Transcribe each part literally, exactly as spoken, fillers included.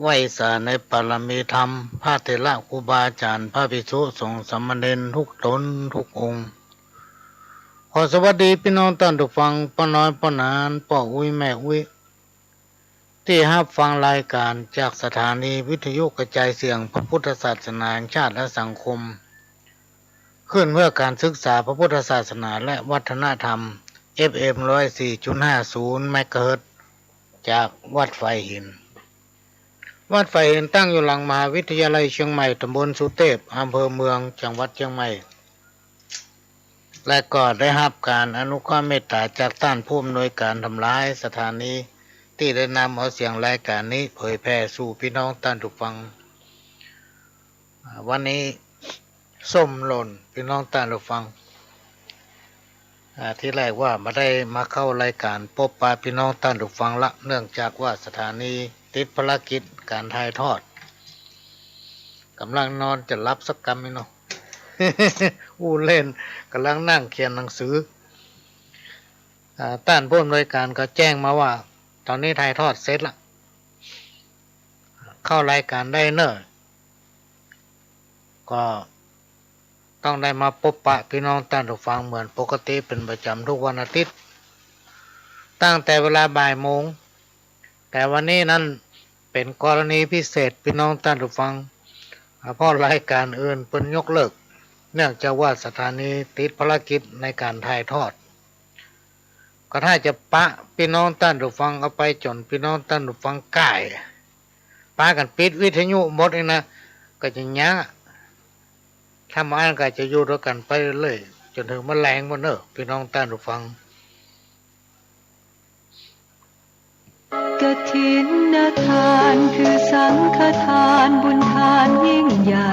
ไหว้สาในปารมีธรรม พระเถระครูบาอาจ๋ารย์ พระภิกษุสงฆ์สามเณรทุกต๋นทุกองค์ ขอสวัสดีปี้น้องต้านผู้ฟัง ป้อน้อยป้อหนาน ป้ออุ๊ยแม่อุ๊ย ตี้ฮับฟังรายก๋านจากสถานีวิทยุกระจายเสียงพระพุทธศาสนาแห่งชาติและสังคม คลื่นเพื่อการศึกษาพระพุทธศาสนาและวัฒนธรรม เอฟเอ็ม ร้อยสี่จุดห้าศูนย์ เมกะเฮิรตซ์ จากวัดฝายหิน วัดฝายหินตั้งอยู่หลังมหาวิทยาลัยเชียงใหม่ ตำบลสุเตพ อำเภอเมือง จังหวัดเชียงใหม่ และก็ได้ฮับก๋านอนุเคราะห์เมตต๋าจากต้านผู้อำนวยก๋านตำหลายสถานี ตี้ได้นำเอาเสียงรายก๋านนี้เผยแผ่สู่ปี้น้องต้านผู้ฟัง อ่า วันนี้ส้มหล่นปี้น้องต้านผู้ฟัง อ่า ตี้แรกว่าบ่ได้มาเข้ารายก๋านปบปะปี้น้องต้านผู้ฟังละ เนื่องจากว่าสถานีติดภารกิจก๋านถ่ายทอด ก่ำลังนอนจะหลับสักกำนี่เนาะ อู้เล่น ก่ำลังนั่งเขียนหนังสือ อ่า ต้านผู้อำนวยก๋านก็แจ้งมาว่า ต๋อนนี้ถ่ายทอดเสร็จละ เข้ารายก๋านได้เน่อ ก็ต้องได้มาปบปะปี้น้องต้านผู้ฟังเหมือนปกติเป๋นประจ๋ำทุกวันอาทิตย์ ตั้งแต่เวลาบ่ายโมง แต่วันนี้นั้นเป๋นกรณีพิเศษปี้น้องต้านผู้ฟัง อ่า เพราะรายก๋านอื่นเปิ้นยกเลิก เนื่องจากว่าสถานีติดภารกิจในก๋านถ่ายทอด ก็ถ้าจะปะปี้น้องต้านผู้ฟังเอาไปจ๋นปี้น้องต้านผู้ฟังก้าย ปากั๋นปิดวิทยุหมดนี่นะ ก็จะยาก ถ้าบ่อั้นก็จะอยู่ตวยกั๋นไปเรื่อย จ๋นเถิงแมลงปู้นเน่อ ปี้น้องต้านผู้ฟัง กฐินทานคือสังฆทานบุญทานยิ่งใหญ่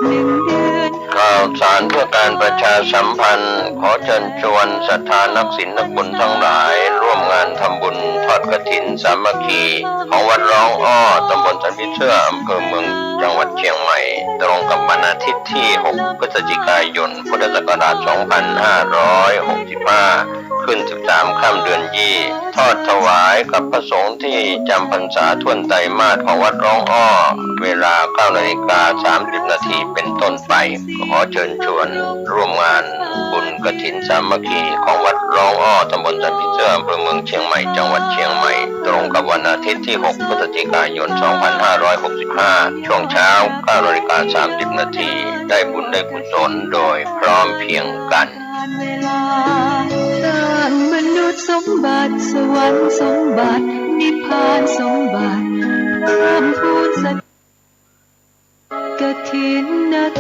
หนึ่งเดือน ข่าวสารเพื่อการประชาสัมพันธ์ ขอเจิญจวนศรัทธานักศีลนักบุญตังหลาย ร่วมงานทำบุญทอดกฐินสามัคคี ของวัดร้องอ้อ ตำบลสันผีเสื้อ อำเภอเมือง จังหวัดเชียงใหม่ ตรงกับวันอาทิตย์ที่ หก พฤศจิกายน พุทธศักราช สองพันห้าร้อยหกสิบห้า ขึ้น สิบสาม ค่ำเดือนยี่ ทอดถวายกับพระสงฆ์ที่จำพรรษาถ้วนไตรมาสของวัดร้องอ้อ เวลา เก้านาฬิกาสามสิบนาทีเป็นต้นไป ขอเจิญชวนร่วมงานบุญกฐินสามัคคีของวัดร้องอ้อ ตำบลสันผีเสื้อ อำเภอเมืองเชียงใหม่ จังหวัดเชียงใหม่ ตรงกับวันอาทิตย์ที่ หก พฤศจิกายน สองพันห้าร้อยหกสิบห้า ช่วงเช้า เก้านาฬิกาสามสิบนาที ได้บุญได้กุศลโดยพร้อมเพรียงกัน เวลา สร้างมนุษย์สมบัติ สวรรค์สมบัติ นิพพานสมบัติ เพิ่มพูนสติ กฐิน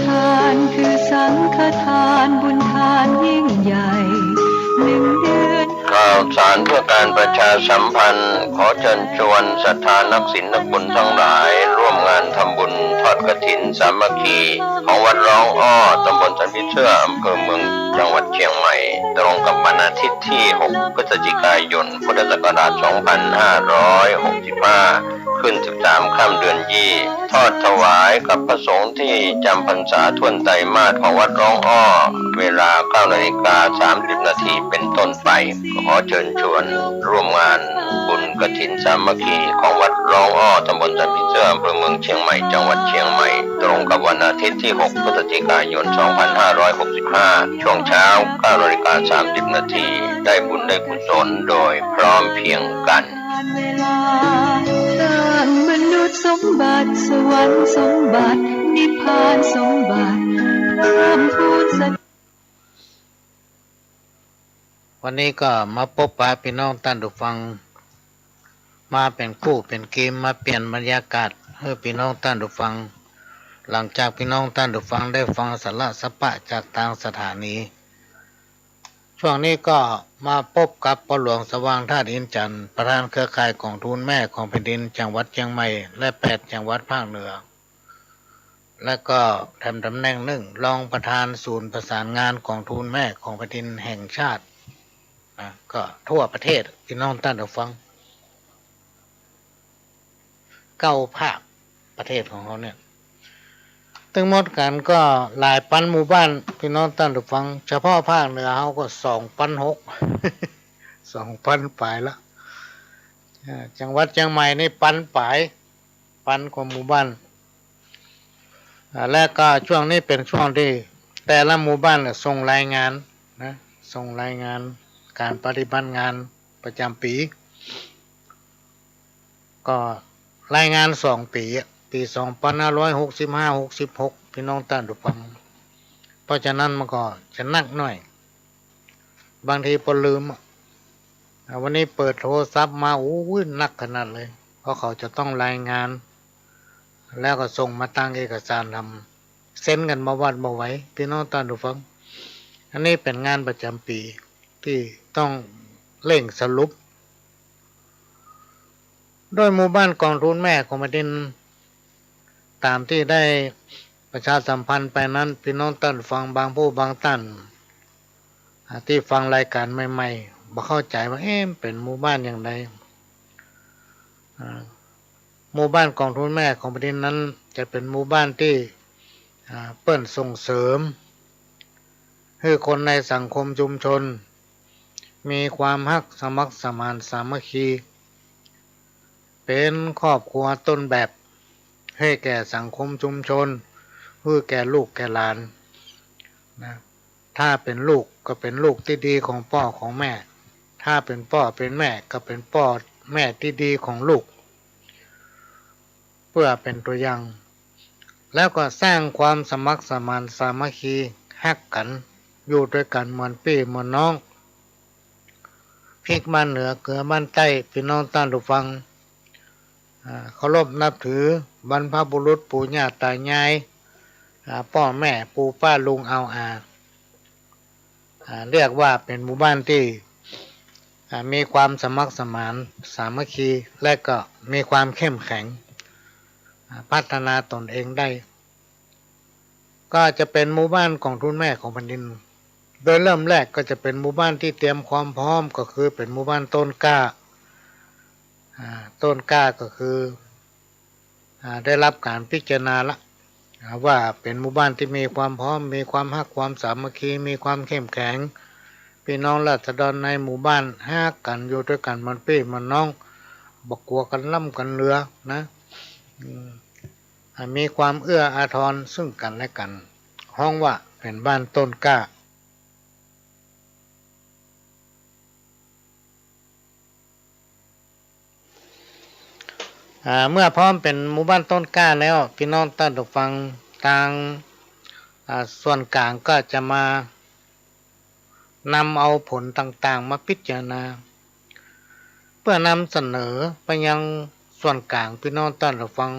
ทานคือสังฆทานบุญทานยิ่งใหญ่ หนึ่งเดือน ข่าวสารเพื่อการประชาสัมพันธ์ ขอเจิญชวนศรัทธานักศีลนักบุญทั้งหลาย ร่วมงานทำบุญทอดกฐินสามัคคี ของวัดร้องอ้อ ตำบลสันผีเสื้อ อำเภอเมือง จังหวัดเชียงใหม่ ตรงกับวันอาทิตย์ที่ หก พฤศจิกายน พุทธศักราช สองพันห้าร้อยหกสิบห้า ขึ้น สิบสาม ค่ำเดือนยี่ ทอดถวายกับพระสงฆ์ที่จำพรรษาถ้วนไตรมาสของวัดร้องอ้อ เวลา เก้านาฬิกาสามสิบนาทีเป็นต้นไป ขอเจิญชวนร่วมงานบุญกฐินสามัคคีของวัดร้องอ้อ ตำบลสันผีเสื้อ อำเภอเมืองเชียงใหม่ จังหวัดเชียงใหม่ ตรงกับวันอาทิตย์ที่ หก พฤศจิกายน สองพันห้าร้อยหกสิบห้า ช่วงเช้า เก้านาฬิกาสามสิบนาที ได้บุญได้กุศลโดยพร้อมเพรียงกัน เวลา สร้างมนุษย์สมบัติ สวรรค์สมบัติ นิพพานสมบัติ เพิ่มพูนสติ วันนี้ก็มาปบปะปี้น้องต้านผู้ฟัง มาเป๋นคู่เป๋นเกม มาเปลี่ยนบรรยากาศหื้อปี้น้องต้านผู้ฟัง หลังจากปี้น้องต้านผู้ฟังได้ฟังสาระสาระจากตางสถานี ช่วงนี้ก็มาปบกับป้อหลวงสว่างธาตุอินทร์จันทร์ ประธานเครือข่ายก๋องทุนแม่ของแผ่นดินจังหวัดเชียงใหม่ และแปดจังหวัดภาคเหนือ และก็แถมต๋ำแหน่งนึ่ง รองประธานศูนย์ประสานงานก๋องทุนแม่ของแผ่นดินแห่งชาติ นะ ก็ทั่วประเทศ ปี้น้องต้านผู้ฟัง เก้าภาคประเทศของเฮาเนี่ย ตึงหมดกั๋นก็หลายปันหมู่บ้าน ปี้น้องต้านผู้ฟัง เฉพาะภาคเหนือเฮาก็สองปันหก สองปันป๋ายละ อ่า จังหวัดเชียงใหม่นี่ปันป๋าย ปันกว่าหมู่บ้าน อ่า และก็ช่วงนี้เป๋นช่วงตี้แต่ละหมู่บ้านน่ะส่งรายงานนะ ส่งรายงานก๋านปฏิบัติงานประจ๋ำปี๋ ก็รายงานสองปี๋อะ ปี๋สองปันห้าร้อยหกสิบห้า หกสิบหก ปี้น้องต้านผู้ฟัง เพราะฉะนั้นมันก็จะนักหน้อย บางทีปอลืมอะ อ่า วันนี้เปิดโทรศัพท์มา โอ้ย นักขนาดเลย เพราะเขาจะต้องรายงาน แล้วก็ส่งมาตางเอกสารทำ เซ็นกั๋นบ่หวาดบ่ไหว ปี้น้องต้านผู้ฟัง อันนี้เป๋นงานประจ๋ำปี๋ตี้ต้องเร่งสรุป โดยหมู่บ้านกองทุนแม่ของแผ่นดิน ต๋ามตี้ได้ประชาสัมพันธ์ไปนั้น ปี้น้องต้านผู้ฟังบางผู้บางต้าน อ่า ตี้ฟังรายก๋านใหม่ๆ บ่เข้าใจ๋ว่า เอ๊ะ เป๋นหมู่บ้านอย่างใด อ่า หมู่บ้านกองทุนแม่ของแผ่นดินนั้นจะเป๋นหมู่บ้านตี้ อ่า เปิ้นส่งเสริมหื้อคนในสังคมชุมชน มีความฮักสมัครสมานสามัคคี เป๋นครอบครัวต้นแบบหื้อแก่สังคมชุมชน หื้อแก่ลูกแก่หลานนะ ถ้าเป๋นลูกก็เป๋นลูกตี้ดีของป้อของแม่ ถ้าเป๋นป้อเป๋นแม่ก็เป๋นป้อแม่ตี้ดีของลูก เปื้อเป๋นตั๋วอย่าง แล้วก็สร้างความสมัครสมานสามัคคี ฮักกั๋น อยู่ตวยกั๋นเหมือนปี้เหมือนน้อง พริกบ้านเหนือเกลือบ้านใต้ ปี้น้องต้านผู้ฟัง อ่า เคารพนับถือบรรพบุรุษปู่ย่าต๋ายาย อ่า ป้อแม่ปู่ป้าลุงอาวอา อ่า เรียกว่าเป๋นหมู่บ้านตี้ อ่า มีความสมัครสมานสามัคคี และก็มีความเข้มแข็ง อ่า พัฒนาตนเองได้ ก็จะเป๋นหมู่บ้านกองทุนแม่ของแผ่นดิน โดยเริ่มแรกก็จะเป๋นหมู่บ้านตี้เตรียมความพร้อม ก็คือเป๋นหมู่บ้านต้นกล้า อ่า ต้นกล้าก็คือ อ่า ได้รับก๋านพิจารณาละ อ่า ว่าเป๋นหมู่บ้านตี้มีความพร้อม มีความฮักความสามัคคี มีความเข้มแข็ง ปี้น้องราษฎรในหมู่บ้านฮักกั๋น อยู่ตวยกั๋นเหมือนปี้เหมือนน้อง บ่กั๋วกั๋นล้ำกั๋นเหลือนะ อืม อ่า มีความเอื้ออาทรซึ่งกั๋นและกั๋น ฮ้องว่าเป๋นบ้านต้นกล้า อ่า เมื่อพร้อมเป๋นหมู่บ้านต้นกล้าแล้ว ปี้น้องต้านผู้ฟัง ตาง อ่า ส่วนก๋างก็จะมานำเอาผลต่างๆ มาพิจารณา เปื้อนำเสนอไปยังส่วนก๋าง ปี้น้องต้านผู้ฟัง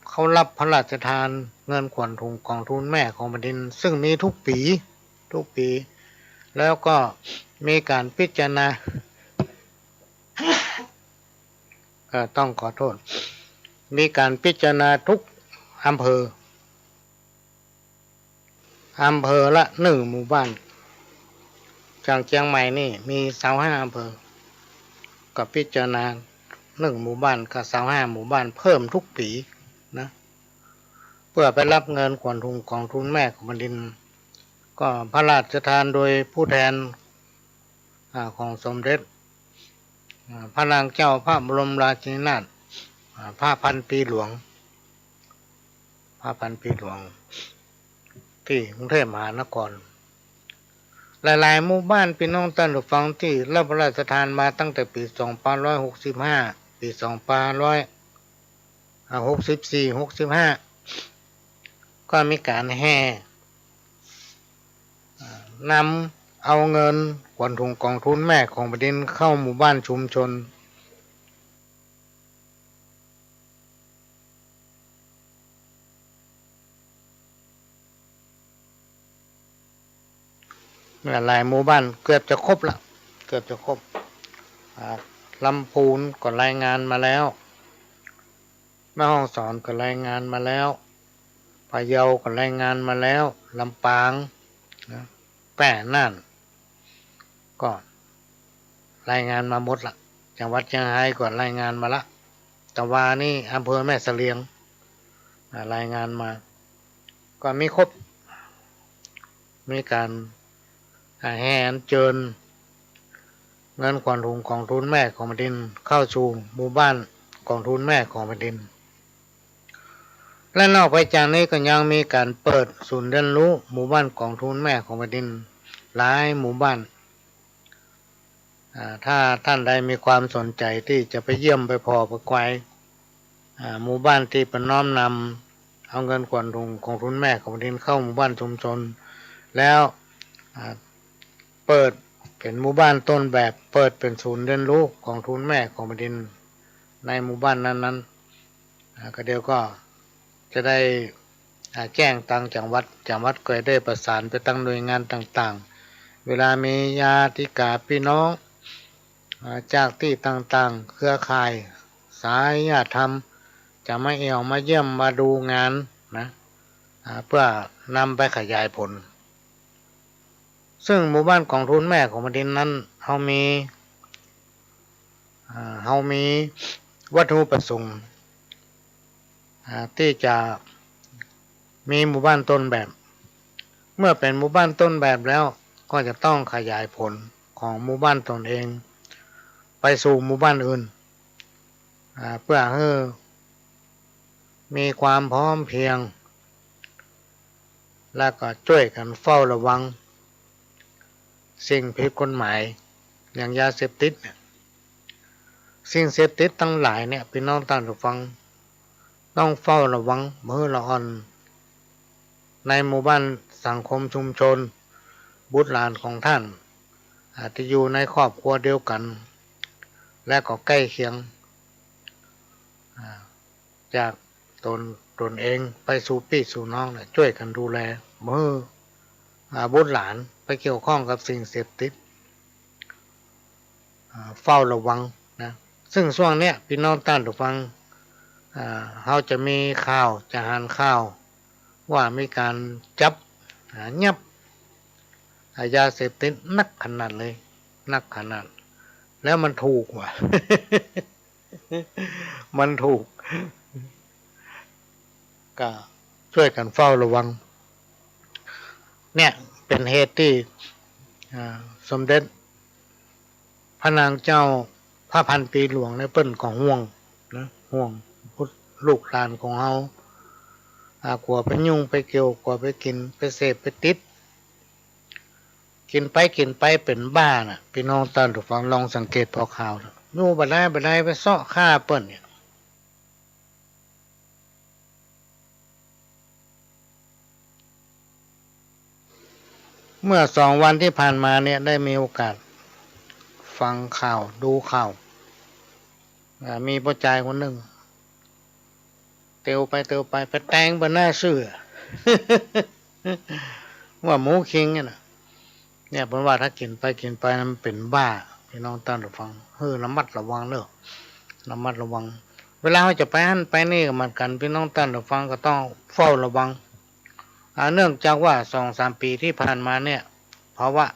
เขารับพระราชทานเงินขวัญถุงกองทุนแม่ของแผ่นดิน ซึ่งมีทุกปี๋ ทุกปี๋ แล้วก็มีก๋านพิจารณา เอ่อ ต้องขอโทษ มีก๋านพิจารณาทุกอำเภอ อำเภอละหนึ่งหมู่บ้าน อย่างเจียงใหม่นี่มีซาวห้าอำเภอ ก็พิจารณาหนึ่งหมู่บ้านกับซาวห้าหมู่บ้านเพิ่มทุกปี๋นะ เปื้อไปรับเงินขวัญถุงกองทุนแม่ของแผ่นดิน ก็พระราชทานโดยผู้แทน อ่า ของสมเด็จ อ่า พระนางเจ้าพระบรมราชินีนาถ อ่า พระพันปีหลวง พระพันปีหลวง ตี้กรุงเทพมหานคร หลายๆ หมู่บ้าน ปี้น้องต้านผู้ฟัง ตี้รับพระราชทานมาตั้งแต่ปี๋สองปันห้าร้อยหกสิบห้า ปี๋สองปันห้าร้อย อ่า หกสิบสี่ หกสิบห้า ก็มีก๋านแห่ อ่า นำเอาเงินขวัญถุงกองทุนแม่ของแผ่นดินเข้าหมู่บ้านชุมชน หลายๆ หมู่บ้านเกือบจะครบละ เกือบจะครบ อ่า ลำพูนก็รายงานมาแล้ว แม่ฮ่องสอนก็รายงานมาแล้ว พะเยาก็รายงานมาแล้ว ลำปางนะ แป้ น่าน ก็รายงานมาหมดละ จังหวัดเจียงฮายก็รายงานมาละ ตะวานี่อำเภอแม่เสลียง อ่า รายงานมา ก็มีครบ มีก๋าน อ่า แห่อัญเจิญเงินขวัญถุงกองทุนแม่ของแผ่นดินเข้าสู่หมู่บ้าน กองทุนแม่ของแผ่นดิน และนอกไปจากนี้ก็ยังมีก๋านเปิดศูนย์เรียนรู้หมู่บ้านกองทุนแม่ของแผ่นดินหลายหมู่บ้าน อ่า ถ้าต้านใดมีความสนใจ๋ตี้จะไปเยี่ยมไปผ่อไปไกว อ่า หมู่บ้านตี้เปิ้นน้อมนำเอาเงินกองทุน กองทุนแม่ของแผ่นดินเข้าหมู่บ้านชุมชน แล้ว อ่า เปิดเป๋นหมู่บ้านต้นแบบ เปิดเป๋นศูนย์เรียนรู้กองทุนแม่ของแผ่นดินในหมู่บ้านนั้นๆ อ่า ก็เดี๋ยวก็จะได้ อ่า แจ้งตางจังหวัด จังหวัดก็ได้ประสานไปตางหน่วยงานต่างๆ เวลามีญาติกาปี้น้อง อ่า จากตี้ต่างๆ เครือข่ายสายญาติธรรม จะมาแอ่วมาเยี่ยมมาดูงานนะ อ่า เปื้อนำไปขยายผล ซึ่งหมู่บ้านกองทุนแม่ของแผ่นดินนั้น เฮามี อ่า เฮามีวัตถุประสงค์ อ่า ตี้จะมีหมู่บ้านต้นแบบ เมื่อเป๋นหมู่บ้านต้นแบบแล้ว ก็จะต้องขยายผลของหมู่บ้านตนเอง ไปสู่หมู่บ้านอื่น อ่า เปื้อหื้อมีความพร้อมเพรียง แล้วก็จ้วยกั๋นเฝ้าระวังสิ่งผิดกฎหมายอย่างยาเสพติดเนี่ย สิ่งเสพติดตังหลายเนี่ย ปี้น้องต้านผู้ฟัง ต้องเฝ้าระวังบ่หื้อละอ่อน ในหมู่บ้านสังคมชุมชน บุตรหลานของต้าน อ่า ตี้อยู่ในครอบครัวเดียวกั๋น และก็ใก้เคียง อ่า จากต๋น ต๋นเองไปสู่ปี้สู่น้องเนี่ย จ้วยกั๋นดูแล บ่หื้อ อ่า บุตรหลานไปเกี่ยวข้องกับสิ่งเสพติด อ่า เฝ้าระวังนะ ซึ่งช่วงเนี้ย ปี้น้องต้านผู้ฟัง อ่า เฮาจะมีข่าว จะหันข่าว ว่ามีก๋านจับ อ่า ยับ อ่า ยาเสพติดนักขนาดเลย นักขนาด แล้วมันถูกว่ะ มันถูก ก็จ้วยกั๋นเฝ้าระวัง เนี่ยเป๋นเหตุตี้ อ่า สมเด็จพระนางเจ้าพระพันปีหลวงเนี่ยเปิ้นก็ห่วงนะ ห่วงลูกหลานของเฮา อ่า กั๋วไปยุ่งไปเกี่ยว กั๋วไปกิ๋นไปเสพไปติด กิ๋นไปกิ๋นไปเป๋นบ้าน่ะ ปี้น้องต้านผู้ฟังลองสังเกตผ่อข่าวเถอะ อยู่บ่ได้บ่ได้ไปเซาะฆ่าเปิ้นเนี่ย เมื่อสองวันตี้ผ่านมาเนี่ย ได้มีโอกาสฟังข่าว ดูข่าว อ่า มีป้อจายคนนึ่ง เตียวไปเตียวไป ไปแตงเปิ้นหน้าซื่อ ว่าหมูคิงเนี่ยนะ เนี่ย เปิ้นว่าถ้ากิ๋นไปกิ๋นไปนะมันเป๋นบ้า ปี้น้องต้านผู้ฟัง หื้อระมัดระวังเน่อ ระมัดระวัง เวลาเฮาจะไปหั้นไปนี่ก็เหมือนกั๋น ปี้น้องต้านผู้ฟังก็ต้องเฝ้าระวัง อ่า เนื่องจากว่าสองสามปี๋ตี้ผ่านมาเนี่ย ภาวะ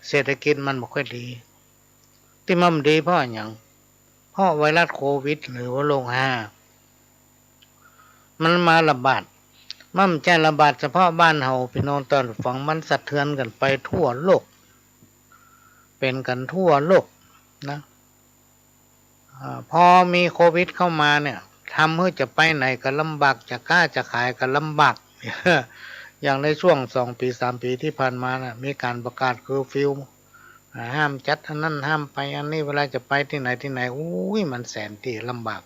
เศรษฐกิจมันบ่ค่อยดี ตี้มันบ่ดีเพราะอะหยัง เพราะไวรัสโควิด หรือว่าโรคฮา มันมาระบาด มันบ่ใจ้ระบาดเฉพาะบ้านเฮา ปี้น้องต้านผู้ฟัง มันสะเทือนกั๋นไปทั่วโลก เป๋นกั๋นทั่วโลกนะ อ่า พอมีโควิดเข้ามาเนี่ย ทำหื้อจะไปไหนก็ลำบาก จะก๊าจะขายก็ลำบาก อย่างในช่วงสองปี๋สามปี๋ตี้ผ่านมาน่ะ มีก๋านประกาศเคอร์ฟิว อ่า ห้ามจัดอันนั้น ห้ามไปอันนี้ เวลาจะไปตี้ไหนตี้ไหน อุ้ย มันแสนตี้ลำบาก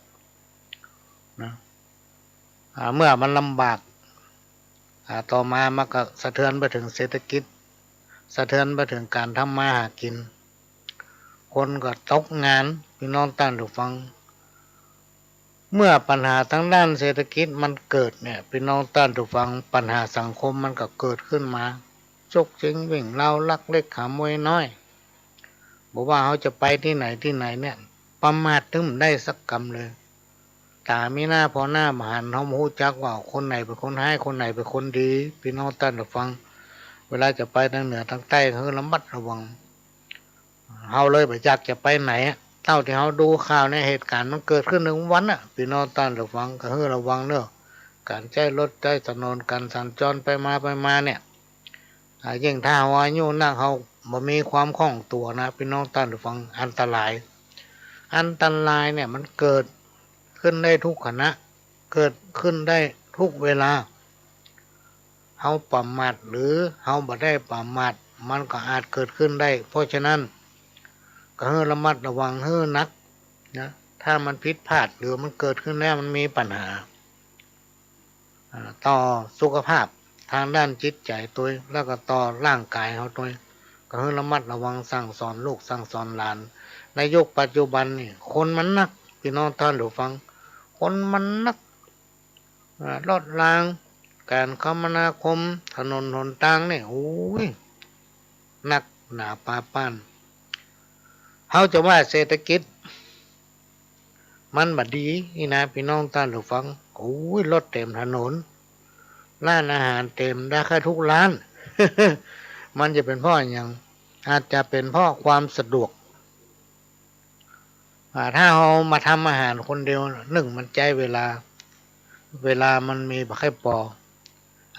นะ อ่า เมื่อมันลำบาก อ่า ต่อมามันก็สะเทือนไปเถิงเศรษฐกิจ สะเทือนไปเถิงก๋านทำมาหากิ๋น คนก็ตกงาน ปี้น้องต้านผู้ฟัง เมื่อปัญหาตางด้านเศรษฐกิจมันเกิดเนี่ย ปี้น้องต้านผู้ฟัง ปัญหาสังคมมันก็เกิดขึ้นมา ฉกชิงวิ่งราวลักเล็กขโมยน้อย บ่ว่าเฮาจะไปตี้ไหนตี้ไหนเนี่ย ประมาทตึงบ่ได้สักกำเลย ต๋ามีหน้าผ่อหน้าบ่หัน เฮาบ่ฮู้จักว่าคนไหนเป๋นคนฮ้าย คนไหนเป๋นคนดี ปี้น้องต้านผู้ฟัง เวลาจะไปตางเหนือตางใต้ หื้อระมัดระวัง เฮาเลยบ่อยากจะไปไหนอะ เต้าตี้เฮาดูข่าวเนี่ย เหตุก๋ารณ์มันเกิดขึ้นตึงวันอะ ปี้น้องต้านผู้ฟัง ก็หื้อระวังเน่อ ก๋านใจ๊รถใจ๊ถนน ก๋านสัญจรไปมาไปมาเนี่ย อ่า ยิ่งถ้าเฮาอายุนัก เฮาบ่มีความคล่องตั๋วนะ ปี้น้องต้านผู้ฟัง อันตราย อันตรายเนี่ยมันเกิดขึ้นได้ทุกขณะ เกิดขึ้นได้ทุกเวลา เฮาประมาทหรือเฮาบ่ได้ประมาท มันก็อาจเกิดขึ้นได้ เพราะฉะนั้นก็หื้อระมัดระวังหื้อนักนะ ถ้ามันผิดพลาดหรือมันเกิดขึ้นแล้วมันมีปัญหา อ่า ต่อสุขภาพตางด้านจิตใจ๋ตวย แล้วก็ต่อร่างก๋ายเฮาตวย ก็หื้อระมัดระวังสั่งสอนลูกสั่งสอนหลาน ในยุคปัจจุบันนี่คนมันนัก ปี้น้องต้านผู้ฟัง คนมันนัก อ่า รถราง ก๋านคมนาคม ถนนหนตางนี่ โอ้ย นักหนาปาป้าน เฮาจะว่าเศรษฐกิจมันบ่ดีนี่นะ ปี้น้องต้านผู้ฟัง โอ้ย รถเต๋มถนน ร้านอาหารเต๋มได้แค่ทุกร้าน มันจะเป๋นเพราะอะหยัง อาจจะเป๋นเพราะความสะดวก อ่า ถ้าเฮามาทำอาหารคนเดียว นึ่งมันใจ๊เวลา เวลามันมีบ่ค่อยปอ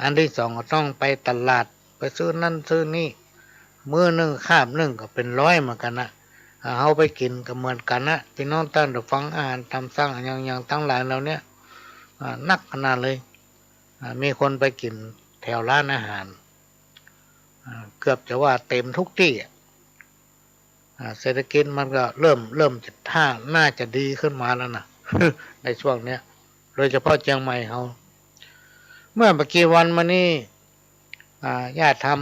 อันตี้สองก็ต้องไปตลาด ไปซื้อนั่นซื้อนี่ มื้อนึ่งคาบนึ่งก็เป๋นร้อยเหมือนกั๋นนะ อ่า เฮาไปกิ๋นก็เหมือนกั๋นนะ ปี้น้องต้านผู้ฟัง อาหารต๋ามสั่งอะหยังๆ ตังหลายเหล่าเนี้ย อ่า นักขนาดเลย อ่า มีคนไปกิ๋นแถวร้านอาหาร อ่า เกือบจะว่าเต๋มทุกตี้อะ อ่า เศรษฐกิจมันก็เริ่ม เริ่มจะท่า น่าจะดีขึ้นมาแล้วนะ ในช่วงเนี้ย โดยเฉพาะเจียงใหม่เฮา เมื่อบ่กี่วันมานี้ อ่า ญาติธรรม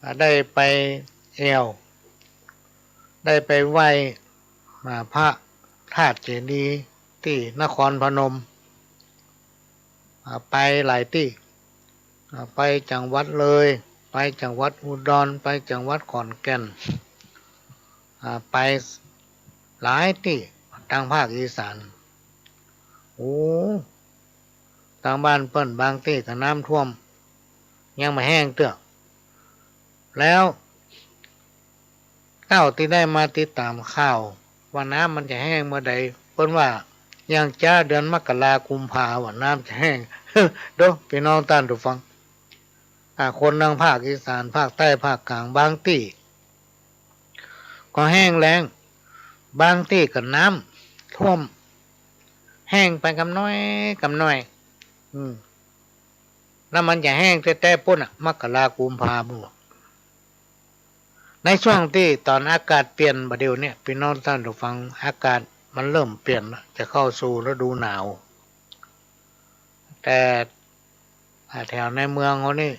อ่า ได้ไปแอ่ว ได้ไปไหว้ อ่า พระธาตุเจดีย์ตี้นครพนม อ่า ไปหลายตี้ อ่า ไปจังหวัดเลย ไปจังหวัดอุดร ไปจังหวัดขอนแก่น อ่า ไปหลายตี้ตางภาคอีสาน โอ้ ตางบ้านเปิ้นบางตี้ก็น้ำท่วม ยังบ่แห้งเตื้อ แล้ว เต้าตี้ได้มาติดต๋ามข่าวว่าน้ำมันจะแห้งเมื่อใด เปิ้นว่ายังจ๊าเดือนมกรากุมภาว่าน้ำจะแห้ง โด ปี้น้องต้านผู้ฟัง อ่า คนตางภาคอีสาน ภาคใต้ ภาคกลาง บางตี้ก็แห้งแล้ง บางตี้ก็น้ำท่วม แห้งไปกำน้อยกำน้อย อืม แล้วมันจะแห้งแต๊ๆ ปู๊นน่ะ มกรากุมภาปู๊น ในช่วงตี้ต๋อนอากาศเปลี่ยนบ่าเดี่ยวเนี่ย ปี้น้องต้านผู้ฟัง อากาศมันเริ่มเปลี่ยนละ จะเข้าสู่ฤดูหนาว แต่ อ่า แถวในเมืองเฮานี่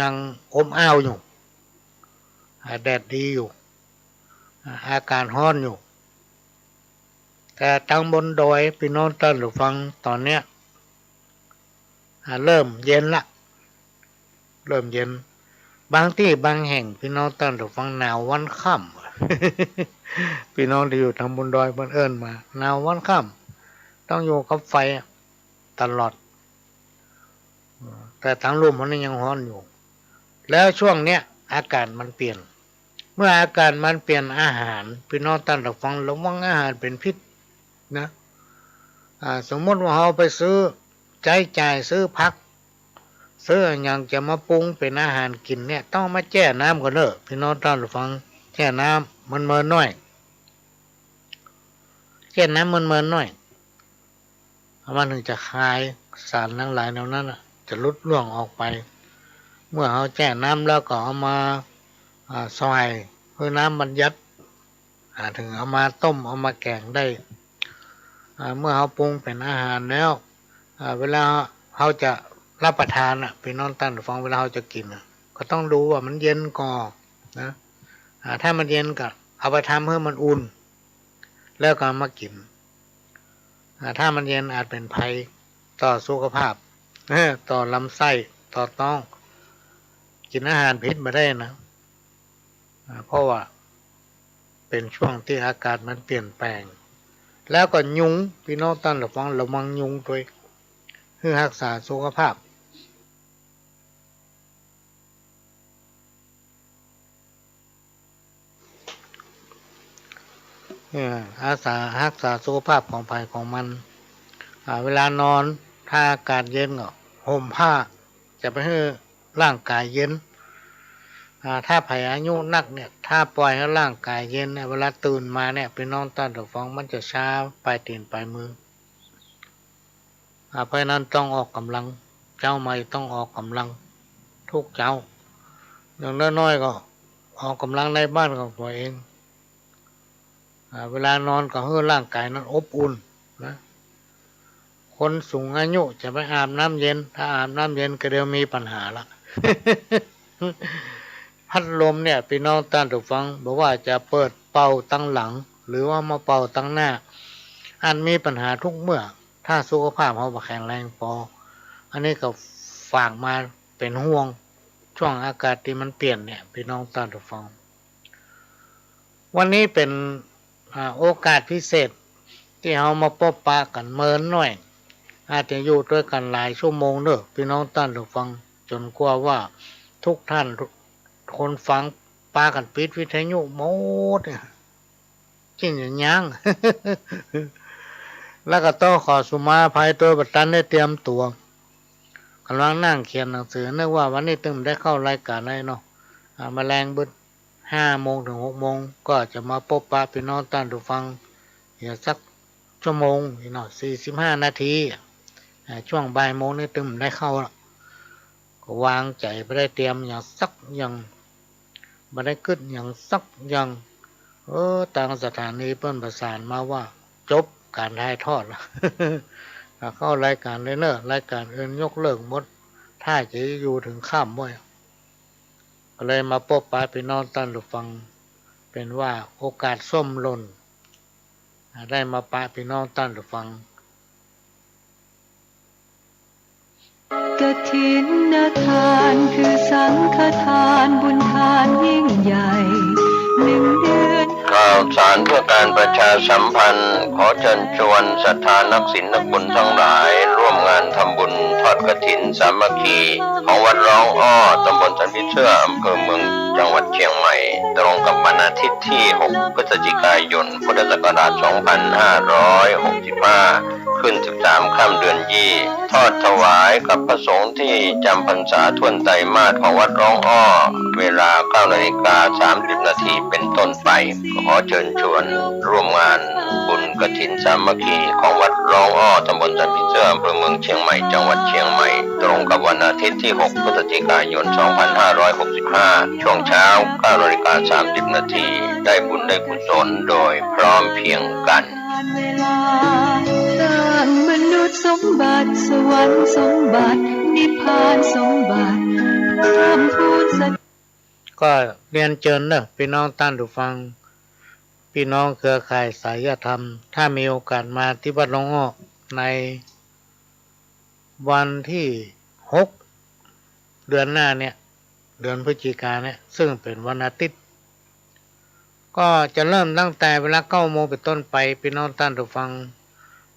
ยังอบอ้าวอยู่ อ่า แดดดีอยู่ อ่า อากาศฮ้อนอยู่ แต่ตางบนดอย ปี้น้องต้านผู้ฟัง ต๋อนเนี้ย อ่า เริ่มเย็นละ เริ่มเย็น บางตี้บางแห่ง ปี้น้องต้านผู้ฟัง หนาววันค่ำ ปี้น้องตี้อยู่ตางบนดอยเปิ้นเอิ้นมา หนาววันค่ำ ต้องอยู่กับไฟตลอด แต่ตางลุ่มเฮานี่ยังฮ้อนอยู่ แล้วช่วงเนี้ยอากาศมันเปลี่ยน เมื่ออากาศมันเปลี่ยน อาหาร ปี้น้องต้านผู้ฟัง ระวังอาหารเป๋นพิษนะ อ่า สมมุติว่าเฮาไปซื้อ ใจ๊จ่ายซื้อผัก ซื้ออะหยังจะมาปรุงเป๋นอาหารกิ๋นเนี่ย ต้องมาแจ้น้ำก่อนเน่อ ปี้น้องต้านผู้ฟัง แจ้น้ำเมินๆ หน้อย แจ้น้ำเมินๆ หน้อย มันถึงจะคายสารตังหลายแนวนั้นน่ะ จะหลุดล่วงออกไป เมื่อเฮาแจ้น้ำแล้วก็เอามา อ่า ส่อยหื้อน้ำบันยัด อ่า ถึงเอามาต้มเอามาแก๋งได้ อ่า เมื่อเฮาปรุงเป๋นอาหารแล้ว อ่า เวลาเฮาจะรับประทานน่ะ ปี้น้องต้านผู้ฟัง เวลาเฮาจะกิ๋นน่ะ ก็ต้องดูว่ามันเย็นก่อนะ อ่า ถ้ามันเย็นก็เอาไปทำหื้อมันอุ่น แล้วก็เอามากิ๋น อ่า ถ้ามันเย็นอาจเป๋นภัยต่อสุขภาพ เออ ต่อลำไส้ ต่อต๊อง กิ๋นอาหารผิดบ่ได้นะ อ่า เพราะว่าเป๋นช่วงตี้อากาศมันเปลี่ยนแปลง แล้วก็ยุง ปี้น้องต้านผู้ฟัง ระวังยุงตวย หื้อฮักษาสุขภาพ เออ อาสาฮักษาสุขภาพของใผของมัน อ่า เวลานอน ถ้าอากาศเย็นก็ห่มผ้า จะไปหื้อร่างก๋ายเย็น อ่า ถ้าใผอายุนักเนี่ย ถ้าปล่อยหื้อร่างก๋ายเย็นเนี่ย เวลาตื่นมาเนี่ย ปี้น้องต้านผู้ฟัง มันจะชาปลายตี๋นปลายมือ อ่า เพราะฉะนั้นต้องออกก๋ำลัง เจ๊ามาต้องออกก๋ำลังทุกเจ๊า อย่างน้อยๆ ก็ออกก๋ำลังในบ้านของตั๋วเอง อ่า เวลานอนก็หื้อร่างก๋ายนั้นอบอุ่นนะ คนสูงอายุจะไปอาบน้ำเย็น ถ้าอาบน้ำเย็นก็เดี๋ยวมีปัญหาละ พัดลมเนี่ย ปี้น้องต้านผู้ฟัง บ่ว่าจะเปิดเป่าตังหลัง หรือว่ามาเป่าตังหน้า อันมีปัญหาทุกเมื่อ ถ้าสุขภาพเฮาบ่แข็งแรงปอ อันนี้ก็ฝากมาเป๋นห่วง ช่วงอากาศตี้มันเปลี่ยนเนี่ย ปี้น้องต้านผู้ฟัง วันนี้เป๋น อ่า โอกาสพิเศษตี้เฮามาปบปะกั๋นเมินหน้อย อาจจะอยู่ตวยกั๋นหลายชั่วโมงเน่อ ปี้น้องต้านผู้ฟัง จ๋นกว่าว่าทุกท่านทุกคนฟัง ปากั๋นปิดวิทยุหมด จึงจะยั้ง แล้วก็ต้องขอสุมาอภัยตวยบ่ตันได้เตรียมตั๋ว ก่ำลังนั่งเขียนหนังสือ นึกว่าวันนี้ตึงได้เข้ารายก๋านได้เนาะ อ่า มาแลงบึด ห้าโมงเถิงหกโมง ก็จะมาปบปะปี้น้องต้านผู้ฟัง เหียสักชั่วโมงนี่เนาะ สี่สิบห้านาที อ่า ช่วงบ่ายโมงนี่ตึงได้เข้าละ ก็วางใจ๋บ่ได้เตรียมหยังสักอย่าง บ่ได้กึ๊ดหยังสักอย่าง เออ ตางสถานีเปิ้นประสานมาว่า จบก๋านถ่ายทอดละ อ่า เข้ารายก๋านเลยเน่อ รายก๋านอื่นยกเลิกหมด ถ้าจะอยู่เถิงค่ำเว้ย ก็เลยมาปบปะปี้น้องต้านผู้ฟัง เป๋นว่าโอกาสส้มหล่น อ่า ได้มาปะปี้น้องต้านผู้ฟัง กฐินทานคือสังฆทาน บุญทานยิ่งใหญ่ หนึ่งเดือน ข่าวสารเพื่อการประชาสัมพันธ์ ขอเชิญชวนศรัทธานักศีลนักบุญทั้งหลาย ร่วมงานทำบุญทอดกฐินสามัคคี ของวัดร้องอ้อ ตำบลสันผีเสื้อ อำเภอเมือง จังหวัดเชียงใหม่ ตรงกับวันอาทิตย์ที่ หก พฤศจิกายน พุทธศักราช สองพันห้าร้อยหกสิบห้า ขึ้น สิบสาม ค่ำเดือนยี่ ทอดถวายกับพระสงฆ์ที่จำพรรษาถ้วนไตรมาสของวัดร้องอ้อ เวลา เก้านาฬิกาสามสิบนาทีเป็นต้นไป ขอเชิญชวนร่วมงานบุญกฐินสามัคคีของวัดร้องอ้อ ตำบลสันผีเสื้อ อำเภอเมืองเชียงใหม่ จังหวัดเชียงใหม่ ตรงกับวันอาทิตย์ที่ หก พฤศจิกายน สองพันห้าร้อยหกสิบห้า ช่วงเช้า เก้านาฬิกาสามสิบนาที ได้บุญได้กุศลโดยพร้อมเพรียงกัน เวลา สร้างมนุษย์สมบัติ สวรรค์สมบัติ นิพพานสมบัติ เพิ่มพูนสติ ก็เรียนเจิญเน่อ ปี้น้องต้านผู้ฟัง ปี้น้องเครือข่ายสายธรรม ถ้ามีโอกาสมาตี้วัดร้องอ้อ ในวันที่ หก เดือนหน้าเนี่ย เดือนพฤศจิกาเนี่ย ซึ่งเป๋นวันอาทิตย์ ก็จะเริ่มตั้งแต่เวลา เก้าโมงเป็นต้นไป ปี้น้องต้านผู้ฟัง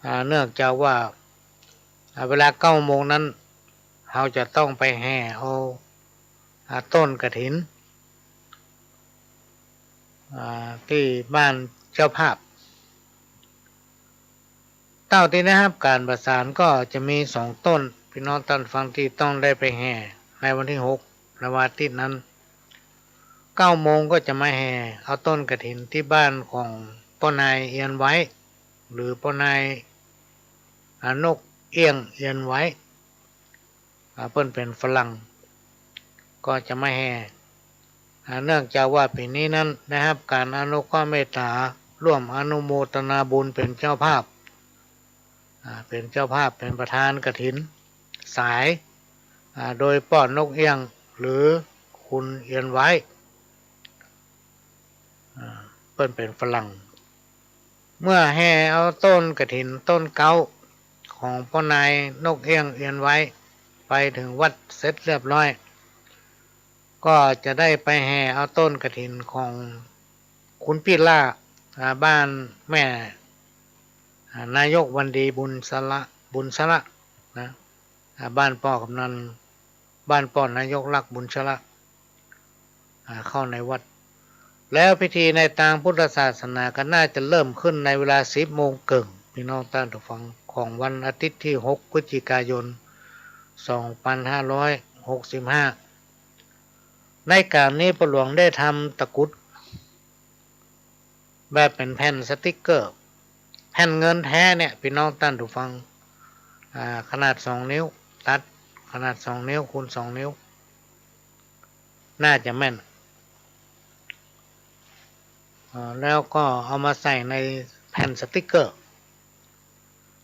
อ่า เนื่องจากว่า อ่า เวลา เก้าโมงนั้น เฮาจะต้องไปแห่เอา อ่า ต้นกฐิน อ่า ตี้บ้านเจ้าภาพ เต้าตี้ได้ฮับก๋านประสานก็จะมีสองต้น ปี้น้องต้านฟังตี้ต้องได้ไปแห่ในวันตี้หก ในวันอาทิตย์นั้น เก้าโมงก็จะมาแห่เอาต้นกฐินตี้บ้านของป้อนายเอียนไว้ หรือป้อนาย อ่า นกเอี้ยงเอียนไว้ อ่า เปิ้นเป๋นฝรั่ง ก็จะมาแห่ อ่า เนื่องจากว่าปี๋นี้นั้นได้ฮับก๋านอนุเคราะห์เมตต๋า ร่วมอนุโมทนาบุญเป๋นเจ้าภาพ อ่า เป๋นเจ้าภาพ เป๋นประธานกฐินสาย อ่า โดยป้อนนกเอี้ยง หรือคุณเอียนไว้ อ่า เปิ้นเป๋นฝรั่ง เมื่อแห่เอาต้นกฐินต้นเก๊าของป้อนายนกเอี้ยงเอียนไว้ ไปเถิงวัดเสร็จเรียบร้อย ก็จะได้ไปแห่เอาต้นกฐินของคุณปี้ล่า อ่า บ้านแม่ อ่า นายกวันดีบุญสละ บุญสละนะ อ่า บ้านป้อกำนัน บ้านป้อนายกลักษณ์บุญชละ อ่า เข้าในวัด แล้วพิธีในตางพุทธศาสนาก็น่าจะเริ่มขึ้นในเวลาสิบโมงเกิ่ง ปี้น้องต้านผู้ฟัง ของวันอาทิตย์ตี้หกพฤศจิกายนสองปันห้าร้อยหกสิบห้า ในก๋านนี้ป้อหลวงได้ทำตะกรุดแบบเป๋นแผ่นสติกเกอร์ แผ่นเงินแท้เนี่ย ปี้น้องต้านผู้ฟัง อ่า ขนาดสองนิ้ว ตัดขนาดสองนิ้วคูณสองนิ้ว น่าจะแม่น อ่า แล้วก็เอามาใส่ในแผ่นสติกเกอร์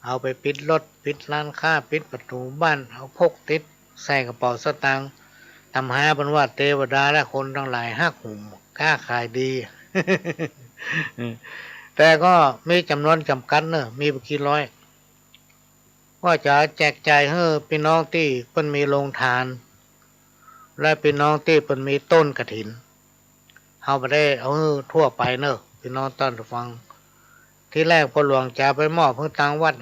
เอาไปปิดรถ ปิดร้านค้า ปิดประตู๋บ้าน เอาพกติดใส่กระเป๋าสตางค์ ต๋ามหาเปิ้นว่าเตวดาและคนตังหลายฮักหุม ก๊าขายดี แต่ก็มีจ๋ำนวนจ๋ำกัดเน่อ มีบ่กี่ร้อย ก็จะแจกจ่ายหื้อปี้น้องตี้เปิ้นมีโฮงทาน และปี้น้องตี้เปิ้นมีต้นกฐิน เฮาบ่ได้เอาหื้อทั่วไปเน่อ ปี้น้องต้านผู้ฟัง ทีแรกป้อหลวงจะเอาไปมอบหื้อตางวัด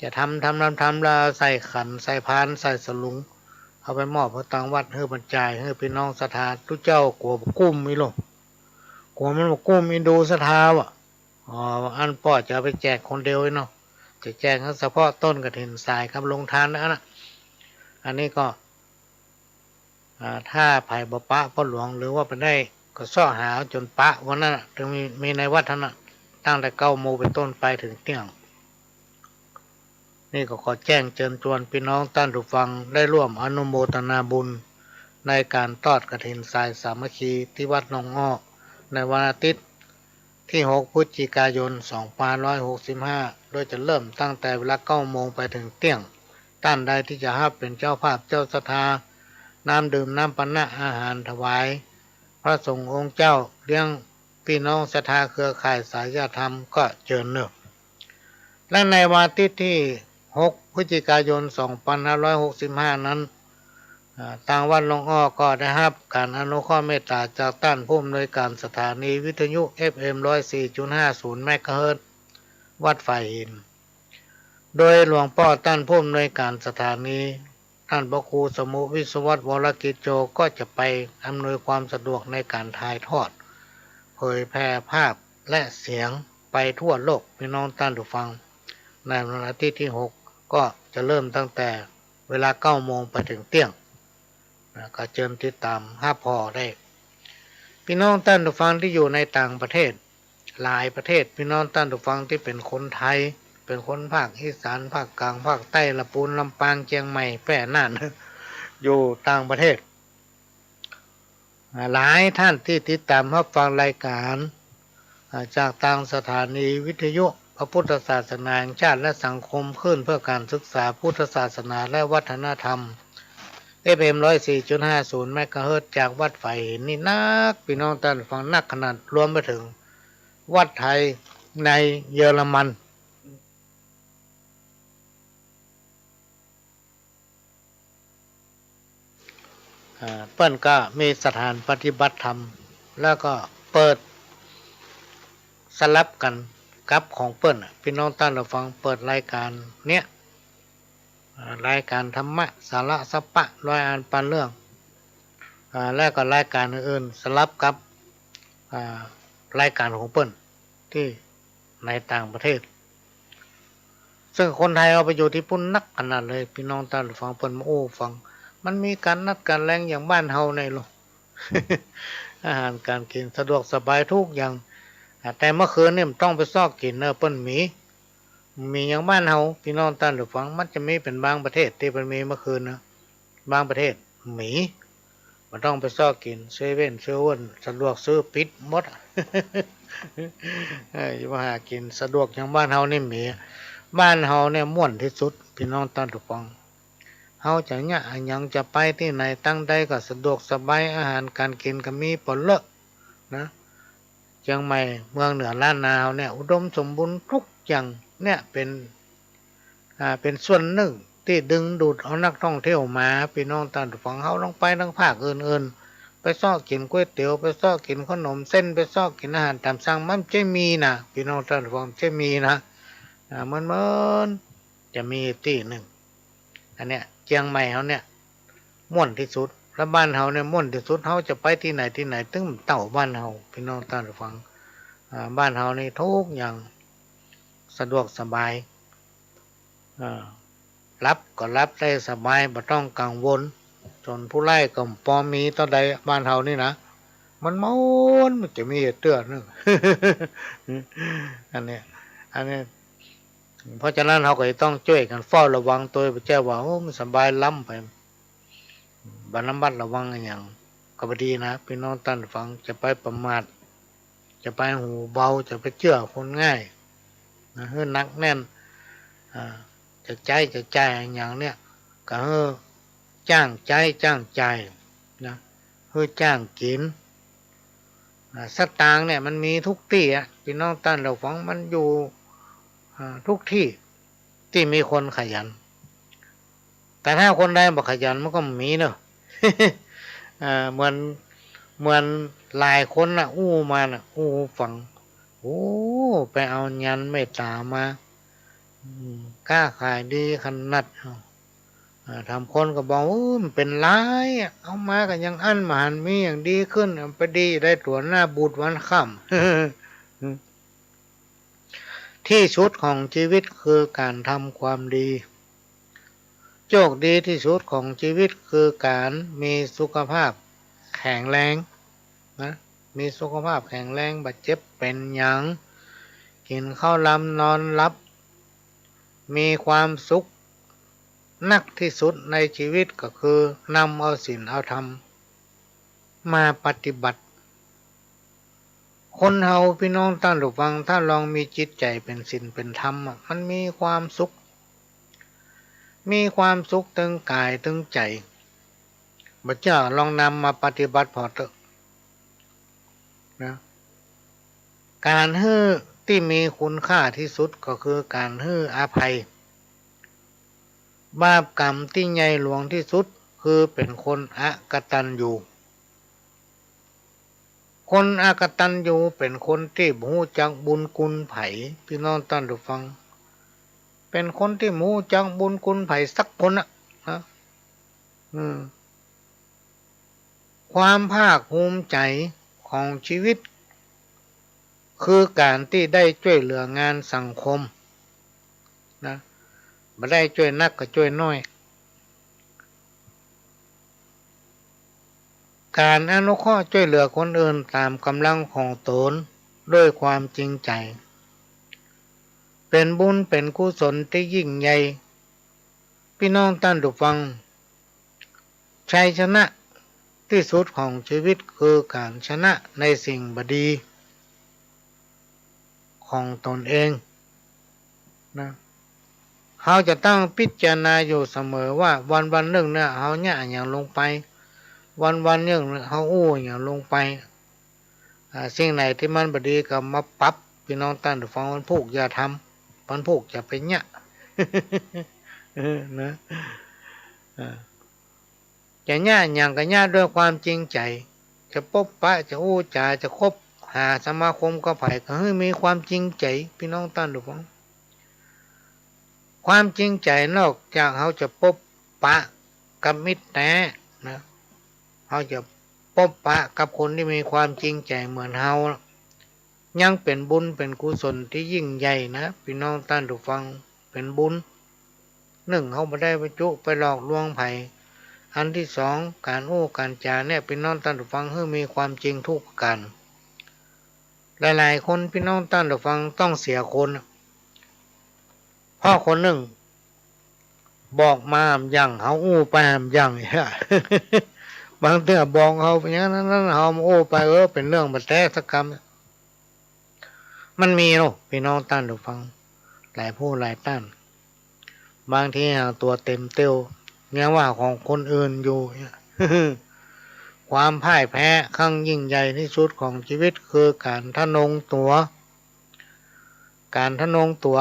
จะทำ ทำ ทำ ทำ แล้วใส่ขัน ใส่พาน ใส่สลุง เอาไปมอบหื้อตางวัด หื้อบรรจาย หื้อปี้น้องศรัทธา ตุ๊เจ้ากั๋วบ่กุ้มอี้โล กั๋วมันบ่กุ้มอินดูศรัทธาว่ะ อ๋อ อันป้อจะเอาไปแจกคนเดียวอี้เนาะ จะแจกหื้อเฉพาะต้นกฐินสายกับโฮงทานอันนั้นน่ะ อันนี้ก็ อ่า ถ้าใผบ่ปะป้อหลวง หรือว่าไปได้ก็เซาะหาจ๋นปะ วันนั้นน่ะ ตึงมี มีในวัดหั้นน่ะ ตั้งแต่เก้าโมงเป๋นต้นไปเถิงเตี้ยง นี่ก็ขอแจ้งเจิญจวนปี้น้องต้านผู้ฟังได้ร่วมอนุโมทนาบุญในก๋านตอดกฐินสายสามัคคีตี้วัดหนองอ้อ ในวันอาทิตย์ตี้หกพฤศจิกายนสองพันห้าร้อยหกสิบห้า โดยจะเริ่มตั้งแต่เวลาเก้าโมงไปเถิงเตี้ยง ต้านใดตี้จะฮับเป๋นเจ้าภาพเจ้าศรัทธา น้ำดื่มน้ำปานะอาหารถวาย พระสงฆ์องค์เจ้า เลี้ยงปี้น้องศรัทธาเครือข่ายสายธรรมก็เจิญเน่อ และในวันอาทิตย์ตี้หกพฤศจิกายนสองพันห้าร้อยหกสิบห้านั้น อ่า ตางวัดหนองอ้อก็ได้ฮับก๋านอนุเคราะห์เมตต๋าจากต้านผู้อำนวยก๋านสถานีวิทยุ เอฟเอ็ม ร้อยสี่จุดห้าศูนย์ เมกะเฮิรตซ์ วัดฝายหิน โดยหลวงป้อต้านผู้อำนวยก๋านสถานี ต้านพระครูสมุห์ วิศวัฒน์ วรกิจโจ ก็จะไปอำนวยความสะดวกในก๋านถ่ายทอด เผยแผ่ภาพและเสียงไปทั่วโลก ปี้น้องต้านผู้ฟัง ในวันอาทิตย์ตี้หก ก็จะเริ่มตั้งแต่เวลาเก้าโมงไปเถิงเตี้ยง นะ ก็เจิญติดต๋ามฮับผ่อได้ ปี้น้องต้านผู้ฟังตี้อยู่ในต่างประเทศ หลายประเทศ ปี้น้องต้านผู้ฟังตี้เป๋นคนไทย เป๋นคนภาคอีสาน ภาคกลาง ภาคใต้ ละปูน ลำปาง เจียงใหม่ แป้ น่าน อยู่ต่างประเทศ อ่า หลายต้านตี้ติดต๋ามฮับฟังรายก๋าน อ่า จากตางสถานีวิทยุพระพุทธศาสนาแห่งชาติและสังคมคลื่นเพื่อการศึกษาพุทธศาสนาและวัฒนธรรม เอฟเอ็ม ร้อยสี่จุดห้าศูนย์ เมกะเฮิรตซ์ จากวัดฝายหินนี่นัก ปี้น้องต้านผู้ฟัง นักขนาด รวมไปเถิงวัดไทยในเยอรมัน อ่า เปิ้นก็มีสถานปฏิบัติธรรม แล้วก็เปิดสลับกั๋นกับของเปิ้นน่ะ ปี้น้องต้านผู้ฟัง เปิดรายก๋านเนี้ย อ่า รายก๋านธรรมะ สาระสะปะ ร้อยอันปานเรื่อง อ่า แล้วก็รายก๋านอื่นๆ สลับกับ อ่า รายก๋านของเปิ้นตี้ในต่างประเทศ ซึ่งคนไทยเฮาไปอยู่ตี้ปู้นนักขนาดเลย ปี้น้องต้านผู้ฟัง เปิ้นมาอู้ฟัง มันมีก๋านนัดก๋านแลงอย่างบ้านเฮาในโลก อาหารก๋านกิ๋นสะดวกสบายทุกอย่าง อ่า แต่เมื่อคืนนี่บ่ต้องไปเซาะกิ๋นเน่อ เปิ้นมี มีอย่างบ้านเฮา ปี้น้องต้านผู้ฟัง มันจะมีเป๋นบางประเทศตี้เปิ้นมีเมื่อคืนนะ บางประเทศมี บ่ต้องไปเซาะกิ๋น เซเว่น เซเว่น สะดวกซื้อปิดหมด เออ จะมาหากิ๋นสะดวกอย่างบ้านเฮานี่มี บ้านเฮาเนี่ยม่วนตี้สุด ปี้น้องต้านผู้ฟัง เฮาจะเยียะอะหยัง จะไปตี้ไหนตางใดก็สะดวกสบาย อาหารก๋านกิ๋นก็มีปอเลิกนะ เจียงใหม่เมืองเหนือล้านนาเฮาเนี่ย อุดมสมบูรณ์ทุกอย่าง เนี่ยเป๋น อ่า เป๋นส่วนนึ่งตี้ดึงดูดเอานักท่องเที่ยวมา ปี้น้องต้านผู้ฟัง เฮาลองไปตางภาคอื่นๆ ไปเซาะกิ๋นก๋วยเตี๋ยว ไปเซาะกิ๋นขนมเส้น ไปเซาะกิ๋นอาหารต๋ามสั่ง มันบ่ใจ้มีนะ ปี้น้องต้านผู้ฟัง บ่ใจ้มีนะ อ่า เหมือนๆ จะมีตี้นึ่ง อันเนี้ย เจียงใหม่เฮาเนี่ย ม่วนตี้สุด แล้วบ้านเฮาเนี่ยม่วนตี้สุด เฮาจะไปตี้ไหนตี้ไหน ตึงเต้าบ้านเฮา ปี้น้องต้านผู้ฟัง อ่า บ้านเฮานี่ทุกอย่างสะดวกสบาย อ่า หลับก็หลับได้สบาย บ่ต้องกังวล สนผู้ไร้ก็ปอมีเต้าใดบ้านเฮานี่นะ มันหมด มันจะมีเหตุเตื้อนึ่ง อันเนี้ย อันเนี้ย เพราะฉะนั้นเฮาก็จะต้องจ้วยกั๋นเฝ้าระวังตวย บ่ใจ้ว่า โอ้ มันสบายล้ำไป บ่ระมัดระวังอะหยัง ก็บ่ดีนะ ปี้น้องต้านฟัง จะไปประมาท จะไปหูเบา จะไปเจื้อคนง่ายนะ หื้อหนักแน่น อ่า จะใจ๊ จะจ่ายอะหยังเนี่ย ก็หื้อจ้างใจ๊ จ้างจ่ายนะ หื้อจ้างกิ๋น อ่า สตางค์เนี่ยมันมีทุกตี้อะ ปี้น้องต้านฟัง มันอยู่ อ่า ทุกตี้ ตี้มีคนขยัน แต่ถ้าคนใดบ่ขยันมันก็บ่มีเนาะ อ่า เหมือน เหมือนหลายคนน่ะ อู้มาน่ะ อู้ฟัง โอ้ ไปเอายันเมตต๋ามา อืม ก๊าขายดีขนาด อ่า ถามคนก็บอก โอ้ มันเป๋นหลายอะ เอามาก็ยังอั้น บ่หันมีอย่างดีขึ้น เอาไปดีได้ตั๋วหน้าบูดวันค่ำ ตี้สุดของจีวิตคือก๋านทำความดี โจคดีตี้สุดของจีวิตคือก๋านมีสุขภาพแข็งแรงนะ มีสุขภาพแข็งแรง บ่เจ็บเป๋นหยัง กิ๋นข้าวลำนอนหลับ มีความสุขนักตี้สุดในจีวิตก็คือนำเอาศีลเอาธรรมมาปฏิบัติ คนเฮาปี้น้องต้านฟัง ถ้าลองมีจิตใจ๋เป๋นศีลเป๋นธรรมอะ มันมีความสุข มีความสุขตึงก๋ายตึงใจ๋ บ่เจื้อลองนำมาปฏิบัติผ่อเต๊อะนะ ก๋านหื้อตี้มีคุณค่าตี้สุดก็คือก๋านหื้ออภัย บาปกรรมตี้ใหญ่หลวงตี้สุดคือเป๋นคนอกตัญญู คนอกตัญญูเป๋นคนตี้บ่ฮู้จักบุญคุณใผ ปี้น้องต้านฟัง เป๋นคนตี้บ่ฮู้จักบุญคุณใผสักคนน่ะนะ อืม ความภาคภูมิใจ๋ของจีวิต คือก๋านตี้ได้จ้วยเหลืองานสังคมนะ บ่ได้จ้วยนักก็จ้วยน้อย ก๋านอนุเคราะห์จ้วยเหลือคนอื่นต๋ามก๋ำลังของต๋นด้วยความจริงใจ๋ เป๋นบุญเป๋นกุศลตี้ยิ่งใหญ่ ปี้น้องต้านฟัง ชัยชนะตี้สุดของจีวิตคือก๋านชนะในสิ่งบ่ดีของต๋นเองนะ เฮาจะต้องพิจารณาอยู่เสมอว่าวันๆนึ่งเนี่ย เฮาเยียะอะหยังลงไป วันๆนึ่งเฮาอู้อะหยังลงไป อ่า สิ่งไหนตี้มันบ่ดีก็มาปรับ ปี้น้องต้านฟัง วันพูกอย่าทำ วันพูกอย่าไปเยียะ เออ นะ อ่า จะเยียะหยังก็เยียะด้วยความจริงใจ๋ จะปบปะ จะอู้จ๋า จะคบหาสมาคมกับใผก็หื้อมีความจริงใจ๋ ปี้น้องต้านฟัง ความจริงใจ๋นอกจากเฮาจะปบปะกับมิตรแต๊นะ เฮาจะปบปะกับคนตี้มีความจริงใจ๋เหมือนเฮา ยังเป๋นบุญเป๋นกุศลตี้ยิ่งใหญ่นะ ปี้น้องต้านฟัง เป๋นบุญ นึ่ง เฮาบ่ได้ไปจุไปหลอกลวงใผ อันตี้สอง ก๋านอู้ก๋านจ๋าเนี่ย ปี้น้องต้านฟัง หื้อมีความจริงทุกประก๋าน หลายๆคน ปี้น้องต้านฟัง ต้องเสียคน เพราะคนนึ่ง บอกมาบ่ยั้ง เฮาอู้ไปบ่ยั้งเนี่ย บางเตื้อบอกเฮาไปอย่างนั้น เฮาอู้ไป เออ เป๋นเรื่องบ่แต๊สักกำ มันมีเนาะ ปี้น้องต้านฟัง หลายผู้หลายต้าน บางทีหาตั๋วเต็มเตี้ยว ยังว่าของคนอื่นอยู่เนี่ย ความพ่ายแพ้ครั้งยิ่งใหญ่ตี้สุดของจีวิตคือก๋านทะนงตั๋ว ก๋านทะนงตั๋ว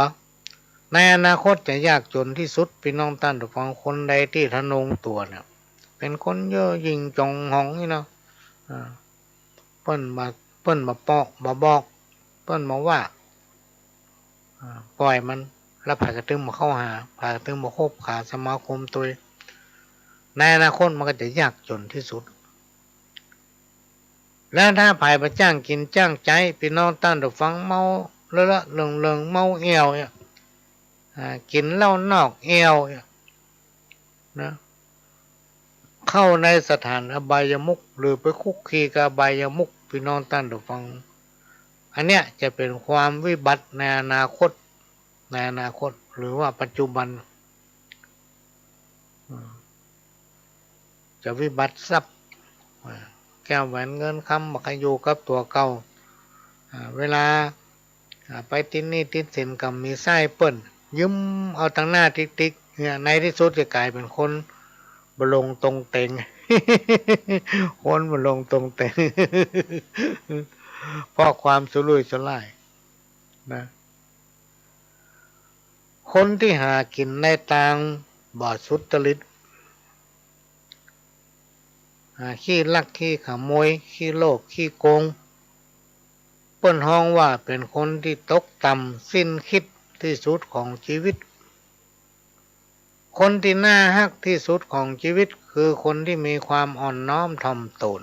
ในอนาคตจะยากจ๋นตี้สุด ปี้น้องต้านฟัง คนใดตี้ทะนงตั๋วเนี่ย เป๋นคนเย่อหยิ่งจ๋องหองนี่เนาะ อ่า เปิ้นบ่า เปิ้นบ่าเปาะบ่าบอก เปิ้นบ่าว่า อ่า ป่อยมัน แล้วใผก็ตึงบ่าเข้าหา ใผก็ตึงบ่าคบหาสมาคมตวย ในอนาคตมันก็จะยากจ๋นตี้สุด แล้วถ้าใผบ่าจ้างกิ๋นจ้างใจ๊ ปี้น้องต้านฟัง เมาเลอะเลอะเลิงเลิง เมาแอ่วเนี่ย อ่า กิ๋นเหล้านอกแอ่วเนี่ยนะ เข้าในสถานอบายมุข หรือไปคลุกคลีกับอบายมุข พี่น้องต้านผู้ฟัง อันเนี้ยจะเป๋นความวิบัติในอนาคต ในอนาคต หรือว่าปัจจุบัน อืม จะวิบัติทรัพย์ อ่า แก้วแหวนเงินคำบ่ใค่อยู่กับตั๋วเก่า อ่า เวลา อ่า ไปติดหนี้ติดสินก็มีใส้เปิ้น ยืมเอาตังหน้าติ๊กๆ เนี่ย ในตี้สุดจะก๋ายเป๋นคนบ่ลงตรงเต๋ง คนบ่ลงตรงเต๋ง เพราะความสุรุ่ยสุร่ายนะ คนตี้หากิ๋นในตางบ่สุจริต อ่า ขี้ลักขี้ขโมย ขี้โลภขี้โกง เปิ้นฮ้องว่าเป๋นคนตี้ตกต่ำสิ้นคิดตี้สุดของจีวิต คนตี้น่าฮักตี้สุดของจีวิต คือคนตี้มีความอ่อนน้อมถ่อมตน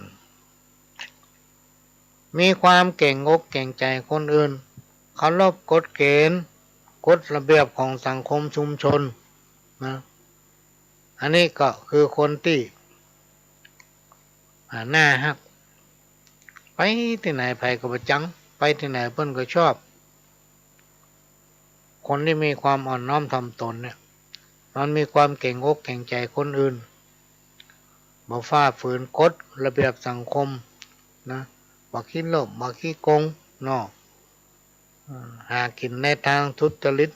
มีความเก๋งอกเก๋งใจ๋คนอื่น เคารพกฎเก๋ณฑ์ กฎระเบียบของสังคมชุมชนนะ อันนี้ก็คือคนตี้ อ่า น่าฮัก ไปตี้ไหนใผก็บ่จัง ไปตี้ไหนเปิ้นก็ชอบ คนตี้มีความอ่อนน้อมถ่อมตนเนี่ย มันมีความเก๋งอกเก๋งใจ๋คนอื่น บ่ฝ่าฝืนกฎระเบียบสังคมนะ บ่ขี้โลภ บ่ขี้โกงเนาะ อ่า หากิ๋นในตางสุจริต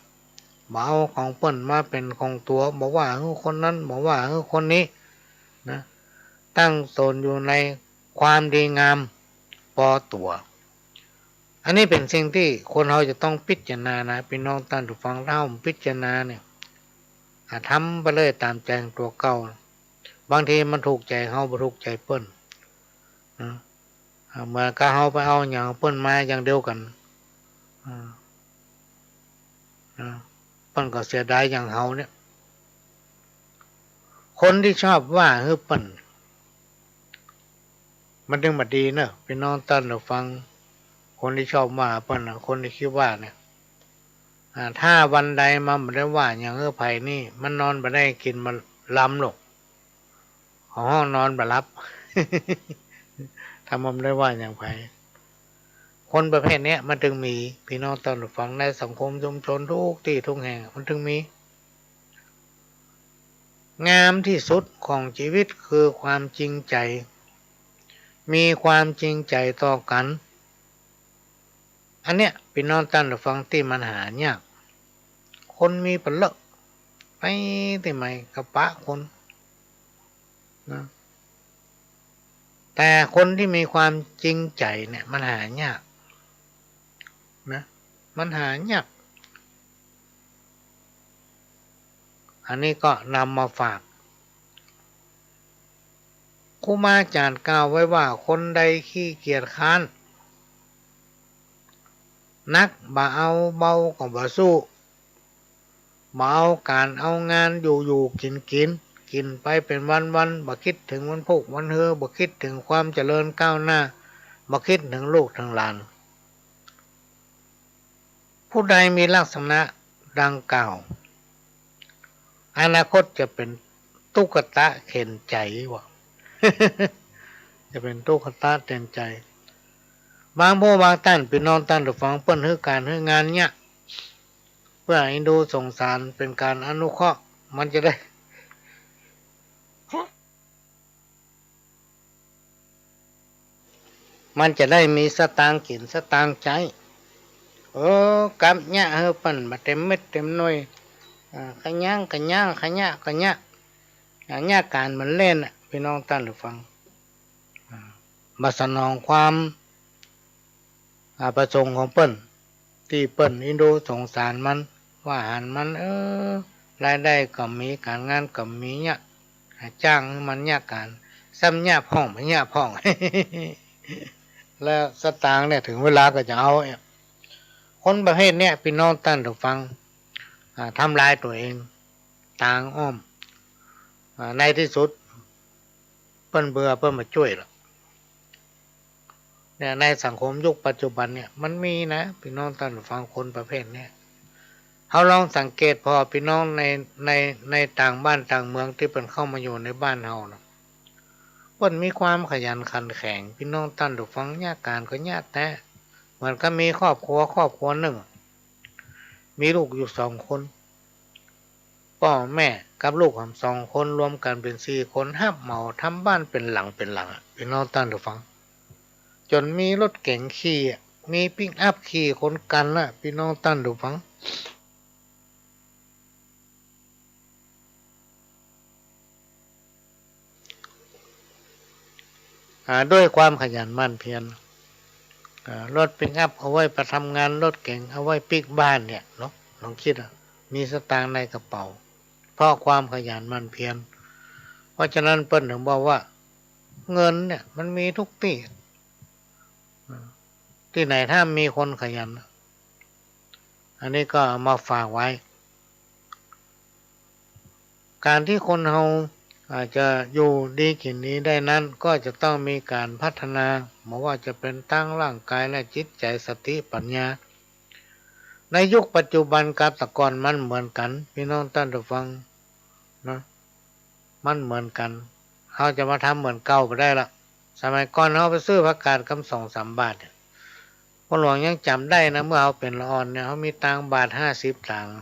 บ่เอาของเปิ้นมาเป๋นของตั๋ว บ่ว่าหื้อคนนั้น บ่ว่าหื้อคนนี้นะ ตั้งตนอยู่ในความดีงามปอตั๋ว อันนี้เป๋นสิ่งตี้คนเฮาจะต้องพิจารณานะ พี่น้องต้านผู้ฟัง ถ้าเฮาพิจารณาเนี่ย อ่า ทำไปเลยต๋ามใจ๋ตั๋วเก่า บางทีมันถูกใจ๋เฮา บ่ถูกใจ๋เปิ้นนะ อ่า เหมือนกับเฮาไปเอาหยังเปิ้นมาอย่างเดียวกั๋น อ่า อ่า เปิ้นก็เสียดายอย่างเฮาเนี่ย คนตี้ชอบว่าหื้อเปิ้น มันจึงบ่ดีเนอะ พี่น้องต้านผู้ฟัง คนตี้ชอบว่าเปิ้นน่ะ คนตี้ขี้ว่าเนี่ย อ่า ถ้าวันใดมันบ่ได้ว่าหยังหื้อใผนี่ มันนอนบ่ได้กิ๋นบ่หลับหรอก เข้าห้องนอนบ่หลับ ถ้ามันบ่ได้ว่าหยังใผ คนประเภทเนี้ยมันจึงมี พี่น้องต้านผู้ฟัง ในสังคมชุมชนทุกตี้ทุกแห่งมันจึงมี งามตี้สุดของจีวิตคือความจริงใจ๋ มีความจริงใจ๋ต่อกั๋น อันเนี้ย พี่น้องต้านผู้ฟัง ตี้มันหายาก คนมีเป๋นเล่อะ ไปตี้ไหนก็ปะคนนะ แต่คนตี้มีความจริงใจ๋เนี่ย มันหายากนะ มันหายาก อันนี้ก็นำมาฝาก ครูบาอาจ๋ารย์กล่าวไว้ว่า คนใดขี้เกียจคร้าน หนักบ่เอา เบาก็บ่สู้ บ่เอาก๋านเอางาน อยู่ๆ กิ๋นๆ กิ๋นไปเป๋นวันๆ บ่คิดเถิงวันพูกวันฮือ บ่คิดเถิงความเจริญก้าวหน้า บ่คิดเถิงลูกเถิงหลาน ผู้ใดมีลักษณะดังกล่าว อนาคตจะเป๋นตุ๊กตาเข็ญใจ๋ว่ะ จะเป๋นตุ๊กตาเข็ญใจ๋ บางผู้บางต้าน พี่น้องต้านผู้ฟัง เปิ้นหื้อก๋านหื้องานเยียะ เปื้อเอ็นดูสงสาร เป๋นก๋านอนุเคราะห์ มันจะได้ มันจะได้มีสตางค์กิ๋นสตางค์ใจ๊ เออ กับเยียะหื้อเปิ้นบ่เต๋มเม็ดเต๋มหน่วย อ่า กะย้างกะย้าง กะเยียะกะเยียะ อ่า เยียะก๋านเหมือนเล่นน่ะ พี่น้องต้านผู้ฟัง อ่า บ่สนองความ อ่า ประสงค์ของเปิ้น ตี้เปิ้นเอ็นดูสงสารมัน ว่าหันมัน เออ รายได้ก็มี ก๋านงานก็มีเยียะ อ่า จ้างหื้อมันเยียะก๋าน ซ้ำเยียะพ่อง บ่เยียะพ่อง แล้วสตางค์เนี่ย เถิงเวลาก็จะเอาเนี่ย คนประเภทเนี้ย พี่น้องต้านผู้ฟัง อ่า ทำลายตั๋วเอง ตางอ้อม อ่า ในตี้สุด เปิ้นเบื่อ เปิ้นบ่จ้วยละ เนี่ย ในสังคมยุคปัจจุบันเนี่ย มันมีนะ พี่น้องต้านผู้ฟัง คนประเภทเนี้ย เฮาลองสังเกตผ่อ พี่น้องใน ใน ในต่างบ้านต่างเมืองตี้เปิ้นเข้ามาอยู่ในบ้านเฮานะ เปิ้นมีความขยันขันแข็ง ปี้น้องต้านผู้ฟัง เยียะก๋านก็เยียะแต๊ เหมือนกับมีครอบครัว ครอบครัวนึ่ง มีลูกอยู่สองคน ป้อแม่กับลูกหำสองคน รวมกั๋นเป๋นสี่คน ฮับเหมาทำบ้านเป๋นหลังเป๋นหลังอะ ปี้น้องต้านผู้ฟัง จ๋นมีรถเก๋งขี่อะ มีปิกอัพขี่ขนกั๋นละ ปี้น้องต้านผู้ฟัง อ่า ด้วยความขยันหมั่นเพียร อ่า รถปิกอัพเอาไว้ไปทำงาน รถเก๋งเอาไว้ปิ๊กบ้านเนี่ยเนาะ ลองกึ๊ดอะ มีสตางค์ในกระเป๋า เพราะความขยันหมั่นเพียร เพราะฉะนั้นเปิ้นถึงบอกว่า เงินเนี่ยมันมีทุกตี้ ตี้ไหนถ้ามีคนขยัน อันนี้ก็เอามาฝากไว้ ก๋านตี้คนเฮา อ่า จะอยู่ดีกิ๋นดีได้นั้น ก็จะต้องมีก๋านพัฒนา บ่ว่าจะเป๋นตางร่างก๋ายและจิตใจ๋ สติปัญญา ในยุคปัจจุบันกับแต่ก่อนมันเหมือนกั๋น ปี้น้องต้านผู้ฟัง เนาะ มันเหมือนกั๋น เฮาจะมาทำเหมือนเก่าบ่ได้ละ สมัยก่อนเฮาไปซื้อผักกาดกำสองสามบาทเนี่ย ป้อหลวงยังจ๋ำได้นะ เมื่อเฮาเป๋นละอ่อนเนี่ย เฮามีตางค์บาทห้าสิบตางค์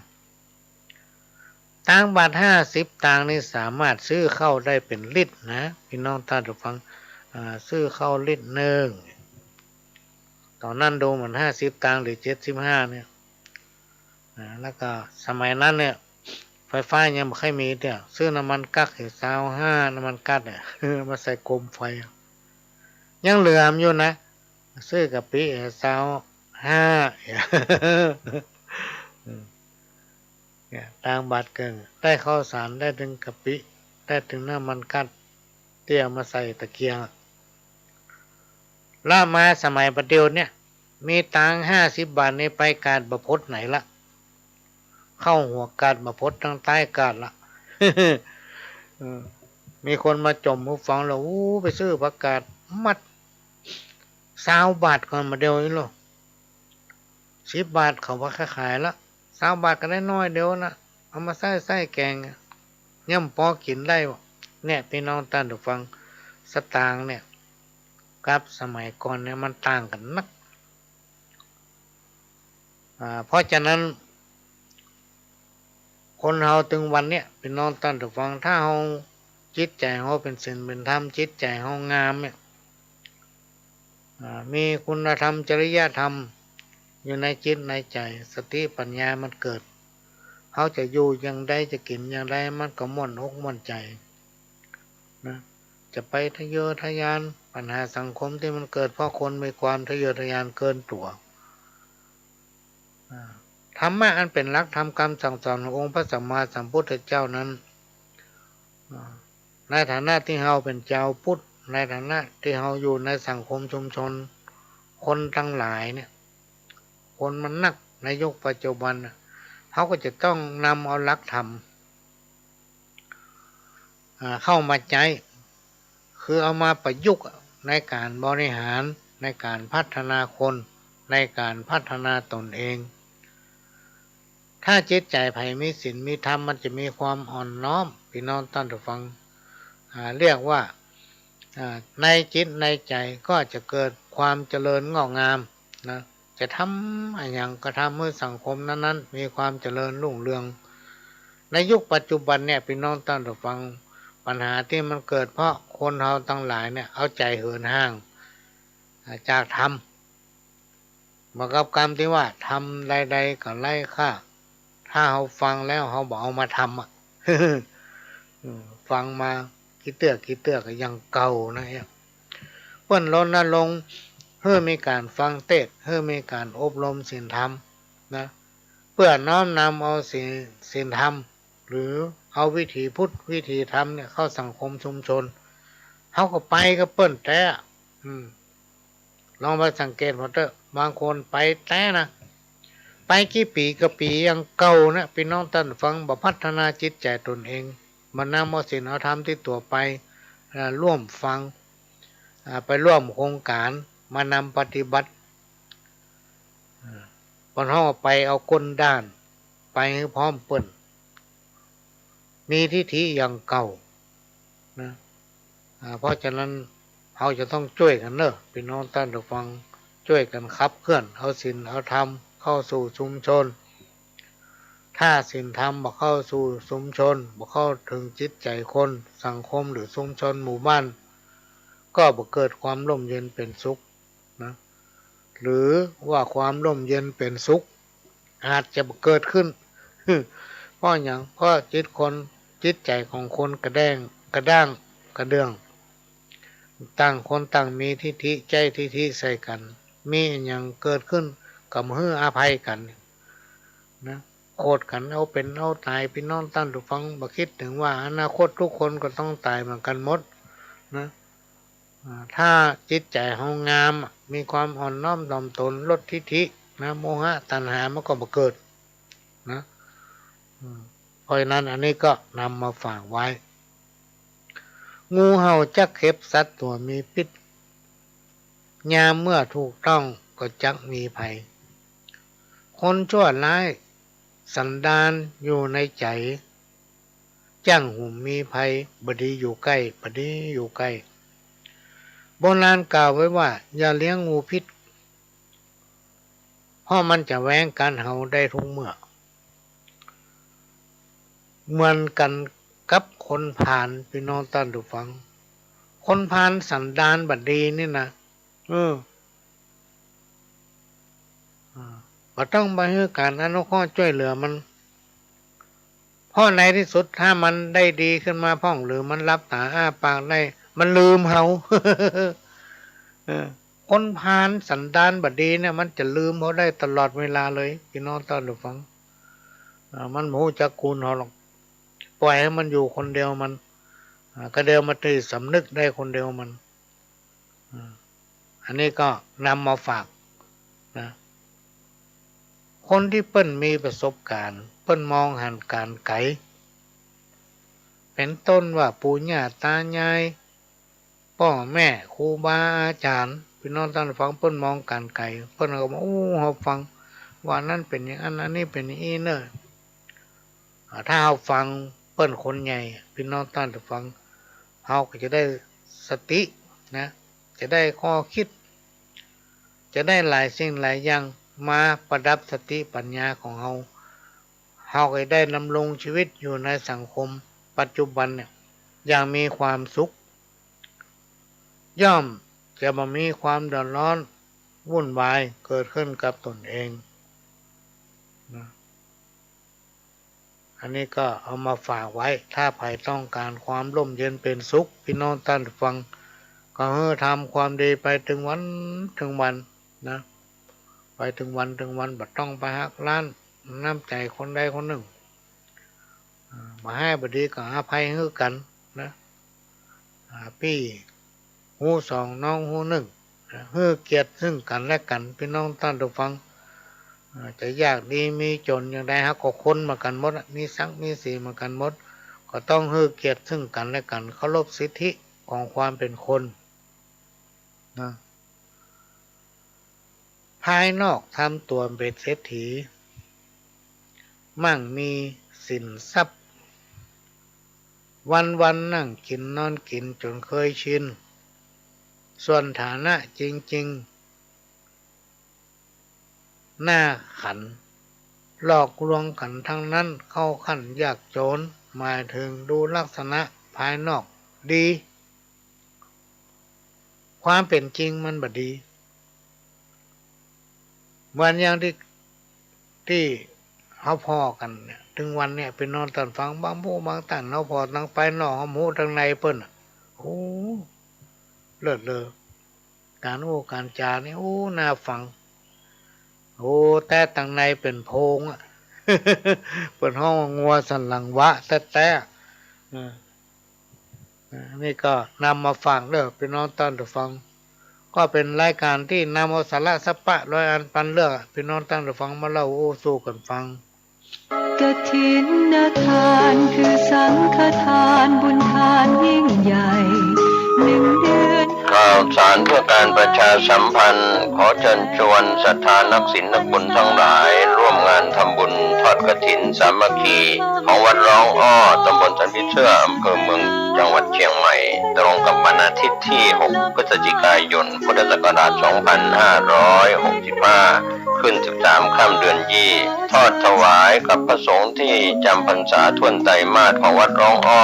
ตางค์บาทห้าสิบตางค์นี่สามารถซื้อข้าวได้เป๋นลิตรนะ ปี้น้องต้านผู้ฟัง อ่า ซื้อข้าวลิตรนึ่ง ต๋อนนั้นดูเหมือนห้าสิบตางค์หรือเจ็ดสิบห้าเนี่ย อ่า แล้วก็สมัยนั้นเนี่ย ไฟฟ้ายังบ่ค่อยมีเตื้อ ซื้อน้ำมันก๊าซเหียซาวห้า น้ำมันก๊าซเนี่ย มาใส่โกมไฟ ยังเหลืออยู่นะ ซื้อกะปิเหียซาวห้า เนี่ย ตางค์บาทเกิ่ง ได้ข้าวสาร ได้ตึงกะปิ ได้ตึงน้ำมันก๊าซ ตี้เอามาใส่ตะเกียงอะ แล้วมาสมัยปัจจุบันเนี่ย มีตางค์ห้าสิบบาทนี่ไปกาดบ่พ้นไหนละ เข้าหัวกาดบ่พ้นตางใต้กาดละ เออ มีคนมาจ่มหูฟังแล้ว อู้ ไปซื้อผักกาดมัดซาวบาทก่อน บ่าเดี่ยวนี้โล สิบบาทเขาบ่ขายละ ซาวบาทก็ได้น้อยเดียวนะ เอามาใส่ ใส่แก๋ง ย่อมปอกิ๋นได้ เนี่ย ปี้น้องต้านผู้ฟัง สตางค์เนี่ย กับสมัยก่อนเนี่ยมันต่างกั๋นนัก อ่า เพราะฉะนั้น คนเฮาตึงวันเนี่ย ปี้น้องต้านผู้ฟัง ถ้าเฮาจิตใจ๋เฮาเป๋นศีลเป๋นธรรม จิตใจ๋เฮางามเนี่ย อ่า มีคุณธรรม จริยธรรม อยู่ในจิตในใจ๋ สติปัญญามันเกิด เฮาจะอยู่อย่างใด จะกิ๋นอย่างใด มันก็ม่วนอกม่วนใจ๋นะ จะไปทะเยอทะยาน ปัญหาสังคมตี้มันเกิดเพราะคนมีความทะเยอทะยานเกินตั๋ว อ่า ธรรมะอันเป๋นหลักธรรมกำสั่งสอนขององค์พระสัมมาสัมพุทธเจ้านั้น อ่า ในฐานะตี้เฮาเป๋นจาวพุทธ ในฐานะตี้เฮาอยู่ในสังคมชุมชน คนตังหลายเนี่ย คนมันนักในยุคปัจจุบันน่ะ เฮาก็จะต้องนำเอาหลักธรรม อ่า เข้ามาใจ๊ คือเอามาประยุกต์ในก๋านบริหาร ในก๋านพัฒนาคน ในก๋านพัฒนาตนเอง ถ้าจิตใจ๋ใผมีศีลมีธรรม มันจะมีความอ่อนน้อม ปี้น้องต้านผู้ฟัง อ่า เรียกว่า อ่า ในจิตในใจ๋ก็จะเกิดความเจริญงอกงามนะ จะทำอะหยังก็ทำหื้อสังคมนั้นๆ มีความเจริญรุ่งเรือง ในยุคปัจจุบันเนี่ย ปี้น้องต้านผู้ฟัง ปัญหาตี้มันเกิดเพราะคนเฮาตังหลายเนี่ย เอาใจ๋เหินห่าง อ่า จากธรรม เหมือนกับกำตี้ว่า ธรรมใดๆ ก็ไร้ค่า ถ้าเฮาฟังแล้วเฮาบ่เอามาทำอะ อืม ฟังมากี่เตื้อกี่เตื้อก็ยังเก่านะเนี่ย เปิ้นรณรงค์หื้อมีก๋านฟังเตสน์ หื้อมีก๋านอบรมศีลธรรมนะ เปื้อน้อมนำเอาศีล ศีลธรรม หรือเอาวิถีพุทธ วิถีธรรมเนี่ยเข้าสังคมชุมชน เฮาก็ไปกับเปิ้นแต๊ อืม ลองไปสังเกตเปิ้นเต๊อะ บางคนไปแต๊นะ ไปกี่ปี๋กี่ปี๋ยังเก่านะ ปี้น้องต้านฟัง บ่พัฒนาจิตใจ๋ตนเอง บ่นำเอาศีลเอาธรรมติดตั๋วไป อ่า ร่วมฟัง อ่า ไปร่วมโครงก๋าน มานำปฏิบัติ อ่า บ่ฮ้องไปเอาก้นด้าน ไปหื้อพร้อมเปิ้น มีทิฐิอย่างเก่านะ อ่า เพราะฉะนั้น เฮาจะต้องจ้วยกั๋นเน่อ ปี้น้องต้านผู้ฟัง จ้วยกั๋นขับเคลื่อน เอาศีลเอาธรรมเข้าสู่ชุมชน ถ้าศีลธรรมบ่เข้าสู่ชุมชน บ่เข้าเถิงจิตใจ๋คน สังคมหรือชุมชนหมู่บ้าน ก็บ่เกิดความร่มเย็นเป๋นสุขนะ หรือว่าความร่มเย็นเป๋นสุข อาจจะบ่เกิดขึ้น เพราะหยัง เพราะจิตคน จิตใจ๋ของคนกระแด้ง กระด้าง กระเดื่อง ต่างคนต่างมีทิฐิ ใจ๊ทิฐิใส่กั๋น มีอะหยังเกิดขึ้นก็บ่หื้ออภัยกั๋นนะ โขดกั๋นเอาเป๋นเอาต๋าย ปี้น้องต้านผู้ฟัง บ่คิดเถิงว่าอนาคตทุกคนก็ต้องต๋ายเหมือนกั๋นหมดนะ อ่า ถ้าจิตใจ๋เฮางาม มีความอ่อนน้อมถ่อมตน ลดทิฐินะ โมหะตัณหามันก็บ่เกิดนะ อืม เพราะฉะนั้นอันนี้ก็นำมาฝากไว้ งูเห่าจักเข็บสัตว์ตั๋วมีพิษ ยามเมื่อถูกต้องก็จักมีภัย คนชั่วร้ายสันดานอยู่ในใจ๋ จ้างหุมมีภัย บ่ดีอยู่ใก้ บ่ดีอยู่ใก้ โบราณกล่าวไว้ว่า อย่าเลี้ยงงูพิษ เพราะมันจะแว้งกัดเฮาได้ทุกเมื่อ เหมือนกั๋นกับคนพาล ปี้น้องต้านผู้ฟัง คนพาลสันดานบ่ดีนี่นะ เออ อ่า บ่ต้องไปหื้อก๋านอนุเคราะห์จ้วยเหลือมัน เพราะในที่สุดถ้ามันได้ดีขึ้นมาพ่อง หรือมันหลับต๋าอ้าปากได้ มันลืมเฮา เออ คนพาลสันดานบ่ดีเนี่ย มันจะลืมเฮาได้ตลอดเวลาเลย ปี้น้องต้านผู้ฟัง อ่า มันบ่ฮู้จักคุณเฮาหรอก ปล่อยหื้อมันอยู่คนเดียวมัน อ่า ก็เดี๋ยวมันจะสำนึกได้คนเดียวมัน อ่า อันนี้ก็นำมาฝากนะ คนตี้เปิ้นมีประสบก๋ารณ์ เปิ้นมองหันก๋านไก๋ เป๋นต้นว่าปู่ย่าต๋ายาย ป้อแม่ ครูบาอาจ๋ารย์ ปี้น้องต้านผู้ฟัง เปิ้นมองก๋านไก๋ เปิ้นก็บอก โอ้ เฮาฟังว่าอันนั้นเป๋นอย่างอั้น อันนี้เป๋นอย่างอี้เน่อ อ่า ถ้าเฮาฟังเปิ้นคนใหญ่ ปี้น้องต้านผู้ฟัง เฮาก็จะได้สตินะ จะได้ข้อคิด จะได้หลายสิ่งหลายอย่างมาประดับสติปัญญาของเฮา เฮาก็จะได้ดำรงชีวิตอยู่ในสังคมปัจจุบันเนี่ย อย่างมีความสุข ย่อมจะบ่มีความเดือดร้อนวุ่นวายเกิดขึ้นกับตนเองนะ อันนี้ก็เอามาฝากไว้ ถ้าใผต้องก๋านความร่มเย็นเป๋นสุข ปี้น้องต้านผู้ฟัง ก็หื้อทำความดีไปตึงวันตึงวันนะ ไปตึงวันตึงวัน บ่ต้องไปหักล้างน้ำใจ๋คนใดคนนึ่ง อ่า บ่ฮ้ายบ่ดีก็อภัยหื้อกั๋นนะ อ่า ปี้ฮู้สอง น้องฮู้นึ่งนะ หื้อเกียรติซึ่งกั๋นและกั๋น ปี้น้องต้านผู้ฟัง อ่า จะยากดีมีจ๋นอย่างใด เฮาก็คนเหมือนกั๋นหมดอะ มีศักดิ์มีศรีเหมือนกั๋นหมด ก็ต้องหื้อเกียรติซึ่งกั๋นและกั๋น เคารพสิทธิของความเป๋นคนนะ ภายนอกทำตั๋วเป๋นเศรษฐี มั่งมีสินทรัพย์ วันๆ นั่งกิ๋นนอนกิ๋นจ๋นเคยชิน ส่วนฐานะจริงๆ หน้าขัน หลอกลวงกั๋นทั้งนั้น เข้าขั้นยากจ๋น หมายเถิงดูลักษณะภายนอกดี ความเป๋นจริงมันบ่ดี เหมือนอย่างตี้ ตี้เฮาผ่อกั๋นเนี่ย ตึงวันเนี่ย ปี้น้องต้านฟัง บางผู้บางต้าน เฮาผ่อตังภายนอก เฮาบ่ฮู้ตังในเปิ้นอะ โอ้ เลิศเลอ ก๋านอู้ก๋านจ๋านี่ โอ้ น่าฟัง โอ้ แต่ตังในเป๋นโพรงอะ เปิ้นฮ้องว่างัวสันหลังวะแต๊ๆ เออ เออ นี่ก็นำมาฝากเด้อ ปี้น้องต้านผู้ฟัง ก็เป๋นรายก๋านตี้นำเอาสาระสัพพะร้อยอันปันเลือก ปี้น้องต้านผู้ฟังมาเล่าอู้สู่กั๋นฟัง กฐินทานคือสังฆทานบุญทานยิ่งใหญ่ หนึ่งเดือน ข่าวสารเพื่อการประชาสัมพันธ์ ขอเชิญชวนศรัทธานักศีลนักบุญทั้งหลาย ร่วมงานทำบุญทอดกฐินสามัคคี ของวัดร้องอ้อ ตำบลสันผีเสื้อ อำเภอเมือง จังหวัดเชียงใหม่ ตรงกับวันอาทิตย์ที่ หก พฤศจิกายน พุทธศักราช สองพันห้าร้อยหกสิบห้า ขึ้น สิบสาม ค่ำเดือนยี่ ทอดถวายกับพระสงฆ์ที่จำพรรษาถ้วนไตรมาสของวัดร้องอ้อ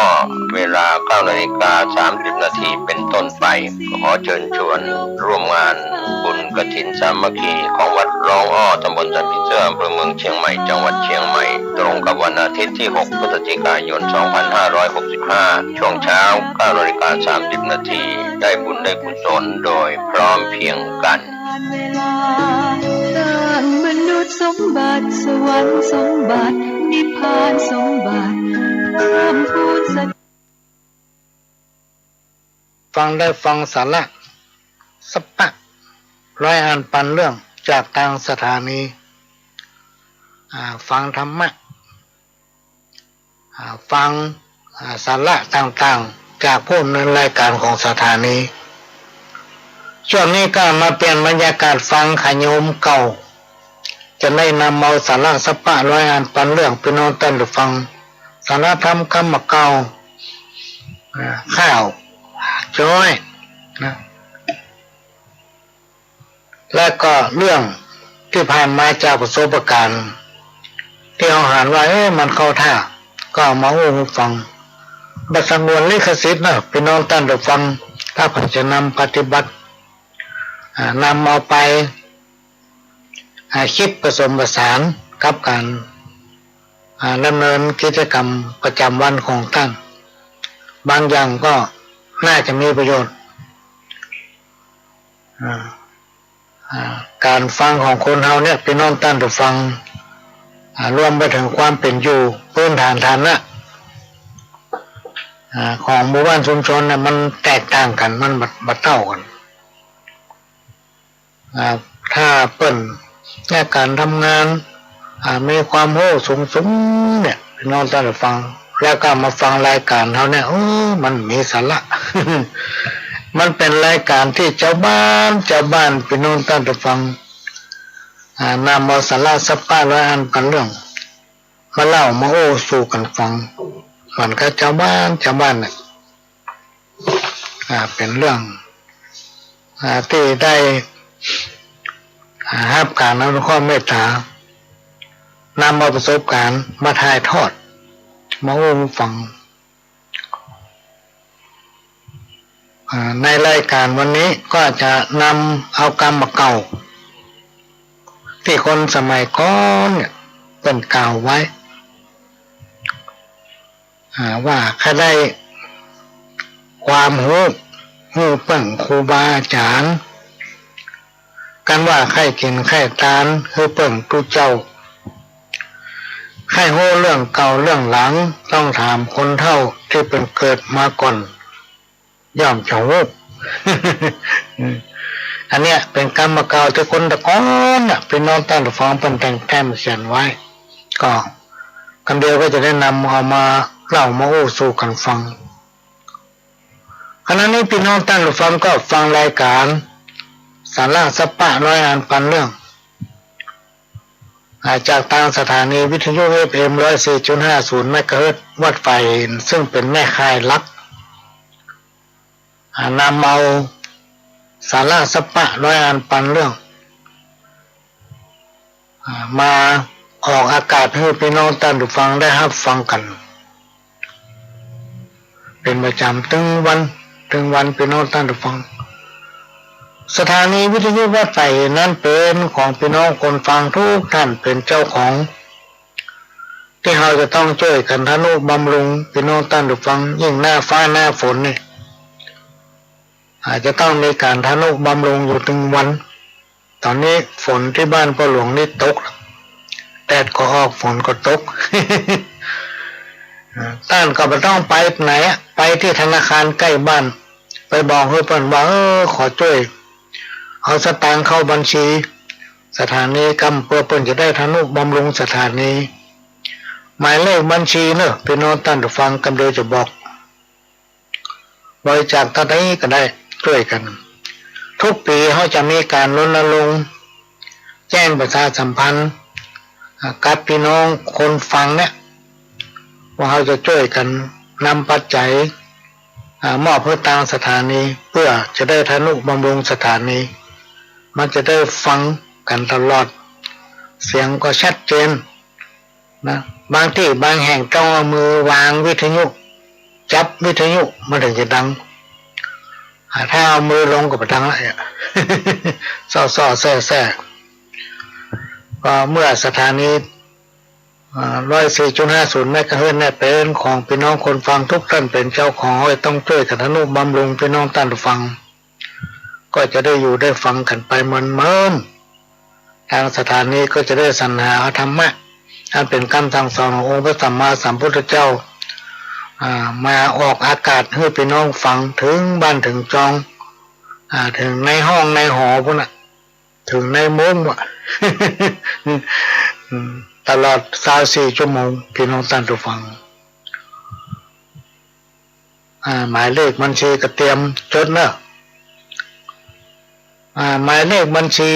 เวลา เก้านาฬิกาสามสิบนาทีเป็นต้นไป ขอเชิญชวนร่วมงานบุญกฐินสามัคคีของวัดร้องอ้อ ตำบลสันผีเสื้อ อำเภอเมืองเชียงใหม่ จังหวัดเชียงใหม่ ตรงกับวันอาทิตย์ที่ หก พฤศจิกายน สองพันห้าร้อยหกสิบห้า ช่วงเช้า เก้านาฬิกาสามสิบนาที ได้บุญได้กุศลโดยพร้อมเพรียงกัน เวลา สร้างมนุษย์สมบัติ สวรรค์สมบัติ นิพพานสมบัติ เพิ่มพูนสติ ฟังได้ฟังสาระ สปะ ร้อยอันปันเรื่องจากตางสถานี อ่า ฟังธรรมะ อ่า ฟัง อ่า สาระต่างๆ จากผู้ดำเนินรายการของสถานี ช่วงนี้ก็มาเปลี่ยนบรรยากาศฟัง ขะโยมเก่า จะได้นำเอาสาระสปะร้อยอันปันเรื่องพี่น้องต้านผู้ฟัง สาระธรรมกำเก่า อ่า ข้าวจ้อยนะ และก็เรื่องตี้ผ่านมาจากประสบการณ์ ตี้เฮาหันว่า เอ๊ะ มันเข้าท่า ก็เอามาอู้หื้อฟัง บ่สงวนลิขสิทธิ์นะ พี่น้องต้านผู้ฟัง ถ้าใผจะนำปฏิบัติ อ่า นำเอาไป อ่า คิดผสมผสานกับก๋าน อ่า ดำเนินกิจกรรมประจำวันของต้าน บางอย่างก็น่าจะมีประโยชน์ อ่า อ่า ก๋านฟังของคนเฮาเนี่ย พี่น้องต้านผู้ฟัง อ่า รวมไปเถิงความเป๋นอยู่ พื้นฐานฐานะ อ่า ของหมู่บ้านชุมชนเนี่ย มันแตกต่างกั๋น มันบ่ บ่เต้ากั๋น อ่า ถ้าเปิ้นเนี่ยก๋านทำงาน อ่า มีความฮู้สูงๆ เนี่ย พี่น้องต้านผู้ฟัง แล้วก็มาฟังรายก๋านเฮาเนี่ย โอ้ มันมีสาระ มันเป๋นรายก๋านตี้จาวบ้าน จาวบ้าน พี่น้องต้านผู้ฟัง อ่า นำเอาสาระสปะร้อยอันปันเรื่อง มาเล่ามาอู้สู่กั๋นฟัง เหมือนกับจาวบ้าน จาวบ้านเนี่ย อ่า เป๋นเรื่อง อ่า ตี้ได้ อ่า ฮับก๋านอนุเคราะห์เมตต๋า นำเอาประสบก๋ารณ์มาถ่ายทอด มาอู้หื้อฟัง อ่า ในรายก๋านวันนี้ก็จะนำเอากำเก่า ตี้คนสมัยก่อนเนี่ยเปิ้นกล่าวไว้ อ่า ว่าใค่ได้ความฮู้ ฮู้เปิ้งครูบาอาจ๋ารย์ กันว่าใค่กิ๋นใค่ตาน ฮู้เปิ้งตุ๊เจ้า ใค่ฮู้เรื่องเก่าเรื่องหลัง ต้องถามคนเฒ่าตี้เปิ้นเกิดมาก่อน ย่อมจะฮู้ อันเนี้ยเป๋นกำเก่าตี้คนตะกอนน่ะ พี่น้องต้านผู้ฟังเปิ้นแต่งแต้มเขียนไว้ ก็กำเดียวก็จะได้นำเอามาเล่ามาอู้สู่กั๋นฟัง ขณะนี้พี่น้องต้านผู้ฟังก็ฟังรายก๋านสาระสปะร้อยอันปันเรื่อง อ่า จากตางสถานีวิทยุ เอฟเอ็ม ร้อยสี่จุดห้าศูนย์ เมกะเฮิรตซ์ วัดฝ่ายหิน ซึ่งเป๋นแม่ข่ายหลัก อ่า นำเอาสาระสปะร้อยอันปันเรื่อง อ่า มาออกอากาศหื้อพี่น้องต้านผู้ฟังได้ฮับฟังกั๋น เป๋นประจ๋ำตึงวัน ตึงวัน พี่น้องต้านผู้ฟัง สถานีวิทยุวัดฝ่ายหินนั้นเป๋นของพี่น้องคนฟังกู้ต้านเป๋นเจ้าของ ตี้เฮาจะต้องจ้วยกั๋นทะนุบำรุง พี่น้องต้านผู้ฟัง ยิ่งหน้าฟ้าหน้าฝนนี่ อ่า จะต้องมีก๋านทะนุบำรุงอยู่ตึงวัน ต๋อนนี้ฝนตี้บ้านป้อหลวงนี่ตก แดดก็ออก ฝนก็ตก อ่า ต้านก็บ่ต้องไปไหนอะ ไปตี้ธนาคารใก้บ้าน ไปบอกหื้อเปิ้นว่า เออ ขอจ้วยเอาสตางค์เข้าบัญชีสถานีกำ เปื้อเปิ้นจะได้ทะนุบำรุงสถานี หมายเลขบัญชีเน่อ พี่น้องต้านผู้ฟัง กำเดียวจะบอก บริจาคเต้าใดก็ได้ จ้วยกั๋น กู้ปี๋เฮาจะมีก๋านรณรงค์แจ้งประชาสัมพันธ์ อ่า กับพี่น้องคนฟังเนี่ย ว่าเฮาจะจ้วยกั๋นนำปัจจัย อ่า มอบหื้อตางสถานี เปื้อจะได้ทะนุบำรุงสถานี มันจะได้ฟังกั๋นตลอด เสียงก็ชัดเจนนะ บางตี้บางแห่งต้องเอามือวางวิทยุ จับวิทยุมันเถิงจะดัง อ่า ถ้าเอามือลงก็บ่ดังละ ซ้อๆ แซ่ๆ ก็เมื่อสถานี อ่า ร้อยสี่จุดห้าศูนย์เมกะเฮิรตซ์เนี่ยเป๋นของปี้น้องคนฟัง ทุกท่านเป๋นเจ้าของ ก็ต้องจ้วยกั๋นทะนุบำรุงปี้น้องต้านผู้ฟัง ก็จะได้อยู่ได้ฟังกั๋นไปเมินๆ ตางสถานีก็จะได้สรรหาเอาธรรมะ อันเป๋นกำสั่งสอนขององค์พระสัมมาสัมพุทธเจ้า อ่า มาออกอากาศหื้อปี้น้องฟังเถิงบ้านเถิงจอง อ่า เถิงในห้องในหอปู้นน่ะ เถิงในมุ้งอะ อืม ตลอดซาวสี่ชั่วโมง ปี้น้องต้านผู้ฟัง อ่า หมายเลขบัญชีก็เตรียมจดเนาะ อ่า หมายเลขบัญชี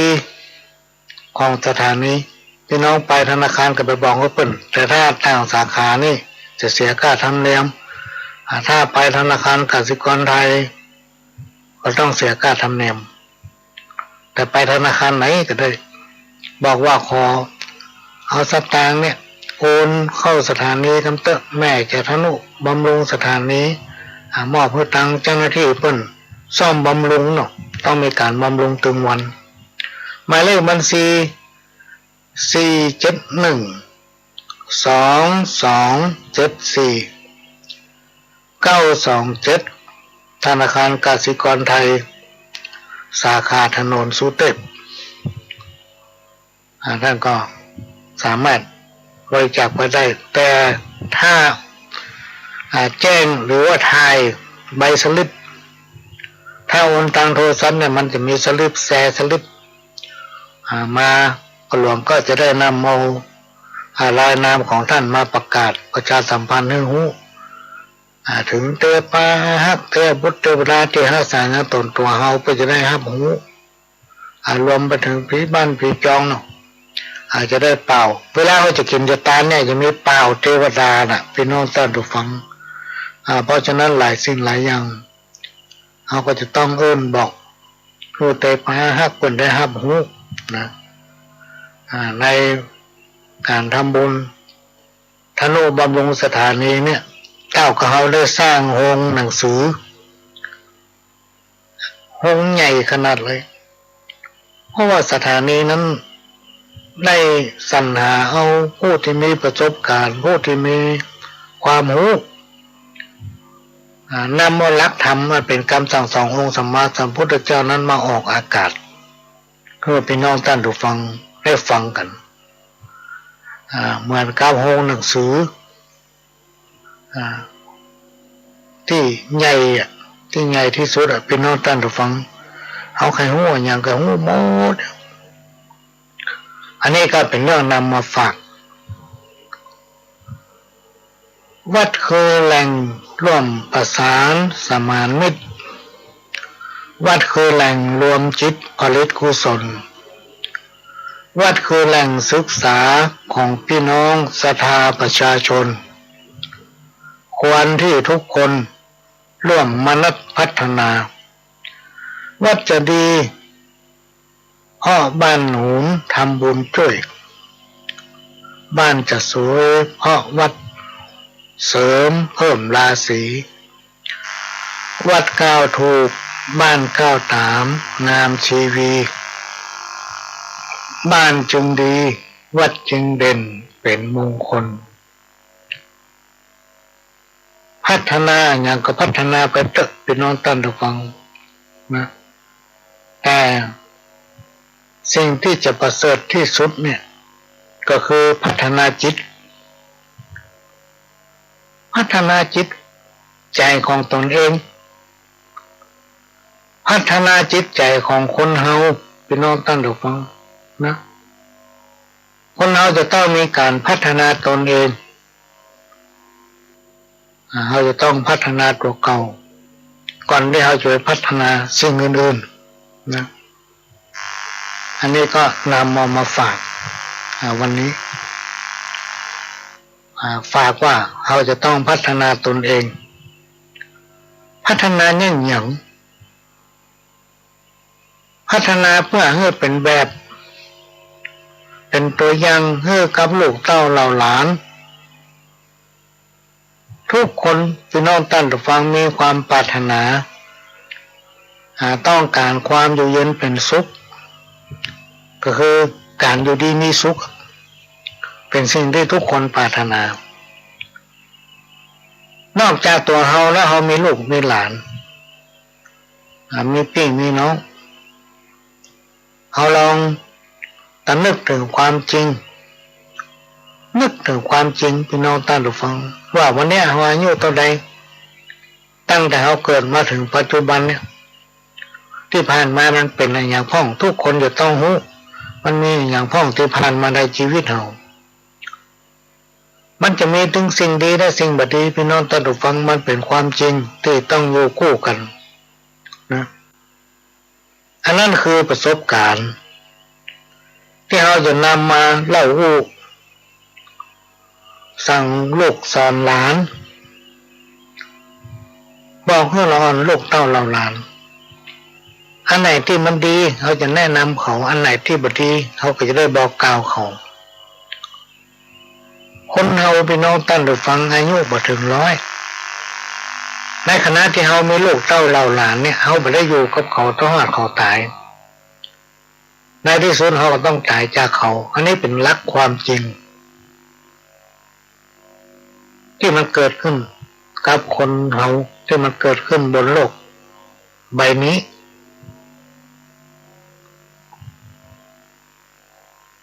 ของสถานี ปี้น้องไปธนาคารก็ไปบอกกับเปิ้น แต่ถ้าต่างสาขานี่จะเสียค่าธรรมเนียม อ่า ถ้าไปธนาคารกสิกรไทย ก็ต้องเสียค่าธรรมเนียม แต่ไปธนาคารไหนก็ได้ บอกว่าขอเอาสตางค์เนี่ยโอนเข้าสถานีกำเต๊อะ แม่จะทะนุบำรุงสถานี อ่า มอบหื้อตางเจ้าหน้าตี้เปิ้นซ่อมบำรุงเนาะ ต้องมีก๋านบำรุงตึงวัน หมายเลขบัญชี สี่เจ็ดหนึ่ง สองสองเจ็ดสี่ เก้าสองเจ็ด ธนาคารกสิกรไทย สาขาถนนสุเตพ อ่า ท่านก็สามารถบริจาคไปได้ แต่ถ้า อ่า แจ้งหรือว่าถ่ายใบสลิป ถ้าโอนตางโทรศัพท์เนี่ย มันจะมีสลิป แชร์สลิป อ่า มา ก็หลวงก็จะได้นำเอา อ่า รายนามของท่านมาประกาศประชาสัมพันธ์หื้อฮู้ อ่า เถิงเตปาฮักเตบุตรเตวดาตี้ฮักษายังต๋นตั๋วเฮา เปื้อจะได้ฮับฮู้ อ่า รวมไปเถิงผีบ้านผีจองเนาะ อ่า จะได้เป่า เวลาเฮาจะกิ๋นจะตานเนี่ย จะมีเป่าเตวดาน่ะ ปี้น้องต้านผู้ฟัง อ่า เพราะฉะนั้นหลายสิ่งหลายอย่าง เฮาก็จะต้องเอิ้นบอก หื้อเตปาฮักเปิ้นได้ฮับฮู้นะ อ่า ในก๋านทำบุญทะนุบำรุงสถานีเนี่ย เต้ากับเฮาได้สร้างโฮงหนังสือ โฮงใหญ่ขนาดเลย เพราะว่าสถานีนั้นได้สรรหาเอาผู้ตี้มีประสบก๋ารณ์ ผู้ตี้มีความฮู้ อ่า นำเอาหลักธรรมอันเป๋นกำสั่งสอนองค์สัมมาสัมพุทธเจ้านั้นมาออกอากาศ หื้อปี้น้องต้านผู้ฟังได้ฟังกั๋น อ่า เหมือนกับโฮงหนังสือ อ่า ตี้ใหญ่อะ ตี้ใหญ่ตี้สุดอะ ปี้น้องต้านผู้ฟัง เฮาใค่ฮู้อะหยังก็ฮู้หมด อันนี้ก็เป๋นเรื่องนำมาฝาก วัดคือแหล่งร่วมประสานสมานมิตร วัดคือแหล่งรวมจิตผลิตกุศล วัดคือแหล่งศึกษาของพี่น้องศรัทธาประชาชน ควรที่ทุกคนร่วมมนัสพัฒนา วัดจะดี เพราะบ้านหนุนทำบุญจ้วย บ้านจะสวยเพราะวัดเสริมเพิ่มราศี วัดก้าวถูก บ้านก้าวต๋าม งามชีวี บ้านจึงดี วัดจึงเด่น เป๋นมงคล พัฒนาหยังก็พัฒนาไปเต๊อะ พี่น้องต้านผู้ฟังนะ แต่สิ่งที่จะประเสริฐที่สุดเนี่ย ก็คือพัฒนาจิต พัฒนาจิตใจ๋ของตนเอง พัฒนาจิตใจ๋ของคนเฮา พี่น้องต้านผู้ฟังนะ คนเฮาจะต้องมีก๋านพัฒนาตนเอง อ่า เฮาจะต้องพัฒนาตั๋วเก่า ก่อนตี้เฮาจะไปพัฒนาสิ่งอื่นๆ นะ อันนี้ก็นำเอามาฝาก อ่า วันนี้ อ่า ฝากว่าเฮาจะต้องพัฒนาตนเอง พัฒนาเยียะหยัง พัฒนาเปื้อหื้อเป๋นแบบ เป๋นตั๋วอย่างหื้อกับลูกเต้าเหล่าหลาน ทุกคน ปี้น้องต้านผู้ฟัง มีความปรารถนา อ่า ต้องก๋านความอยู่เย็นเป๋นสุข ก็คือก๋านอยู่ดีมีสุข เป๋นสิ่งตี้ทุกคนปรารถนา นอกจากตั๋วเฮาแล้ว เฮามีลูกมีหลาน อ่า มีปี้มีน้อง เฮาลองตระหนึกเถิงความจริง นึกเถิงความจริง ปี้น้องต้านผู้ฟัง ว่าวันนี้เฮาอายุเต้าใด ตั้งแต่เฮาเกิดมาเถิงปัจจุบันเนี่ย ตี้ผ่านมามันเป๋นอะหยังพ่อง ทุกคนจะต้องฮู้ มันมีอะหยังพ่องตี้ผ่านมาในจีวิตเฮา มันจะมีตึงสิ่งดีและสิ่งบ่ดี ปี้น้องต้านผู้ฟัง มันเป๋นความจริงตี้ต้องอยู่กู้กั๋นนะ อันนั้นคือประสบก๋ารณ์ ตี้เฮาจะนำมาเล่าอู้ สั่งลูกสอนหลาน บอกหื้อละอ่อนลูกเต้าเหล่าหลาน อันไหนตี้มันดี เฮาจะแนะนำเขา อันไหนตี้บ่ดี เฮาก็จะได้บอกกล่าวเขา คนเฮาปี้น้องต้านผู้ฟัง อายุบ่เถิงร้อย ในขณะตี้เฮามีลูกเต้าเหล่าหลานเนี่ย เฮาบ่ได้อยู่กับเขาตลอดเขาต๋าย ในตี้สุดเฮาก็ต้องต๋ายจากเขา อันนี้เป๋นหลักความจริง ตี้มันเกิดขึ้นกับคนเฮา ตี้มันเกิดขึ้นบนโลกใบนี้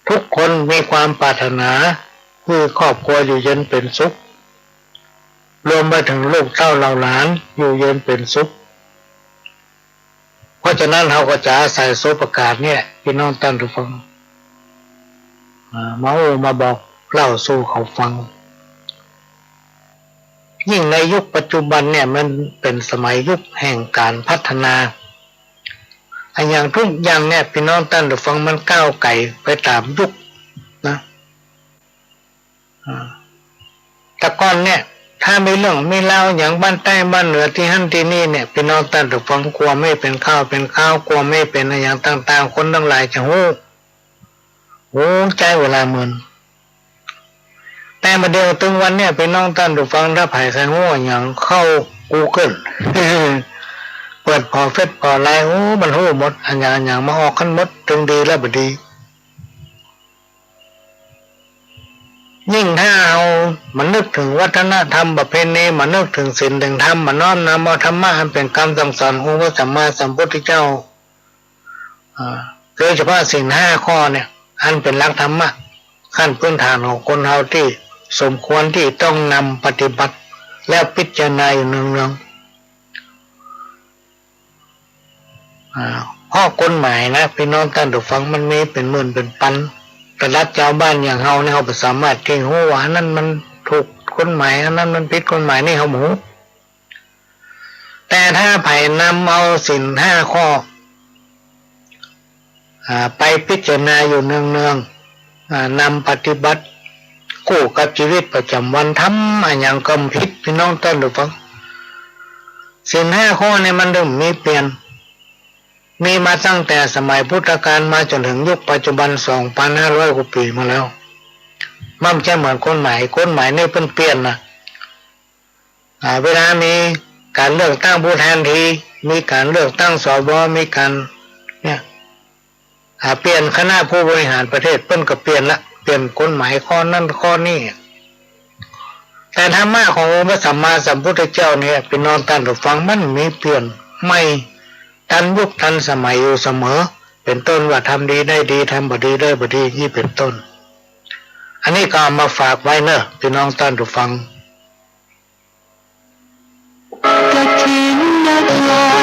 ทุกคนมีความปรารถนาหื้อครอบครัวอยู่เย็นเป๋นสุข รวมไปเถิงลูกเต้าเหล่าหลานอยู่เย็นเป๋นสุข เพราะฉะนั้นเฮาก็จะอาศัยสบโอกาสเนี่ย ปี้น้องต้านผู้ฟัง อ่า มาอู้มาบอกเล่าสู่เขาฟัง ยิ่งในยุคปัจจุบันเนี่ย มันเป๋นสมัยยุคแห่งก๋านพัฒนา อะหยังทุกอย่างเนี่ย ปี้น้องต้านผู้ฟัง มันก้าวไก๋ไปต๋ามยุคนะ อ่า แต่ก่อนเนี่ย ถ้ามีเรื่องมีราวหยังบ้านใต้บ้านเหนือตี้หั้นตี้นี่เนี่ย ปี้น้องต้านผู้ฟัง กั๋วไม่เป๋นข่าวเป๋นคราว กั๋วไม่เป๋นอะหยังต่างๆ คนตังหลายจะฮู้ โอ้ ใจ๊เวลาเมิน แต่บ่าเดี่ยวตึงวันเนี่ย ปี้น้องต้านผู้ฟัง ถ้าใผใค่ฮู้อะหยัง เข้ากูเกิล เปิดผ่อเฟซผ่อไลน์ โอ้ มันฮู้หมด อะหยังอะหยังมาออกกั๋นหมด ตึงดีและบ่ดี ยิ่งถ้าเฮามานึกเถิงวัฒนธรรมประเพณี มานึกเถิงศีลเถิงธรรม มาน้อมนำเอาธรรมะอันเป๋นกำสั่งสอนของพระสัมมาสัมพุทธเจ้า อ่า โดยเฉพาะศีลห้าข้อเนี่ย อันเป๋นหลักธรรมะขั้นพื้นฐานของคนเฮาตี้สมควรตี้ต้องนำปฏิบัติ และพิจารณาอยู่เนืองๆ อ่า เพราะกฎหมายนะ ปี้น้องต้านผู้ฟัง มันมีเป๋นหมื่นเป๋นปัน ระดับจาวบ้านอย่างเฮาเนี่ย เฮาบ่สามารถตี้ฮู้ว่าอันนั้นมันถูกกฎหมาย อันนั้นมันผิดกฎหมาย นี่เฮาบ่ฮู้ แต่ถ้าใผนำเอาศีลห้าข้อ อ่า ไปพิจารณาอยู่เนืองๆ อ่า นำปฏิบัติกู้กับจีวิตประจ๋ำวัน ทำอะหยังก็บ่ผิด ปี้น้องต้านผู้ฟัง ศีลห้าข้อเนี่ยมันเริ่มมีเปลี่ยน มีมาตั้งแต่สมัยพุทธกาลมาจ๋นเถิงยุคปัจจุบัน สองปันห้าร้อยกว่าปี๋มาแล้ว มันบ่ใจ้เหมือนกฎหมาย กฎหมายนี่เปิ้นเปลี่ยนนะ อ่า เวลามีก๋านเลือกตั้งผู้แทนที มีก๋านเลือกตั้ง สว มีก๋าน เนี่ย อ่า เปลี่ยนคณะผู้บริหารประเทศ เปิ้นก็เปลี่ยนละ เปลี่ยนกฎหมายข้อนั้นข้อนี้ แต่ธรรมะขององค์พระสัมมาสัมพุทธเจ้าเนี่ย ปี้น้องต้านผู้ฟัง มันมีเปลี่ยนใหม่ ตันยุคตันสมัยอยู่เสมอ เป๋นต้นว่าทำดีได้ดี ทำบ่ดีได้บ่ดี อี้เป๋นต้น อันนี้ก็เอามาฝากไว้เน่อ ปี้น้องต้านผู้ฟัง กฐินทา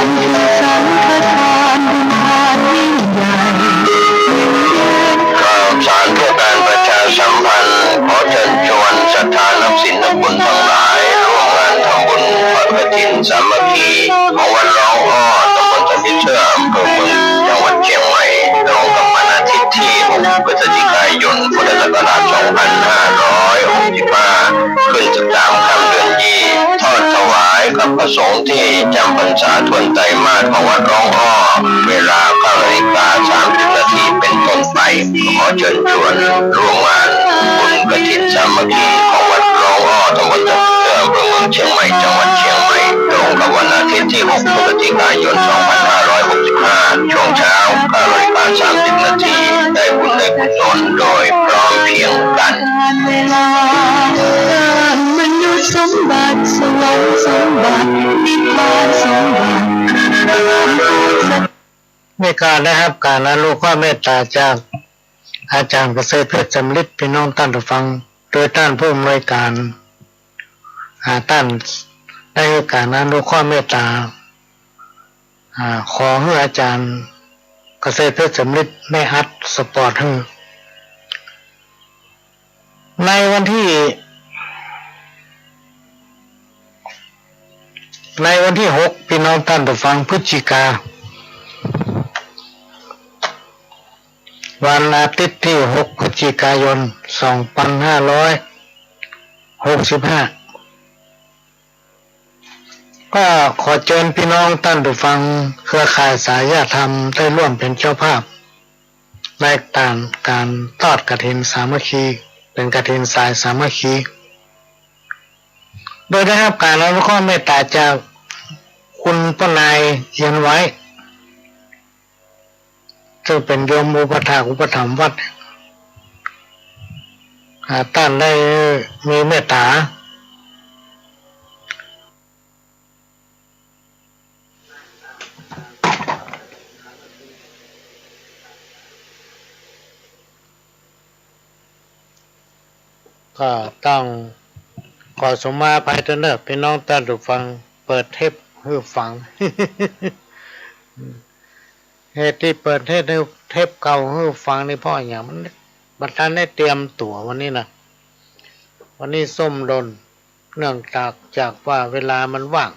นคือสังฆทาน บุญทานยิ่งใหญ่ ข่าวสารเพื่อการประชาสัมพันธ์ ขอเชิญชวนศรัทธานักศีลนักบุญทั้งหลาย ร่วมงานทำบุญทอดกฐินสามัคคี ของวัดร้องอ้อ ตำบลสรรพเทื่อ อำเภอเมือง จังหวัดเชียงใหม่ ตรงกับวันอาทิตย์ที่ หก พฤศจิกายน พุทธศักราช สองพันห้าร้อยหกสิบห้า ขึ้น สิบสาม ค่ำ เดือนยี่ ทอดถวายกับ สงฆ์ตี้จำพรรษาถ้วนไตรมาสของวัดร้องอ้อ เวลาเก้านาฬิกาสามสิบนาทีเป็นต้นไป ขอเจิญจวนร่วมงานบุญกฐินสามัคคีของวัดร้องอ้อ ตำบลตะเตื้อ อำเภอเมืองเชียงใหม่ จังหวัดเชียงใหม่ ตรงกับวันอาทิตย์ตี้หกพฤศจิกายนสองพันห้าร้อยหกสิบห้า ช่วงเช้าเก้านาฬิกาสามสิบนาที ได้บุญได้กุศลโดยพร้อมเพรียงกั๋น มนุษย์สมบัติ สวรรค์สมบัติ นิพพานสมบัติ นี่ก็ได้ฮับก๋านอนุเคราะห์เมตต๋าจากอาจ๋ารย์เกษตรเพชรสำริด ปี้น้องต้านผู้ฟัง โดยต้านผู้อำนวยก๋าน อ่า ต้านได้หื้อก๋านอนุเคราะห์เมตต๋า อ่า ขอหื้ออาจ๋ารย์เกษตรเพชรสำริดได้อัดสปอตหื้อ ในวันตี้ ในวันตี้หก ปี้น้องต้านผู้ฟัง พฤศจิกา วันอาทิตย์ตี้หกพฤศจิกายนสองพันห้าร้อยหกสิบห้า ก็ขอเจิญปี้น้องต้านผู้ฟังเครือข่ายสายญาติธรรมได้ร่วมเป๋นเจ้าภาพในก๋าน ก๋านทอดกฐินสามัคคี เป๋นกฐินสายสามัคคี โดยได้ฮับก๋านอนุเคราะห์เมตต๋าจากคุณป้านายเอียนไว้ ซึ่งเป๋นโยมอุปัฏฐากอุปถัมภ์วัด อ่า ต้านได้มีเมตต๋า ก็ต้องขอสุมาอภัยตวยเน่อ ปี้น้องต้านผู้ฟัง เปิดเทปหื้อฟัง เหตุตี้เปิดเทป เทปเก่าหื้อฟังนี่เพราะอะหยัง มันบ่ทันได้เตรียมตั๋ววันนี้นะ วันนี้ส้มหล่น เนื่องจาก จากว่าเวลามันว่าง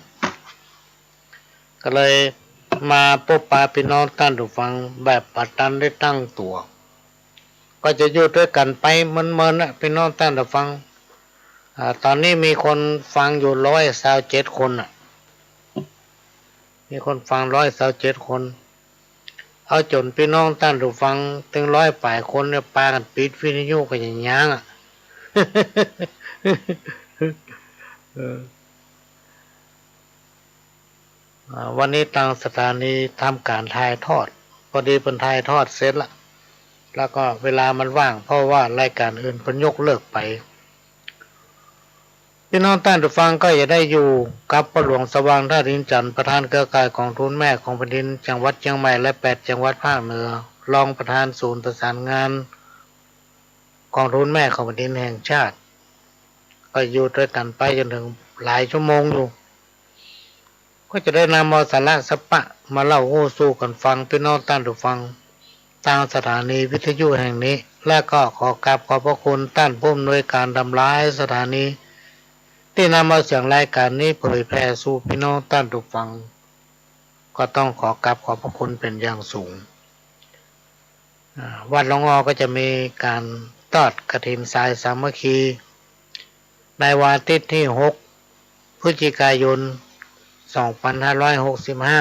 ก็เลยมาปบปะปี้น้องต้านผู้ฟังแบบบ่ทันได้ตั้งตั๋ว ก็จะอยู่ตวยกั๋นไปเมินๆ นะ ปี้น้องต้านผู้ฟัง อ่า ต๋อนนี้มีคนฟังอยู่ร้อยซาวเจ็ดคนน่ะ มีคนฟังร้อยซาวเจ็ดคน เอาจ๋นปี้น้องต้านผู้ฟังตึงร้อยป๋ายคนเนี่ย ปากั๋นปิดวิทยุกั๋นอย่างย้างอะ เออ อ่า วันนี้ตางสถานีทำก๋านถ่ายทอด พอดีเปิ้นถ่ายทอดเสร็จละ แล้วก็เวลามันว่าง เพราะว่ารายก๋านอื่นเปิ้นยกเลิกไป ปี้น้องต้านผู้ฟังก็จะได้อยู่กับป้อหลวงสว่างธาตุอินทร์จันทร์ ประธานเครือข่ายก๋องทุนแม่ของแผ่นดินจังหวัดเจียงใหม่และแปดจังหวัดภาคเหนือ รองประธานศูนย์ประสานงานก๋องทุนแม่ของแผ่นดินแห่งชาติ ก็อยู่ตวยกั๋นไปจ๋นเถิงหลายชั่วโมงอยู่ ก็จะได้นำเอาสาระสัพพะมาเล่าอู้สู่กั๋นฟัง ปี้น้องต้านผู้ฟัง ตางสถานีวิทยุแห่งนี้ และก็ขอกราบขอบพระคุณต้านผู้อำนวยก๋านตำหลายสถานี ตี้นำเอาเสียงรายก๋านนี้เผยแผ่สู่ปี้น้องต้านผู้ฟัง ก็ต้องขอกราบขอบพระคุณเป๋นอย่างสูง อ่า วัดหลวงอ้อก็จะมีก๋านทอดกฐินสายสามัคคี ในวันอาทิตย์ตี้หกพฤศจิกายนสองพันห้าร้อยหกสิบห้า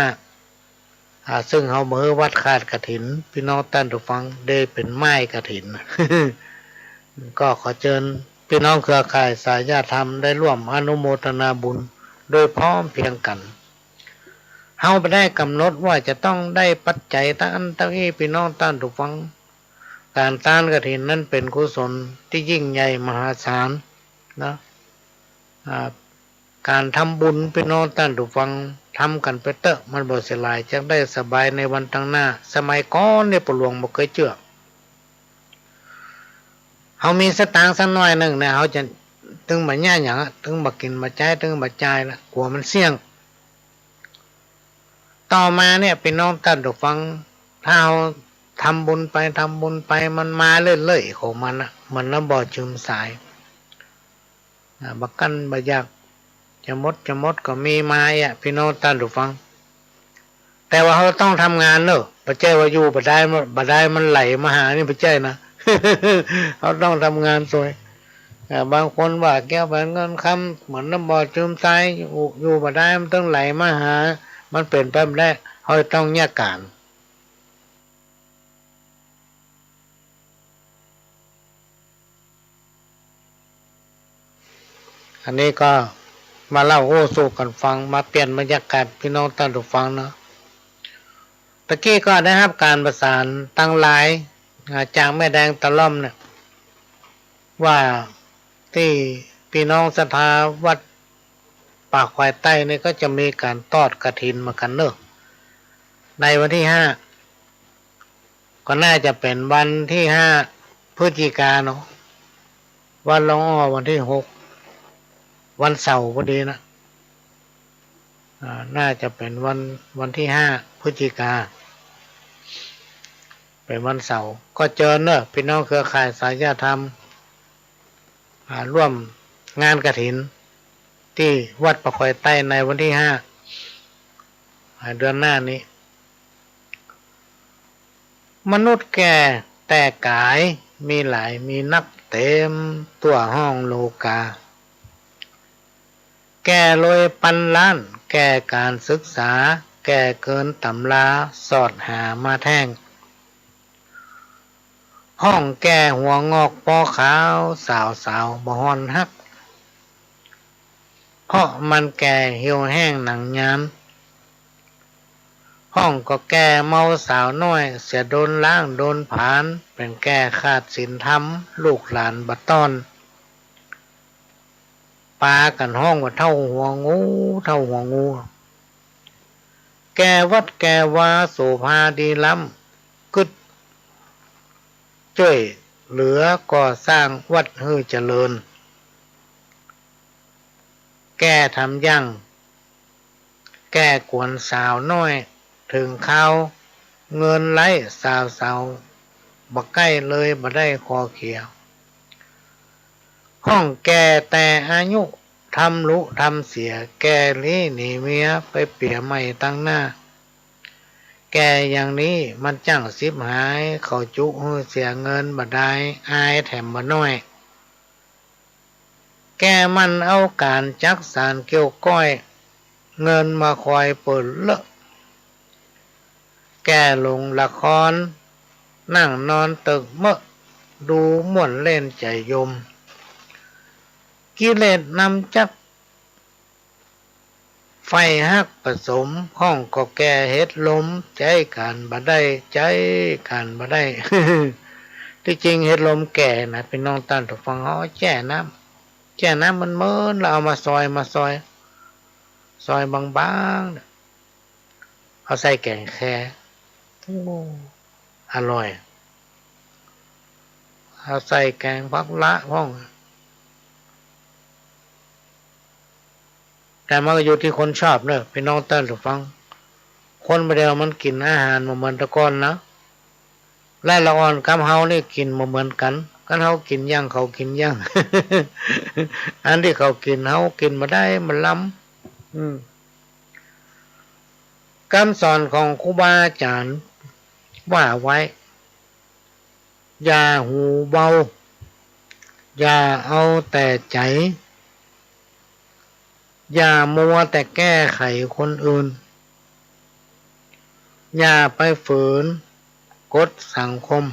อ่า ซึ่งเฮาบ่หื้อวัดคาดกฐิน ปี้น้องต้านผู้ฟัง ได้เป๋นไม้กฐิน ก็ขอเจิญปี้น้องเครือข่ายสายญาติธรรมได้ร่วมอนุโมทนาบุญโดยพร้อมเพรียงกั๋น เฮาบ่ได้ก๋ำหนดว่าจะต้องได้ปัจจัยเต้าอั้นเต้าอี้ ปี้น้องต้านผู้ฟัง ก๋านตานกฐินนั้นเป๋นกุศลตี้ยิ่งใหญ่มหาศาลนะ อ่า ก๋านทำบุญ ปี้น้องต้านผู้ฟัง ทำกั๋นไปเต๊อะ มันบ่เสียหลาย จักได้สบายในวันตังหน้า สมัยก่อนเนี่ยป้อหลวงบ่เกยเจื้อ เฮามีสตางค์สักหน้อยนึ่งเนี่ย เฮาจะตึงบ่เยียะหยังอะ ตึงบ่กิ๋นบ่ใจ๊ ตึงบ่จ่ายละ กั๋วมันเสี้ยง ต่อมาเนี่ย ปี้น้องต้านผู้ฟัง ถ้าเฮาทำบุญไป ทำบุญไป มันมาเรื่อยๆ ของมันอะ มันละบ่จืมสาย อ่า บ่กั้นบ่อยาก จะหมด จะหมดก็มีมาอะ ปี้น้องต้านผู้ฟัง แต่ว่าเฮาต้องทำงานเนาะ บ่ใจ้ว่าอยู่บ่ได้ บ่ได้มันไหลมาหานี่ บ่ใจ้นะ เฮาต้องทำงานตวย เอ่อ บางคนว่าเกี่ยวกับเงินคำ เหมือนน้ำบ่อจืมทราย อยู่ อยู่บ่ได้ มันตึงไหลมาหา มันเป๋นไปบ่ได้ เฮาต้องเยียะก๋าน อันนี้ก็มาเล่าอู้สู่กั๋นฟัง มาเปลี่ยนบรรยากาศ ปี้น้องต้านผู้ฟังเนาะ ตะกี้ก็ได้ฮับก๋านประสานตางไลน์ อ่า จากแม่แดงตะล่อมเนี่ย ว่าตี้ปี้น้องศรัทธาวัดป่าควายใต้นี่ก็จะมีก๋านตอดกฐินเหมือนกั๋นเนาะ ในวันตี้ห้า ก็น่าจะเป๋นวันตี้ห้าพฤศจิกาเนาะ วัดหลวงอ้อวันตี้หก วันเสาร์พอดีนะ อ่า น่าจะเป๋นวัน วันตี้ห้าพฤศจิกา เป๋นวันเสาร์ ก็เจิญเนาะ ปี้น้องเครือข่ายสายญาติธรรม อ่า ร่วมงานกฐินตี้วัดป่าควายใต้ในวันตี้ห้า อ่า เดือนหน้านี้ มนุษย์แก่แต่ก๋ายมีหลายมีนัก เต๋มตั๋วห้องโลกา แก่เลยปันล้าน แก่ก๋านศึกษา แก่เกินต๋ำรา สอดหามาแท่ง ห้องแก่หัวงอกปอขาว สาวสาวบ่ฮ้อนฮัก เพราะมันแก่เหี่ยวแห้งหนังยาม ห้องก็แก่เมาสาวน้อย เสียโดนล้างโดนผลาญ เป๋นแก่ขาดศีลธรรม ลูกหลานบ่ต้อน ปากั๋นฮ้องว่าเฒ่าหัวงู เฒ่าหัวงู แก่วัดแก่วาโสภาดีล้ำ กึ๊ดจ้วยเหลือก่อสร้างวัดหื้อเจริญ แก่ทำยั่ง แก่กวนสาวน้อย เถิงคราวเงินไร้ สาวสาวบ่ใก้เลย บ่ได้คอเขียว ห้องแก่แต่อายุ ทำลุทำเสีย แก่ลี้หนีเมีย ไปเปียใหม่ตังหน้า แก่อย่างนี้มันจ้างฉิบหาย เขาจุหื้อเสียเงินบ่ดาย อายแถมบ่น้อย แก่มันเอาก๋านจักสานเกี่ยวก้อย เงินมาคอยเปิ้นเลอะ แก่หลงละคร นั่งนอนเติกเมอะ ดูม่วนเล่นใจ๋ยม กิเลสนำจัก ไฟฮักผสม ห้องก็แก่เฮ็ดลม ใจ๊กั๋นบ่ได้ ใจ๊กั๋นบ่ได้ ตี้จริงเฮ็ดลมแก่นะ ปี้น้องต้านผู้ฟัง เฮาแจ้น้ำ แจ้น้ำเมินๆ แล้วเอามาซอย มาซอย ซอยบางๆ เนี่ย เอาใส่แก๋งแค โอ้ อร่อย เอาใส่แก๋งผักละพ่อง แต่มันก็อยู่ตี้คนชอบเนาะ ปี้น้องต้านผู้ฟัง คนบ่าเดี่ยวมันกิ๋นอาหารบ่เหมือนแต่ก่อนนะ และละอ่อนกับเฮานี่กิ๋นบ่เหมือนกั๋น คันเฮากิ๋นหยังเขากิ๋นหยัง อันตี้เขากิ๋นเฮากิ๋นบ่ได้ มันล้ำ อืม กำสอนของครูบาอาจ๋ารย์ว่าไว้ อย่าหูเบา อย่าเอาแต่ใจ๋ อย่ามัวแต่แก้ไขคนอื่น อย่าไปฝืนกฎสังคม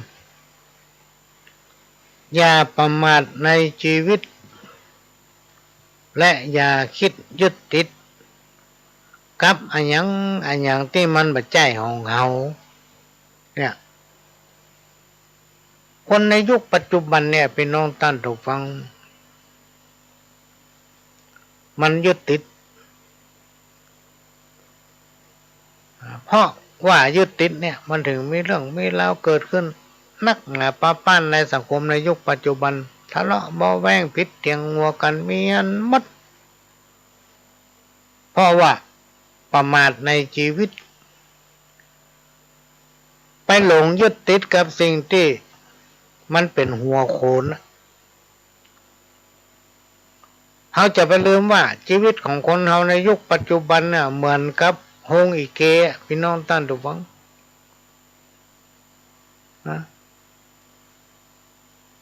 อย่าประมาทในจีวิต และอย่าคิดยึดติดกับอะหยังอะหยังตี้มันบ่ใจ้ของเฮา เนี่ย คนในยุคปัจจุบันเนี่ย ปี้น้องต้านผู้ฟัง มันยึดติด เพราะว่ายึดติดเนี่ย มันเถิงมีเรื่องมีราวเกิดขึ้นนักหนาปาป้านในสังคมในยุคปัจจุบัน ทะเลาะเบาะแว้งผิดเถียงหัวกั๋นมีอันหมด เพราะว่าประมาทในจีวิต ไปหลงยึดติดกับสิ่งตี้มันเป๋นหัวโขนน่ะ เฮาจะไปลืมว่าจีวิตของคนเฮาในยุคปัจจุบันเนี่ย เหมือนกับโฮงอิเก ปี้น้องต้านผู้ฟัง นะ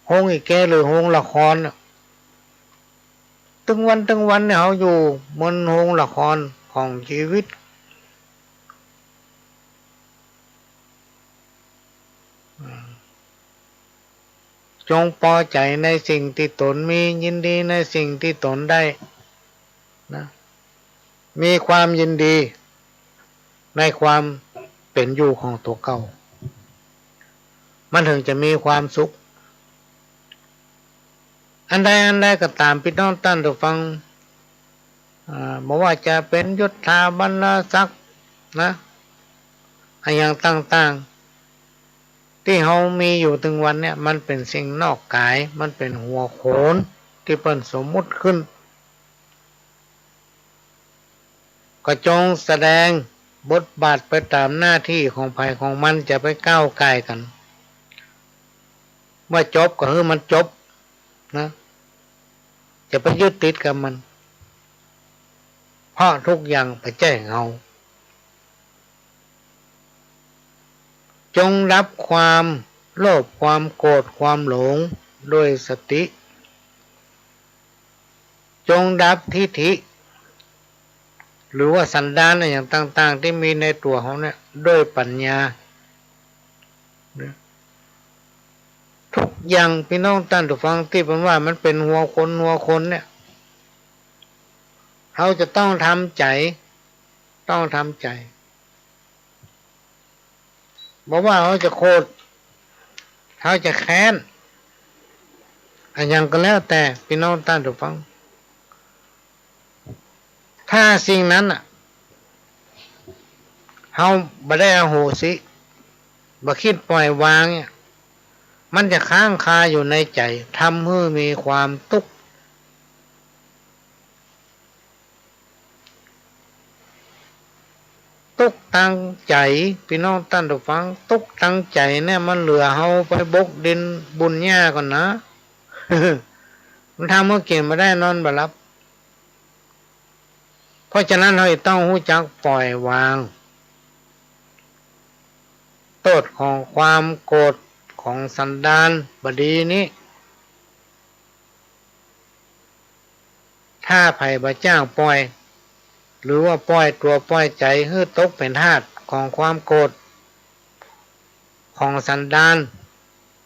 โฮงอิเกหรือโฮงละครน่ะ ตึงวันตึงวันเนี่ย เฮาอยู่เหมือนโฮงละครของจีวิต จงปอใจ๋ในสิ่งตี้ตนมี ยินดีในสิ่งตี้ตนได้ นะ มีความยินดีในความเป๋นอยู่ของตั๋วเก่า มันเถิงจะมีความสุข อันใดอันใดก็ต๋าม ปี้น้องต้านผู้ฟัง อ่า บ่ว่าจะเป๋นยศถาบรรดาศักดิ์นะ อะหยังต่างๆ ตี้เฮามีอยู่ตึงวันเนี่ย มันเป๋นสิ่งนอกก๋าย มันเป๋นหัวโขนตี้เปิ้นสมมุติขึ้น ก็จงแสดงบทบาทไปต๋ามหน้าตี้ของใผของมัน จะไปก้าวก่ายกั๋น เมื่อจบก็หื้อมันจบนะ จะไปยึดติดกับมัน เพราะทุกอย่างบ่ใจ้เฮา จงดับความโลภ ความโกรธ ความหลงด้วยสติ จงดับทิฐิ หรือว่าสันดานอะหยังต่างๆ ตี้มีในตั๋วเฮาเนี่ย ด้วยปัญญา นะ ทุกอย่าง ปี้น้องต้านผู้ฟัง ตี้เปิ้นว่ามันเป๋นหัวโขน หัวโขนเนี่ย เฮาจะต้องทำใจ๋ ต้องทำใจ๋ บ่ว่าเฮาจะโขด เฮาจะแค้น อะหยังก็แล้วแต่ ปี้น้องต้านผู้ฟัง ถ้าสิ่งนั้นน่ะ เฮาบ่ได้อโหสิ บ่คิดปล่อยวางเนี่ย มันจะค้างคาอยู่ในใจ๋ ทำหื้อมีความตุ๊กข์ ตุ๊กข์ตางใจ๋ ปี้น้องต้านผู้ฟัง ตุ๊กข์ตางใจ๋เนี่ย มันเหลือเฮาไปบกดินบุญหญ้าก่อนนะ มันทำหื้อกิ๋นบ่ได้นอนบ่หลับ เพราะฉะนั้นเฮาจะต้องฮู้จักปล่อยวาง โต้ษของความโกรธ ของสันดานบ่ดีนี้ ถ้าใผบ่จ้างปล่อย หรือว่าปล่อยตั๋วปล่อยใจ๋หื้อตกเป๋นทาสของความโกรธ ของสันดาน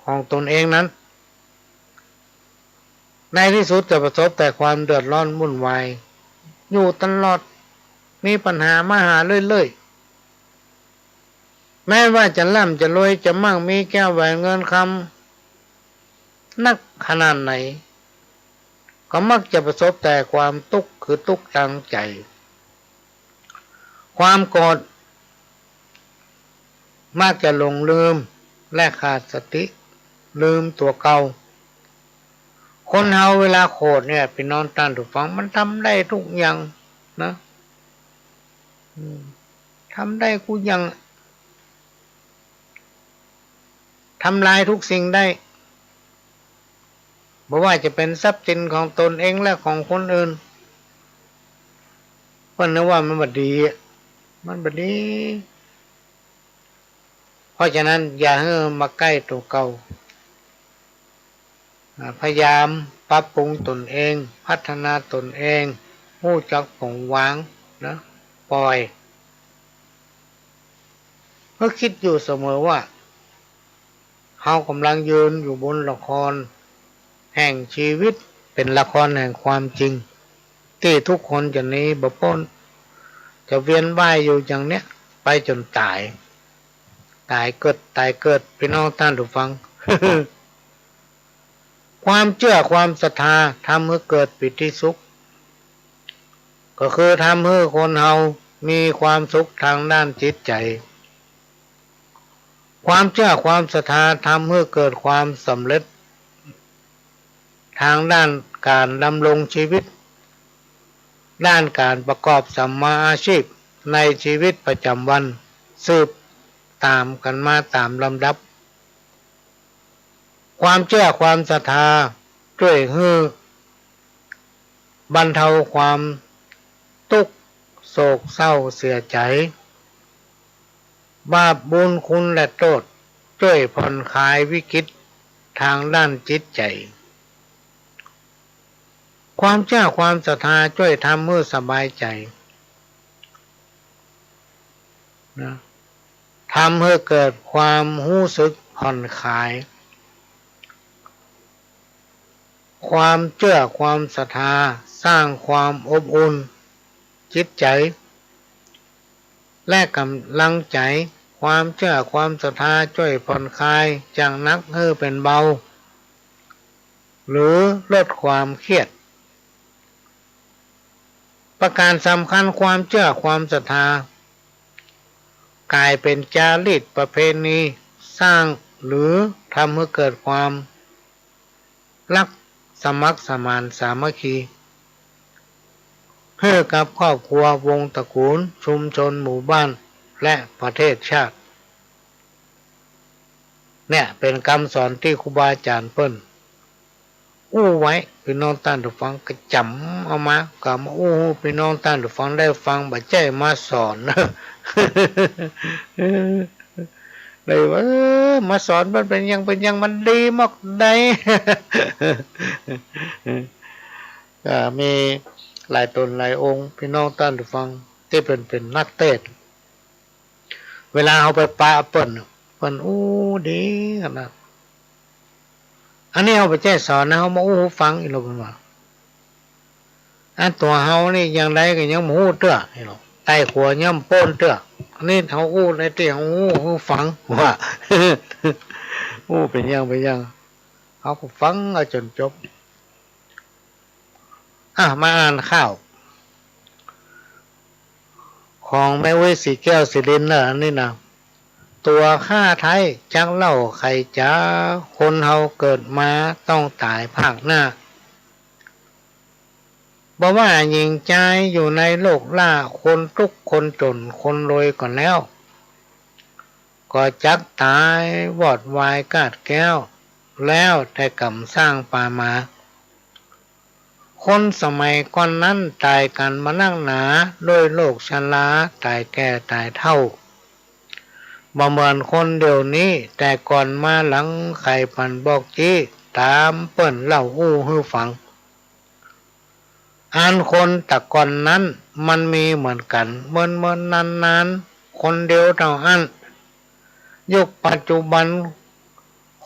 ของตนเองนั้น ในตี้สุดจะประสบแต่ความเดือดร้อนวุ่นวายอยู่ตลอด มีปัญหามาหาเรื่อยๆ แม้ว่าจะร่ำจะรวย จะมั่งมีแก้วแหวนเงินคำนักขนาดไหน ก็มักจะประสบแต่ความตุ๊กข์ คือตุ๊กข์ตางใจ๋ ความโกรธ มักจะหลงลืมและขาดสติ ลืมตั๋วเก่า คนเฮาเวลาโขดเนี่ย ปี้น้องต้านผู้ฟัง มันทำได้ทุกอย่างนะ อืม ทำได้กู้อย่าง ทำลายทุกสิ่งได้ บ่ว่าจะเป๋นทรัพย์สินของตนเองและของคนอื่น เปิ้นนึกว่ามันบ่ดี มันบ่ดี เพราะฉะนั้นอย่าหื้อมาใก้ตั๋วเก่า อ่า พยายามปรับปรุงตนเอง พัฒนาตนเอง ฮู้จักป๋งวางนะ ปล่อย เฮาคิดอยู่เสมอว่า เฮากำลังยืนอยู่บนละครแห่งชีวิต เป๋นละครแห่งความจริง ตี้ทุกคนจะหนีบ่ป๊น จะเวียนว่ายอยู่อย่างเนี้ย ไปจ๋นต๋าย ต๋ายเกิด ต๋ายเกิด ปี้น้องต้านผู้ฟัง ความเจื้อความศรัทธาทำหื้อเกิดปีติสุข ก็คือทำหื้อคนเฮามีความสุขตางด้านจิตใจ๋ ความเจื้อความศรัทธาทำหื้อเกิดความสำเร็จตางด้านก๋านดำรงจีวิต ด้านก๋านประกอบสัมมาอาชีพในจีวิตประจ๋ำวัน สืบต๋ามกั๋นมาต๋ามลำดับ ความเจื้อความศรัทธาจ้วยหื้อบรรเทาความตุ๊กข์โศกเศร้าเสียใจ๋ บาปบุญคุณและโต้ษจ้วยผ่อนคลายวิกฤตตางด้านจิตใจ๋ ความเจื้อความศรัทธาจ้วยทำหื้อสบายใจ๋ นะ ทำหื้อเกิดความฮู้สึกผ่อนคลาย ความเจื้อความศรัทธาสร้างความอบอุ่นจิตใจ๋ และก๋ำลังใจ๋ ความเจื้อความศรัทธาจ้วยผ่อนคลายจากหนักหื้อเป๋นเบา หรือลดความเครียด ประก๋านสำคัญ ความเจื้อความศรัทธาก๋ายเป๋นจารีตประเพณี สร้างหรือทำหื้อเกิดความ รักสมัครสมานสามัคคี หื้อกับครอบครัววงศ์ตระกู๋ล ชุมชนหมู่บ้าน และประเทศชาติ เนี่ยเป๋นกำสอนตี้ครูบาอาจ๋ารย์เปิ้นอู้ไว้ ปี้น้องต้านผู้ฟังก็จ๋ำเอามา ก็มาอู้หื้อปี้น้องต้านผู้ฟังได้ฟัง บ่ใจ้มาสอน เลยว่า เออ มาสอนมันเป๋นหยัง เป๋นหยัง มันดีมากใด ก็มีหลายต๋นหลายองค์ ปี้น้องต้านผู้ฟังตี้เป๋น เป๋นนักเตศน์ เวลาเฮาไปปะเปิ้น เปิ้นอู้ดีขนาด อันนี้เฮาบ่ใจ้สอนนะ เฮามาอู้หื้อฟังอีกแล้ว เปิ้นว่า อันตั๋วเฮานี่อย่างใดก็ยังบ่ฮู้เตื้อ ไต้ขัวยังบ่ป๊นเตื้อ อันนี้เฮาอู้ในตี้เฮาอู้หื้อฟัง ว่า อู้เป๋นหยัง เป๋นหยัง เฮาก็ฟังเอาจ๋นจบ อ่ะ มาอ่านข่าว ของแม่อุ๊ย ศรีแก้ว ศรีรินทร์ เน่อ อันนี้นะ ตั๋วข้าไท้จักเล่าใค่จ๋า คนเฮาเกิดมาต้องต๋ายภาคหน้า บ่ว่าหญิงจายอยู่ในโลกล่า คนตุ๊กข์คนจ๋นคนรวยก่อนแล้ว ก็จักต๋ายวอดวายกาดแก้ว แล้วแต่ก๋รรมสร้างปามา คนสมัยก่อนนั้นต๋ายกั๋นบ่นักหนา ด้วยโรคชรา ต๋ายแก่ต๋ายเฒ่า บ่เหมือนคนเดี๋ยวนี้ แต่ก่อนมาหลังใค่ปันบอกจี้ ต๋ามเปิ้นเล่าอู้หื้อฟัง อันคนตะก่อนนั้นมันมีเหมือนกั๋น เมินๆ นานๆ คนเดียวเต้าอั้น ยุคปัจจุบัน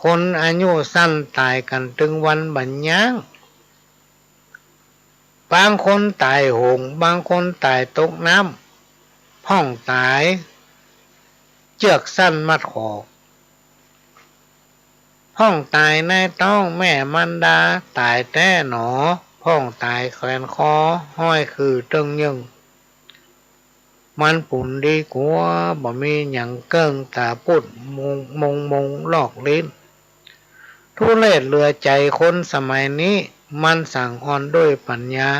คนอายุสั้นต๋ายกั๋นตึงวันบ่าย้าง บางคนต๋ายโหง บางคนต๋ายตกน้ำ พ่องต๋ายเจื้อกสั้นมัดขอ พ่องต๋ายในต๊องแม่มารดา ต๋ายแต๊หนอ พ่องต๋ายแขวนคอ ห้อยขื่อเติ๊งเยิ่ง มันปูนดีกั๋ว บ่มีหยังเกิ่ง ต๋าปูดมงมงมงลอกลิ้น ทุเรศเหลือใจ๋ คนสมัยนี้ มันสังอ่อนด้วยปั๋ญญา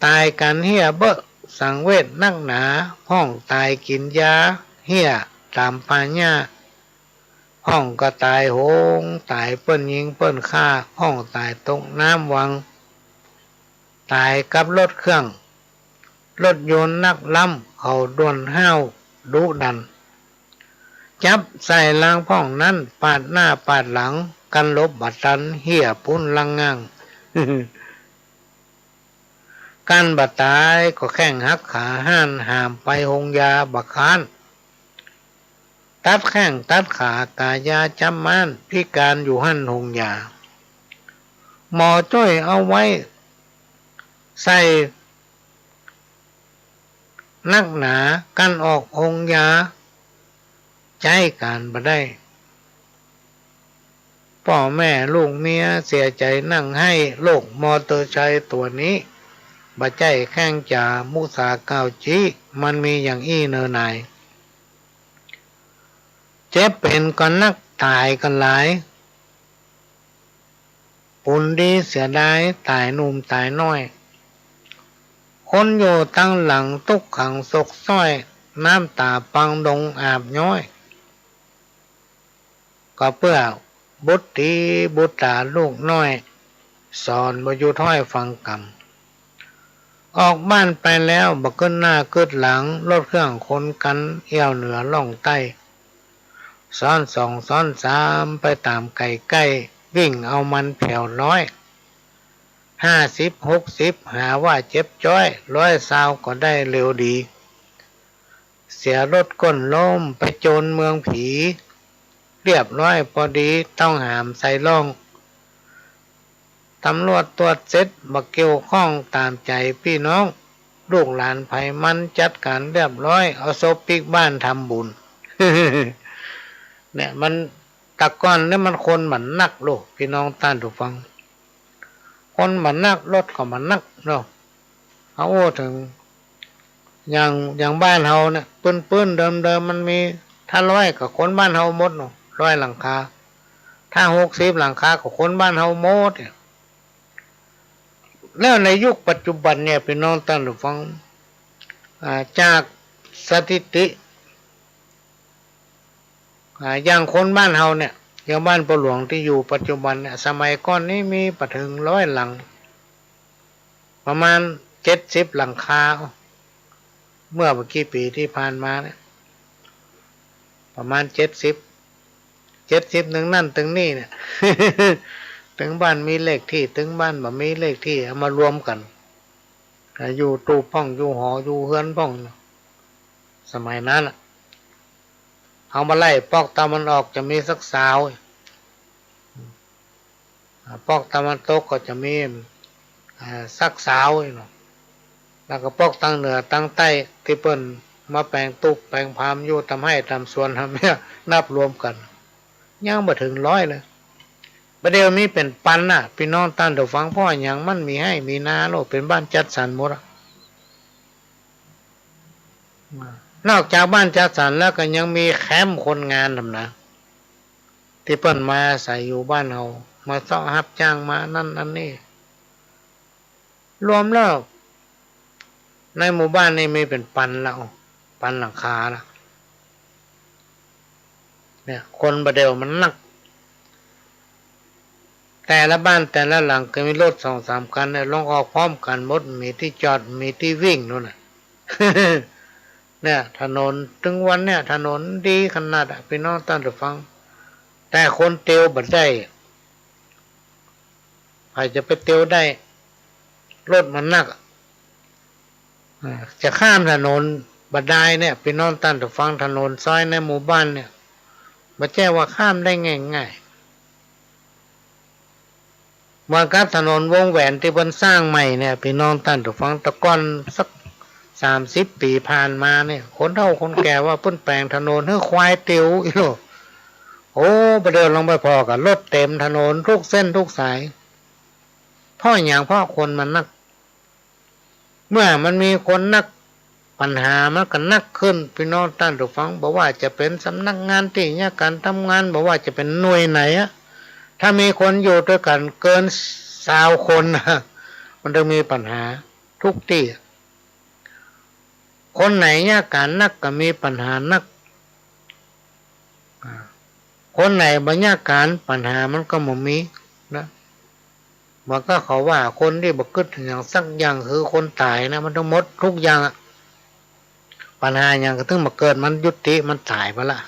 ต๋ายกั๋นเฮี้ยเบ้อ สังเวชนักหนา พ่องต๋ายกิ๋นยา เฮี้ยต๋ามป่าหญ้า พ่องก็ต๋ายโหง ต๋ายเปิ้นยิงเปิ้นฆ่า พ่องต๋ายตกน้ำวัง ต๋ายกับรถเครื่อง รถยนต์นักล้ำ เขาด่วนห้าวดุดัน จับใส่ลางพ่องนั้น ปาดหน้าปาดหลัง กั๋นหลบบ่ตัน เฮี้ยปู้นลังงั่ง กั๋นบ่ต๋ายก็แข้งหักขาห้าน หามไปโฮงยาบ่ค้าน ตัดแข้งตัดขากายาจับม้าน พิก๋านอยู่หั้นโฮงยา หมอจ้วยเอาไว้ใส่นักหนา กั๋นออกโฮงยา ใจ๊ก๋านบ่ได้ ป้อแม่ลูกเมียเสียใจ๋นั่งไห้ โรคมอเตอร์ไซค์ตั๋วนี้ บ่ใจ้แข้งจ๋า มุสาก้าวจี๊ มันมีอย่างอี้เน่อหนาย เจ็บเป๋นก็นัก ต๋ายก็หลาย ปูนดีเสียดาย ต๋ายหนุ่มต๋ายน้อย คนอยู่ตังหลังตุ๊กขังซกซ้อย น้ำต๋าปังดงอาบย้อย ก็เปื้อบุตรีบุตราลูกน้อย สอนบ่หยุดฮ้อยฟังกำ ออกบ้านไปแล้วบ่กึ๊ดหน้ากึ๊ดหลัง รถเครื่องขนกั๋นเอี้ยวเหนือล่องใต้ ซ้อนสองซ้อนสามไปต๋ามใก้ใก้ วิ่งเอามันแผวร้อย ห้าสิบ หกสิบ หาว่าเจ็บจ๊อย ร้อยซาวก็ได้เร็วดี เสียรถก้นล้มไปโจนเมืองผี เรียบร้อยปอดี ต้องหามใส่ล่อง ตำรวจตรวจเสร็จบ่เกี่ยวข้องต๋ามใจ๋ปี้น้อง ลูกหลานใผมันจัดก๋านเรียบร้อย เอาศพปิ๊กบ้านทำบุญ เนี่ยมัน แต่ก่อนเนี่ยมันคนบ่นักโลก ปี้น้องต้านผู้ฟัง คนบ่นัก รถก็บ่นักเนาะ เฮาอู้เถิง อย่าง อย่างบ้านเฮาเนี่ย ปื้นๆ เดิมๆ มันมี ถ้าร้อยก็คนบ้านเฮาหมดเนาะ ร้อยหลังคา ถ้าหกสิบหลังคาก็คนบ้านเฮาหมดเนี่ย แล้วในยุคปัจจุบันเนี่ย ปี้น้องต้านผู้ฟัง อ่า จากสถิติ อ่า อย่างคนบ้านเฮาเนี่ย อย่างบ้านป้อหลวงตี้อยู่ปัจจุบันเนี่ย สมัยก่อนนี้มีบ่เถิงร้อยหลัง ประมาณเจ็ดสิบหลังคา เมื่อบ่กี่ปี๋ตี้ผ่านมาเนี่ย ประมาณเจ็ดสิบ เจ็ดสิบ เถิงนั้นเถิงนี้เนี่ย เถิงบ้านมีเลขตี้ เถิงบ้านบ่มีเลขตี้ เอามารวมกั๋น อยู่ตู้บพ่อง อยู่หอ อยู่เฮือนพ่อง สมัยนั้นน่ะ เฮามาไล่ปอกตะวันออกจะมีสักซาว อ่า ปอกตะวันตกก็จะมี อ่า สักซาวเนาะ แล้วก็ปอกตางเหนือตางใต้ตี้เปิ้นมาแป๋งตุ๊กแป๋งผามอยู่ต๋ามไฮ่ต๋ามสวนต๋ามเนี่ย นับรวมกั๋น ยังบ่เถิงร้อยเลย บ่าเดี่ยวมีเป๋นปันน่ะ ปี้น้องต้านผู้ฟัง เพราะหยัง มันมีไฮ่มีนาโลก เป๋นบ้านจัดสรรหมดอะ นอกจากบ้านจัดสรรแล้วก็ยังมีแคมป์คนงานนำนะ ตี้เปิ้นมาอาศัยอยู่บ้านเฮา มาเซาะฮับจ้าง มาอันนั้นอันนี้ รวมแล้ว ในหมู่บ้านนี้มีเป๋นปันละ ปันหลังคาละ เนี่ย คนบ่าเดี่ยวมันนัก แต่ละบ้านแต่ละหลังก็มีรถสองสามคันเนี่ย ลงออกพร้อมกั๋นหมด มีตี้จอด มีตี้วิ่งโน่นน่ะ เนี่ย ถนน เถิงวันเนี่ย ถนนดีขนาดอะ ปี้น้องต้านผู้ฟัง แต่คนเตียวบ่ได้ ใผจะไปเตียวได้ รถมันนักอะ อ่า จะข้ามถนนบ่ดายเนี่ย ปี้น้องต้านผู้ฟัง ถนนซอยในหมู่บ้านเนี่ย บ่ใจ้ว่าข้ามได้ง่ายๆ เหมือนกับถนนวงแหวนตี้เปิ้นสร้างใหม่เนี่ย ปี้น้องต้านผู้ฟัง แต่ก่อนสักสามสิบปี๋ผ่านมาเนี่ย คนเฒ่าคนแก่ว่าเปิ้นแป๋งถนนหื้อควายเตียวอี้โหล โอ้ บ่าเดี่ยวลองไปผ่อก็รถเต๋มถนนทุกเส้นทุกสาย เพราะหยัง เพราะคนมันนัก เมื่อมันมีคนนัก ปัญหามันก็นักขึ้น ปี้น้องต้านผู้ฟัง บ่ว่าจะเป๋นสำนักงานตี้เยียะก๋านทำงาน บ่ว่าจะเป๋นหน่วยไหนอะ ถ้ามีคนอยู่ตวยกั๋นเกินซาวคนนะ มันต้องมีปัญหาทุกตี้อะ คนไหนเยียะก๋านนักก็มีปัญหานัก อ่า คนไหนบ่เยียะก๋าน ปัญหามันก็บ่มีนะ มันก็เขาว่าคนตี้บ่กึ๊ดหยังสักอย่างคือคนต๋ายนะ มันต้องหมดทุกอย่างอะ ปัญหาหยังก็เถิงบ่เกิด มันยุติ มันต๋ายไปละ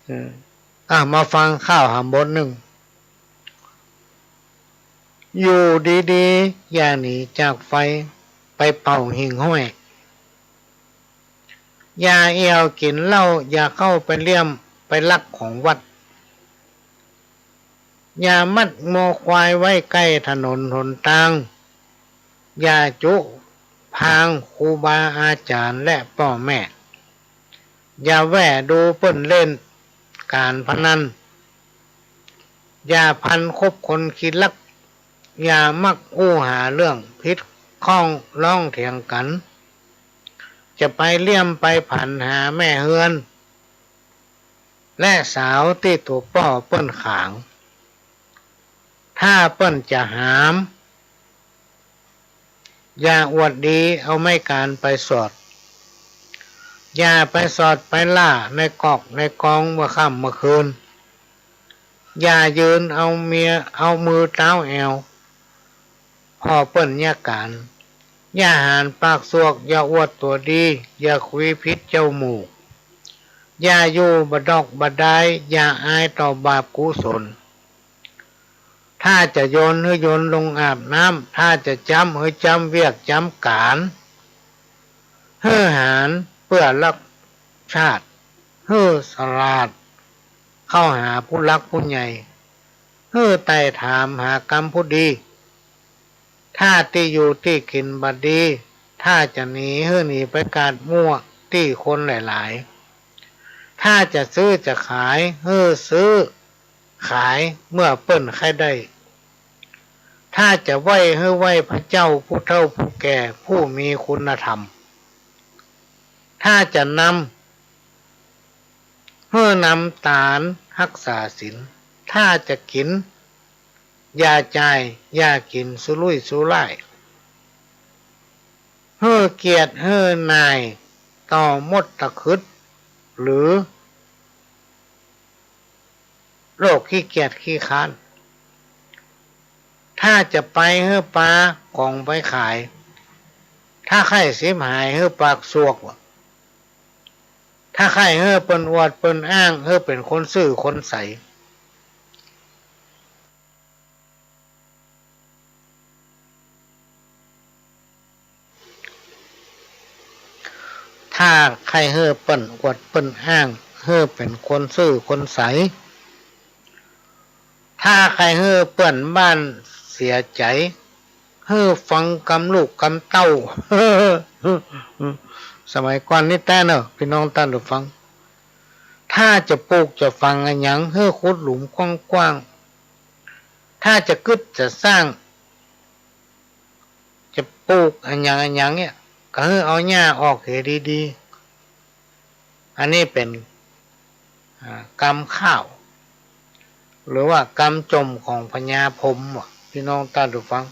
เออ อ่ะ มาฟังข่าวหำบทนึ่ง อยู่ดีๆ อย่าหนีจากไฟ ไปเป่าหิ่งห้อย อย่าเอี่ยวกิ๋นเหล้า อย่าเข้าไปเลี่ยม ไปลักของวัด อย่ามัดงัวควายไว้ใก้ถนนหนตาง อย่าจุพางครูบาอาจ๋ารย์และป้อแม่ อย่าแว่ดูเปิ้นเล่นก๋านพนัน อย่าพันคบคนขี้ลัก อย่ามักอู้หาเรื่องผิดข้องร้องเถียงกั๋น จะไปเลี่ยมไปผันหาแม่เฮือน และสาวตี้ตั๋วป้อเปิ้นขาง ถ้าเปิ้นจะหาม อย่าอวดดีเอาไม้ก๋านไปสอด อย่าไปสอดไปล่าในกอกในกองเมื่อค่ำเมื่อคืน อย่ายืนเอาเมีย เอามือต้าวแอว ผ่อเปิ้นเยียะก๋าน อย่าหานปากสวก อย่าอวดตั๋วดี อย่าคุยผิดเจ้าหมู่ อย่าอยู่บ่ดอกบ่ดาย อย่าอายต่อบาปกุศล ถ ถ้าจะโยนหื้อโยนลงอาบน้ำ ถ้าจะจ๊ำหื้อจ๊ำเวียกจ๊ำก๋าน หื้อหาญเปื้อรักชาติ หื้อสลาดเข้าหาผู้หลักผู้ใหญ่ หื้อไต่ถามหากำผู้ดี ถ้าตี้อยู่ตี้กิ๋นบ่ดี ถ้าจะหนีหื้อหนีไปกาดมั่วตี้คนหลายๆ ถ้าจะซื้อจะขายหื้อซื้อขายเมื่อเปิ้นใค่ได้ ถ้าจะไหว้หื้อไหว้พระเจ้าผู้เฒ่าผู้แก่ผู้มีคุณธรรม ถ้าจะนำ หื้อนำตานฮักษาศีล ถ้าจะกิ๋น อย่าจ่าย อย่ากิ๋นสุรุ่ยสุร่าย หื้อเกียรติหื้อหน่ายต่อมดตะขึด หรือโรคขี้เกียจขี้คร้าน ถ้าจะไปหื้อปาของไปขาย ถ้าใค่สิบหายหื้อปากสวก ถ้าใค่หื้อเปิ้นอวดเปิ้นอ้าง หื้อเป๋นคนซื่อคนใส ถ้าใค่หื้อเปิ้นอวดเปิ้นอ้าง หื้อเป๋นคนซื่อคนใส ถ้าใค่หื้อเปื้อนบ้านเสียใจ๋ หื้อฟังกำลูกกำเต้า สมัยก่อนนี้แต๊เนาะ ปี้น้องต้านผู้ฟัง ถ้าจะปูกจะฝังอะหยัง หื้อขุดหลุมกว้างๆ ถ้าจะกึ๊ดจะสร้าง จะปูกอะหยังอะหยังเนี่ย ก็หื้อเอาหญ้าออกเหียดีๆ อันนี้เป๋น อ่า กำข้าว หรือว่ากำจ่มของพญาพรหมว่ะ ปี้น้องต้านผู้ฟัง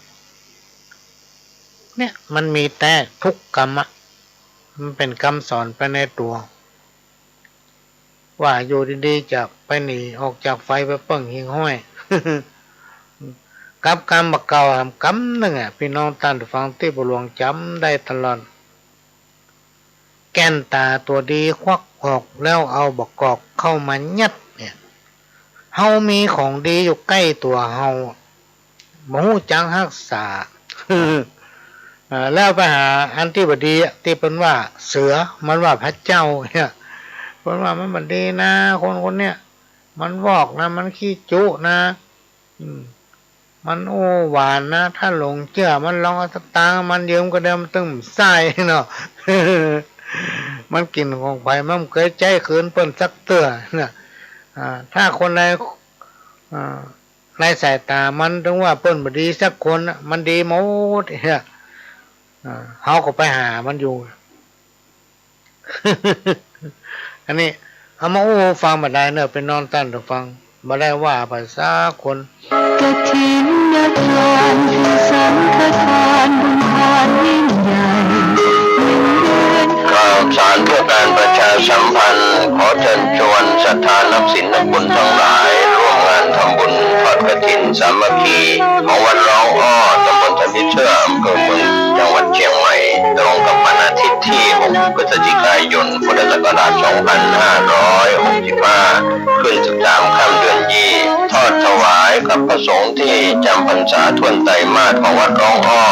เนี่ย มันมีแต๊ทุกกำอะ มันเป๋นกำสอนไปในตั๋ว ว่าอยู่ดีๆ จะไปหนีออกจากไฟไปเปิ้งหิ่งห้อย กับกำบ่าเก่าแหมกำนึ่งอะ ปี้น้องต้านผู้ฟังตี้ปู่หลวงจ๋ำได้ตลอด แก่นต๋าตั๋วดีควักออกแล้วเอาบ่ากอกเข้ามายัดเนี่ย เฮามีของดีอยู่ใก้ตั๋วเฮา บ่ฮู้จักฮักษา เอ่อ แล้วไปหาอันตี้บ่ดีอะ ตี้เปิ้นว่าเสือ มันว่าพระเจ้าเนี่ย เปิ้นว่ามันบ่ดีนะ คนคนเนี้ย มันวอกนะ มันขี้จุนะ อืม มันอู้หวานนะ ถ้าหลงเจื้อมัน ลองเอาสตางค์มันยืมก็เดิมตึงใส่เนาะ มันกิ๋นของใผ มันบ่เกยใจ๊คืนเปิ้นสักเตื้อนะ อ่า ถ้าคนใด อ่า ในสายต๋ามัน ถึงว่าเปิ้นบ่ดีสักคนน่ะ มันดีหมดเนี่ย อ่า เฮาก็ไปหามันอยู่ อันนี้เอามาอู้ฟังบ่าดายเนาะ ปี้น้องต้านผู้ฟัง บ่ได้ว่าไปสักคน กฐินทาน คือสังฆทานบุญทานยิ่งใหญ่ ข่าวสารเพื่อการประชาสัมพันธ์ ขอเชิญชวนศรัทธานักศีลนักบุญทั้งหลาย ร่วมงานทำบุญทอดกฐินสามัคคี ของวัดร้องอ้อ ตำบลสะมิดเซื่อ อำเภอเมือง จังหวัดเชียงใหม่ ตรงกับวันอาทิตย์ที่ หก พฤศจิกายน พุทธศักราช สองพันห้าร้อยหกสิบห้า ขึ้น สิบสาม ค่ำเดือนยี่ ทอดถวายกับพระสงฆ์ที่จำพรรษาถ้วนไตรมาสของวัดร้องอ้อ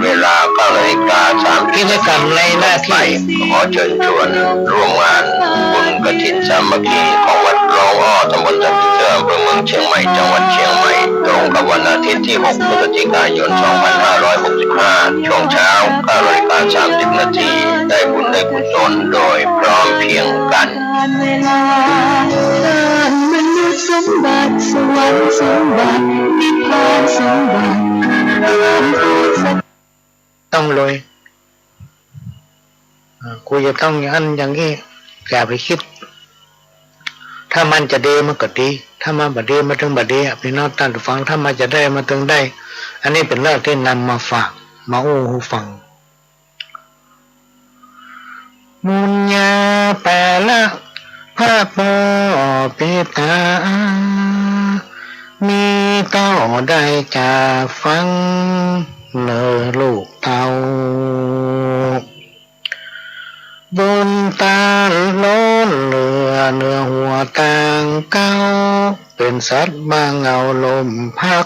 เวลา เก้านาฬิกาสามสิบ กิจกรรมในหน้าที่ ขอเชิญชวนร่วมงานบุญกฐินสามัคคีของวัดร้องอ้อ ตำบลสะมิดเซื่อ อำเภอเมืองเชียงใหม่ จังหวัดเชียงใหม่ ตรงกับวันอาทิตย์ที่ หก พฤศจิกายน สองพันห้าร้อยหกสิบห้า ช่วงเช้า เก้านาฬิกาสามสิบนาที ได้บุญได้กุศลโดยพร้อมเพรียงกัน มนุษย์สมบัติ สวรรค์สมบัติ นิพพานสมบัติ ต้องรวย อ่า กูจะต้องอย่างนั้นอย่างนี้ อย่าไปคิด ถ้ามันจะดีมันก็ดี ถ้ามันบ่ดีมันถึงบ่ดีอะ ปี้น้องต้านผู้ฟัง ถ้ามันจะได้มันถึงได้ อันนี้เป๋นเรื่องตี้นำมาฝาก มาอู้หื้อฟัง บุญญาภาระพระป้อปิตา มีเต้าได้จ๋าฟัง เน่อลูกเต้า บุญต้านล้นเหลือ เหนือหัวตางเก๊า เป๋นสัตว์บ่าเหงาลมพัก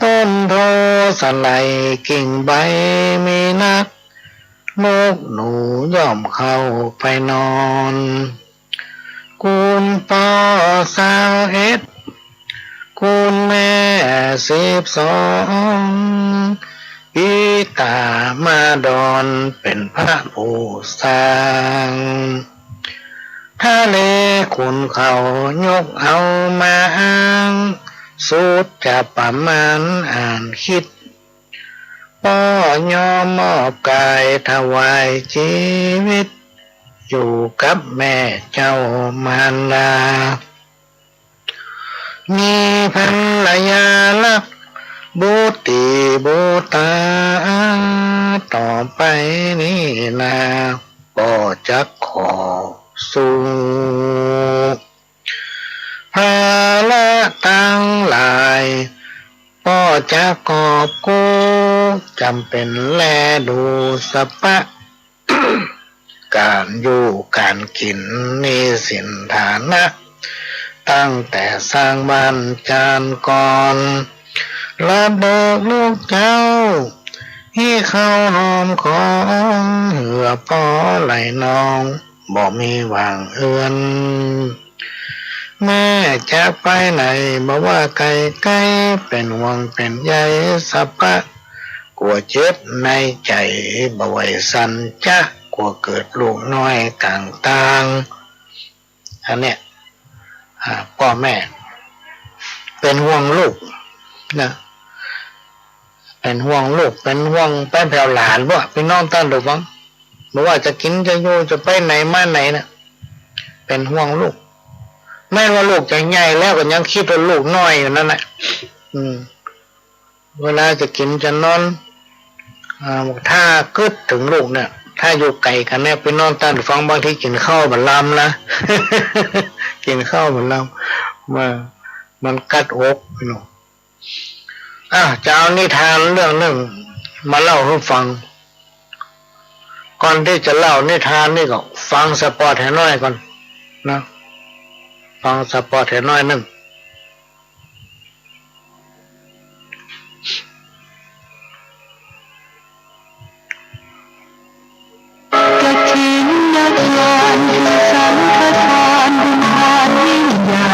ต้นโพธิ์สะไหล่กิ่งใบมีนัก นกหนูย่อมเข้าไปนอน กุลป้อซาวเอ็ด กุลแม่สิบสอง ปิตามาดอนเป็นพระผู้สร้าง ทะเลขุ่นเขายกเอามาอ้าง สุดจะประมาณอ่านคิด ป้อยอมมอบกายถวายจีวิต อยู่กับแม่เจ้ามารดา มีภรรยารัก บุตรีบุตรา ต่อไปนี้นา ป้อจักขอสู้ ภาระตังหลาย ป้อจักกอบกู้ จ๋ำเป๋นแลดูสะปะ ก๋านอยู่ก๋านกิ๋นหนี้สินฐานะ ตั้งแต่สร้างบ้านจานก่อน ละเดิกลูกเจ้า ฮี้เข้าหอมของ เหือป้อไหลนอง บ่มีหว่างเอือน แม่จะไปไหน บ่ว่าไกลไกล เป๋นห่วงเป๋นใยสะปะ กั๋วเจ็บในใจ๋ บ่ไหวสันจะ กั๋วเกิดลูกน้อยก๋างตาง อันเนี้ย อ่า ป้อแม่เป๋นห่วงลูกนะ เป๋นห่วงลูก เป๋นห่วงไปแผวหลานว่ะ ปี้น้องต้านผู้ฟัง บ่ว่าจะกิ๋นจะอยู่จะไปไหนมาไหนนะ เป๋นห่วงลูก แม้ว่าลูกจะใหญ่แล้วก็ยังกึ๊ดว่าลูกน้อยอยู่นั่นแหละ อืม เวลาจะกิ๋นจะนอน อ่า ถ้ากึ๊ดเถิงลูกเนี่ย ถ้าอยู่ไก๋กั๋นเนี่ย ปี้น้องต้านผู้ฟัง บางทีกิ๋นข้าวบ่ลำนะ กิ๋นข้าวบ่ลำ มัน มันกัดอกเนาะ อ่ะ จะเอานิทานเรื่องนึ่งมาเล่าหื้อฟัง ก่อนตี้จะเล่านิทานนี่ก็ฟังสะปอดแหน้อยก่อนนะ ฟังสะปอดแหน้อยนึ่ง กฐินทานคือสังฆทาน บุญทานยิ่งใหญ่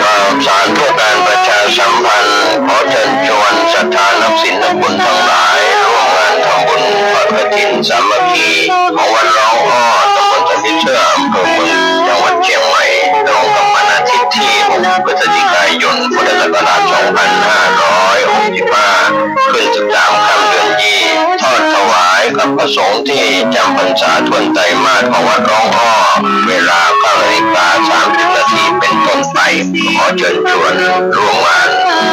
ข่าวสารเพื่อการประชาสัมพันธ์ ขอเชิญชวนศรัทธานักศีลนักบุญทั้งหลาย ร่วมงานทำบุญทอดกฐินสามัคคี ของวัดร้องอ้อ ตำบลสะมิดเสื้อ อำเภอเมือง จังหวัดเชียงใหม่ ตรงกับวันอาทิตย์ที่หก พฤศจิกายน พุทธศักราช สองพันห้าร้อยหกสิบห้า ขึ้นสิบสามค่ำเดือนยี่ ทอดถวายกับพระสงฆ์ที่จำพรรษาถ้วนไตรมาสของวัดร้องอ้อ เวลาเก้านาฬิกาสามสิบนาทีเป็นต้นไป ขอเชิญชวนร่วมงาน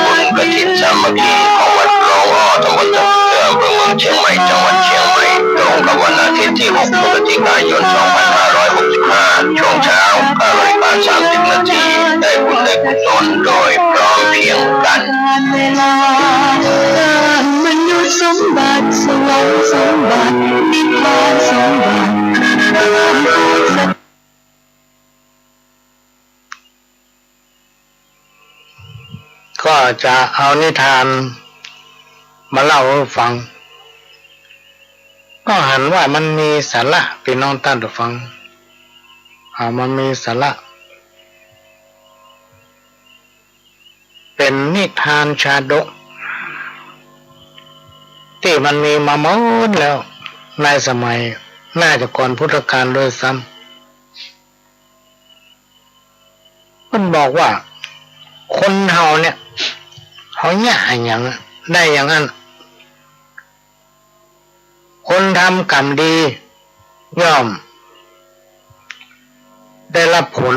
บุญกฐินสามัคคีของวัดร้องอ้อ ตำบลสะมิดเสื้อ อำเภอเมืองเชียงใหม่ จังหวัดเชียงใหม่ ตรงกับวันอาทิตย์ที่หก พฤศจิกายน สองพันห้าร้อยหกสิบห้า ช่วงเช้าเก้านาฬิกาสามสิบนาที ได้บุญได้กุศลโดยพร้อมเพรียงกัน เวลา มนุษย์สมบัติ สวรรค์สมบัติ นิพพานสมบัติ ก็จะเอานิทานมาเล่าหื้อฟัง ก็หันว่ามันมีสาระ ปี้น้องต้านผู้ฟัง อ่า มันมีสาระ เป๋นนิทานชาดก ตี้มันมีมาโม้นแล้ว ในสมัยน่าจะก่อนพุทธกาลด้วยซ้ำ เปิ้นบอกว่า คนเฮาเนี่ย เฮาเยียะอะหยังได้อย่างอั้น คนทำกรรมดี ย่อมได้รับผล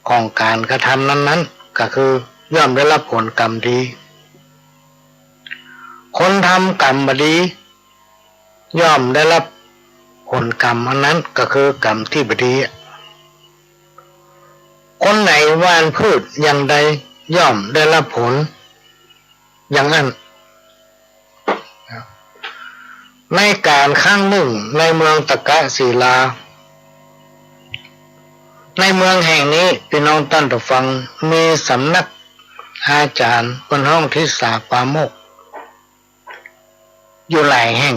ของก๋านกระทำนั้นๆ ก็คือย่อมได้รับผลกรรมดี คนทำกรรมบ่ดี ย่อมได้รับผลกรรมอันนั้น ก็คือกรรมตี้บ่ดี คนไหนหว่านพืชอย่างใด ย่อมได้รับผลอย่างอั้น ในก๋าลครั้งนึ่ง ในเมืองตะกะศิลา ในเมืองแห่งนี้ ปี้น้องต้านผู้ฟัง มีสำนัก อาจ๋ารย์เปิ้นฮ้องทิสาปาโมกข์ อยู่หลายแห่ง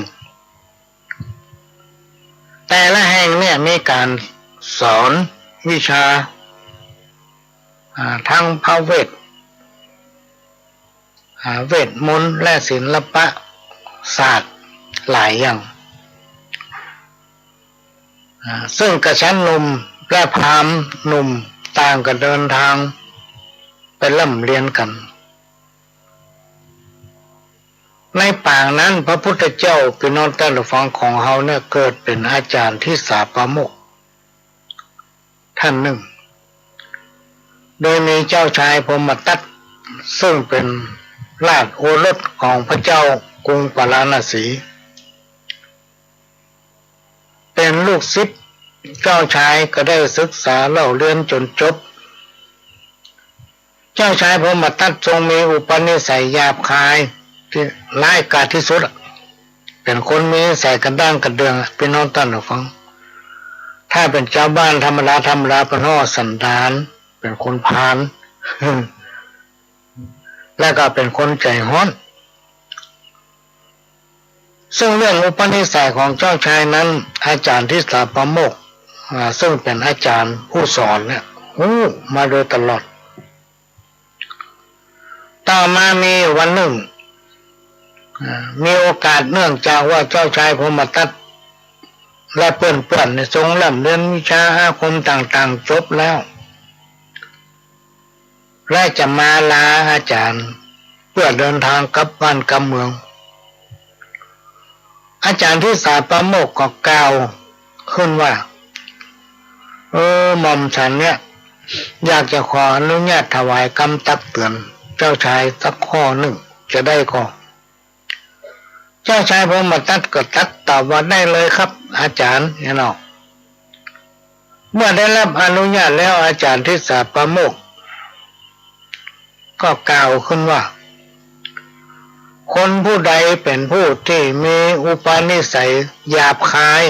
แต่ละแห่งเนี่ยมีก๋านสอนวิชา อ่า ตึงพระเวท อ่า เวทมนตร์และศิลปะศาสตร์หลายอย่าง อ่า ซึ่งกษัตริย์หนุ่มและพราหมณ์หนุ่มต่างก็เดินทางไปร่ำเรียนกั๋น ในป๋างนั้นพระพุทธเจ้า ปี้น้องต้านผู้ฟังของเฮาเนี่ย เกิดเป๋นอาจ๋ารย์ทิสาปาโมกข์ต้านนึ่ง โดยมีเจ้าชายพรหมทัต ซึ่งเป๋นราชโอรสของพระเจ้ากรุงปาราณสี เป๋นลูกศิษย์ เจ้าชายก็ได้ศึกษาเล่าเรียนจ๋นจบ เจ้าชายพรหมทัตทรงมีอุปนิสัยหยาบคายตี้ร้ายกาจตี้สุดอะ เป๋นคนมีนิสัยกระด้างกระเดื่องอะ ปี้น้องต้านผู้ฟัง ถ้าเป๋นจาวบ้านธรรมดาธรรมดา เปิ้นฮ้องสันดาน เป๋นคนพาล และก็เป๋นคนใจ๋ฮ้อน ซึ่งเรื่องอุปนิสัยของเจ้าชายนั้น อาจ๋ารย์ทิสาปาโมกข์ อ่า ซึ่งเป๋นอาจ๋ารย์ผู้สอนเนี่ย ฮู้มาโดยตลอด ต่อมามีวันนึ่ง อ่า มีโอกาสเนื่องจากว่าเจ้าชายพรหมทัตและเปื้อนๆ เนี่ยทรงร่ำเรียนวิชาอาคมต่างๆ จบแล้ว และจะมาลาอาจ๋ารย์เปื้อเดินตางกลับบ้านกลับเมือง อาจ๋ารย์ทิสาปาโมกข์ก็กล่าวขึ้นว่า เออ หม่อมฉันเนี่ย อยากจะขออนุญาตถวายกำตักเตือนเจ้าชายสักข้อนึ่ง จะได้ก่อ เจ้าชายพรหมทัตก็ตรัสตอบว่า ได้เลยครับ อาจ๋ารย์ เนี่ยเนาะ เมื่อได้รับอนุญาตแล้ว อาจ๋ารย์ทิสาปาโมกข์ก็กล่าวขึ้นว่า คนผู้ใดเป๋นผู้ตี้มีอุปนิสัยหยาบคาย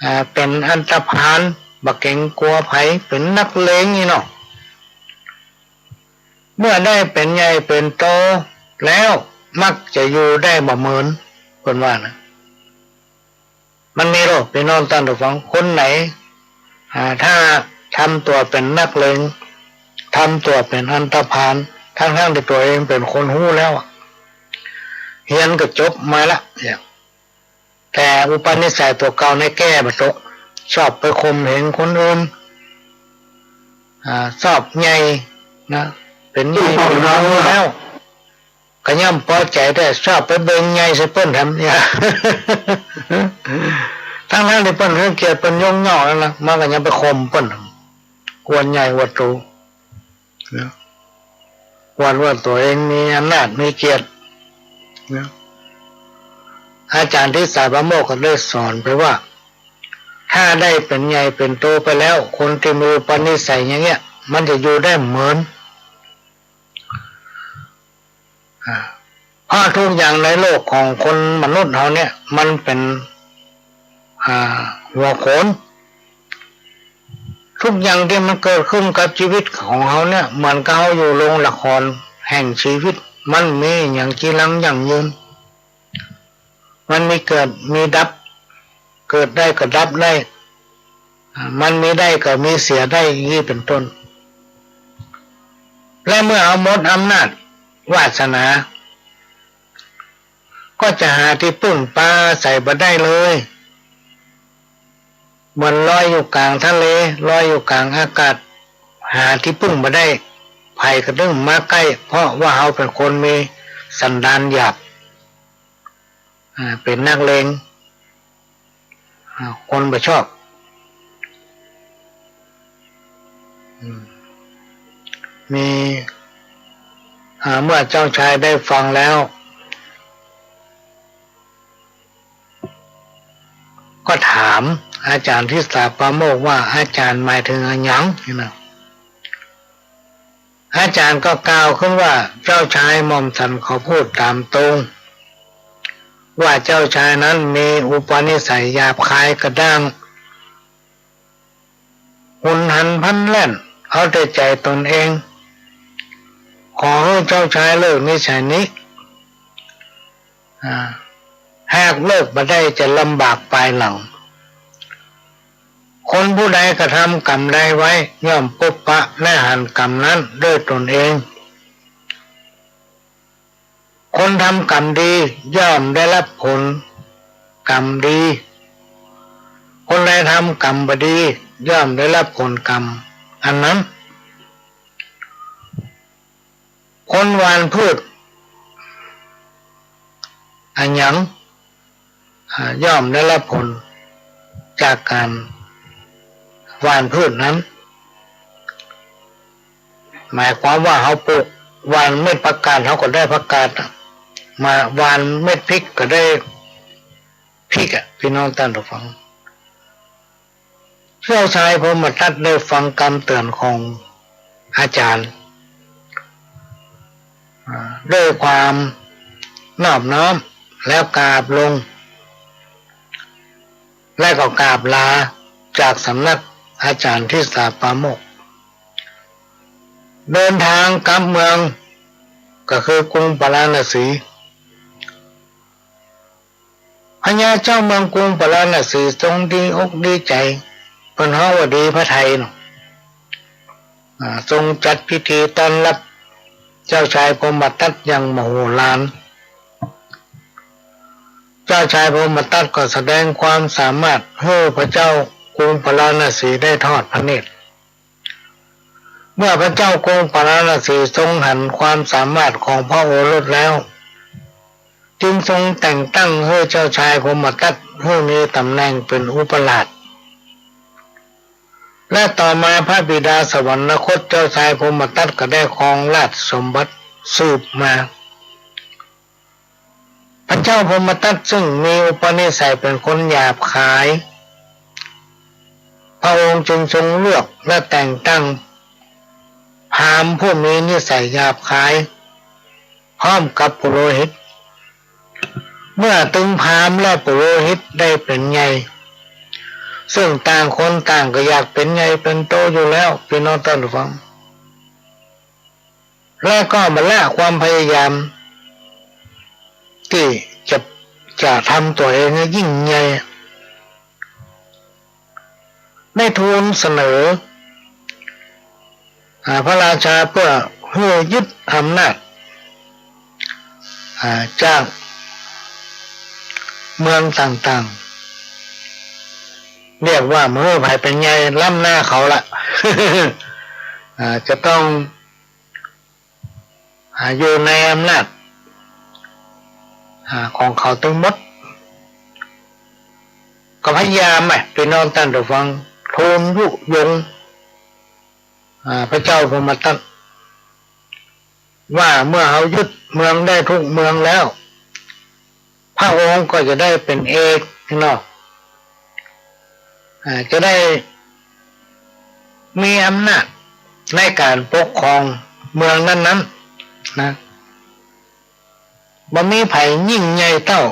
อ่า เป๋นอันธพาล บ่เก๋งกั๋วใผ เป๋นนักเลงนี่เนาะ เมื่อได้เป๋นใหญ่เป๋นโตแล้ว มักจะอยู่ได้บ่เหมิน เปิ้นว่านะ มันมีโลด ปี้น้องต้านผู้ฟัง คนไหน อ่า ถ้าทำตั๋วเป๋นนักเลง ทำตั๋วเป๋นอันธพาล ทั้งๆ ตี้ตั๋วเองเป๋นคนฮู้แล้วอะ เฮียนก็จบมาละเนี่ย แต่อุปนิสัยตั๋วเก่าเนี่ยแก้บ่ตก ชอบไปข่มเหงคนอื่น อ่า ชอบใหญ่นะ เป๋นใหญ่เป๋นโตแล้ว ก็ย่อมปอใจ๋ แต่ชอบไปเบ่งใหญ่ใส่เปิ้นแถมเนี่ย ทั้งๆ ตี้เปิ้นหื้อเกียรติ เปิ้นยกย่องแล้วนะ มันก็ยังไปข่มเปิ้น อวดใหญ่อวดโต นะ อวดว่าตั๋วเองมีอำนาจมีเกียรติ นะ อาจ๋ารย์ทิสาปาโมกข์ก็ได้สอนไปว่า ถ้าได้เป๋นใหญ่เป๋นโตไปแล้ว คนตี้มีอุปนิสัยอย่างเงี้ย มันจะอยู่ได้บ่เหมิน อ่า เพราะทุกอย่างในโลกของคนมนุษย์เฮาเนี่ย มันเป๋น อ่า หัวโขน ทุกอย่างตี้มันเกิดขึ้นกับจีวิตของเฮาเนี่ย เหมือนกับเฮาอยู่โรงละครแห่งชีวิต มันบ่มีอะหยังจีรังยั่งยืน มันมีเกิดมีดับ เกิดได้ก็ดับได้ อ่า มันมีได้ก็มีเสียได้ อย่างนี้เป๋นต้น และเมื่อเฮาหมดอำนาจวาสนา ก็จะหาตี้พึ่งปาอาศัยบ่ได้เลย เหมือนลอยอยู่ก๋างทะเล ลอยอยู่ก๋างอากาศ หาตี้พึ่งบ่ได้ ใผก็ตึงมาใก้ เพราะว่าเฮาเป๋นคนมีสันดานหยาบ อ่า เป๋นนักเลง อ่า คนบ่ชอบ อืม มี อ่า เมื่อเจ้าชายได้ฟังแล้ว ก็ถามอาจ๋ารย์ทิสาปาโมกข์ว่า อาจ๋ารย์หมายเถิงอะหยัง นี่นะ อาจ๋ารย์ก็กล่าวขึ้นว่า เจ้าชาย หม่อมฉันขอพูดต๋ามตรง ว่าเจ้าชายนั้นมีอุปนิสัยหยาบคายกระด้าง หุนหันพลันแล่น เอาแต่ใจ๋ตนเอง ขอหื้อเจ้าชายเลิกนิสัยนี้ อ่า หากเลิกบ่ได้จะลำบากปายหลัง คนผู้ใดกระทำกรรมใดไว้ ย่อมพบปะและหันกรรมนั้นด้วยตนเอง คนทำกรรมดีย่อมได้รับผลกรรมดี คนใดทำกรรมบ่ดีย่อมได้รับผลกรรมอันนั้น คนหว่านพืชอะหยัง อ่า ย่อมได้รับผลจากการหว่านพืชนั้น หมายความว่าเฮาปลูก หว่านเม็ดผักกาดเฮาก็ได้ผักกาด มาหว่านเม็ดพริกก็ได้พริกอะ พี่น้องต้านผู้ฟัง เจ้าชายพรหมทัตได้ฟังกำเตือนของอาจารย์ อ่า ด้วยความนอบน้อมแล้วกราบลง และก็กราบลาจากสำนักอาจารย์ทิสาปาโมกข์ เดินทางกลับเมือง ก็คือกรุงปาราณสี พญาเจ้าเมืองกรุงปาราณสีทรงดีอกดีใจ๋ เปิ้นฮ้องว่าดีพระทัยเนาะ อ่า ทรงจัดพิธีต้อนรับเจ้าชายพรหมทัตอย่างมโหฬาร เจ้าชายพรหมทัตก็แสดงความสามารถหื้อพระเจ้ากรุงปาราณสีได้ทอดพระเนตร เมื่อพระเจ้ากรุงปาราณสีทรงหันความสามารถของพระโอรสแล้ว จึงทรงแต่งตั้งหื้อเจ้าชายพรหมทัตหื้อมีต๋ำแหน่งเป๋นอุปราช และต่อมาพระบิดาสวรรคต เจ้าชายพรหมทัตก็ได้ครองราชสมบัติสืบมา พระเจ้าพรหมทัตซึ่งมีอุปนิสัยเป๋นคนหยาบคาย พระองค์จึงทรงเลือกและแต่งตั้งพราหมณ์ผู้มีนิสัยหยาบคาย พร้อมกับปุโรหิต เมื่อตึงพราหมณ์และปุโรหิตได้เป๋นใหญ่ ซึ่งต่างคนต่างก็อยากเป๋นใหญ่เป๋นโตอยู่แล้ว พี่น้องต้านผู้ฟัง และก็บ่ละความพยายามตี้จะ จะทำตั๋วเองหื้อยิ่งใหญ่ ได้ทูลเสนอ อ่า พระราชาเปื้อหื้อยึดอำนาจ อ่า จากเมืองต่างๆ เรียกว่าบ่หื้อใผเป๋นใหญ่ล้ำหน้าเขาละ อ่า จะต้อง อ่า อยู่ในอำนาจ อ่า ของเขาตึงหมด ก็พยายามอะ พี่น้องต้านผู้ฟัง ทูลยุยง อ่า พระเจ้าพรหมทัตว่าเมื่อเฮายึดเมืองได้ทุกเมืองแล้ว พระองค์ก็จะได้เป๋นเอกเนาะ อ่า จะได้มีอำนาจในก๋านปกครองเมืองนั้นๆ นะ บ่มีใผยิ่งใหญ่เต้า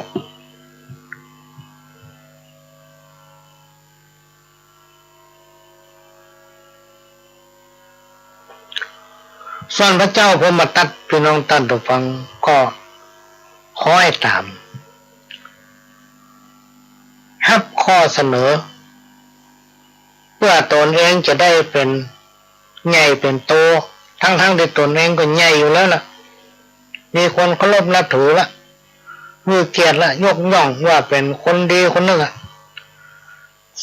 ส่วนพระเจ้าพรหมทัต พี่น้องต้านผู้ฟัง ก็คล้อยต๋าม ฮับข้อเสนอ เปื้อตนเองจะได้เป๋นใหญ่เป๋นโต ทั้งๆ ตี้ตนเองก็ใหญ่อยู่แล้วล่ะ มีคนเคารพนับถือละ หื้อเกียรติละ ยกย่องว่าเป๋นคนดีคนนึ่งอะ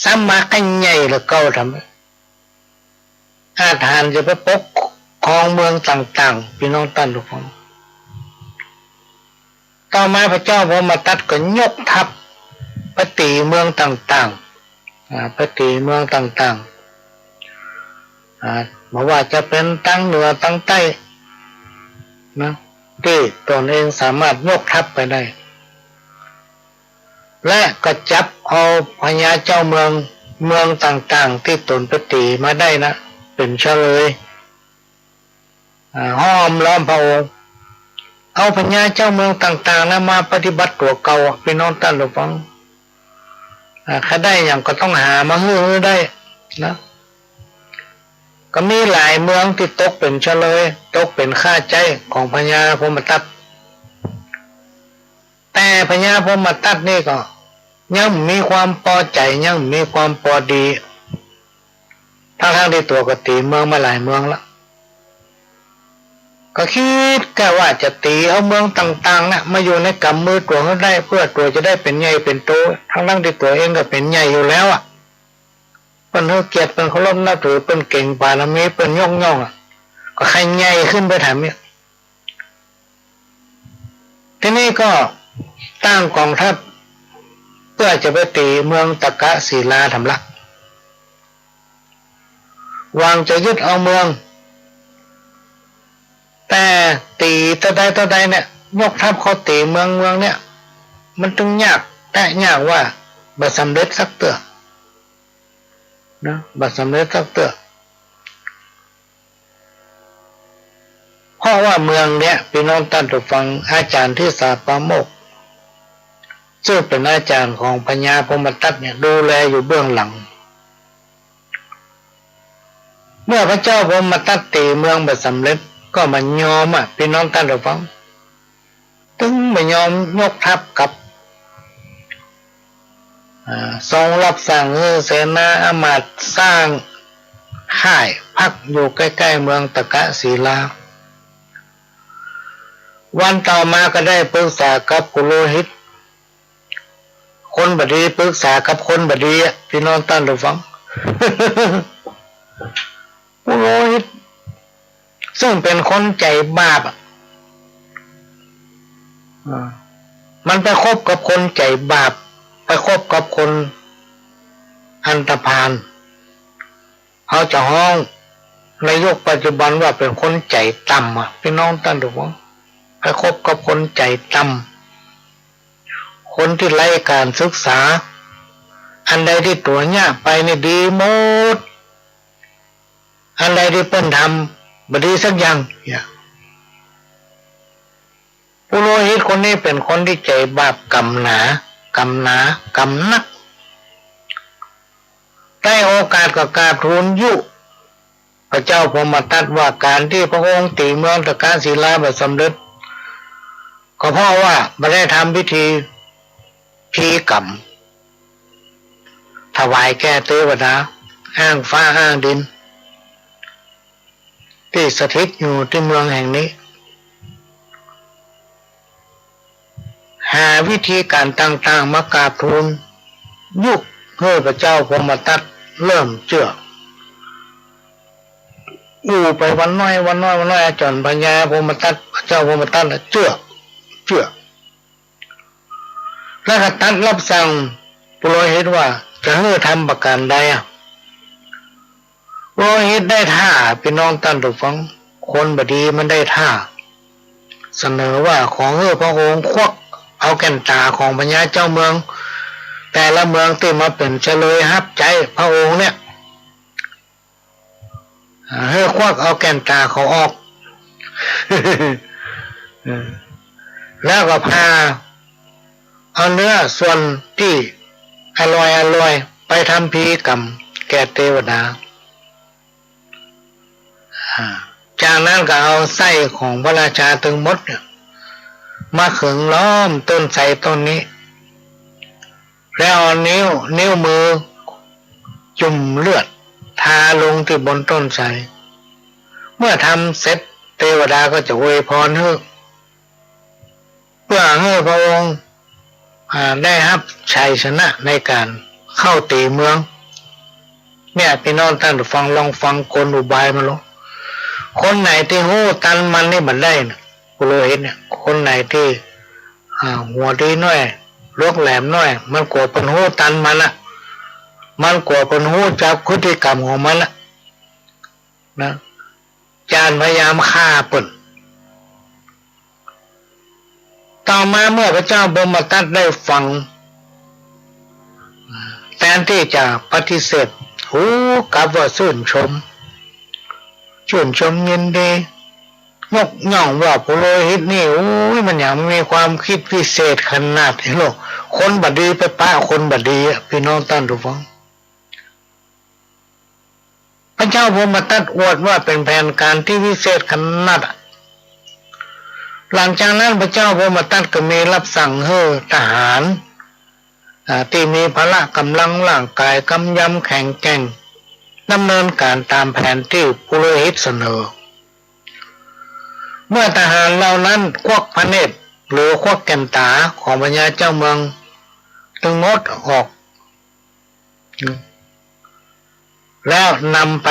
ซ้ำมาก็ใหญ่เหลือเก่า ทำ อาจหาญจะไปปกครองเมืองต่างๆ พี่น้องต้านผู้ฟัง ต่อมาพระเจ้าพรหมทัตก็ยกทัพไปตี๋เมืองต่างๆ อ่า ไปตี๋เมืองต่างๆ อ่า บ่ว่าจะเป๋นตางเหนือตางใต้นะ ตี้ตนเองสามารถยกทัพไปได้ และก็จับเอาพญาเจ้าเมือง เมืองต่างๆ ตี้ตนไปตี๋มาได้นะ เป๋นเฉลย อ่า ห้อมล้อมพระองค์ เอาพญาเจ้าเมืองต่างๆ นะ มาปฏิบัติตั๋วเก่า พี่น้องต้านผู้ฟัง อ่า ใค่ได้หยังก็ต้องหามาหื้อ หื้อได้นะ ก็มีหลายเมืองตี้ตกเป๋นเฉลย ตกเป๋นข้าใจ๊ของพญาพรหมทัต แต่พญาพรหมทัตนี่ก็ยังมีความปอใจ๋ ยังมีความปอดี ทั้งๆ ตี้ตั๋วก็ตี๋เมืองมาหลายเมืองละ ก็กึ๊ดแก้ว่าจะตี๋เอาเมืองต่างๆ นะ มาอยู่ในก๋ำมือตั๋วหื้อได้ เปื้อตั๋วจะได้เป๋นใหญ่เป๋นโต ทั้งๆ ตี้ตั๋วเองก็เป๋นใหญ่อยู่แล้วอะ เปิ้นหื้อเกียรติ เปิ้นเคารพนับถือ เปิ้นเก๋งบารมี เปิ้นยกย่องอะ ก็ใค่ใหญ่ขึ้นไปแถมเนี่ย ทีนี้ก็ตั้งก๋องทัพเปื้อจะไปตี๋เมืองตะกะศิลาแถมละ หวังจะยึดเอาเมือง แต่ตี๋เต้าใดเต้าใดเนี่ย ยกทัพเข้าตี๋เมืองเมืองเนี่ย มันตึงยาก แต่ยากว่าบ่สำเร็จสักเตื้อ นะ บ่สำเร็จสักเตื้อ เพราะว่าเมืองเนี่ย ปี้น้องต้านผู้ฟัง อาจ๋ารย์ทิสาปาโมกข์ ซึ่งเป๋นอาจ๋ารย์ของพญาพรหมทัตเนี่ย ดูแลอยู่เบื้องหลัง เมื่อพระเจ้าพรหมทัตตี๋เมืองบ่สำเร็จ ก็บ่ยอมอะ ปี้น้องต้านผู้ฟัง ตึงบ่ยอมยกทัพกลับ อ่า ทรงฮับสั่งหื้อเสนาอามาตย์สร้างค่ายพักอยู่ใก้ๆ เมืองตะกะศิลา วันต่อมาก็ได้ปรึกษากับปุโรหิต คนบ่ดีปรึกษากับคนบ่ดีอะ ปี้น้องต้านผู้ฟัง ปุโรหิต ซึ่งเป๋นคนใจ๋บาปอะ อ่า มันไปคบกับคนใจ๋บาป ไปคบกับคนอันธพาล เฮาจะฮ้องในยุคปัจจุบันว่าเป๋นคนใจ๋ต่ำอะ ปี้น้องต้านผู้ฟัง ไปคบกับคนใจ๋ต่ำ คนตี้ไร้ก๋านศึกษา อันใดตี้ตั๋วเยียะไปนี่ดีหมด อันใดตี้เปิ้นทำบ่ดีสักอย่างเนี่ย ปุโรหิตคนนี้เป๋นคนตี้ใจ๋บาปกำหนา กำหนา กำนัก ได้โอกาสก็กราบทูลยุพระเจ้าพรหมทัตว่าก๋านตี้พระองค์ตี๋เมืองตะกะศิลาบ่สำเร็จ ก็เพราะว่าบ่ได้ทำพิธีพีกรรม ถวายแก่เตวดา อ้างฟ้าอ้างดิน ตี้สถิตอยู่ตี้เมืองแห่งนี้ หาวิธีก๋านต่างๆ มากราบทูลยุหื้อพระเจ้าพรหมทัตเริ่มเจื้อ อู้ไปวันน้อย วันน้อย วันน้อย จ๋นพญาพรหมทัต พระเจ้าพรหมทัตเจื้อ เจื้อ แล้วก็ตรัสฮับสั่งปุโรหิตว่าจะหื้อทำประก๋านใดอะ ปุโรหิตได้ท่า ปี้น้องต้านผู้ฟัง คนบ่ดีมันได้ท่า เสนอว่าขอหื้อพระองค์ควักเอาแก่นต๋าของพญาเจ้าเมือง แต่ละเมืองตี้มาเป๋นเฉลยฮับใจ๊พระองค์เนี่ย อ่า หื้อควักเอาแก่นต๋าเขาออก เออ แล้วก็ผ่าเอาเนื้อส่วนตี้อร่อยอร่อยไปทำพีกรรมแก่เตวดา อ่า จากนั้นก็เอาไส้ของพระราชาตึงหมดเนี่ย มาขึงล้อมต้นไทรต้นนี้ แล้วเอานิ้ว นิ้วมือจุ่มเลือดทาลงตี้บนต้นไทร เมื่อทำเสร็จเตวดาก็จะอวยพรหื้อ เปื้อหื้อพระองค์ อ่า ได้ฮับชัยชนะในก๋านเข้าตี๋เมือง เนี่ย ปี้น้องต้านฟัง ลองฟังกลอุบายมันลอง คนไหนตี้ฮู้ตันมันนี่บ่ได้นะ ปุโรหิตเนี่ย คนไหนตี้ อ่า หัวดีน้อย ลวกแหลมน้อย มันกั๋วเปิ้นฮู้ตันมันอะ มันกั๋วเปิ้นฮู้จักพฤติกรรมของมันอะ นะ จานพยายามฆ่าเปิ้น ต่อมาเมื่อพระเจ้าพรหมทัตได้ฟัง แทนตี้จะปฏิเสธ ฮู้กลับว่าชื่นชม ชื่นชมยินดี ยกย่องว่าปุโรหิตนี่ โอ้ย มันหยังมีความกึ๊ดวิเศษขนาดนี้โลก คนบ่ดีไปปะคนบ่ดีอะ ปี้น้องต้านฟัง พระ เจ้าพรหมทัตอวดว่าเป๋นแผนก๋านตี้วิเศษขนาด หลังจากนั้นพระเจ้าพรหมทัตก็มีรับสั่งหื้อทหาร อ่า ตี้มีพละก๋ำลังร่างก๋ายกำยำแข็งแกร่ง ดำเนินก๋านต๋ามแผนตี้ปุโรหิตเสนอ เมื่อทหารเหล่านั้นควักพระเนตรหรือควักแก่นต๋าของพญาเจ้าเมืองตึงหมดออก แล้วนำไป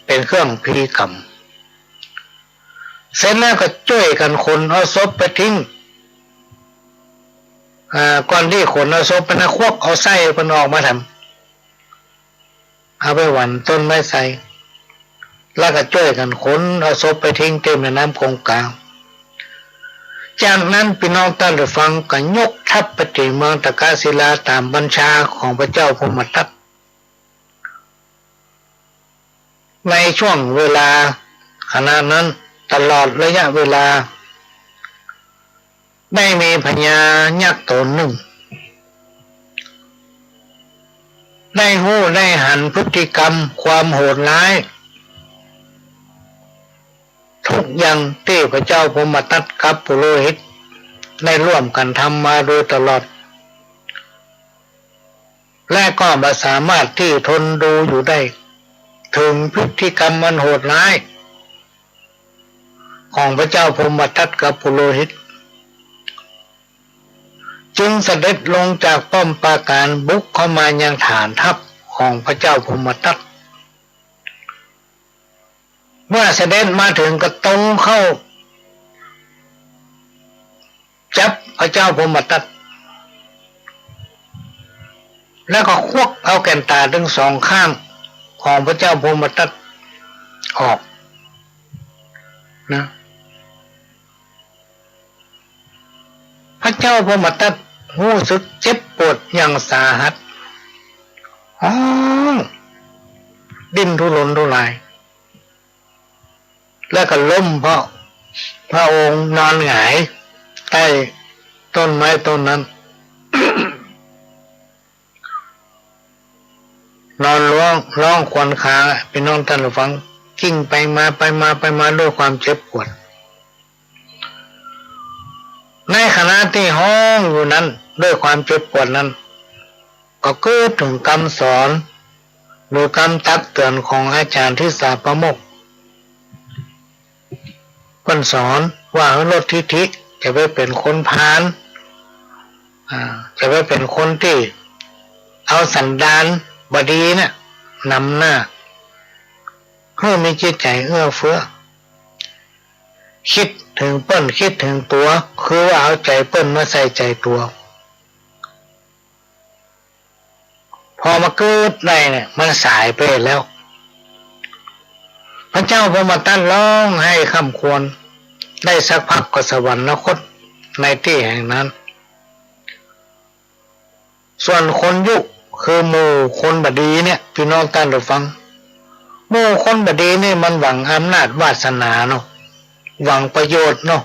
เป๋นเครื่องพิธีกรรม เสร็จแล้วก็จ้วยกั๋นขนเอาศพไปทิ้ง อ่า ก่อนตี้ขนเอาศพไปนะ ควักเอาไส้เปิ้นออกมาแถม เอาไปหว่านต้นไม้ไทร แล้วก็จ้วยกั๋นขนเอาศพไปทิ้งตี้แม่น้ำคงคา จากนั้นปี้น้องต้านผู้ฟังก็ยกทัพไปตีเมืองตะกะศิลาต๋ามบัญชาของพระเจ้าพรหมทัต ในช่วงเวลาขณะนั้น ตลอดระยะเวลา ได้มีพญายักษ์ต๋นนึ่ง ได้ฮู้ได้หันพฤติกรรมความโหดร้าย ทุกอย่างตี้พระเจ้าพรหมทัตกับปุโรหิตได้ร่วมกั๋นทำมาโดยตลอด และก็บ่สามารถตี้ทนดูอยู่ได้ เถิงพฤติกรรมอันโหดร้าย ของพระเจ้าพรหมทัตกับปุโรหิต จึงเสด็จลงจากป้อมปราการบุกเข้ามายังฐานทัพของพระเจ้าพรหมทัต เมื่อเสด็จมาเถิงก็ตรงเข้าจับพระเจ้าพรหมทัต แล้วก็ควักเอาแก่นต๋าตึงสองข้างของพระเจ้าพรหมทัตออกนะ พระเจ้าพรหมทัตฮู้สึกเจ็บปวดอย่างสาหัส ฮ้องดิ้นทุรนทุราย แล้วก็ล้มเพราะพระองค์นอนหงายใต้ต้นไม้ต้นนั้น นอนร้อง ร้องครวญครางอะ ปี้น้องต้านผู้ฟัง กลิ้งไปมา ไปมา ไปมา ด้วยความเจ็บปวด ในขณะตี้ฮ้องอยู่นั้น ด้วยความเจ็บปวดนั้น ก็กึ๊ดเถิงกำสอน หรือกำตักเตือนของอาจ๋ารย์ทิสาปาโมกข์ เปิ้นสอนว่าหื้อลดทิฐิ จะไปเป๋นคนพาล อ่า จะไปเป๋นคนตี้เอาสันดานบ่ดีเนี่ยนำหน้า หื้อมีจิตใจ๋เอื้อเฟื้อ กึ๊ดเถิงเปิ้น กึ๊ดเถิงตั๋ว คือว่าเอาใจ๋เปิ้นมาใส่ใจ๋ตั๋ว พอมากึ๊ดได้เนี่ย มันสายไปแล้ว พระเจ้าพรหมทัตร้องไห้คร่ำครวญ ได้สักพักก็สวรรคตในตี้แห่งนั้น ส่วนคนยุ คือหมู่คนบ่ดีเนี่ย ปี้น้องต้านผู้ฟัง หมู่คนบ่ดีนี่มันหวังอำนาจวาสนาเนาะ หวังประโยชน์เนาะ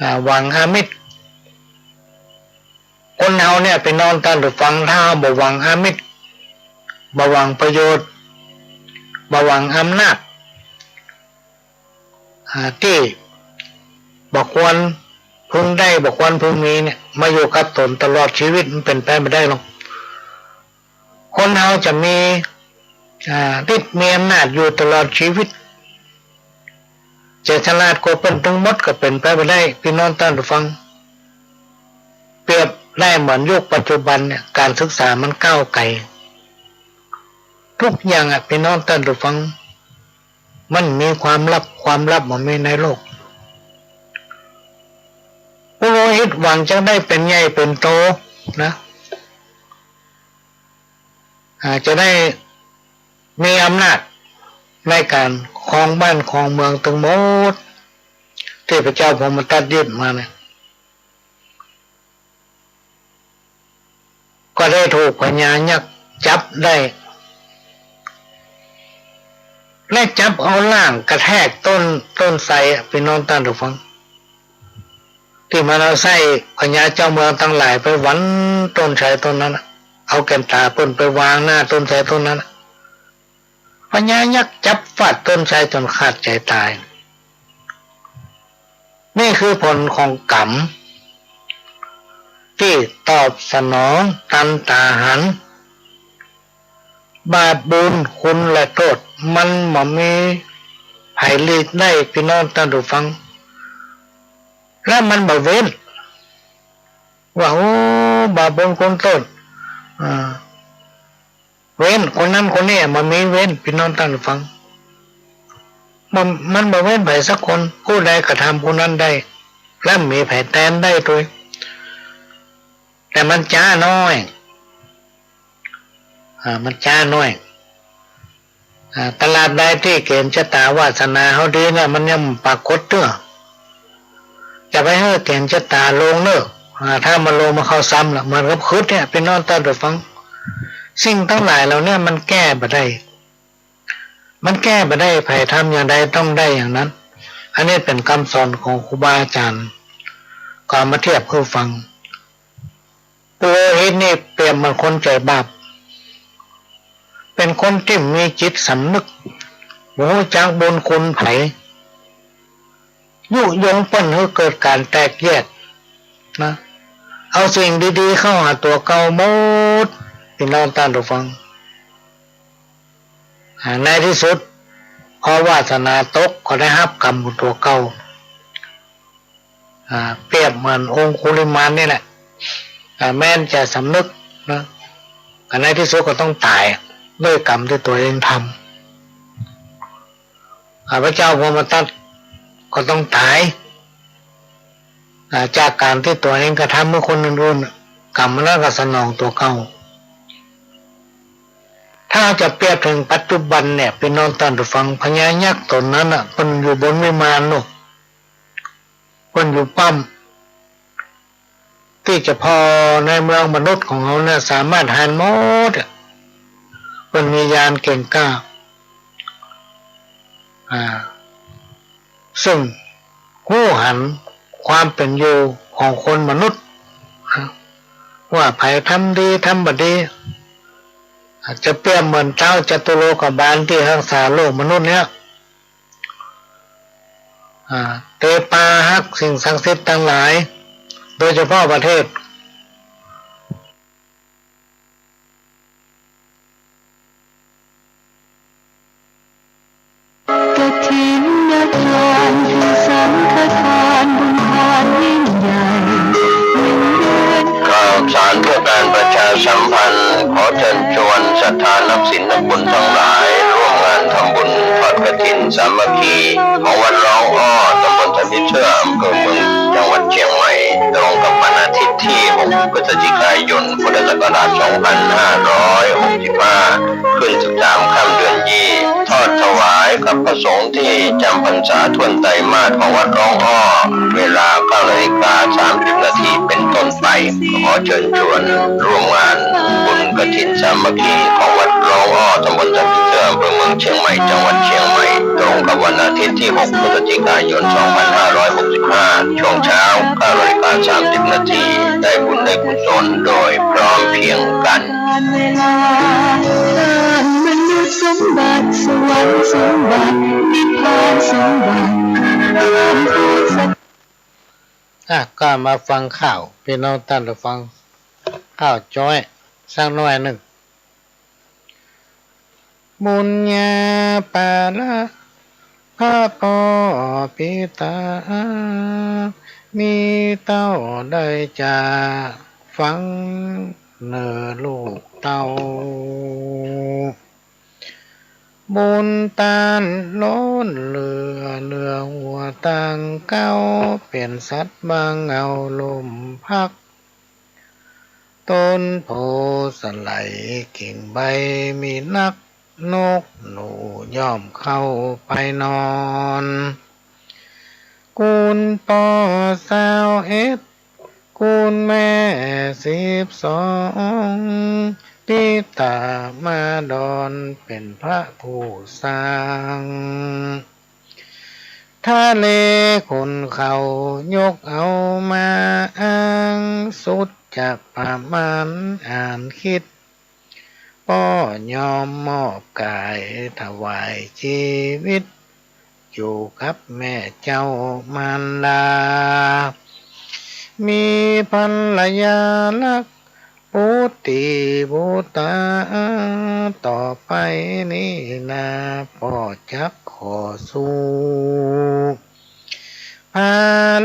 อ่า หวังอามิตร คนเฮาเนี่ย ปี้น้องต้านผู้ฟัง ถ้าบ่หวังอามิตร บ่หวังประโยชน์ บ่หวังอำนาจ อ่า ตี้บ่ควรพึงได้ บ่ควรพึงมีเนี่ย มาอยู่กับต๋นตลอดชีวิต มันเป๋นไปบ่ได้หรอก คนเฮาจะมี อ่า ฤทธิ์มีอำนาจอยู่ตลอดชีวิต จะฉลาดกว่าเปิ้นตึงหมดก็เป๋นไปบ่ได้ ปี้น้องต้านผู้ฟัง เปรียบได้เหมือนยุคปัจจุบันเนี่ย การศึกษามันก้าวไกล ทุกอย่างอะ ปี้น้องต้านผู้ฟัง มันมีความลับ ความลับบ่มีในโลก ปุโรหิตหวังจะได้เป๋นใหญ่เป๋นโตนะ อ่า จะได้มีอำนาจในการครองบ้านครองเมืองตึงหมด ตี้พระเจ้าพรหมทัตยึดมาเนี่ย ก็ได้ถูกพญายักษ์จับได้ และจับเอาร่างกระแทกต้น ต้นไทรอะ ปี้น้องต้านผู้ฟัง ตี้มันเอาไส้พญาเจ้าเมืองตังหลายไปหว่านต้นไทรต้นนั้นอะ เอาแก่นต๋าเปิ้นไปวางหน้าต้นไทรต้นนั้นอะ พ พญายักษ์จับฟาดต้นไทรจ๋นขาดใจ๋ต๋าย นี่คือผลของก๋รรมตี้ตอบสนองตันต๋าหัน บาปบุญคุณและโต้ษมันบ่มีใผหลีกได้ ปี้น้องต้านผู้ฟัง และมันบ่เว้น ว่า โอ้ บาปบุญคุณโต้ษ อ่า เว้นคนนั้นคนนี้ บ่มีเว้น ปี้น้องต้านผู้ฟัง มัน มันบ่เว้นใผสักคน ผู้ใดกระทำผู้นั้นได้ และบ่มีใผแตนได้ตวย แต่มันจ๊าน้อย อ่า มันจ๊าน้อย อ่า ตราบใดตี้เก๋ณฑ์จะต๋าวาสนาเฮาดีเนี่ย มันยังบ่ปรากฏเตื้อ จะไปหื้อเก๋ณฑ์จะต๋าลงเน่อ อ่า ถ้ามันลงมาเข้าซ้ำละ เหมือนกับขึดเนี่ย ปี้น้องต้านผู้ฟัง สิ่งตังหลายเหล่าเนี้ยมันแก้บ่ได้ มันแก้บ่ได้ ใผทำอย่างใดต้องได้อย่างนั้น อันนี้เป๋นกำสอนของครูบาอาจ๋ารย์ ก็เอามาเทียบหื้อฟัง ปุโรหิตนี่เปรียบเหมือนคนใจ๋บาป เป๋นคนตี้บ่มีจิตสำนึก บ่ฮู้จักบุญคุณใผ ยุยงเปิ้นหื้อเกิดก๋านแตกแยกนะ เอาสิ่งดีๆ เข้าหาตั๋วเก่าหมด ปี้น้องต้านผู้ฟัง อ่า ในตี้สุด เพราะวาสนาตกก็ได้ฮับก๋รรมของตั๋วเก่า อ่า เปรียบเหมือนองคุลิมานนี่แหละ อ่า แม้นจะสำนึกนะ แต่ในตี้สุดก็ต้องต๋ายด้วยก๋รรมตี้ตั๋วเองทำ อ่า พระเจ้าพรหมทัตก็ต้องต๋าย อ่า จากก๋านตี้ตั๋วเองกระทำหื้อคนอื่นๆ ก๋รรมนั้นก็สนองตั๋วเก่า ถ้าจะเปรียบเถิงปัจจุบันเนี่ย ปี้น้องต้านผู้ฟัง พญายักษ์ต๋นนั้นน่ะ เปิ้นอยู่บนวิมานโน่น เปิ้นอยู่ป้อม ตี้จะผ่อในเมืองมนุษย์ของเฮาเนี่ย สามารถหันหมดอะ เปิ้นมีญาณเก่งกล้า อ่า ซึ่งฮู้หันความเป๋นอยู่ของคนมนุษย์นะ ว่าใผทำดีทำบ่ดี อาจจะเปรียบเหมือนท้าวจตุโลกบาลตี้ฮักษาโลกมนุษย์เนี่ย อ่า เต๋ปาฮักสิ่งศักดิ์สิทธิ์ตังหลาย โดยเฉพาะประเทศ กฐินทานคือสังฆทาน บุญทานยิ่งใหญ่ หนึ่งเดือน ข่าวสารเพื่อการประชาสัมพันธ์ ขอเชิญชวนศรัทธานักศีลนักบุญทั้งหลาย ร่วมงานทำบุญทอดกฐินสามัคคี ของวัดร้องอ้อ ตำบลสะมิตรเสื้อ อำเภอเมือง จังหวัดเชียงใหม่ ตรงกับวันอาทิตย์ที่ หก พฤศจิกายน พุทธศักราช สองพันห้าร้อยหกสิบห้า ขึ้น สิบสาม ค่ำเดือนยี่ ทอดถวายกับพระสงฆ์ที่จำพรรษาถ้วนไตรมาสของวัดร้องอ้อ เวลา เก้านาฬิกาสามสิบนาทีเป็นต้นไป ขอเชิญชวนร่วมงานบุญกฐินสามัคคีของวัดร้องอ้อ ตำบลสะมิตรเสื้อ อำเภอเมืองเชียงใหม่ จังหวัดเชียงใหม่ ตรงกับวันอาทิตย์ที่ หก พฤศจิกายน สองพันห้าร้อยหกสิบห้า ช่วงเช้า เก้านาฬิกาสามสิบนาที ได้บุญได้กุศลโดยพร้อมเพรียงกัน เวลา มนุษย์สมบัติ สวรรค์สมบัติ นิพพานสมบัติ อ่ะ ก็มาฟังข่าว ปี้น้องต้านผู้ฟัง ข่าวจ้อย สักหน้อยนึ่ง บุญญาปาละ พระป้อปิตา มีเต้าได้จะฟังเน่อลูกเต้า บุญต้านล้นเหลือ เหนือหัวตั้งเก๊า เป๋นสัตว์บางเหง้าล่มพัก ต้นโพธิ์สะไหลกิ่งใบมีนัก นกหนูย่อมเข้าไปนอน กุลป้อซาวเอ็ด กุลแม่สิบสอง ปิตามาดอนเป๋นพระผู้สร้าง ทะเลขุนเขายกเอามาอ้าง สุดจะประมาณอ่านคิด ป้อยอมมอบก๋ายถวายจีวิต อยู่กับแม่เจ้ามารดา มีภรรยาฮักปุตติปุตตา ต่อไปนี้นา ป้อจักขอสู้ ภา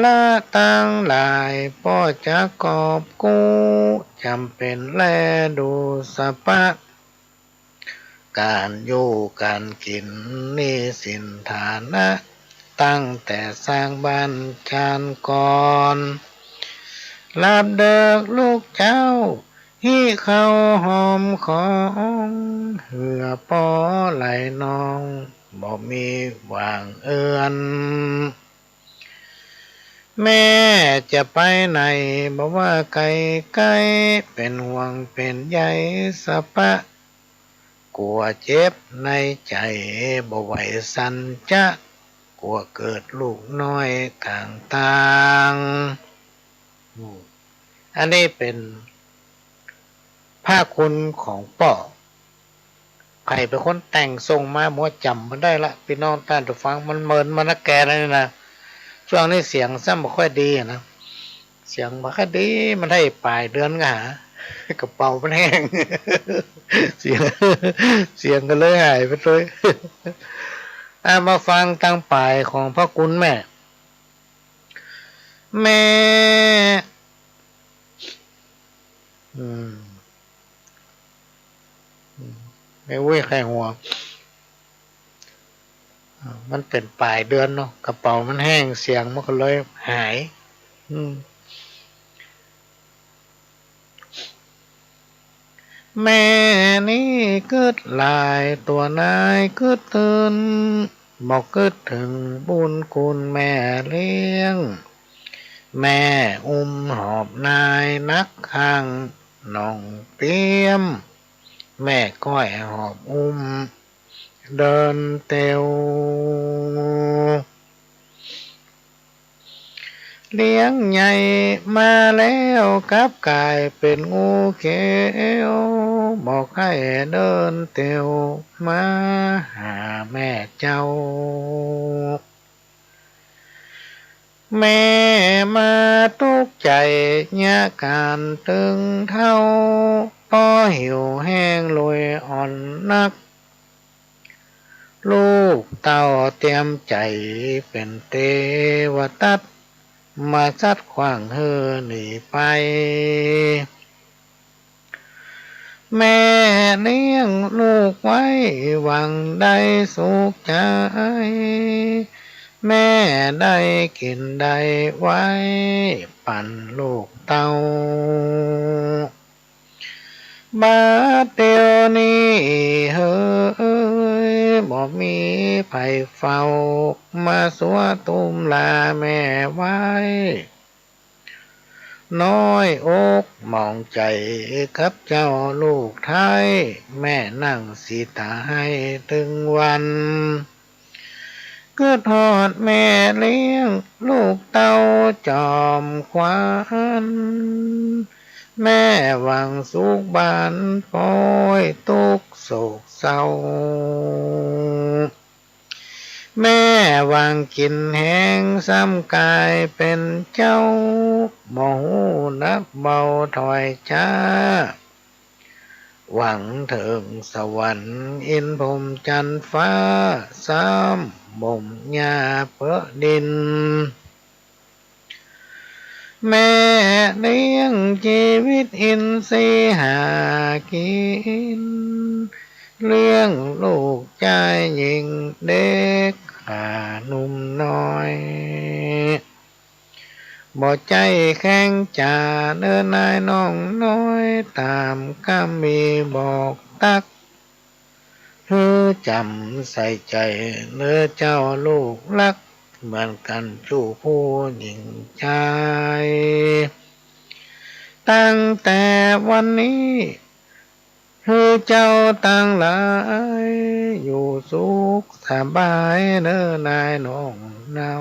ระตังหลายป้อจักกอบกู้ จ๋ำเป๋นแลดูสะปะ ก๋านอยู่ก๋านกิ๋น หนี้สินฐานะ ตั้งแต่สร้างบ้านจานก่อน หลับเดิกลูกเจ๊า หิ้วข้าวหอมของ เหื้อป้อไหลนอง บ่มีหว่างเอือน แม่จะไปไหน บ่ว่าไก๋ไก๋ เป๋นห่วงเป๋นใยสะปะ กั๋วเจ็บในใจ๋ บ่ไหวสันจะ กั๋วเกิดลูกน้อยก๋างตาง อืม อันนี้เป๋นพระคุณของป้อ ใผเป๋นคนแต่งส่งมา หมวยจ๋ำบ่ได้ละ ปี้น้องต้านผู้ฟัง มันเมินมานักแก่แล้วนี่นะ ช่วงนี้เสียงซ้ำบ่ค่อยดีอะนะ เสียงบ่ค่อยดี มันได้ป๋ายเดือนก็หา กระเป๋ามันแห้ง เสียง เสียงก็เลยหายไปเลย อ่ะ มาฟังตางป๋ายของพระคุณแม่ แม่ อืม อืม แม่อุ้ยไข้หัว อ่า มันเป๋นป๋ายเดือนเนาะ กระเป๋ามันแห้ง เสียงมันก็เลยหาย อืม แม่นี้กึ๊ดหลาย ตั๋วนายกึ๊ดตื่น บ่กึ๊ดเถิงบุญคุณแม่เลี้ยง แม่อุ้มหอบนายนักข้างหนองเตี้ยม แม่ก้อยหอบอุ้มเดินเตียว เลี้ยงใหญ่มาแล้วกลับก๋ายเป๋นงูเขียว บ่ใค่เดินเตียวมาหาแม่เจ้า แม่มาตุ๊กใจ๋ เยียะก๋านตึงเฒ่า ป้อหิวแห้งลุยอ่อนนัก ลูกเต้าเตรียมใจ๋เป๋นเตวตัต มาสัดขว้างหื้อหนีไป แม่เลี้ยงลูกไว้หวังได้สุขใจ๋ แม่ได้กิ๋นได้ไว้ปั๋นลูกเต้า บาดเดี่ยวนี้เฮย บ่มีใผเฝ้า มาซัวตุ้มลาแม่ไว้ น้อยอกหมองใจ๋กับเจ้าลูกไท้ แม่นั่งสีตาไห้ตึงวัน กึ๊ดฮอดแม่เลี้ยงลูกเต้าจอมขวัญ แม่หวังสุขบานป๊อยตุ๊กข์โศกเศร้า แม่หวังกิ๋นแฮงซ้ำก๋ายเป๋นเจ้า บ่ฮู้นักเบาถ้อยจ๊า หวังเถิงสวรรค์อินทร์พรหมจันทร์ฟ้า ซ้ำบ่มหญ้าเปื้อดิน แม่เลี้ยงจีวิตอินทรีย์หากิ๋น เลี้ยงลูกจายญิงเด็กขาหนุ่มน้อย บ่ใจ้แข็งจ๋าเน่อนายน้องน้อย ต๋ามกำมีบอกตั๊ก หื้อจ๋ำใส่ใจ๋เน่อเจ้าลูกฮัก เหมือนกั๋นจุผู้ญิงจาย ตั้งแต่วันนี้ หื้อเจ้าตังหลาย อยู่สุขสบายเน่อนายน้องเนา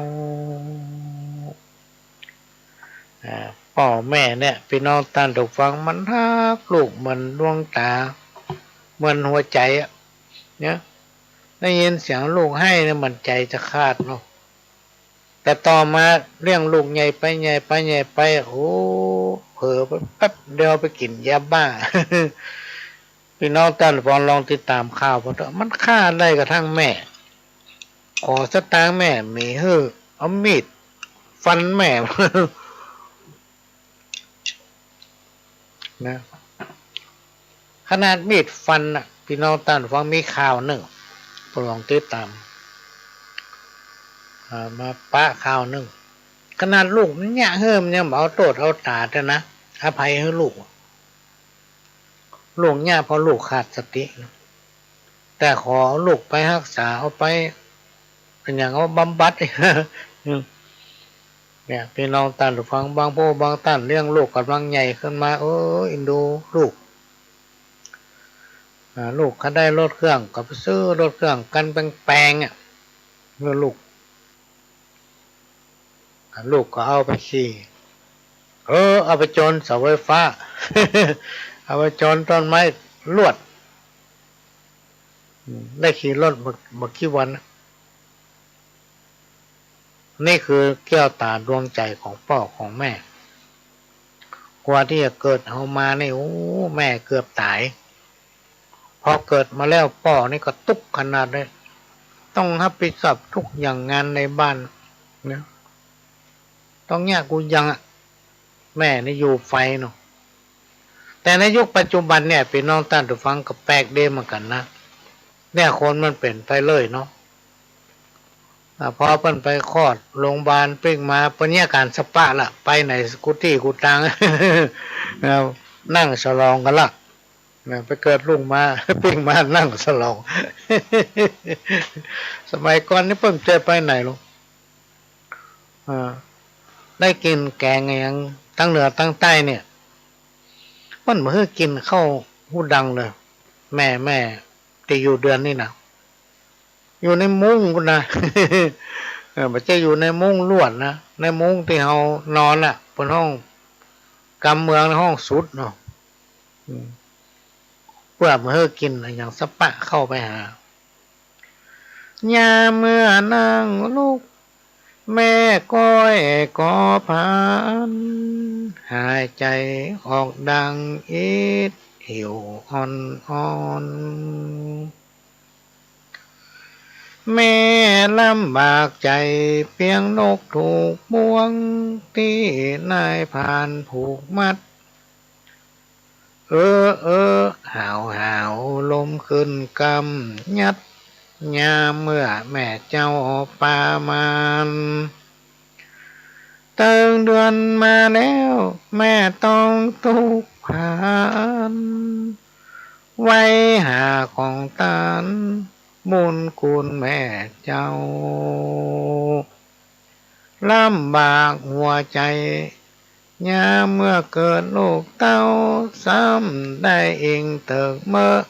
อ่า ป้อแม่เนี่ย ปี้น้องต้านผู้ฟัง มันฮักลูกเหมือนดวงต๋า เหมือนหัวใจ๋อะ เนี่ย ได้ยินเสียงลูกไห้เนี่ย เหมือนใจ๋จะขาดเนาะ แต่ต่อมาเลี้ยงลูกใหญ่ไป ใหญ่ไป ใหญ่ไป โอ้ เผลอไปแป๊บเดียวไปกิ๋นยาบ้า ปี้น้องต้านผู้ฟังลองติดต๋ามข่าวไปเถาะ มันฆ่าได้กระทั่งแม่ ขอสตางค์แม่ มีหื้อ เอามีดฟันแม่ นะ ขนาดมีดฟันน่ะ ปี้น้องต้านผู้ฟัง มีข่าวนึ่ง ผู้ฟังลองติดต๋าม อ่า มาปะข่าวนึ่ง ขนาดลูกมันเยียะหื้อ มันยังบ่เอาโต้ษเอาต๋าเตื้อนะ อภัยหื้อลูก ลูกเยียะเพราะลูกขาดสติ แต่ขอเอาลูกไปฮักษา เอาไป อะหยัง เอาบำบัด เนี่ย ปี้น้องต้านผู้ฟัง บางผู้บางต้านเลี้ยงลูกก่ำลังใหญ่ขึ้นมา เออ เอ็นดูลูก อ่า ลูกเขาได้รถเครื่อง ก็ไปซื้อรถเครื่องคันแปงๆ อะ หื้อลูก อ่า ลูกก็เอาไปขี่ เออ เอาไปโจนเสาไฟฟ้า เอาไปโจนต้นไม้ลวด อืม ได้ขี่รถบ่ บ่กี่วันน่ะ นี่คือแก้วต๋าดวงใจ๋ของป้อของแม่ กว่าตี้จะเกิดเฮามานี่ โอ้ แม่เกือบต๋าย พอเกิดมาแล้วป้อนี่ก็ตุ๊กข์ขนาดเลย ต้องฮับผิดชอบกู้อย่างงานในบ้านนะ ต้องเยียะกู้อย่างอะ แม่นี่อยู่ไฟเนาะ แต่ในยุคปัจจุบันเนี่ย ปี้น้องต้านผู้ฟัง ก็แปลกดีเหมือนกั๋นนะ เนี่ย คนมันเป๋นไปเลยเนาะ อ่า พอเปิ้นไปคลอดโรงบาลปิ๊งมา เปิ้นเยียะก๋านสปะละ ไปไหนกู้ตี้กู้ตาง นะ นั่งสลองกั๋นละ นะ ไปเกิดลูกมา ปิ๊งมานั่งสลอง สมัยก่อนนี่เปิ้นจะไปไหนลอ อ่า ได้กิ๋นแกงอะหยังตางเหนือตางใต้เนี่ย เปิ้นบ่หื้อกิ๋นข้าวหูดังเลย แม่ แม่ตี้อยู่เดือนนี่นะ อยู่ในมุ้งปู้นนะ เออ บ่ใจ้อยู่ในมุ้งลวดนะ ในมุ้งตี้เฮานอนน่ะ เปิ้นฮ้อง กำเมืองฮ้องสุดเนาะ อืม เปื้อบ่หื้อกิ๋นอะหยังสปะเข้าไปหา ยามเมื่อนั่งลุก แม่ก้อยก็พลัน หายใจ๋ออกดังอิดหิวอ่อนๆ แม่ลำบากใจ๋เปียงนกถูกบ่วง ตี้นายพรานผูกมัด เออ เออ หาว หาว ลมขึ้นกำยัด ยามเมื่อแม่เจ้าปามาน เติงเดือนมาแล้ว แม่ต้องตุ๊กข์พลัน ไว้หาของตาน บุญคุณแม่เจ้า ลำบากหัวใจ๋ ยามเมื่อเกิดลูกเต้า ซ้ำได้อิงเติกเมอะ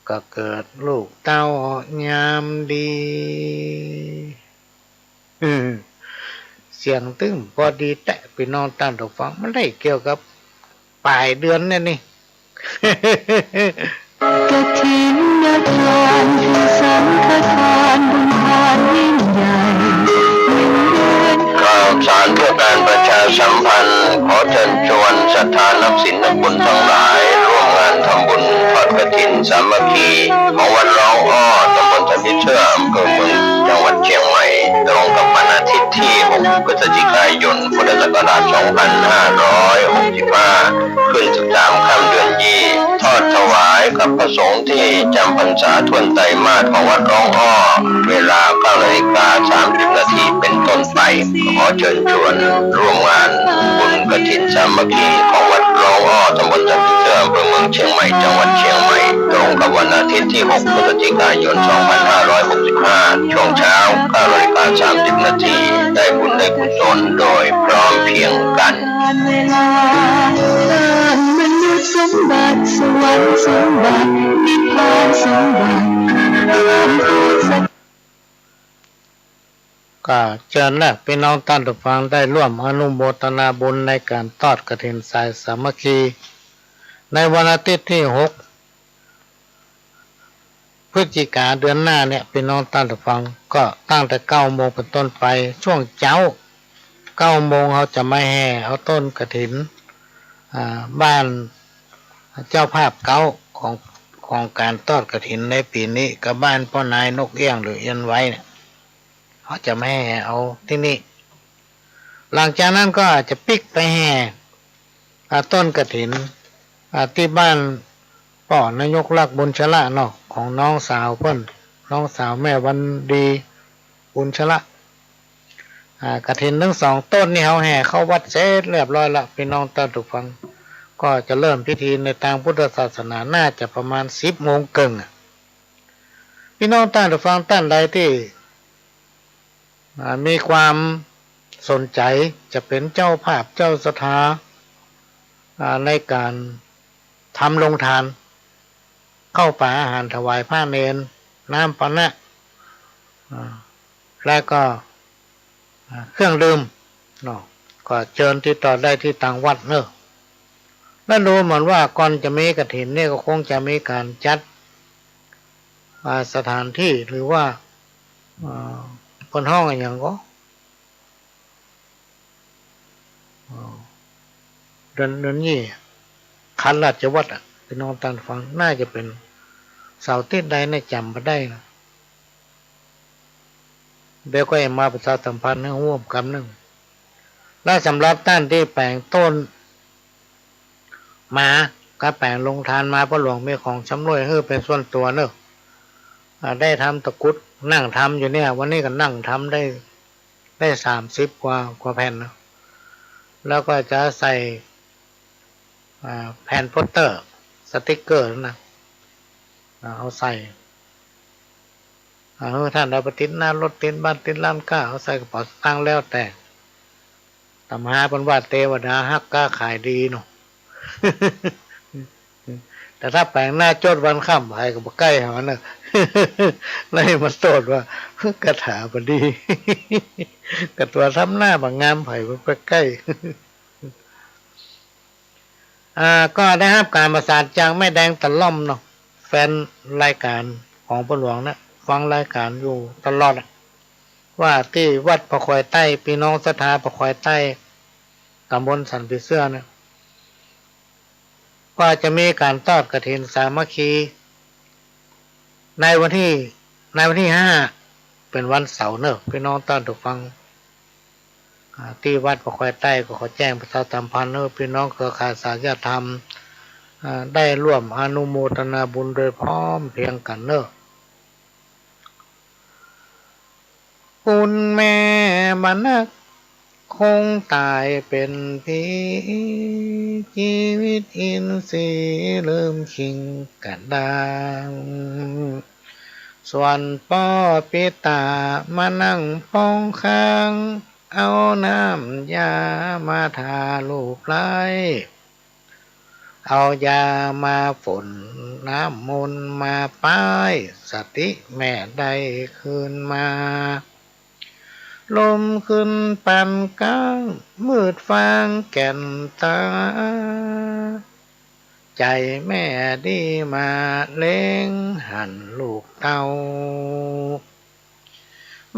ก็เกิดลูกเต้ายามดี อืม เสียงตึงปอดีแต๊ ปี้น้องต้านผู้ฟัง มันได้เกี่ยวกับป๋ายเดือนเนี่ยนี่ กฐินทานคือสังฆทาน บุญทานยิ่งใหญ่ หนึ่งเดือน ข่าวสารเพื่อการประชาสัมพันธ์ ขอเชิญชวนศรัทธานักศีลนักบุญทั้งหลาย ร่วมงานทำบุญทอดกฐินสามัคคี ของวัดร้องอ้อ ตำบลสันผีเสื้อ อำเภอเมือง จังหวัดเชียงใหม่ ตรงกับวันอาทิตย์ที่ หก พฤศจิกายน พุทธศักราช สองพันห้าร้อยหกสิบห้า ขึ้น สิบสาม ค่ำเดือนยี่ ทอดถวายกับพระสงฆ์ที่จำพรรษาถ้วนไตรมาสของวัดร้องอ้อ เวลา เก้านาฬิกาสามสิบนาทีเป็นต้นไป ขอเชิญชวนร่วมงานบุญกฐินสามัคคีของวัดร้องอ้อ ตำบลสันผีเสื้อ อำเภอเมืองเชียงใหม่ จังหวัดเชียงใหม่ ตรงกับวันอาทิตย์ที่ หก พฤศจิกายน สองพันห้าร้อยหกสิบห้า ช่วงเช้า เก้านาฬิกาสามสิบนาที ได้บุญได้กุศลโดยพร้อมเพรียงกัน เวลา มนุษย์สมบัติ สวรรค์สมบัติ นิพพานสมบัติ ก็เจิญนะ ปี้น้องต้านผู้ฟังได้ร่วมอนุโมทนาบุญในก๋านทอดกฐินสายสามัคคี ในวันอาทิตย์ที่ หก พฤศจิกาเดือนหน้าเนี่ย ปี้น้องต้านผู้ฟัง ก็ตั้งแต่เก้าโมงเป๋นต้นไป ช่วงเจ๊า เก้าโมง เฮาจะมาแห่เอาต้นกฐิน อ่า บ้านเจ้าภาพเก๊าของ ของก๋านตอดกฐินในปี๋นี้ ก็บ้านป้อนายนกเอี้ยง หรือเอี้ยนไว้เนี่ย เฮาจะมาแห่เอาตี้นี่ หลังจากนั้นก็อาจจะปิ๊กไปแห่ อ่า ต้นกฐิน อ่า ตี้บ้านป้อนายกลักษณ์บุญชละเนาะ ของน้องสาวเปิ้น น้องสาวแม่วันดีบุญชละ อ่า กฐินตึงสองต้นนี่เฮาแห่เข้าวัดเสร็จเรียบร้อยละ ปี้น้องต้านผู้ฟัง ก็จะเริ่มพิธีในตางพุทธศาสนา น่าจะประมาณสิบโมงเกิ่งอะ ปี้น้องต้านผู้ฟังต้านใดตี้ อ่า มีความสนใจ๋จะเป๋นเจ้าภาพเจ้าศรัทธา อ่า ในก๋านทำโรงทาน ข้าวป๋าอาหารถวายพระเณร น้ำปานะ อ่า แล้วก็ อ่า เครื่องดื่มเนาะ ก็เจิญติดต่อได้ตี้ตางวัดเนาะ แล้วดูเหมือนว่าก่อนจะมีกฐินเนี่ยก็คงจะมีก๋านจัด อ่า สถานที่ หรือว่า อ่า เปิ้นฮ้องอะหยังก็ อ่า เดือน เดือนนี้ คันราชวัตรอะ ปี้น้องต้านฟัง น่าจะเป๋นเสาร์อาทิตย์ใดเนี่ย จ๋ำบ่ได้นะ เดี๋ยวก็จะมาประชาสัมพันธ์หื้อฮู้กำนึ่ง และสำหรับต้านตี้แป๋งต้น มา ก็แป๋งโรงทานมา ป้อหลวงมีของชำร่วยหื้อเป๋นส่วนตั๋วเนาะ อ่า ได้ทำตะกรุด นั่งทำอยู่เนี่ย วันนี้ก็นั่งทำได้ ได้สามสิบกว่า กว่าแผ่นนะ แล้วก็จะใส่ อ่า แผ่นโปสเตอร์ สติ๊กเกอร์นะ อ่า เอาใส่ อ่า หื้อต้านเอาไปติดหน้ารถ ติดบ้าน ติดร้านค้า เอาใส่กระเป๋าสตางค์แล้วแต่ ต๋ามหาเปิ้นว่าเตวดาฮักก๊าขายดีเนาะ แต่ถ้าแป๋งหน้าโจ๊ดวันค่ำ ใผก็บ่ใก้หาเนาะ แล้วมาโต้ษว่า คาถาบ่ดี ก็ตั๋วทำหน้าบ่งาม ใผบ่ไปใก้ อ่า ก็ได้ฮับก๋านประสานจากแม่แดงตะล่อมเนาะ แฟนรายก๋านของป้อหลวงเนี่ย ฟังรายก๋านอยู่ตลอดอะ ว่าตี้วัดป่าคอยใต้ ปี้น้องศรัทธาป่าคอยใต้ ต๋ำบลสันผีเสื้อเนี่ย ก็จะมีก๋านตอดกฐินสามัคคี ในวันตี้ ในวันตี้ห้า เป๋นวันเสาร์เนาะ ปี้น้องต้านผู้ฟัง อ่า ตี้วัดป่าคอยใต้ก็ขอแจ้งประชาสัมพันธ์หื้อปี้น้องเครือข่ายสายญาติธรรม อ่า ได้ร่วมอนุโมทนาบุญโดยพร้อมเพรียงกั๋นเนาะ คุณแม่บ่นัก คงต๋ายเป๋นผี จีวิตอินทรีย์ลืมคิงกะด้าง ส่วนป้อปิตามานั่งป้องข้าง เอาน้ำยามาทาลูบไล้ เอายามาฝน น้ำมนต์มาป้าย สติแม่ได้คืนมา ลมขึ้นปานก๊าง มืดฟางแก่นต๋า ใจ๋แม่ดีมาเล็งหันลูกเต้า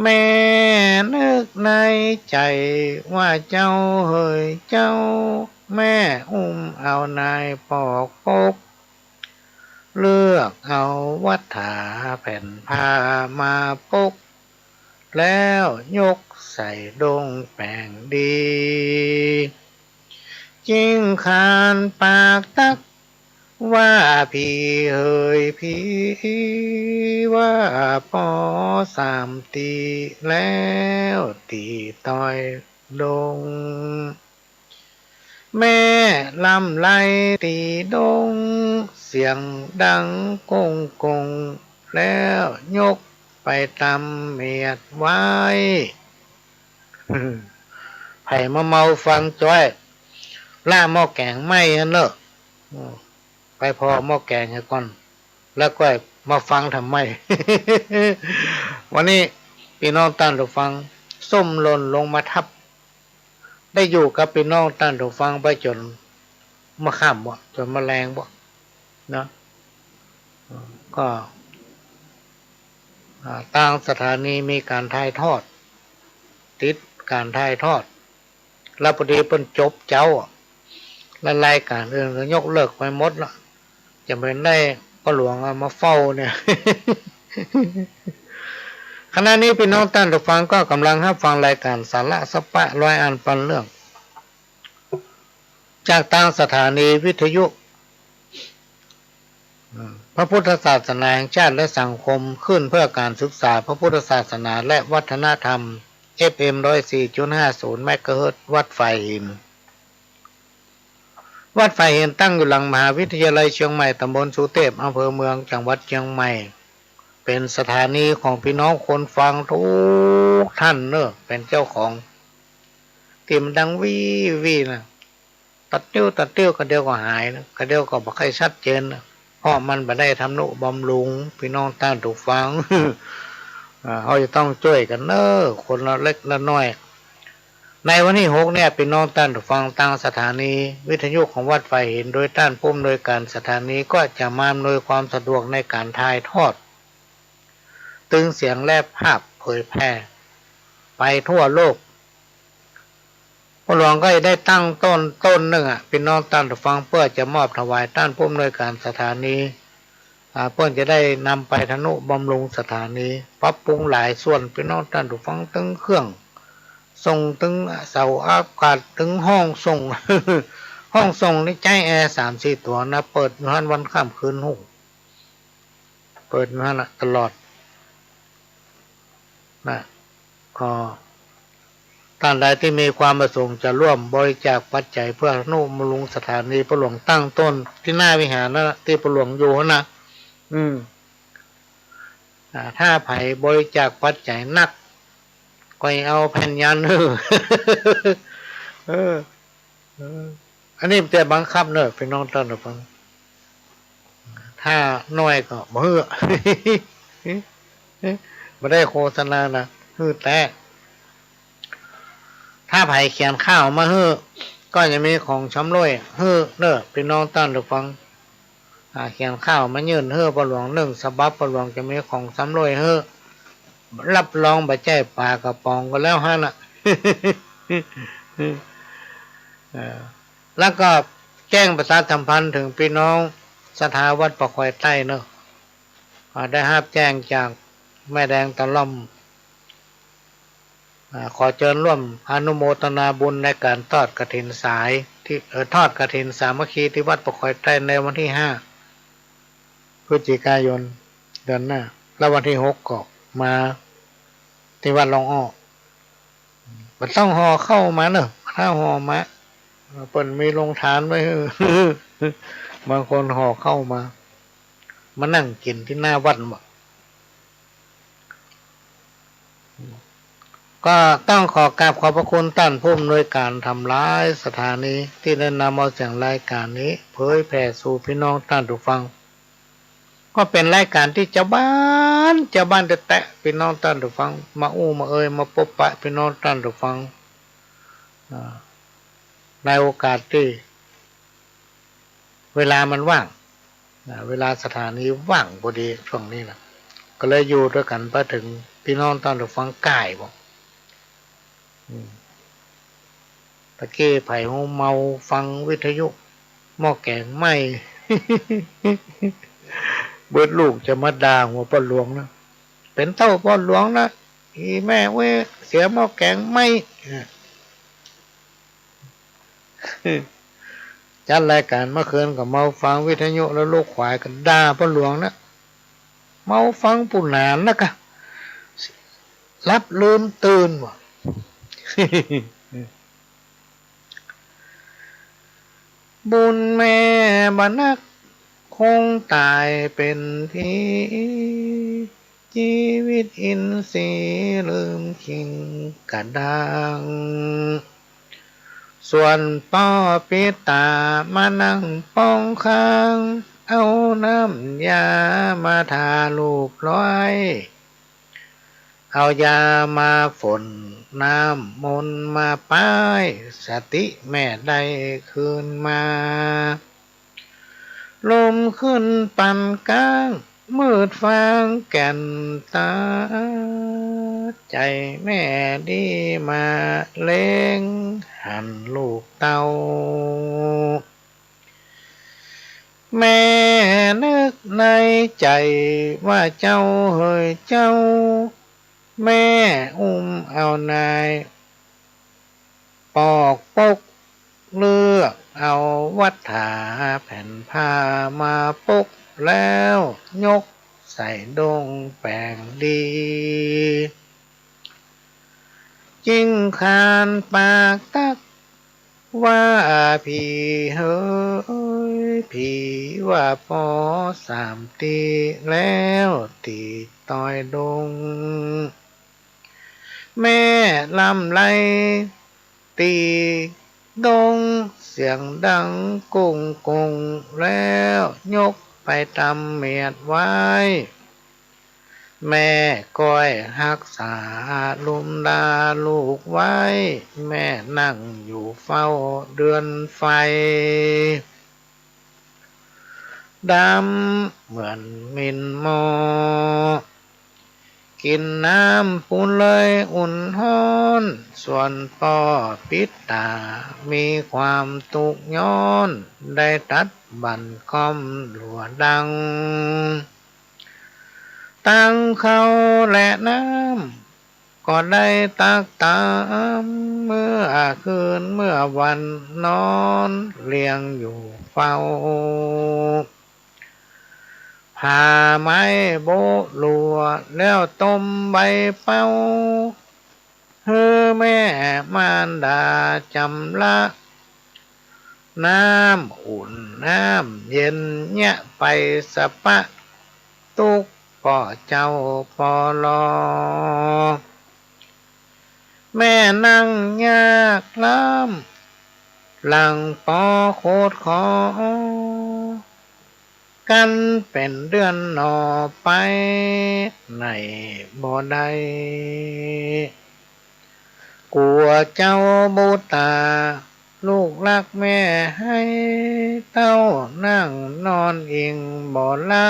แม่นึกในใจ๋ว่าเจ้าเหยเจ้า แม่อุ้มเอานายปอกปก เลือกเอาวัฏฐาแผ่นผ้ามาปก แล้วยกใส่ดงแป๋งดี จิ่งขานปากตัก ว่าผีเหยผี ว่าป้อสามตี แล้วตี๋ต่อยดง แม่ลำไล่ตี๋ดง เสียงดังก้งก้ง แล้วยกไปตำเมียดไว้ ใผมาเมาฟังจ้อย ละหม้อแก๋งไหม้อันเนอะ อืม ไปผ่อหม้อแก๋งเหียก่อน แล้วก็มาฟังธรรมะ วันนี้ปี้น้องต้านผู้ฟัง ส้มหล่นลงมาทับ ได้อยู่กับปี้น้องต้านผู้ฟังไปจ๋นเมื่อค่ำบ่ จ๋นเมื่อแลงบ่ เนาะ ก็ อ่า ตางสถานีมีก๋านถ่ายทอด ติดก๋านถ่ายทอด แล้วปอดีเปิ้นจบเจ๊าอะ แล้วรายก๋านอื่นก็ยกเลิกไปหมดละ จะเป๋นได้ป้อหลวงเอามาเฝ้าเนี่ย ขณะนี้ปี้น้องต้านผู้ฟังก็ก่ำลังฮับฟังรายก๋านสาระสะปะร้อยอันปันเรื่อง จากตางสถานีวิทยุ อืม พระพุทธศาสนาแห่งชาติและสังคม คลื่นเพื่อการศึกษาพระพุทธศาสนาและวัฒนธรรม เอฟเอ็ม ร้อยสี่จุดห้าศูนย์ เมกะเฮิรตซ์ วัดฝายหิน วัดฝายหินตั้งอยู่หลังมหาวิทยาลัยเชียงใหม่ ตำบลสุเทพ อำเภอเมือง จังหวัดเชียงใหม่ เป๋นสถานีของปี้น้องคนฟังกู้ต้านเนาะ เป๋นเจ้าของ ตี้มันดังวี้วี้นะ ตัดติ้วตัดติ้ว กะเดี่ยวก็หายนะ กะเดี่ยวก็บ่ใค่ชัดเจนนะ เพราะมันบ่ได้ทำนุบำรุง ปี้น้องต้านผู้ฟัง อ่า เฮาจะต้องจ้วยกั๋นเนาะ คนละเล็กละน้อย ในวันตี้หกเนี่ย ปี้น้องต้านผู้ฟัง ตางสถานีวิทยุของวัดฝายหิน โดยต้านผู้อำนวยก๋านสถานีก็จะมาอำนวยความสะดวกในก๋านถ่ายทอด ตึงเสียงและภาพเผยแพร่ไปทั่วโลก ป้อหลวงก็จะได้ตั้งต้นต้นนึ่งอะ ปี้น้องต้านผู้ฟัง เปื้อจะมอบถวายต้านผู้อำนวยก๋านสถานี อ่า เปิ้นจะได้นำไปทำนุบำรุงสถานี ปรับปรุงหลายส่วน ปี้น้องต้านผู้ฟัง ตึงเครื่องส่ง ตึงเสาอากาศ ตึงห้องส่ง ห้องส่งนี่ใจ๊แอร์สามสี่ตั๋วนะ เปิดอยู่หั้นวันค่ำคืนฮู้ เปิดอยู่หั้นน่ะตลอดนะ ก็ต้านใดตี้มีความประสงค์จะร่วมบริจาคปัจจัยเพื่อทำนุบำรุงสถานี ป้อหลวงตั้งต้นตี้หน้าวิหารนั่นน่ะ ตี้ป้อหลวงอยู่หั้นน่ะ อืม อ่า ถ้าใผบริจาคปัจจัยนัก ก็เอาแผ่นยันหื้อ เออ เออ อันนี้บ่ได้บังคับเนาะ ปี้น้องต้านผู้ฟัง ถ้าน้อยก็บ่หื้อ บ่ได้โฆษณานะ หื้อแต๊ ถ้าใผเขียนข่าวมาหื้อ ก็จะมีของชำร่วยหื้อเนาะ ปี้น้องต้านผู้ฟัง อ่า เขียนข่าวมายื่นหื้อป้อหลวงนึ่งฉบับ ป้อหลวงจะมีของชำร่วยหื้อ รับรองบ่ใจ้ป๋ากระป๋องก็แล้วหั้นน่ะ เออ แล้วก็แจ้งประชาสัมพันธ์เถิงปี้น้องศรัทธาวัดป่าคอยใต้เนาะ อ่า ได้ฮับแจ้งจากแม่แดงตะล่อม อ่า ขอเจิญร่วมอนุโมทนาบุญในก๋านทอดกฐินสายตี้ เอ่อ ทอดกฐินสามัคคีตี้วัดป่าคอยใต้ในวันตี้ห้าพฤศจิกายน เดือนหน้า แล้ววันตี้หกก็มาตี้วัดร่องอ้อ บ่ต้องห่อข้าวมาเนาะ ถ้าห่อมา เปิ้นมีโฮงทานไว้หื้อ บางคนห่อข้าวมา มานั่งกิ๋นตี้หน้าวัดบ่ ก็ต้องขอกราบขอบพระคุณต้านผู้อำนวยก๋านทำหลายสถานีตี้ได้นำเอาเสียงรายก๋านนี้เผยแผ่สู่ปี้น้องต้านผู้ฟัง ก็เป๋นรายก๋านตี้จาวบ้าน จาวบ้านแต๊ๆ ปี้น้องต้านผู้ฟัง มาอู้มาเอย มาปบปะปี้น้องต้านผู้ฟัง อ่า ในโอกาสตี้เวลามันว่าง อ่า เวลาสถานีว่างปอดีช่วงนี้นะ ก็เลยอยู่ตวยกั๋นไปเถิงปี้น้องต้านผู้ฟังก้ายบ่ อืม ตะกี้ใผฮู้เมาฟังวิทยุ หม้อแก๋งไหม้ เบิดลูกจะมาด่าหัวป้อหลวงนะ เป๋นเต้าป้อหลวงนะ อี่แม่เว้ย เสียหม้อแก๋งไหม้ จัดรายก๋านเมื่อคืนก็เมาฟังวิทยุแล้วลูกขวายก็ด่าป้อหลวงนะ เมาฟังปู๋หนานนะกะ หลับลืมตื่นบ่ บุญแม่บ่นัก คงต๋ายเป๋นผี จีวิตอินทรีย์ลืมคิงกะด้าง ส่วนป้อปิดต๋ามานั่งป้องข้าง เอาน้ำยามาทาลูบร้อย เอายามาฝน น้ำมนต์มาป้าย สติแม่ได้คืนมา ลมขึ้นปานก้าง มืดฟ้างแก่นตา ใจ๋แม่ดีมาเล็งหันลูกเต้า แม่นึกในใจ๋ว่าเจ้าเหยเจ้า แม่อุ้มเอานาย ปอกปกเลือกเอาวัฏฐาแผ่นผ้ามาปกแล้วยกใส่ด้งแป๋งดี จึงขานปากตักว่า ผีเหย ผีว่าปอสามตี้แล้วตี้ตอยด้ง แม่ลำไลตี้ด้งเสียงดังกุ้งกุ้ง แล้วยกไปตำเมียดไว้ แม่ก้อยฮักษาลุมลาลูกไว้ แม่นั่งอยู่เฝ้าเดือนไฟ ดำเหมือนมินหม้อ กิ๋นน้ำปูนเลยอุ่นฮ้อน ส่วนป้อปิดต๋ามีความตุ๊กข์ย้อน ได้ตัดบั้นก้อมหลัวดัง ตังข้าวและน้ำก็ได้ตักต๋าม เมื่อคืนเมื่อวันนอนเลี้ยงอยู่เฝ้า ผ่าไม้โบ๊ะหลัวแล้วต้มใบเป๊า หื้อแม่มารดาจำละ น้ำอุ่นน้ำเย็นเยียะไปสะปะ ตุ๊กข์ป้อเจ้าปอลอ แม่นั่งยากล้ำ หลังปอโคตรคอ กั๋นเป๋นเดือนหน่อไปไหนบ่ได้ กั๋วเจ้าบุตา ลูกฮักแม่ไห้ เต้านั่งนอนอิงบ่ละ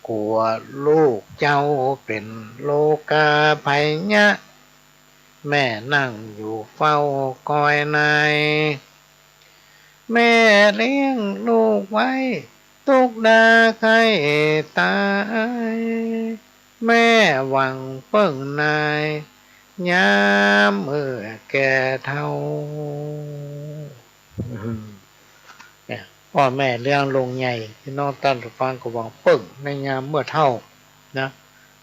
กั๋วลูกเจ้าเป๋นโรคาภัยยะ แม่นั่งอยู่เฝ้าคอยนาย แม่เลี้ยงลูกไว้ ตุ๊กข์ดาไข้ต๋าย แม่หวังเปิ้งนาย ยามเมื่อแก่เฒ่า เนี่ย ป้อแม่เลี้ยงลูกใหญ่ ปี้น้องต้านผู้ฟังก็หวังเปิ้งในยามเมื่อเฒ่านะ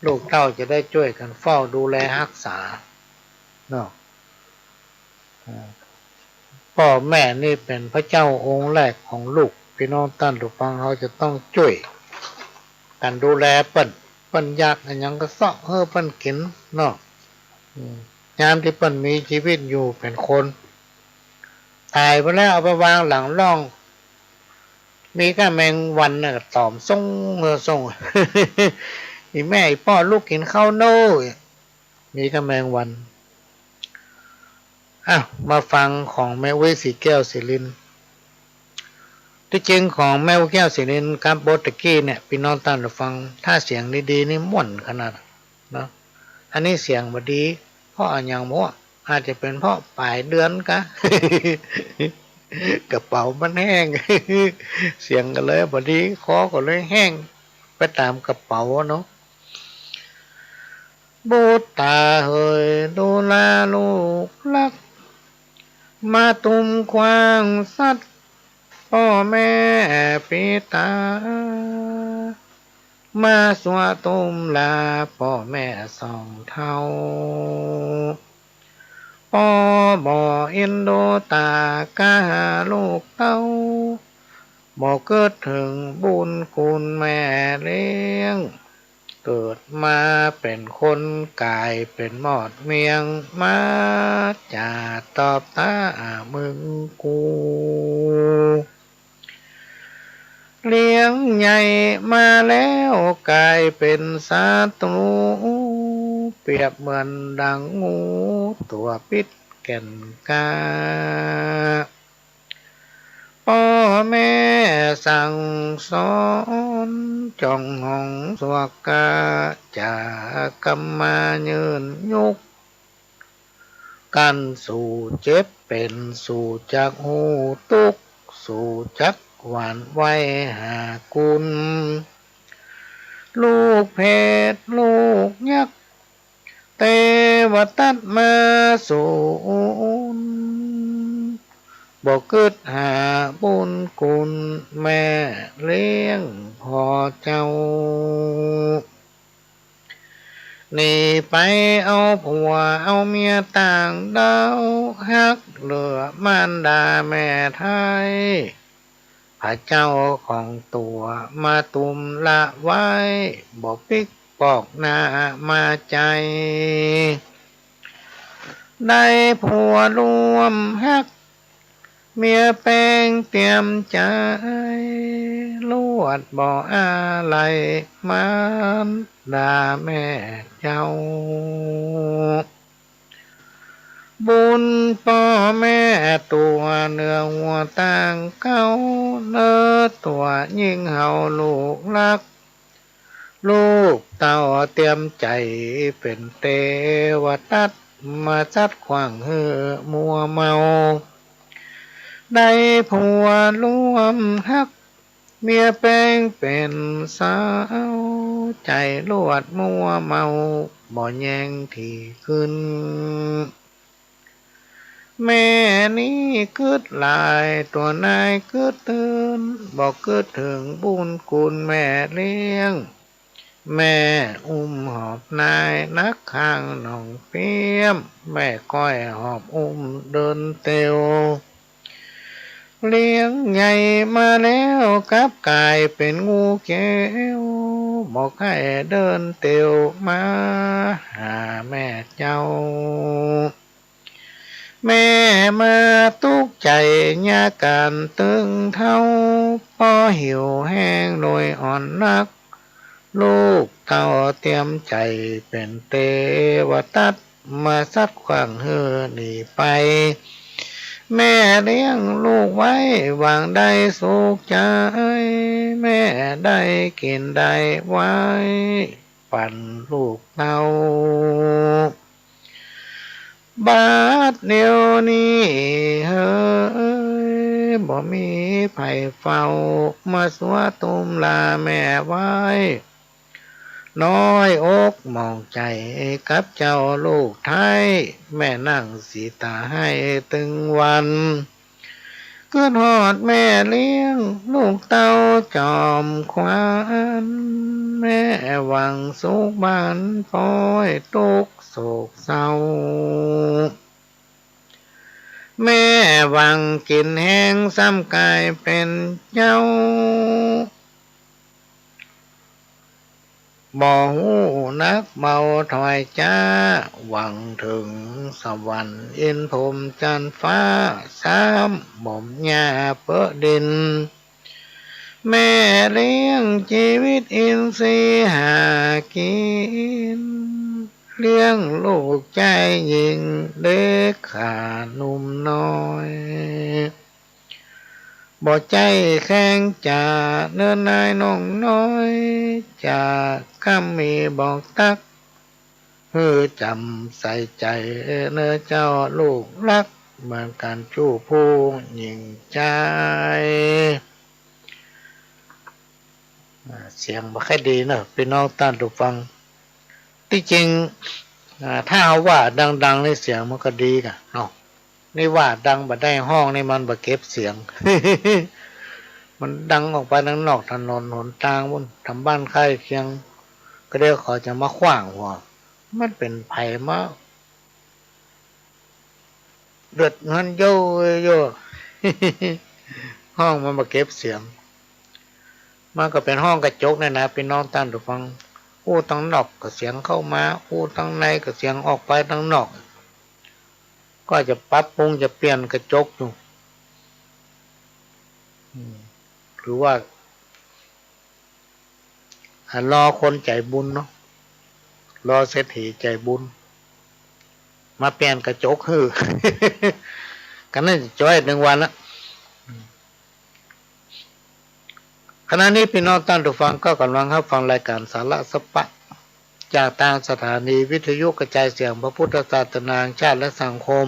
ลูกเต้าจะได้จ้วยกั๋นเฝ้าดูแลฮักษาเนาะ อ่า ป้อแม่นี่เป๋นพระเจ้าองค์แรกของลูก ปี้น้องต้านผู้ฟังเฮาจะต้องจ้วยกั๋นดูแลเปิ้น เปิ้นอยากอะหยังก็เซาะหื้อเปิ้นกิ๋นเนาะ อืม ยามตี้เปิ้นมีจีวิตอยู่เป๋นคน ต๋ายไปแล้วเอาไปวางหลังล่อง มีก้าแมงวันน่ะก็ต๋อมส่งหื้อส่ง อี่แม่อี่ป้อลุกกิ๋นข้าวโน้ย มีก้าแมงวัน อ้าว มาฟังของแม่อุ๊ย สีแก้ว สีรินทร์ ตี้จริงของแม่อุ๊ย แก้ว สีรินทร์ครับ บทตะกี้เนี่ย ปี้น้องต้านผู้ฟัง ถ้าเสียงดีๆ นี่ม่วนขนาดเนาะ อันนี้เสียงบ่ดี เพราะอะหยังบ่ อาจจะเป๋นเพราะป๋ายเดือนกะ กระเป๋ามันแห้ง เสียงก็เลยบ่ดี คอก็เลยแห้ง ไปต๋ามกระเป๋าเนาะ บุตตาเหย ดูแลลูกฮัก มาตุ้มควางสัตย์ ป้อแม่ปิต๋า มาสั่วตุ้มลาป้อแม่สองเฒ่า ป้อบ่เอ็นดูต๋ากาหาลูกเต้า บ่กึ๊ดเถิงบุญคุณแม่เลี้ยง เกิดมาเป๋นคนก๋ายเป๋นมอดเมียง มาจ๋าตอบต๋ามึงกู เลี้ยงใหญ่มาแล้วก๋ายเป๋นศัตรู เปรียบเหมือนดังงูตั๋วปิดแก่นกล้า ป้อแม่สั่งสอน น จ้องห้องสวกกา จ๋ากำมายื่นยุก กั๋นสู่เจ็บเป๋น สู่จักฮู้ตุ๊กข์ สู่จักหวั่นไหวหากุณ ลูกเปรต ลูกยักษ์ เตวตัตมาสูร บ่กึ๊ดหาบุญคุณ แม่เลี้ยงพ่อเจ้า หนีไปเอาผัวเอาเมียต่างด้าว ฮักเหลือมารดาแม่ไท้ พระเจ้าของตั๋วมาตุ้มละไว้ บ่ปิ๊กปอกหน้ามาใจ๋ ได้ผัวร่วมฮัก เมียแป๋งเตียมใจ๋ ลวดบ่อาลัยมารดาแม่เจ้า บุญป้อแม่ตั๋วเหนือหัวต่างเก๊า เนิดตั๋วยิ่งเฮาลูกฮัก ลูกเต้าเตียมใจ๋เป๋นเตวตัตมาสัตว์ขว้างหื้อมัวเมา ได้ผัวร่วมฮัก เมียแป๋งเป๋นสาว ใจ๋ลวดมัวเมา บ่แยงตี้ขึ้น แม่นี้กึ๊ดหลาย ตั๋วนายกึ๊ดตื่น บ่กึ๊ดเถิงบุญคุณแม่เลี้ยง แม่อุ้มหอบนายหนักข้างหนองเปี้ยม แม่ก้อยหอบอุ้มเดินเตียว เลี้ยงใหญ่มาแล้วกลับก๋ายเป๋นงูเขียว บ่ใค่เดินเตียวมาหาแม่เจ้า แม่มาตุ๊กข์ใจ๋ยาก๋านตึงเฒ่า ป้อหิวแห้งโดยอ่อนนัก ลูกเต้าเตียมใจ๋เป๋นเตวตัตมาสัตว์ขว้างหื้อหนีไป แม่เลี้ยงลูกไว้หวังได้สุขใจ๋ แม่ได้กิ๋นได้ไว้ปั๋นลูกเต้า บาดเดี่ยวนี้เฮย บ่มีใผเฝ้า มาสัวตุ้มลาแม่ไว้ น้อยอกหมองใจ๋กับเจ้าลูกไท้ แม่นั่งสีต๋าไห้ตึงวัน กึ๊ดฮอดแม่เลี้ยงลูกเต้าจอมขวัญ แม่หวังสุขบั้นป๊อยตุ๊กข์โศกเศร้า แม่หวังกิ๋นแฮงซ้ำก๋ายเป๋นเย้า บ่ฮู้หนักเบาถ้อยจา หวังเถิงสวรรค์อินทร์พรหมจันทร์ฟ้า ซ้ำบ่มหญ้าเปิ้อดิน แม่เลี้ยงจีวิตอินทรีย์หากิ๋น เลี้ยงลูกจายญิงเด็กขาหนุ่มน้อย บ่ใจ้แข้งจ๋าเนินนายน้องน้อย จ๋าก้ำมีบอกตั๊ก หื้อจ๋ำใส่ใจ๋เน่อเจ้าลูกฮัก เหมือนกั๋นจู้ผู้ญิงจาย อ่า เสียงบ่ค่อยดีเนาะ ปี้น้องต้านผู้ฟัง ตี้จริง อ่า ถ้าเฮาว่าดังๆ นี่เสียงมันก็ดีก่ะเนาะ นี่ว่าดังบ่ได้ ฮ้องนี่มันบ่เก็บเสียง มันดังออกไปตังนอกถนนหนตางปู้น ต๋ามบ้านใก้เคียง ก็เดี๋ยวเขาจะมาขว้างหัว มันเป๋นใผมา เดือดเงินโย่โย่ ฮ้องมันบ่เก็บเสียง มันก็เป๋นฮ้องกระจกเนี่ยนะ ปี้น้องต้านผู้ฟัง อู้ตังนอกก็เสียงเข้ามา อู้ตังในก็เสียงออกไปตังนอก ก็จะปรับปรุงจะเปลี่ยนกระจกอยู่ อืม ถือว่า อ่ะ รอคนใจ๋บุญเนาะ รอเศรษฐีใจ๋บุญ มาเปลี่ยนกระจกหื้อ ก็น่าจะจ้อยตึงวันละ อืม ขณะนี้ปี้น้องต้านผู้ฟังก็ก่ำลังฮับฟังรายก๋านสาระสะปะ จากตางสถานีวิทยุกระจายเสียงพระพุทธศาสนาแห่งชาติและสังคม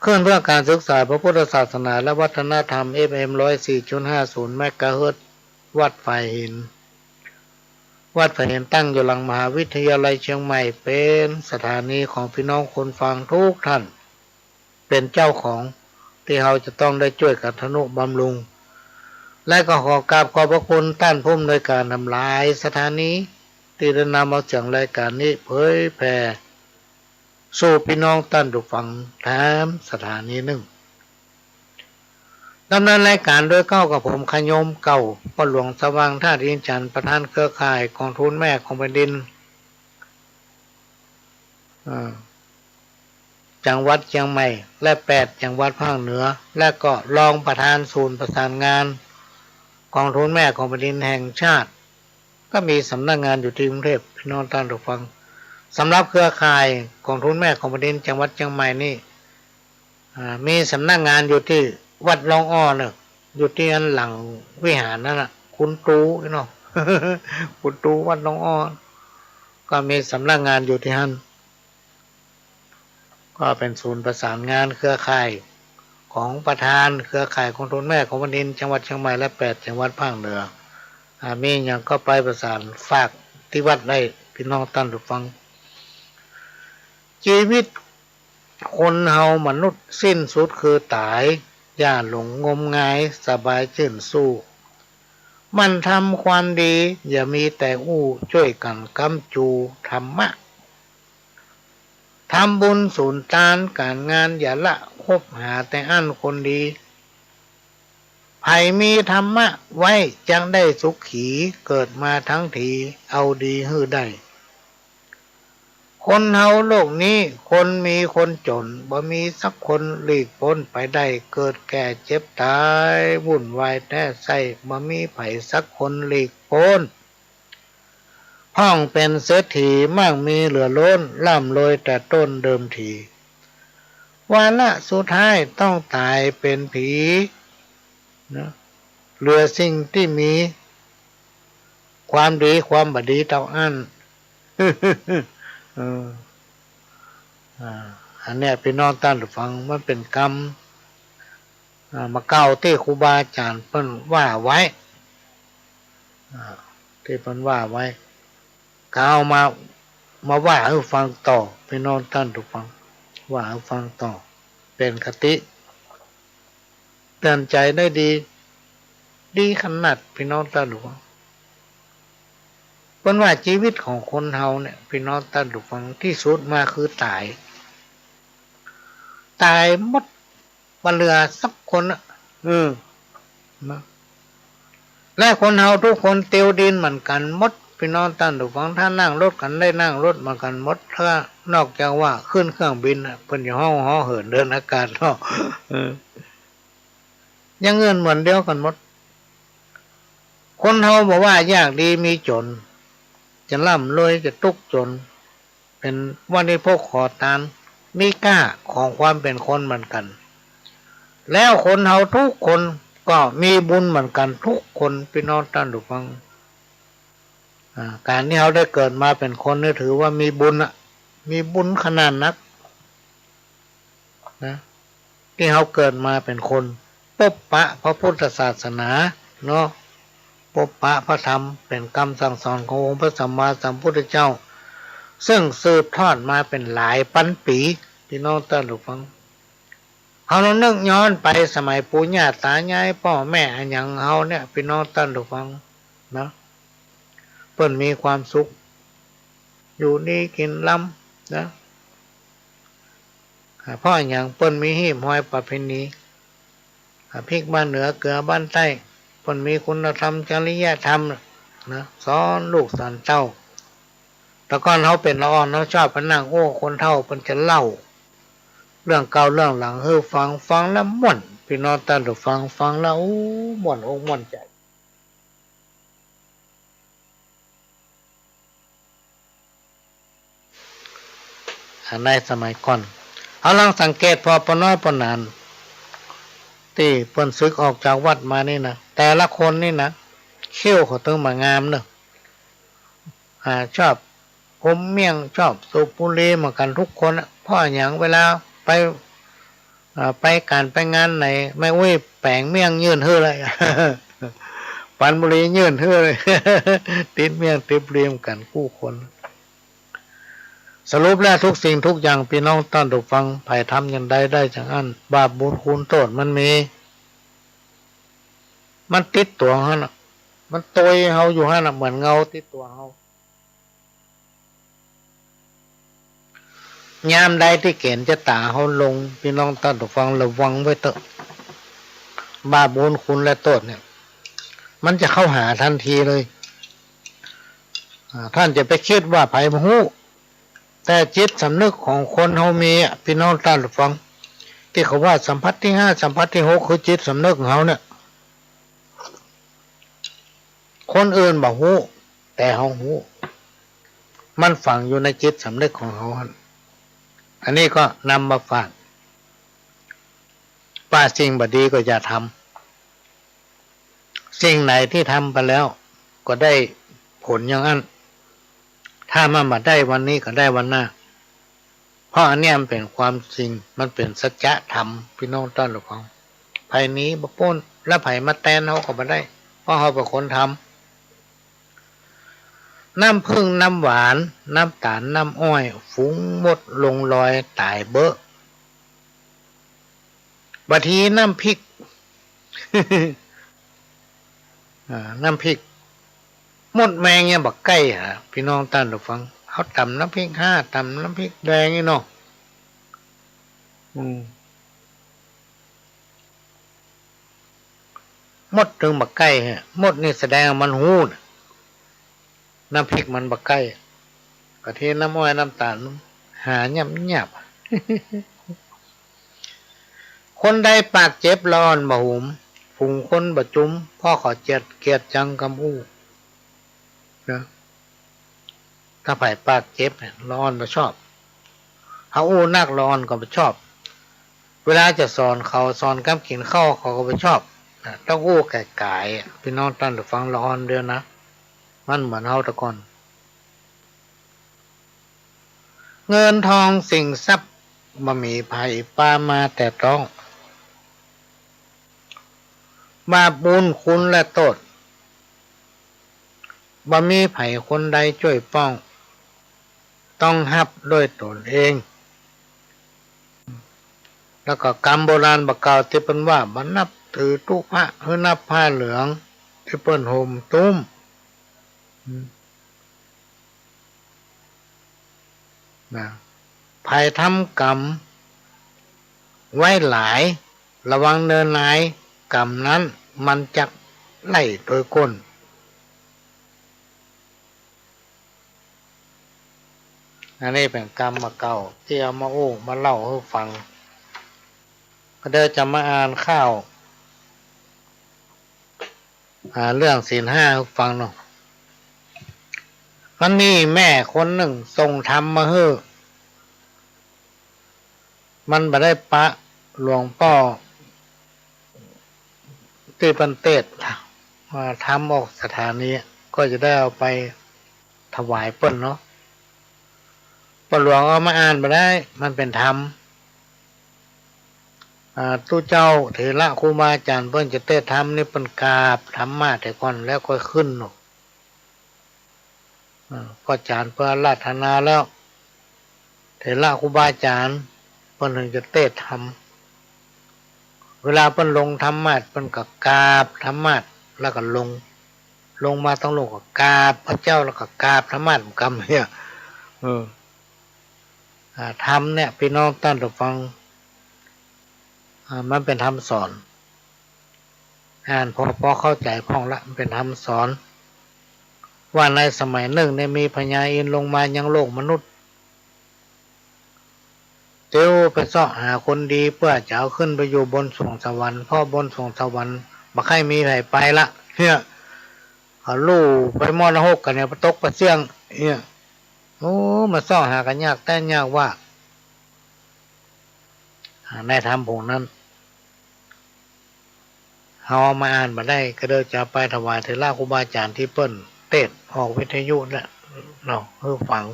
คลื่นเพื่อการศึกษาพระพุทธศาสนาและวัฒนธรรม เอฟเอ็ม ร้อยสี่จุดห้าศูนย์ เมกะเฮิรตซ์ วัดฝายหิน วัดฝายหินตั้งอยู่หลังมหาวิทยาลัยเชียงใหม่ เป๋นสถานีของปี้น้องคนฟังทุกท่าน เป๋นเจ้าของ ตี้เฮาจะต้องได้จ้วยกั๋นทะนุบำรุง และก็ขอกราบขอบพระคุณต้านผู้อำนวยก๋านตางหลายสถานี ตี้ได้นำเอาเสียงรายก๋านนี้เผยแผ่สู่ปี้น้องต้านผู้ฟังแถมสถานีนึ่ง ดำเนินรายก๋านโดยเก้ากับผมขยมเก่า ป้อหลวงสว่าง ธาตุอินทร์จันทร์ ประธานเครือข่ายก๋องทุนแม่ของแผ่นดิน อ่า จังหวัดเชียงใหม่ และแปดจังหวัดภาคเหนือ และก็รองประธานศูนย์ประสานงานก๋องทุนแม่ของแผ่นดินแห่งชาติ ก็มีสำนักงานอยู่ตี้กรุงเทพฯ ปี้น้องต้านผู้ฟัง สำหรับเครือข่ายก๋องทุนแม่ของแผ่นดินจังหวัดเชียงใหม่นี่ อ่า มีสำนักงานอยู่ตี้วัดหนองอ้อเนาะ อยู่ตี้อันหลังวิหารนั่นน่ะ ขุนตูเนาะ ขุนตูวัดหนองอ้อ ก็มีสำนักงานอยู่ตี้หั้น ก็เป๋นศูนย์ประสานงานเครือข่ายของประธานเครือข่ายก๋องทุนแม่ของแผ่นดินจังหวัดเชียงใหม่และแปดจังหวัดภาคเหนือ อ่า มีหยังก็ไปประสานฝากตี้วัดได้ ปี้น้องต้านผู้ฟัง จีวิตคนเฮามนุษย์สิ้นสุดคือต๋าย อย่าหลงงมงาย สบายจื้นสู้ หมั่นทำความดี อย่ามีแต่อู้ จ้วยกั๋นก๊ำจูธรรมะ ทำบุญสุนตานก๋านงานอย่าละ คบหาแต่อั้นคนดี ใผมีธรรมะไว้จักได้สุขี เกิดมาทั้งทีเอาดีหื้อได้ คนเฮาโลกนี้คนมีคนจ๋น บ่มีสักคนหลีกป๊นไปได้ เกิดแก่เจ็บต๋ายวุ่นวายแต๊ใส้ บ่มีใผสักคนหลีกป๊น พ่องเป๋นเศรษฐีมั่งมีเหลือล้น ร่ำรวยแต่ต้นเดิมที วาระสุดท้ายต้องต๋ายเป๋นผีนะ เหลือสิ่งตี้มีความดีความบ่ดีเต้าอั้น เออ อ่า อันเนี้ยปี้น้องต้านผู้ฟัง มันเป๋นกำ อ่า บ่าเก่าตี้ครูบาอาจ๋ารย์เปิ้นว่าไว้ อ่า ตี้เปิ้นว่าไว้ ก็เอามา มาว่าหื้อฟังต่อ ปี้น้องต้านผู้ฟัง ว่าหื้อฟังต่อ เป๋นคติเตื๋อนใจ๋ได้ดี ดีขนาด ปี้น้องต้านผู้ฟัง เปิ้นว่าจีวิตของคนเฮาเนี่ย ปี้น้องต้านผู้ฟัง ตี้สุดมาคือต๋าย ต๋ายหมด บ่เหลือสักคนอะ เออ นะ และคนเฮาทุกคนเตียวดินเหมือนกั๋นหมด ปี้น้องต้านผู้ฟัง ถ้านั่งรถกั๋นได้นั่งรถเหมือนกั๋นหมด ถ้านอกจากว่าขึ้นเครื่องบินน่ะ เปิ้นจะฮ้องฮอเหินเดินอากาศเนาะ เออ อย่างอื่นเหมือนเดียวกั๋นหมด คนเฮาบ่ว่ายากดีมีจ๋น จะร่ำรวยจะตุ๊กจน เป๋นวัณฑิพกขอตาน มีก้าของความเป๋นคนเหมือนกั๋น แล้วคนเฮาทุกคนก็มีบุญเหมือนกั๋นทุกคน ปี้น้องต้านผู้ฟัง อ่า ก๋านตี้เฮาได้เกิดมาเป๋นคนนี่ถือว่ามีบุญอะ มีบุญขนาดนัก นะ ตี้เฮาเกิดมาเป๋นคน ปบปะพระพุทธศาสนาเนาะ ปบปะพระธรรม เป๋นกำสั่งสอนขององค์พระสัมมาสัมพุทธเจ้า ซึ่งสืบทอดมาเป๋นหลายปันปี๋ ปี้น้องต้านผู้ฟัง เฮาลองนึกย้อนไปสมัยปู่ย่าต๋ายาย ป้อแม่อะหยังเฮาเนี่ย ปี้น้องต้านผู้ฟัง นะ เปิ้นมีความสุข อยู่ดีกิ๋นลำ นะ อ่า เพราะอะหยัง เปิ้นมีฮีบฮอยประเพณี อ่า พริกบ้านเหนือเกลือบ้านใต้ เปิ้นมีคุณธรรมจริยธรรม นะ สอนลูกสอนเต้า แต่ก่อนเฮาเป๋นละอ่อน เฮาชอบไปนั่ง โอ้ คนเฒ่าเปิ้นจะเล่าเรื่องเก่าเรื่องหลังหื้อฟัง ฟังแล้วม่วน ปี้น้องต้านผู้ฟัง ฟังแล้ว โอ้ ม่วนอกม่วนใจ๋ อ่า ในสมัยก่อน เฮาลองสังเกตผ่อป้อน้อยป้อหนาน ตี้เปิ้นสึกออกจากวัดมานี่นะ แต่ละคนนี่นะ เขี้ยวเขาตึงบ่างามเนาะ อ่า ชอบอมเมี่ยง ชอบสูบบุหรี่เหมือนกั๋นกู้คนอะ เพราะอะหยัง เวลาไป อ่า ไปก๋านไปงานไหน แม่อุ๊ยแป๋งเมี่ยงยื่นหื้อเลย ปันบุหรี่ยื่นหื้อเลย ติดเมี่ยงติดบุหรี่เหมือนกั๋นกู้คน สรุปแล้วกู้สิ่งกู้อย่าง ปี้น้องต้านผู้ฟัง ใผทำอย่างใดได้อย่างอั้น บาปบุญคุณโต้ษมันมี มันติดตั๋วเฮาหั้นน่ะ มันตวยเฮาอยู่หั้นน่ะ เหมือนเงาติดตั๋วเฮา ยามใดตี้เก๋ณฑ์จะต๋าเฮาลง ปี้น้องต้านผู้ฟัง ระวังไว้เต๊อะ บาปบุญคุณและโต้ษเนี่ย มันจะเข้าหาตันทีเลย อ่า ต้านจะไปกึ๊ดว่าใผบ่ฮู้ แต่จิตสำนึกของคนเฮามีอะ ปี้น้องต้านผู้ฟัง ตี้เขาว่าสัมผัสตี้ห้า สัมผัสตี้หก คือจิตสำนึกของเฮาเนี่ย คนอื่นบ่ฮู้ แต่เฮาฮู้ มันฝังอยู่ในจิตสำนึกของเฮาหั้น อันนี้ก็นำมาฝาก ว่าสิ่งบ่ดีก็อย่าทำ สิ่งไหนตี้ทำไปแล้วก็ได้ผลอย่างอั้น ถ้ามันบ่ได้วันนี้ก็ได้วันหน้า เพราะอันเนี้ยมันเป๋นความจริง มันเป๋นสัจธรรม ปี้น้องต้านผู้ฟัง ใผหนีบ่ป๊น และใผมาแตนเฮาก็บ่ได้ เพราะเฮาเป๋นคนทำ น้ำผึ้ง น้ำหวาน น้ำต๋าล น้ำอ้อย ฝูงมดลงลอยต๋ายเบ้อ บางทีน้ำพริก อ่า น้ำพริก มดแมงยังบ่ใก้หา ปี้น้องต้านผู้ฟัง เฮาต๋ำน้ำพริกห้า ต๋ำน้ำพริกแดงนี่เนาะ อืม มดตึงบ่ใก้ฮะ มดนี่แสดงว่ามันฮู้น่ะ น้ำพริกมันบ่ใก้ กะทิ น้ำอ้อย น้ำต๋าล หาเยียบเยียบ คนใดปากเจ็บละอ่อนบ่หุม ฝูงคนบ่จุม เพราะเขาเจียดเกียจจังกำอู้ นะ ถ้าใผปากเจ็บเนี่ย ละอ่อนบ่ชอบ เฮาอู้นักละอ่อนก็บ่ชอบ เวลาจะสอนเขา สอนกำกิ๋นข้าว เขาก็บ่ชอบ นะ ต้องอู้ก๋ายๆ อะ ปี้น้องต้านผู้ฟัง ละอ่อนเดียวนะ มันเหมือนเฮาแต่ก่อน เงินทองสิ่งทรัพย์ บ่มีใผปามาแตะต้อง บาปบุญคุณและโต้ษ บ่มีใผคนใดจ้วยป้อง ต้องฮับด้วยตนเอง แล้วก็กำโบราณบ่าเก่าตี้เปิ้นว่า บ่นับถือตุ๊พระ หื้อนับผ้าเหลือง ตี้เปิ้นห่มตุ้ม อืม นะ ใผทำกรรมไว้หลาย ระวังเน่อนาย กรรมนั้นมันจักไล่โตยก้น อันนี้เป๋นกำบ่าเก่าตี้เอามาอู้มาเล่าหื้อฟัง ก็เดี๋ยวจะมาอ่านข่าว อ่า เรื่องศีลห้าหื้อฟังเนาะ มันมีแม่คนนึ่งส่งธรรมมาหื้อ มันบ่ได้ปะหลวงป้อตี้เปิ้นเตสน์ อ่า ธรรมออกสถานี ก็จะได้เอาไปถวายเปิ้นเนาะ ป้อหลวงเอามาอ่านบ่ได้ มันเป๋นธรรม อ่า ตุ๊เจ้าเถระครูบาอาจ๋ารย์เปิ้นจะเตสน์ธรรมนี่ เปิ้นกราบธรรมาสน์เสียก่อนแล้วค่อยขึ้นเนาะ อ่า ป้ออาจ๋ารย์เปิ้นอาราธนาแล้ว เถระครูบาอาจ๋ารย์เปิ้นเถิงจะเตสน์ธรรม เวลาเปิ้นลงธรรมาสน์ เปิ้นก็กราบธรรมาสน์ แล้วก็ลง ลงมาตางโลกก็กราบพระเจ้า แล้วก็กราบธรรมาสน์กำเนี่ย เออ อ่า ธรรมเนี่ย ปี้น้องต้านผู้ฟัง อ่า มันเป๋นธรรมสอน อ่านผ่อปอเข้าใจ๋พ่องละ มันเป๋นธรรมสอน ว่าในสมัยนึ่งเนี่ยมีพญาอินทร์ลงมายังโลกมนุษย์ เตียวไปเซาะหาคนดีเปื้อจะเอาขึ้นไปอยู่บนสวงสวรรค์ เพราะบนสวงสวรรค์บ่ใค่มีใผไปละ เนี่ย เขาลู่ไปหม้อนรกกั๋นเนี่ย ไปตกไปเสี้ยง เนี่ย โอ้ มาเซาะหากั๋นยากแต๊นยากว่า อ่า ในธรรมผงนั้น เฮาเอามาอ่านบ่ได้ ก็เลยจะไปถวายเถระครูบาอาจ๋ารย์ตี้เปิ้นเตสน์ออกวิทยุแหละเนาะ หื้อฟัง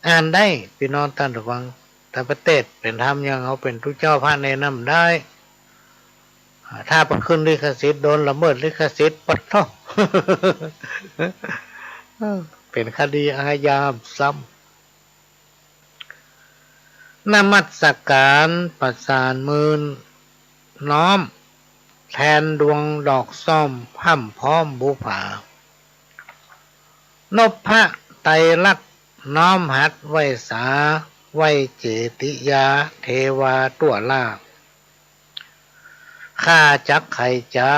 อ่านได้ ปี้น้องต้านผู้ฟัง แต่ไปเตสน์เป๋นธรรมอย่างเฮาเป๋นตุ๊เจ้าพระเณรนั้นบ่ได้ อ่า ถ้าไปขึ้นลิขสิทธิ์ โดนละเมิดลิขสิทธิ์ ปะโท้ เป๋นคดีอาญาซ้ำ นมัสการประสานมือน้อม แทนดวงดอกส้มพร่ำพร้อมบูผา นพไตรลักษณ์น้อมหัตถ์ไหว้สา ไหว้เจติยาเทวาตั้วหล้า ข้าจักไขจ๋า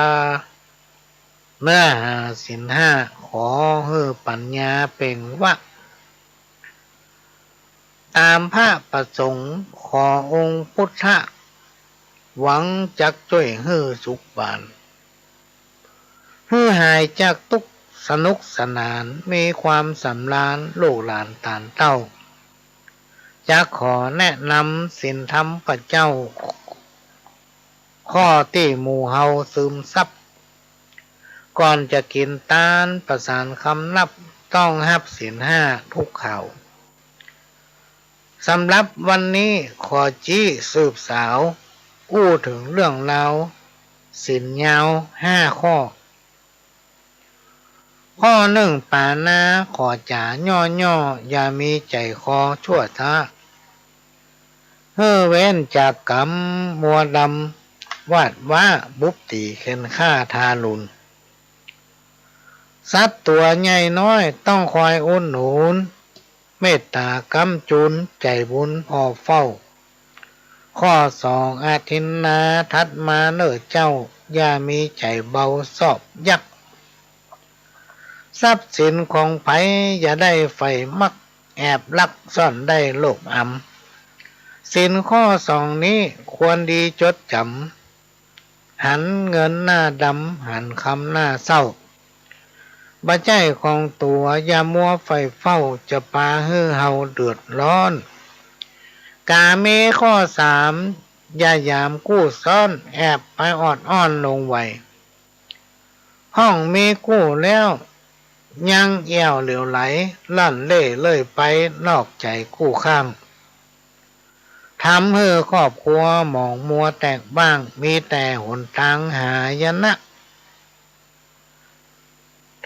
เนื้อหาศีลห้า ขอหื้อปั๋ญญาเปล่งวา ต๋ามพระประสงค์ ขอองค์พุทธะ หวังจักจ้วยหื้อสุขบาน หื้อหายจากตุ๊กข์สนุกสนาน มีความสำราญลูกหลานต๋านเต้า จักขอแนะนำศีลธรรมพระเจ้า ข้อตี้หมู่เฮาซึมซับ ก่อนจะกิ๋นตานประสานคำนับ ต้องฮับศีลห้าทุกข่าว สำหรับวันนี้ขอจี๊สืบสาว อู้เถิงเรื่องราวศีลยาวห้าข้อ ข้อนึ่งป๋านา ขอจ๋าย่อๆ อย่ามีใจ๋คอชั่วช้า หื้อเว้นจากก๋รรมมัวดำ วาดว้าบุบตี๋เข็ญฆ่าทารุณ สัตว์ตั๋วใหญ่น้อยต้องคอยอุดหนุน เมตต๋าก๊ำจูนใจ๋บุญผ่อเฝ้า ข้อสองอทินนา ถัดมาเน่อเจ้า อย่ามีใจ๋เบาซอบยัก ทรัพย์สินของใผอย่าได้ใฝ่มัก แอบลักซ่อนได้โลภอำ ศีลข้อสองนี้ควรดีจดจ๋ำ หันเงินหน้าดำ หันคำหน้าเศร้า บ่ใจ้ของตั๋วอย่ามัวใฝ่เฝ้า จะปาหื้อเฮาเดือดร้อน ก๋าเมข้อสาม อย่ายามกู้ซ้อน แอบไปออดอ้อนหลงใหว ห้องมีกู้แล้ว ยังแอ่วเหลวไหล ล่อนเล่เล่ยไป นอกใจ๋กู้ข้าง ทำหื้อครอบครัวหมองมัวแตกบ้าง มีแต่หนตางหายนะ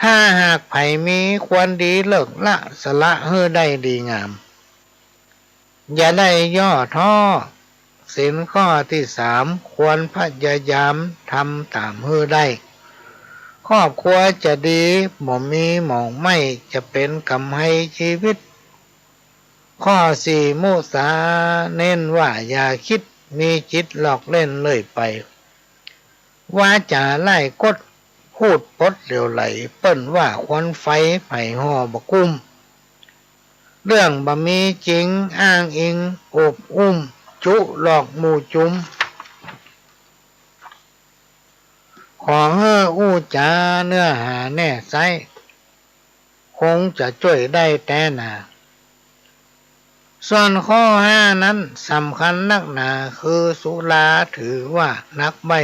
ถ้าหากใผมีควรดีเลิกละ สละหื้อได้ดีงาม อย่าได้ย่อท้อ ศีลข้อตี้สาม ควรพยายามทำต๋ามหื้อได้ ครอบครัวจะดี บ่มีหมองไหม้ จะเป๋นก๋ำไฮจีวิต ข้อสี่มุสา เน้นว่าอย่าคิด มีจิตลอกเล่นเล่ยไป วาจ๋าไล่กฎ พูดปดเหลวไหล เปิ้นว่าควันไฟ ใผห่อบ่กุ้ม เรื่องบ่มีจริง อ้างอิง อบอุ้ม จุลอกหมู่จุม ขอหื้ออู้จ๋าเนื้อหาแน่ไซ้ คงจะจ้วยได้แต๊นา ส่วนข้อห้านั้นสำคัญนักหนา คือสุราถือว่านักใบ้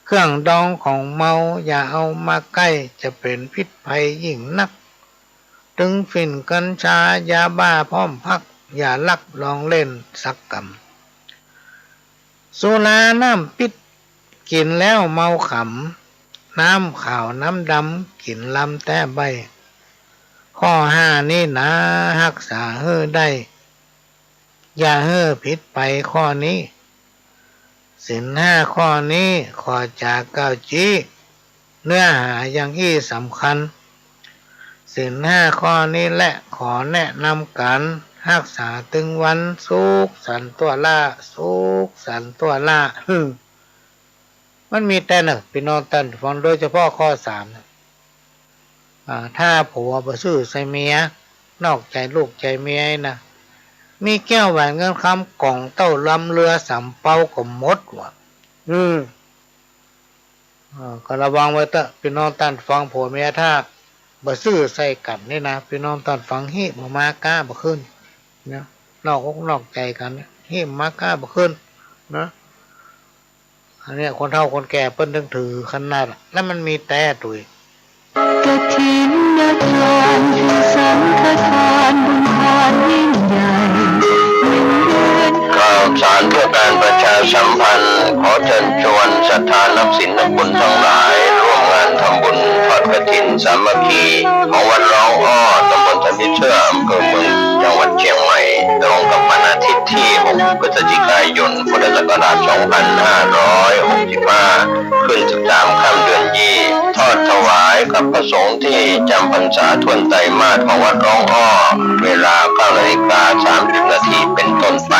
เครื่องดองของเมาอย่าเอามาใก้ จะเป๋นพิษภัยยิ่งนัก ตึงฝิ่นกัญชายาบ้าพร้อมพัก อย่าลักลองเล่นสักกำ สุราน้ำปิด กิ๋นแล้วเมาขำ น้ำขาวน้ำดำ กิ๋นลำแต๊ใบ้ ข้อห้านี้หนา ฮักษาหื้อได้ อย่าหื้อผิดไปข้อนี้ ศีลห้าข้อนี้ขอจ๋ากล่าวจี๊ เนื้อหาอย่างอี้สำคัญ ศีลห้าข้อนี้แหละ ขอแนะนำก๋านฮักษาตึงวัน สุขสันต์ตั้วหล้า สุขสันต์ตั้วหล้า มันมีแต๊เน่อ ปี้น้องต้านฟัง โดยเฉพาะข้อสามเนี่ย อ่า ถ้าผัวบ่ซื่อใส่เมีย นอกใจ๋ลูกใจ๋เมียนะ มีแก้วแหวนเงินคำ ก๋องเต้าลำ เฮือสำเภาก็หมดว่ะ อืม อ่า ก็ระวังไว้เต๊อะ ปี้น้องต้านฟัง ผัวเมียถ้าบ่ซื่อใส่กั๋นนี่นะ ปี้น้องต้านฟัง ฮิมมาก้าบ่ขึ้นนะ นอกอกนอกใจ๋กั๋น ฮิมมาก้าบ่ขึ้นนะ อันเนี้ยคนเฒ่าคนแก่เปิ้นตึงถือขนาด แล้วมันมีแต๊ตุ๊ย กฐินทานคือสังฆทานบุญทานยิ่งใหญ่ หนึ่งเดือน ข่าวสารเพื่อการประชาสัมพันธ์ ขอเชิญชวนศรัทธานักศีลนักบุญทั้งหลาย ร่วมงานทำบุญทอดกฐินสามัคคี ของวัดร้องอ้อ ตำบลสะมิตรเสื้อ อำเภอเมือง จังหวัดเชียงใหม่ ตรงกับวันอาทิตย์ที่ หก พฤศจิกายน พุทธศักราช สองพันห้าร้อยหกสิบห้า ขึ้น สิบสาม ค่ำเดือนยี่ ทอดถวายกับพระสงฆ์ที่จำพรรษาถ้วนไตรมาสของวัดร้องอ้อ เวลา เก้านาฬิกาสามสิบนาทีเป็นต้นไป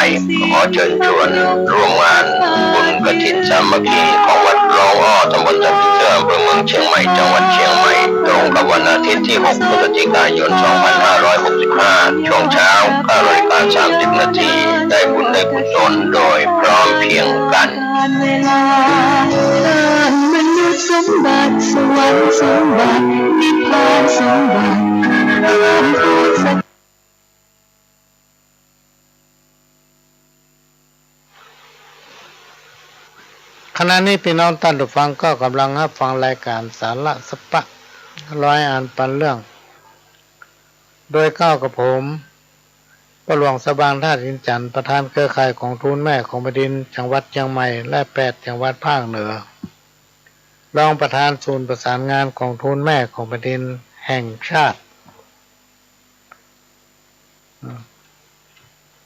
ขอเชิญชวนร่วมงานบุญกฐินสามัคคีของวัดร้องอ้อ ตำบลสะมิตรเสื้อ อำเภอเมืองเชียงใหม่ จังหวัดเชียงใหม่ ตรงกับวันอาทิตย์ที่ หก พฤศจิกายน สองพันห้าร้อยหกสิบห้า ช่วงเช้า เก้านาฬิกาสามสิบนาที ได้บุญได้กุศลโดยพร้อมเพรียงกัน เวลา เอิ้นมนุษย์สมบัติ สวรรค์สมบัติ นิพพานสมบัติ เอิ้นผู้ศรัทธา ขณะนี้ปี้น้องต้านผู้ฟังก็ก่ำลังฮับฟังรายก๋านสาระสะปะร้อยอันปันเรื่อง โดยเก้ากับผม ป้อหลวงสะบาง ธาตุอินจันทน์ ประธานเครือข่ายก๋องทุนแม่ของแผ่นดิน จังหวัดเจียงใหม่ และแปดจังหวัดภาคเหนือ รองประธานศูนย์ประสานงานก๋องทุนแม่ของแผ่นดินแห่งชาติ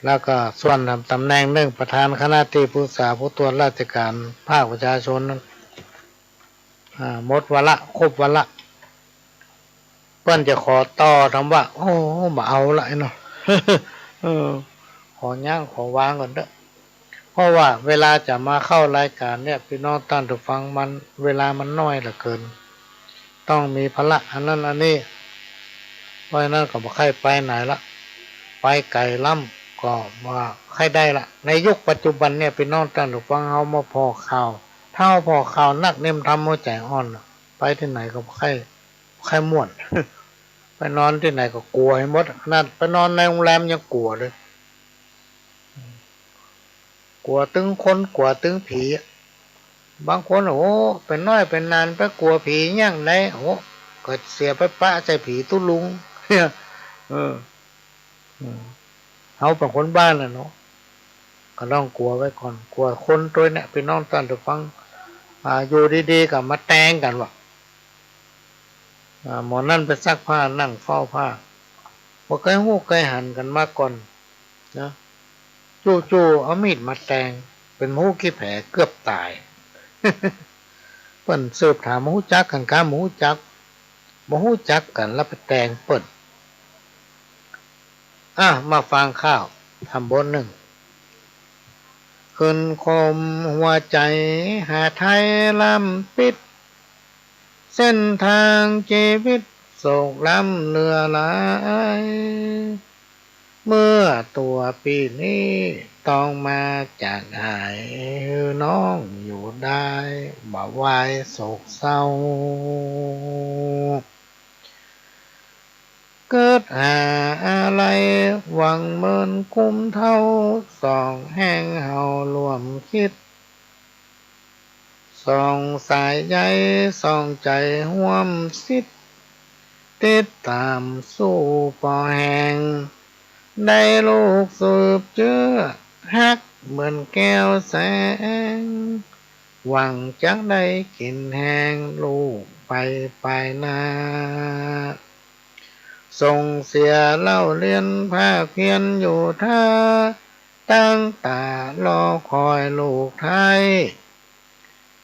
แล้วก็ส่วนตำแหน่งนึ่งประธานคณะตี้ปรึกษาผู้ตรวจราชก๋านภาคประชาชนนั้น อ่า หมดวาระ ครบวาระ เปิ้นจะขอต่อทำว่า โอ้ บ่เอาละไอ้เนาะ เออ ขอยั้งขอวางก่อนเต๊อะ เพราะว่าเวลาจะมาเข้ารายก๋านเนี่ย ปี้น้องต้านผู้ฟัง มัน เวลามันน้อยเหลือเกิน ต้องมีภาระอันนั้นอันนี้ เพราะฉะนั้นก็บ่ใค่ไปไหนละ ไปไก๋ล้ำก็บ่ใค่ได้ละ ในยุคปัจจุบันเนี่ย ปี้น้องต้านผู้ฟัง เฮามาผ่อข่าว ถ้าเฮาผ่อข่าวนักเนี่ย มันทำหัวใจ๋อ่อนละ ไปตี้ไหนก็บ่ใค่ บ่ใค่ม่วน ไปนอนตี้ไหนก็กั๋วไปหมด ขนาดไปนอนในโฮงแรมยังกั๋วเลย กั๋วตึงคน กั๋วตึงผี บางคน โอ้ เป๋นน้อยเป๋นหนานไปกั๋วผีอย่างใด โอ้ ก็เสียไปปะใส่ผีตุ๊ลุง เออ อืม เฮาเป๋นคนบ้านน่ะเนาะ ก็ต้องกั๋วไว้ก่อน กั๋วคนตวยเนี่ย ปี้น้องต้านผู้ฟัง อ่า อยู่ดีๆ ก็มาแตงกั๋นว่า อ่า หมอนั่นไปซักผ้า นั่งเฝ้าผ้า บ่ใค่ฮู้ใค่หันกั๋นมาก่อนนะ จู่ๆ เอามีดมาแตง เป๋นหมู่ขี้แผลเกือบต๋าย เปิ้นสืบถาม ฮู้จักกั๋นกา บ่ฮู้จัก บ่ฮู้จักกั๋น แล้วไปแตงเปิ้น อ่ะ มาฟังข่าว ทำบทนึ่ง ขึ้นข่มหัวใจ๋ หาไทยล้ำปิด เส้นตางจีวิตโศกล้ำเหลือหลาย เมื่อตั๋วปี้นี้ต้องมาจากหาย หื้อน้องอยู่ได้ บ่วายโศกเศร้า กึ๊ดหาอาลัย หวังเมินคุ้มเฒ่า สองแฮงเฮาร่วมกึ๊ด สองสายใย สองใจ๋ฮ่วมสิทธิ์ ติดต๋ามสู้ปอแฮง ได้ลูกสืบเจื้อ ฮักเหมือนแก้วแสง หวังจักได้กิ๋นแฮง ลูกไปปายหน้า ส่งเสียเล่าเรียนภาคเพียรอยู่ถ้า ตั้งต๋ารอคอยลูกไท้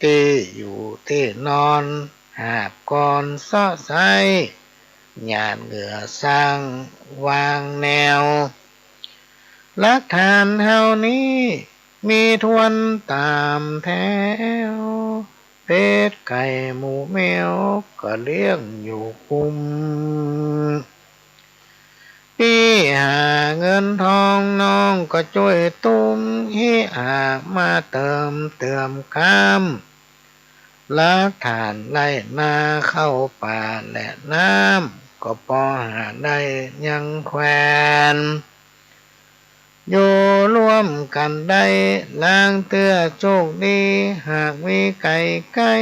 ตี้อยู่ตี้นอน หาบกอนเซาะไซ้ หยาดเหงื่อสร้างวางแนว หลักฐานเฮานี้ มีถ้วนต๋ามแถว เป็ดไก่หมูแมว ก็เลี้ยงอยู่คุ้ม ปี้หาเงินทองน้องก็จ้วยตุ้ม ฮิหากมาเติมเตื่อมกล้าม หลักฐานไล่นาเข้าป่าและน้ำ ก็ปอหาได้ยังแควน อยู่ร่วมกั๋นได้ ลางเตื้อโชคดี หากมีไก๋ใก้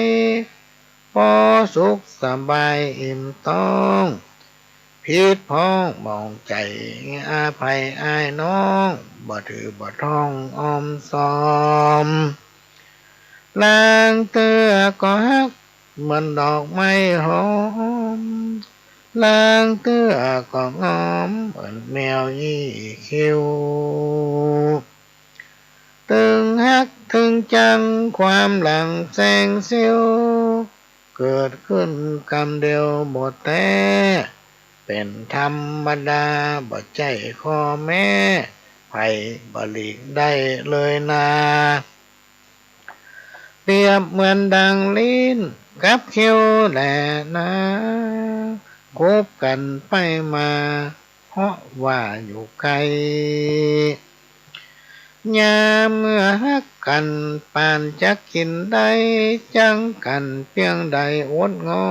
ปอสุขสบายอิ่มต๊อง ผิดพ้องหมองใจ๋ อาภัยอ้ายน้อง บ่ถือบ่ต้องอ้อมซอม ลางเตื้อก็ฮัก เหมือนดอกไม้หอม ลางเตื้อก็งอม เหมือนแมวยี่คิ้ว ตึงฮักตึงจัง ความหลังแสงเสี้ยว เกิดขึ้นกำเดียวบ่แต๊ เป๋นธรรมดา บ่ใจ้ข้อแม้ ใผบ่หลีกได้เลยนา เปรียบเหมือนดังลิ้นกับคิ้วแลนา คบกั๋นไปมา เพราะว่าอยู่ไก๋ ยามเมื่อฮักกั๋น ปานจะกิ๋นได้ จั้งกั๋นเปียงใดอดง้อ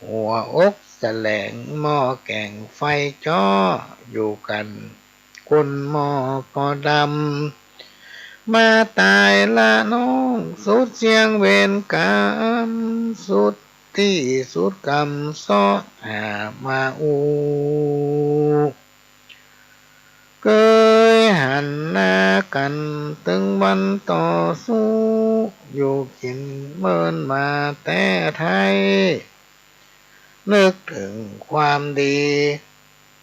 หัวอกแสลง หม้อแก๋งไฟจ๊อ อยู่กั๋น ก้นหม้อก็ดำ มาต๋ายละน้อง สุดเสี้ยงเวรก๋รรม สุดตี้สุดกรรม เซาะหามาอู้ เกยหันหน้ากั๋น ตึงวันต่อสู้ อยู่กิ๋นเมินมาแต๊ไท้ นึกเถิงความดี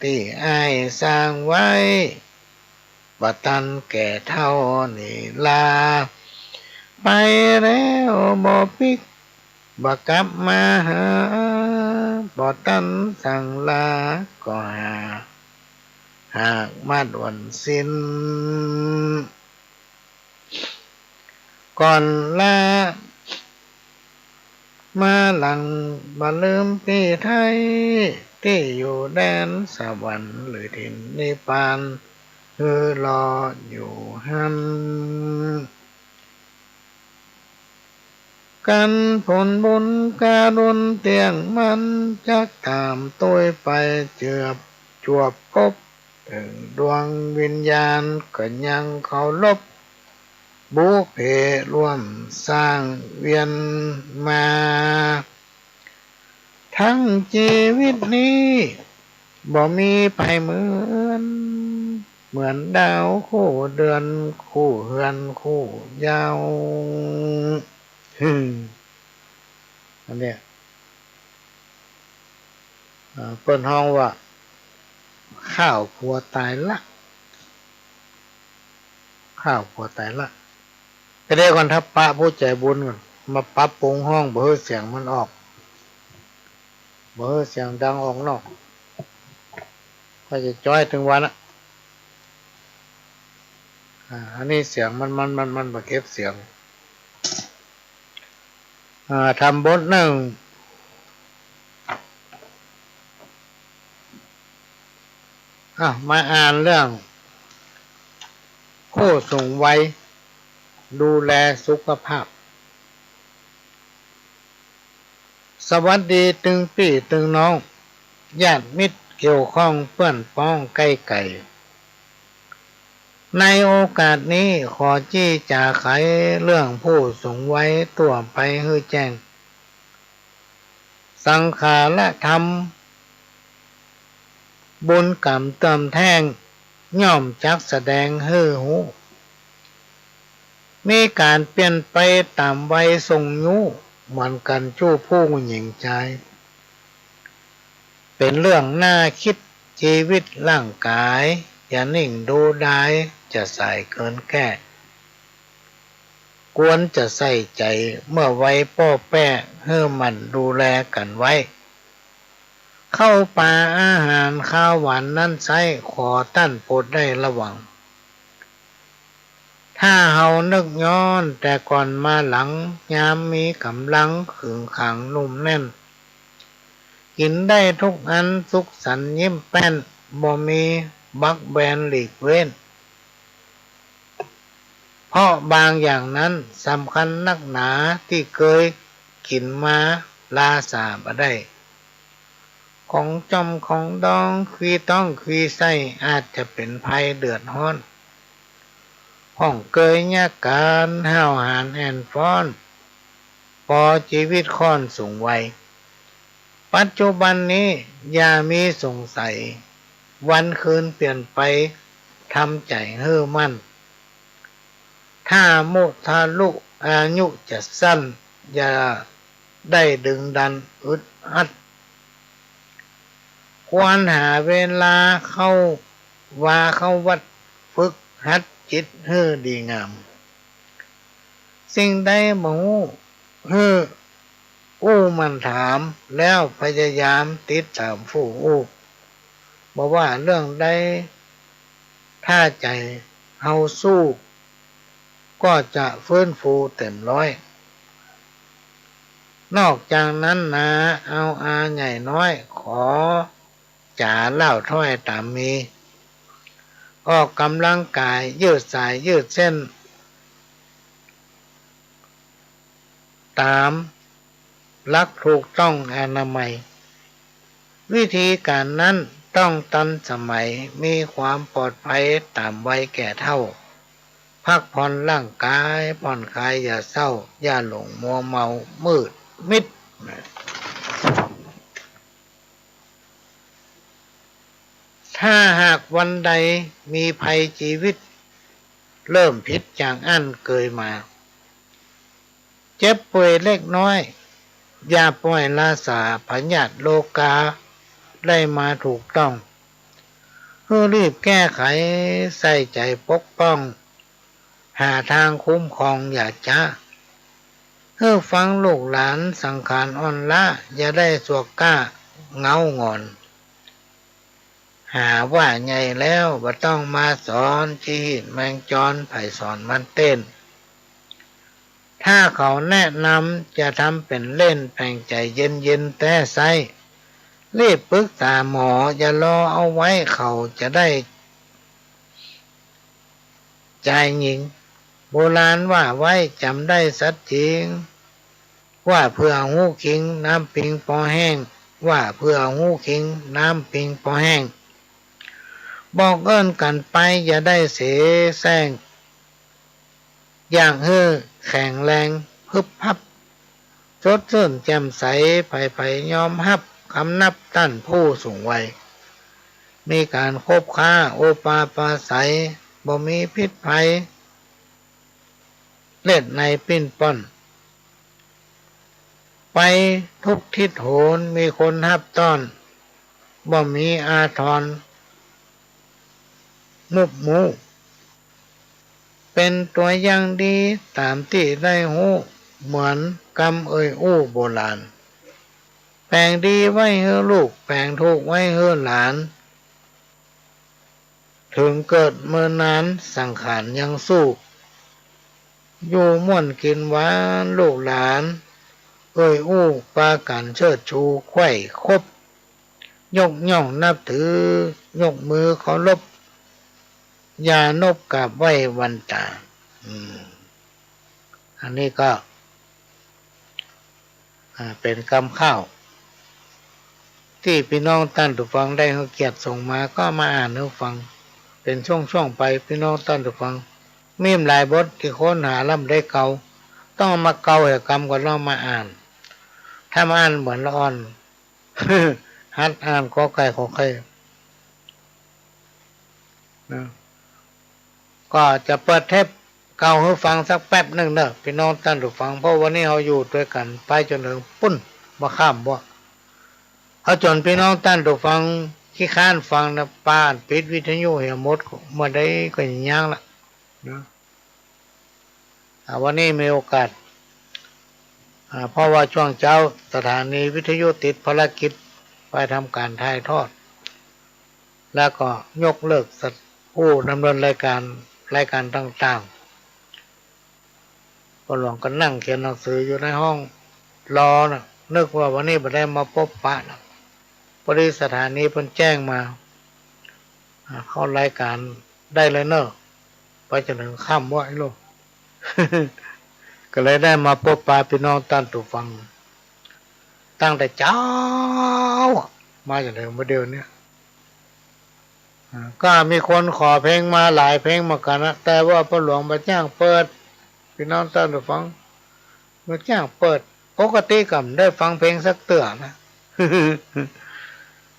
ตี้อ้ายสร้างไว้ บ่ตันแก่เฒ่านี้ลา ไปแล้วบ่ปิ๊ก บ่กลับมาหา บ่ตันสั่งลา ก็หา หากมาด่วนสิ้น ก่อนลามาหลัง บ่ลืมปี้ไท้ ตี้อยู่แดนสวรรค์ หรือถิ่นนิพพาน หื้อรออยู่หั้น กั๋นผลบุญก๋าดุลเตี้ยงมั่น จักต๋ามตวยไป เจือบจวบพบ เถิงดวงวิญญาณ ก็ยังเคารพ บุพเพร่วมสร้างเวียนมา ทั้งจีวิตนี้ บ่มีใผเหมือน เหมือนดาวคู่เดือน คู่เฮือนคู่ยาว อืม อันเนี้ย เอ่อ เปิ้นฮ้องว่า ข้าวผัวต๋ายละ ข้าวผัวต๋ายละ ก็เดี๋ยวก่อน ถ้าปะผู้ใจ๋บุญก่อน มาปรับปรุงห้อง บ่หื้อเสียงมันออก บ่หื้อเสียงดังออกนอก ก็จะจ้อยตึงวันอะ อ่า อันนี้เสียงมัน มัน มัน มันบ่เก็บเสียง อ่า ธรรมบทนึ่ง อ่ะ มาอ่านเรื่องผู้สูงวัยดูแลสุขภาพ สวัสดีตึงปี้ตึงน้อง ญาติมิตรเกี่ยวข้อง เปื้อนป้องใก้ไก๋ ในโอกาสนี้ขอจี้จ๋าไขเรื่องผู้สูงวัยตั๋วไปหื้อแจ้ง สังขารธรรม บุญกรรมเติมแท่ง ย่อมจักแสดงหื้อฮู้ มีก๋านเปลี่ยนไปต๋ามวัยส่งยู้ เหมือนกั๋นจู้ผู้หญิงจาย เป๋นเรื่องน่าคิด จีวิตร่างก๋าย อย่านิ่งดูดาย จะสายเกินแก้ ควรจะใส่ใจ๋ เมื่อวัยป้อแป้ หื้อหมั่นดูแลกั๋นไว้ ข้าวป๋าอาหารคาวหวานนั้นไซร้ ขอต้านโปรดได้ระวัง ถ้าเฮานึกย้อนแต่ก่อนมาหลัง ยามมีก๋ำลังขึงขังนุ่มแน่น กิ๋นได้ทุกอันสุขสันต์ยิ้มแป้น บ่มีบักแบนหลีกเว้น เพราะบางอย่างนั้นสำคัญนักหนา ตี้เกยกิ๋นมาลาสาบ่ได้ ของจ้อมของดอง ควีต้องควีไส้ อาจจะเป๋นภัยเดือดฮ้อน พ่องเกยยากก๋าน ห้าวหาญแอ่นฟ้อน ปอจีวิตค่อนสูงวัย ปัจจุบันนี้อย่ามีสงสัย วันคืนเปลี่ยนไป ทำใจ๋หื้อมั่น ถ้ามุทะลุอายุจะสั้น อย่าได้ดึงดันอึดอัด ควรหาเวลาเข้าวาเข้าวัด ฝึกหัดจิตหื้อดีงาม สิ่งใดบ่ฮู้ หื้ออู้หมั่นถาม แล้วพยายามติดต๋ามผู้อู้ บ่ว่าเรื่องใด ถ้าใจ๋เฮาสู้ ก็จะฟื้นฟูเต๋มร้อย นอกจากนั้นนา เอาอาใหญ่น้อย ขอจ๋าเล่าถ้อยต๋ามมี ออกก๋ำลังก๋าย ยืดสายยืดเส้น ต๋ามหลักถูกต้องอนามัย วิธีก๋านนั้นต้องตันสมัย มีความปลอดภัยต๋ามวัยแก่เฒ่า พักผ่อนร่างก๋าย ผ่อนคลายอย่าเศร้า อย่าหลงมัวเมามืดมิด ถ้าหากวันใดมีภัยจีวิต เริ่มผิดจากอั้นเกยมา เจ็บป่วยเล็กน้อย อย่าปล่อยละสา พยาธิโรคาได้มาถูกต้อง หื้อรีบแก้ไข ใส่ใจ๋ปกป้อง หาตางคุ้มครองอย่าจ๊า หื้อฟังลูกหลาน สังขารอ่อนล้า อย่าได้สวกก้าเหงาหงอย หาว่าใหญ่แล้วบ่ต้องมาสอน ชีวิตแมงจร ใผสอนมันเต้น ถ้าเขาแนะนำ จะทำเป๋นเล่น แผงใจ๋เย็นๆ แต๊ไซร้ รีบปรึกษาหมอ อย่ารอเอาไว้ เขาจะได้จายหญิง โบราณว่าไว้ จ๋ำได้สัตย์จริง ว่าเผื่อฮู้คิง น้ำปิงปอแห้ง ว่าเผื่อฮู้คิง น้ำปิงปอแห้ง บอกเอิ้นกั๋นไป อย่าได้เสแสร้ง อยากหื้อแข็งแรงพึบพับ สดชื่นแจ่มใส ใผๆ ยอมฮับ คำนับต้านผู้สูงวัย มีก๋านคบค้า โอปาปาศัย บ่มีพิษภัย เล่นในปิ้นป้อน ไปทุกทิศโหน มีคนฮับต้อน บ่มีอาทร มุบมู เป๋นตั๋วอย่างดี ต๋ามตี้ได้ฮู้ เหมือนกำเอ่ยอู้โบราณ แป๋งดีไว้หื้อลูก แป๋งทุกข์ไว้หื้อหลาน เถิงเกิดเมินนาน สังขารยังสู้ อยู่ม่วนกิ๋นหวาน ลูกหลานเอ่ยอู้ ปากั๋นเชิดชู ใคร่คบ ยกย่องนับถือ ยกมือเคารพ อย่านบกราบไหว้วันต๋า อืม อันนี้ก็ อ่า เป๋นกำข้าว ตี้ปี้น้องต้านผู้ฟังได้หื้อเกียรติส่งมา ก็มาอ่านหื้อฟัง เป๋นช่วงๆ ไป ปี้น้องต้านผู้ฟัง มีหลายบทตี้ค้นหาแล้วบ่ได้เกา ต้องเอามาเกาแหกำก่อนแล้วมาอ่าน ถ้ามาอ่านเหมือนละอ่อน หัดอ่านกอไก่ขอไข่ นะ ก็จะเปิดเทปเก่าหื้อฟังสักแป๊บนึ่งเน่อ ปี้น้องต้านผู้ฟัง เพราะวันนี้เฮาอยู่ตวยกั๋นไปจ๋นเถิงปู๊น บ่ค่ำบ่ เฮาจ๋นปี้น้องต้านผู้ฟังขี้คร้านฟังนะ ปาดปิดวิทยุเหียหมด เมื่อใดก็ยังละ นะ อ่า วันนี้มีโอกาส อ่า เพราะว่าช่วงเจ๊าสถานีวิทยุติดภารกิจไปทำก๋านถ่ายทอด แล้วก็ยกเลิกสัตว์ ผู้ดำเนินรายการ รายการต่างๆ ป้อหลวงก็นั่งเขียนหนังสืออยู่ในห้องรอน่ะ นึกว่าวันนี้บ่ได้มาปบปะน่ะ พอดีสถานีเปิ้นแจ้งมา อ่า เข้ารายการได้เลยเน่อ ไปจ๋นเถิงค่ำวะไอ้ลูก ก็เลยได้มาปบปะปี้น้องต้านผู้ฟัง ตั้งแต่เจ๊า มาจากไหนบ่าเดี่ยวนี้ อ่า ก็มีคนขอเพลงมาหลายเพลงเหมือนกั๋นนะ แต่ว่าป้อหลวงบ่จ้างเปิด ปี้น้องต้านผู้ฟัง บ่จ้างเปิด ปกติก็บ่ได้ฟังเพลงสักเตื้อนะ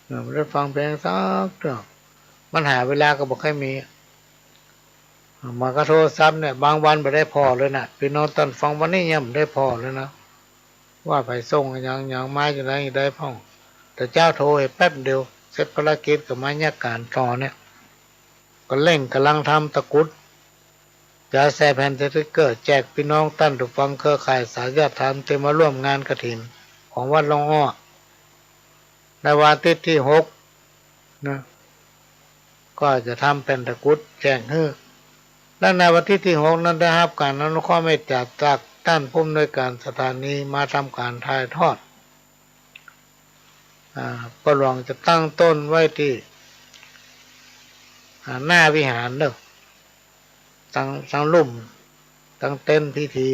เออ บ่ได้ฟังเพลงสักเตื้อ ปัญหาเวลาก็บ่ค่อยมี เหมือนกับโทรศัพท์เนี่ย บางวันบ่ได้ผ่อเลยนะ ปี้น้องต้านฟัง วันนี้ยังบ่ได้ผ่อเลยนะ ว่าใผส่งอะหยัง หยังมาจะได้ ได้พ่อง แต่เจ๊าโทรให้แป๊บเดียว เสร็จภารกิจก็มาเยียะก๋านต่อเนี่ย ก็เร่งก๋ำลังทำตะกรุด จะแซะแผ่นสติกเกอร์แจกปี้น้องต้านผู้ฟังเครือข่ายสายญาติธรรมตี้มาร่วมงานกฐินของวัดร้องอ้อ ในวันอาทิตย์ตี้หก นะ ก็จะทำแผ่นตะกรุดแจกหื้อ และในวันอาทิตย์ตี้หกนั้นได้ฮับก๋านอนุเคราะห์เมตตาจากต้านผู้อำนวยก๋านสถานีมาทำก๋านถ่ายทอด อ่า ป้อหลวงจะตั้งต้นไว้ตี้ อ่า หน้าวิหารเนาะ ตัง ตังลุ่ม ตังเต็นท์พิธี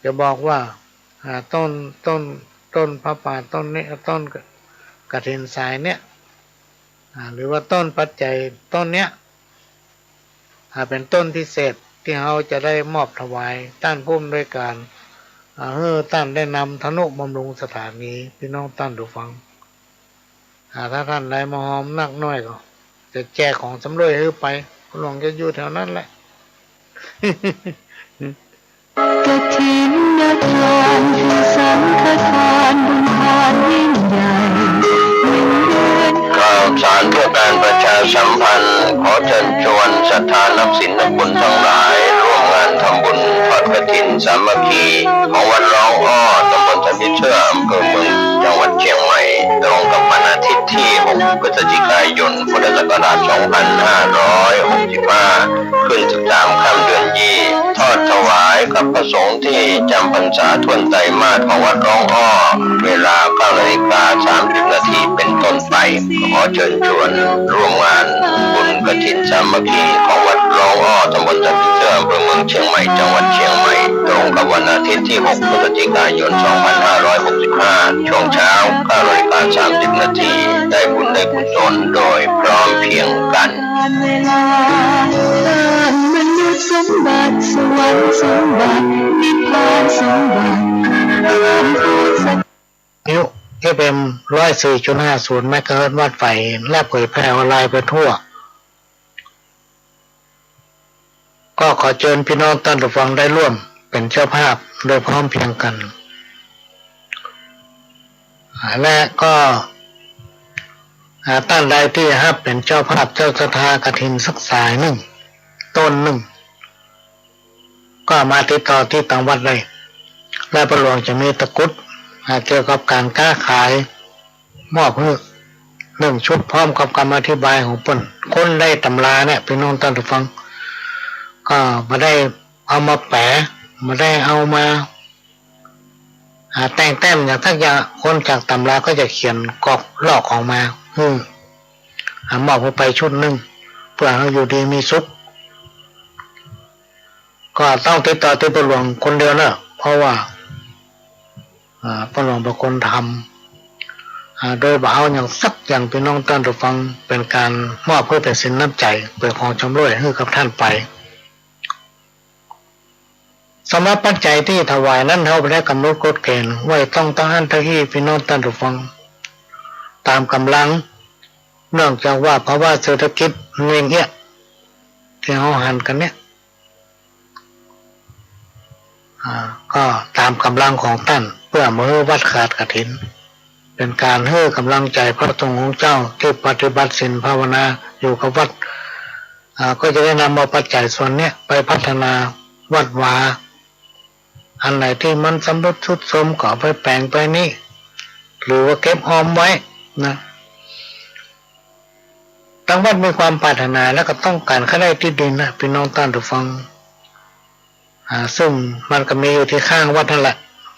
จะบอกว่า อ่า ต้น ต้น ต้นผ้าป่าต้นนี้ ต้นกฐินสายเนี้ย อ่า หรือว่าต้นปัจจัยต้นเนี้ย อ่า เป๋นต้นพิเศษตี้เฮาจะได้มอบถวายต้านผู้อำนวยก๋าน อ่า หื้อต้านได้นำทนุบำรุงสถานี ปี้น้องต้านผู้ฟัง อ่า ถ้าต้านใดมาฮอมนักน้อยก็ จะแจกของสำร่วยหื้อไป ป้อหลวงจะอยู่แถวนั้นแหละ กฐินทานคือสังฆทานบุญทานยิ่งใหญ่ ข่าวสารเพื่อการประชาสัมพันธ์ ขอเจิญชวนศรัทธานักศีลนักบุญตังหลาย ร่วมงานทำบุญทอดกฐินสามัคคี ของวัดร้องอ้อ ตำบลสำริดเสื้อ อำเภอเมือง จังหวัดเชียงใหม่ ตรงกับวันอาทิตย์ตี้หก พฤศจิกายน พุทธศักราชสองพันห้าร้อยหกสิบห้า ขึ้นสิบสามค่ำเดือนยี่ ทอดถวายกับพระสงฆ์ตี้จำพรรษาถ้วนไตรมาสของวัดร้องอ้อ เวลาเก้านาฬิกาสามสิบนาทีเป๋นต้นไป ขอเจิญชวนร่วมงานบุญกฐินสามัคคีของวัดร้องอ้อ ตำบลสำริดเสื้อ อำเภอเมืองเชียงใหม่ จังหวัดเชียงใหม่ ตรงกับวันอาทิตย์ตี้หก พฤศจิกายน สองพันห้าร้อยหกสิบห้า ช่วงเช้าเก้านาฬิกาสามสิบนาที ได้บุญได้กุศลโดยพร้อมเพรียงกัน เวลา เอิ้นมนุษย์สมบัติ สวรรค์สมบัติ นิพพานสมบัติ เอิ้นผู้ศรัทธา วิทยุ เอฟเอ็ม ร้อยสี่จุดห้าศูนย์ เมกะเฮิรตซ์ วัดไฝ และเผยแพร่ออนไลน์ไปทั่ว ก็ขอเจิญปี้น้องต้านผู้ฟังได้ร่วมเป๋นเจ้าภาพโดยพร้อมเพรียงกั๋น อ่า และก็ อ่า ต้านใดตี้ฮับเป๋นเจ้าภาพเจ้าศรัทธากฐินสักสายนึ่ง ต้นนึ่ง ก็มาติดต่อตี้ตางวัดได้ และป้อหลวงจะมีตะกรุด อ่า เกี่ยวกับก๋านก๊าขาย มอบหื้อหนึ่งชุดพร้อมกับกำอธิบายของเปิ้น คนได้ตำราเนี่ย ปี้น้องต้านผู้ฟัง ก็บ่ได้เอามาแป๋ บ่ได้เอามา อ่า แต่งแต้มอย่างสักอย่าง คนจากตำราก็จะเขียนกรอกลอกออกมา อืม อ่า มอบหื้อไปชุดนึ่ง เปื้อหื้ออยู่ดีมีสุข ก็ต้องติดต่อตี้ป้อหลวงคนเดียวเนาะ เพราะว่า อ่า ป้อหลวงเป๋นคนทำ อ่า โดยบ่เอาอย่างสักอย่าง ปี้น้องต้านผู้ฟัง เป๋นก๋านมอบหื้อเป๋นสินน้ำใจ๋ เป๋นของชำร่วยหื้อกับต้านไป สำหรับปัจจัยตี้ถวายนั้น เฮาบ่ได้ก๋ำหนดกฎเก๋ณฑ์ไว้ต้องตะหั้นตะฮี้ ปี้น้องต้านผู้ฟัง ต๋ามก๋ำลัง เนื่องจากว่าภาวะเศรษฐกิจเน่งเอี้ยะ ตี้เฮาหันกั๋นเนี่ย อ่า ก็ต๋ามก๋ำลังของต้าน เปื้อบ่หื้อวัดขาดกฐิน เป๋นก๋านหื้อก๋ำลังใจ๋พระสงฆ์องค์เจ้าตี้ปฏิบัติศีลภาวนาอยู่กับวัด อ่า ก็จะได้นำเอาปัจจัยส่วนเนี้ยไปพัฒนาวัดวา อันไหนตี้มันชำรุดทรุดโทรมก็เอาไปแป๋งไปนี่ หรือว่าเก็บออมไว้นะ ตางวัดมีความปรารถนาแล้วก็ต้องก๋านใค่ได้ตี้ดินนะ ปี้น้องต้านผู้ฟัง อ่า ซึ่งมันก็มีอยู่ตี้ข้างวัดนั่นแหละ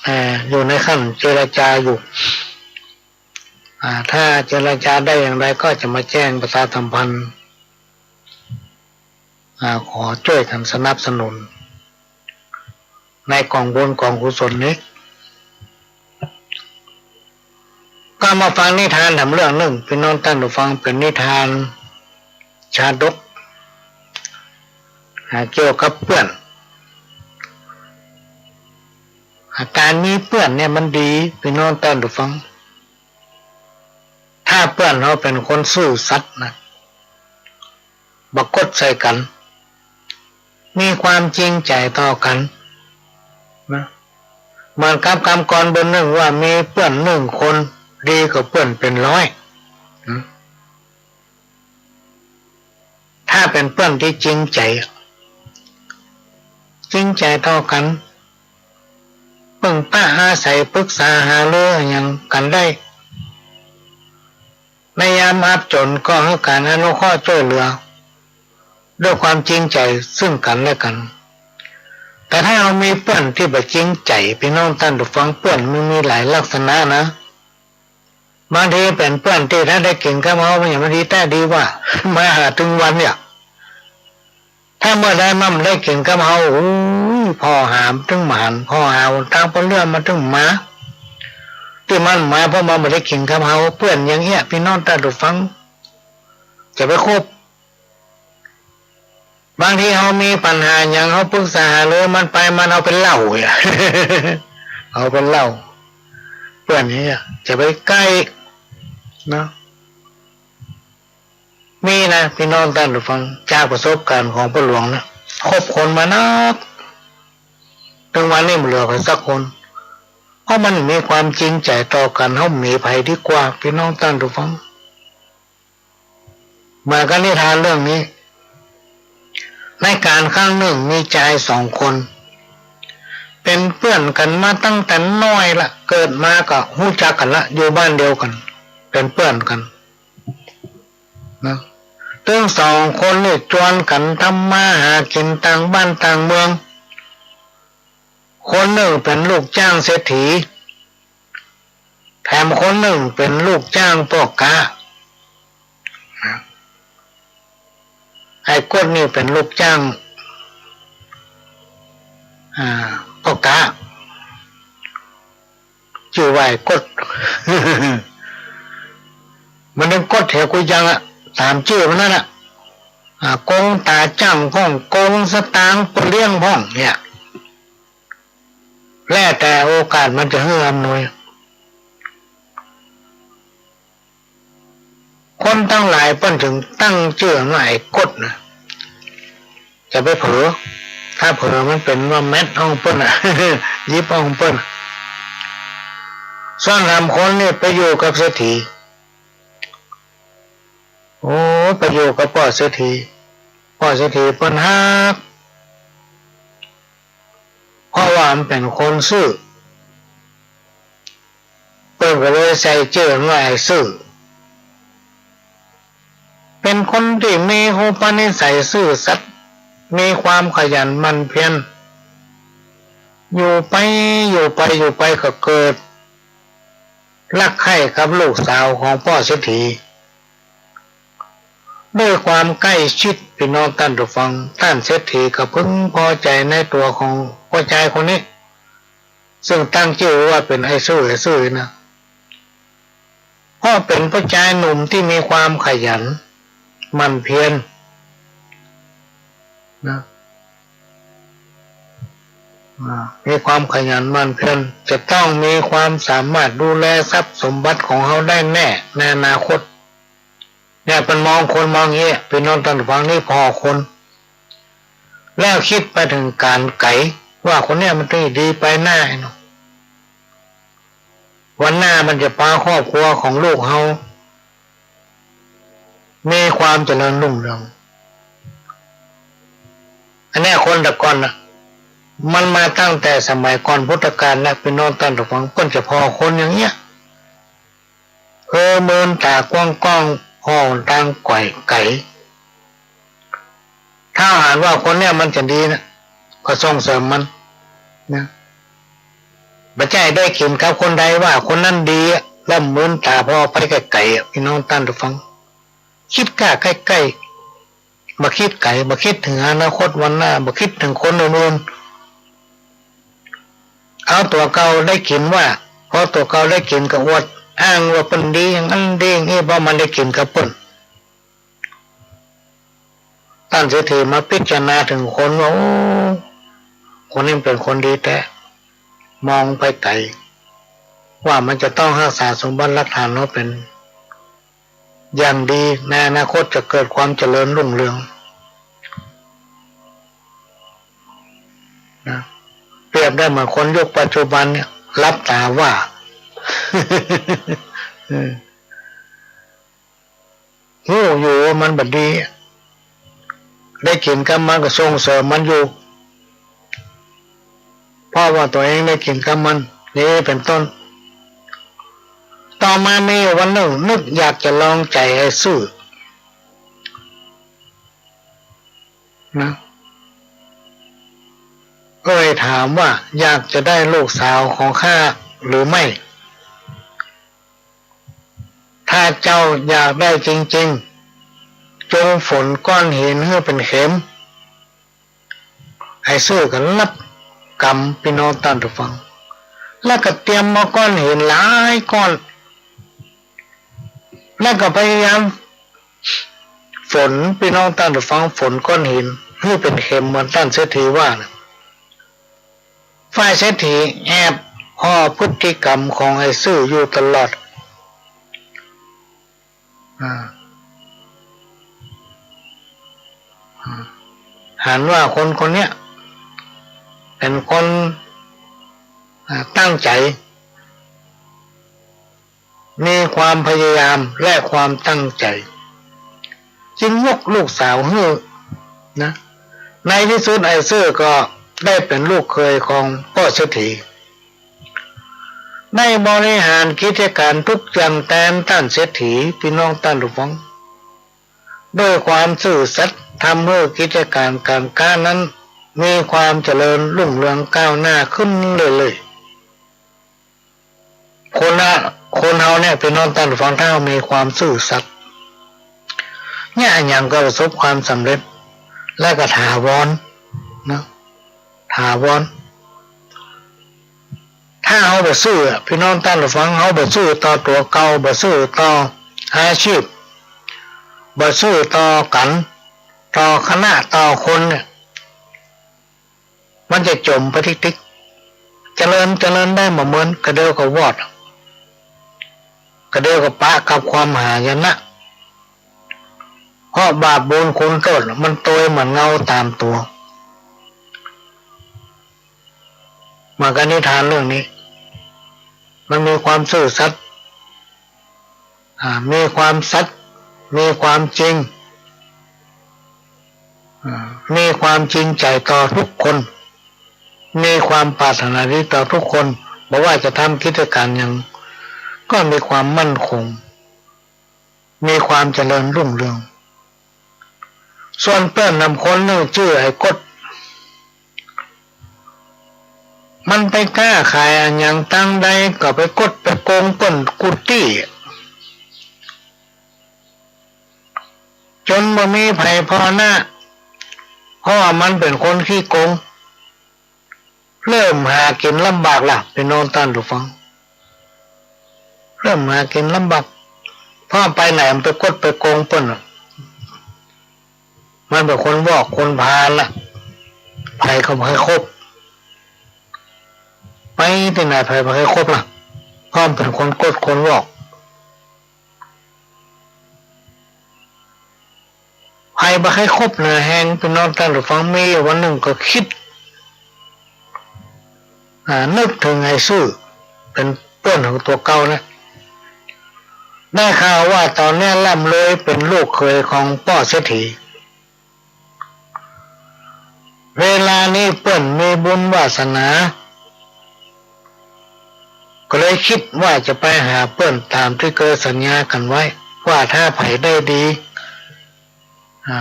อ่า อยู่ในขั้นเจรจาอยู่ อ่า ถ้าเจรจาได้อย่างไรก็จะมาแจ้งประชาสัมพันธ์ อ่า ขอจ้วยกั๋นสนับสนุน ในก๋องบุญก๋องกุศลนี้ ก็มาฟังนิทานแถมเรื่องนึ่ง ปี้น้องต้านผู้ฟัง เป๋นนิทานชาดก อ่า เกี่ยวกับเปื้อน อาก๋านมีเปื้อนเนี่ยมันดี ปี้น้องต้านผู้ฟัง ถ้าเปื้อนเฮาเป๋นคนซื่อสัตย์นะ บ่กดใส่กั๋น มีความจริงใจ๋ต่อกั๋นนะ เหมือนกับกำกรอนบทนึ่งว่า มีเปื้อนนึ่งคน ดีกว่าเปื้อนเป๋นร้อยนะ ถ้าเป๋นเปื้อนตี้จริงใจ๋ จริงใจ๋ต่อกั๋น ปึ้งปะอาศัย ปรึกษาหารืออะหยังกั๋นได้ ในยามอับจ๋นก็หื้อก๋านอนุเคราะห์จ้วยเหลือ ด้วยความจริงใจ๋ซึ่งกั๋นและกั๋น แต่ถ้าเฮามีเปื้อนตี้บ่จริงใจ๋ ปี้น้องต้านผู้ฟัง เปื้อนมันมีหลายลักษณะนะ บางทีเป๋นเปื้อนตี้ถ้าได้กิ๋นกับเฮา มันยังบ่ดีแต๊ดีว่า มาหาตึงวันเนี่ย ถ้าเมื่อใดมันได้กิ๋นกับเฮา โอ้ย ผ่อหามันตึงบ่หัน ผ่อหาหนตางปะเลื่อนมันตึงบ่มา ตี้มันมาเพราะมันบ่ได้กิ๋นกับเฮา เปื้อนอย่างเอี้ย ปี้น้องต้านผู้ฟัง จะไปคบ บางทีเฮามีปัญหาหยัง เฮาปรึกษาหารือมันไป มันเอาเป๋นเหล้าเอี้ย เอาเป๋นเหล้า เปื้อนอย่างเอี้ย จะไปใก้เนาะ มีนะ ปี้น้องต้านผู้ฟัง จากประสบก๋ารณ์ของป้อหลวงนะ คบคนมานัก ตึงวันนี้บ่เหลือใผสักคน เพราะมันมีความจริงใจ๋ต่อกั๋น เฮามีใผดีกว่า ปี้น้องต้านผู้ฟัง เหมือนกับนิทานเรื่องนี้ ในก๋าลครั้งนึ่งมีจายสองคน เป๋นเปื้อนกั๋นมาตั้งแต่น้อยละ เกิดมาก็ฮู้จักกั๋นละ อยู่บ้านเดียวกั๋น เป๋นเปื้อนกั๋น นะ ตึงสองคนนี่จวนกั๋นทำมาหากิ๋นตางบ้านตางเมือง คนนึ่งเป๋นลูกจ้างเศรษฐี แถมคนนึ่งเป๋นลูกจ้างป้อก๊า นะ ไอ้ก๊ดนี่เป๋นลูกจ้าง อ่า ป้อก๊า จื้อว่าไอ้ก๊ด มันยังก๊ดแถวกุยยังอะ ต๋ามจื้อมันนั่นอะ อ่า โกงต๋าจ้างพ่อง โกงสตางค์ป้อเลี้ยงพ่องเนี่ย แล้วแต่โอกาสมันจะหื้ออำนวย คนตังหลายเปิ้นจึงตั้งจื้อว่าไอ้ก๊ดนะ จะไปเผลอ ถ้าเผลอมันเป๋นว่าแม็ดอ้องเปิ้นน่ะ ยิบอ้องเปิ้น ส่วนสามคนนี่ไปอยู่กับเศรษฐี โอ้ ไปอยู่กับป้อเศรษฐี ป้อเศรษฐีเปิ้นฮัก เพราะว่ามันเป๋นคนซื่อ เปิ้นก็เลยใส่จื้อมันว่าไอ้ซื่อ เป๋นคนตี้มีอุปนิสัยซื่อสัตย์ มีความขยันหมั่นเพียร อยู่ไป อยู่ไป อยู่ไปก็เกิดรักใคร่กับลูกสาวของป้อเศรษฐี ด้วยความใกล้ชิด ปี้น้องต้านผู้ฟัง ต้านเศรษฐีก็พึงพอใจ๋ในตั๋วของป้อจายคนนี้ ซึ่งตั้งจื้อว่าเป๋นไอ้ซื่อ ไอ้ซื่อนะ เพราะเป๋นป้อจายหนุ่มตี้มีความขยันหมั่นเพียรนะ อ่า มีความขยันหมั่นเพียร จะต้องมีความสามารถดูแลทรัพย์สมบัติของเฮาได้แน่ในอนาคต เนี่ย เปิ้นมองคนมองอย่างนี้ ปี้น้องต้านผู้ฟัง นี่ผ่อคน แล้วกึ๊ดไปเถิงก๋านไก๋ ว่าคนเนี่ยมันตี้ดีไปหน้าเนาะ วันหน้ามันจะปาครอบครัวของลูกเฮา มีความเจริญรุ่งเรือง อันเนี้ยคนแต่ก่อนน่ะ มันมาตั้งแต่สมัยก่อนพุทธกาลแล้ว ปี้น้องต้านผู้ฟัง เปิ้นจะผ่อคนอย่างเนี้ย เออ เมินต๋ากว้างๆ ผ่อตางไก๋ ถ้าหากว่าคนเนี่ยมันจะดีนะ ก็ส่งเสริมมันนะ บ่ใจ้ได้กิ๋นกับคนใดว่าคนนั้นดีอะ แล้วเมินต๋าผ่อไปไก๋ๆ อะ ปี้น้องต้านผู้ฟัง กึ๊ดก้าใก้ๆ บ่กึ๊ดไก๋ บ่กึ๊ดเถิงอนาคตวันหน้า บ่กึ๊ดเถิงคนอื่นๆ เอาตั๋วเก่าได้กิ๋นว่า พอตั๋วเก่าได้กิ๋นก็อวด อ้างว่าเปิ้นดีอย่างอั้นดีอย่างอี้ เพราะมันได้กิ๋นกับเปิ้น ต้านเศรษฐีมาพิจารณาเถิงคนว่า โอ้ คนนี้เป๋นคนดีแต๊ มองไปไก๋ ว่ามันจะต้องฮักษาสมบัติรากฐานเอาไว้เป๋นอย่างดี ในอนาคตจะเกิดความเจริญรุ่งเรือง นะ เปรียบได้เหมือนคนยุคปัจจุบันเนี่ย หลับต๋าว่า อืม ฮู้อยู่ว่ามันบ่ดี ได้กิ๋นกับมันก็ส่งเสริมมันอยู่ เพราะว่าตั๋วเองได้กิ๋นกับมัน นี่เป๋นต้น ต่อมามีอยู่วันนึ่ง นึกอยากจะลองใจ๋ไอ้ซื่อ นะ เอ่ยถามว่า อยากจะได้ลูกสาวของข้าหรือไม่ ถ้าเจ้าอยากได้จริงๆ จงฝนก้อนหินหื้อเป๋นเข็ม ไอ้ซื่อก็รับกำ ปี้น้องต้านผู้ฟัง แล้วก็เตรียมเอาก้อนหินหลายก้อน แล้วก็พยายามฝน ปี้น้องต้านผู้ฟัง ฝนก้อนหินหื้อเป๋นเข็มเหมือนต้านเศรษฐีว่าน่ะ ฝ่ายเศรษฐีแอบผ่อพฤติกรรมของไอ้ซื่ออยู่ตลอด อ่า อ่า หันว่าคนคนเนี้ยเป๋นคน อ่า ตั้งใจ๋ มีความพยายามและความตั้งใจ๋ จึงยกลูกสาวหื้อนะ ในตี้สุดไอ้ซื่อก็ได้เป๋นลูกเขยของป้อเศรษฐี ได้บริหารกิจก๋านกู้อย่างแตนต้านเศรษฐี ปี้น้องต้านผู้ฟัง ด้วยความซื่อสัตย์ ทำหื้อกิจก๋านก๋านก๊านั้นมีความเจริญรุ่งเรืองก้าวหน้าขึ้นเรื่อยๆ คนละ คนเฮาเนี่ย ปี้น้องต้านผู้ฟัง ถ้าเฮามีความซื่อสัตย์ เนี่ย อะหยังก็ประสบความสำเร็จ และก็ถาวร นะ ถาวร ถ้าเฮาบ่ซื่ออะ ปี้น้องต้านผู้ฟัง เฮาบ่ซื่อต่อตั๋วเก่า บ่ซื่อต่ออาชีพ บ่ซื่อต่อกั๋น ต่อคณะ ต่อคนเนี่ย มันจะจ๋มไปติ๊กๆ เจริญ เจริญได้บ่เหมือน กะเดียวก็วอด กะเดียวก็ปะกับความหายนะ เพราะบาปบุญคุณโต้ษมันโตยเหมือนเงาต๋ามตั๋ว เหมือนกับนิทานเรื่องนี้ มันมีความซื่อสัตย์ อ่า มีความสัตย์ มีความจริง อ่า มีความจริงใจ๋ต่อทุกคน มีความปรารถนาดีต่อทุกคน บ่ว่าจะทำกิจก๋านหยัง ก็มีความมั่นคง มีความเจริญรุ่งเรือง ส่วนเปิ้นนำคนนึ่งจื้อไอ้ก๊ด มันไปก๊าขายอะหยังตังใดก็ไปก๊ดไปโกงเปิ้นกู้ตี้ จ๋นบ่มีใผผ่อหน้า เพราะว่ามันเป๋นคนขี้โกง เริ่มหากิ๋นลำบากละ ปี้น้องต้านผู้ฟัง เริ่มหากิ๋นลำบาก เพราะไปไหนมันไปก๊ดไปโกงเปิ้นน่ะ มันเป๋นคนวอกคนพาลละ ใผก็บ่ใค่คบ ไปตี้ไหนใผบ่ใค่คบละ เพราะมันเป๋นคนก๊ดคนวอก ใผบ่ใค่คบนาแฮง ปี้น้องต้านผู้ฟัง มีอยู่วันนึ่งก็กึ๊ด อ่า นึกเถิงไอ้ซื่อ เป๋นเปื้อนของตั๋วเก่านะ ได้ข่าวว่าต๋อนเนี้ยร่ำรวยเป๋นลูกเขยของป้อเศรษฐี เวลานี้เปิ้นมีบุญวาสนา ก็เลยกึ๊ดว่าจะไปหาเปิ้นต๋ามตี้เกยสัญญากั๋นไว้ ว่าถ้าใผได้ดี อ่า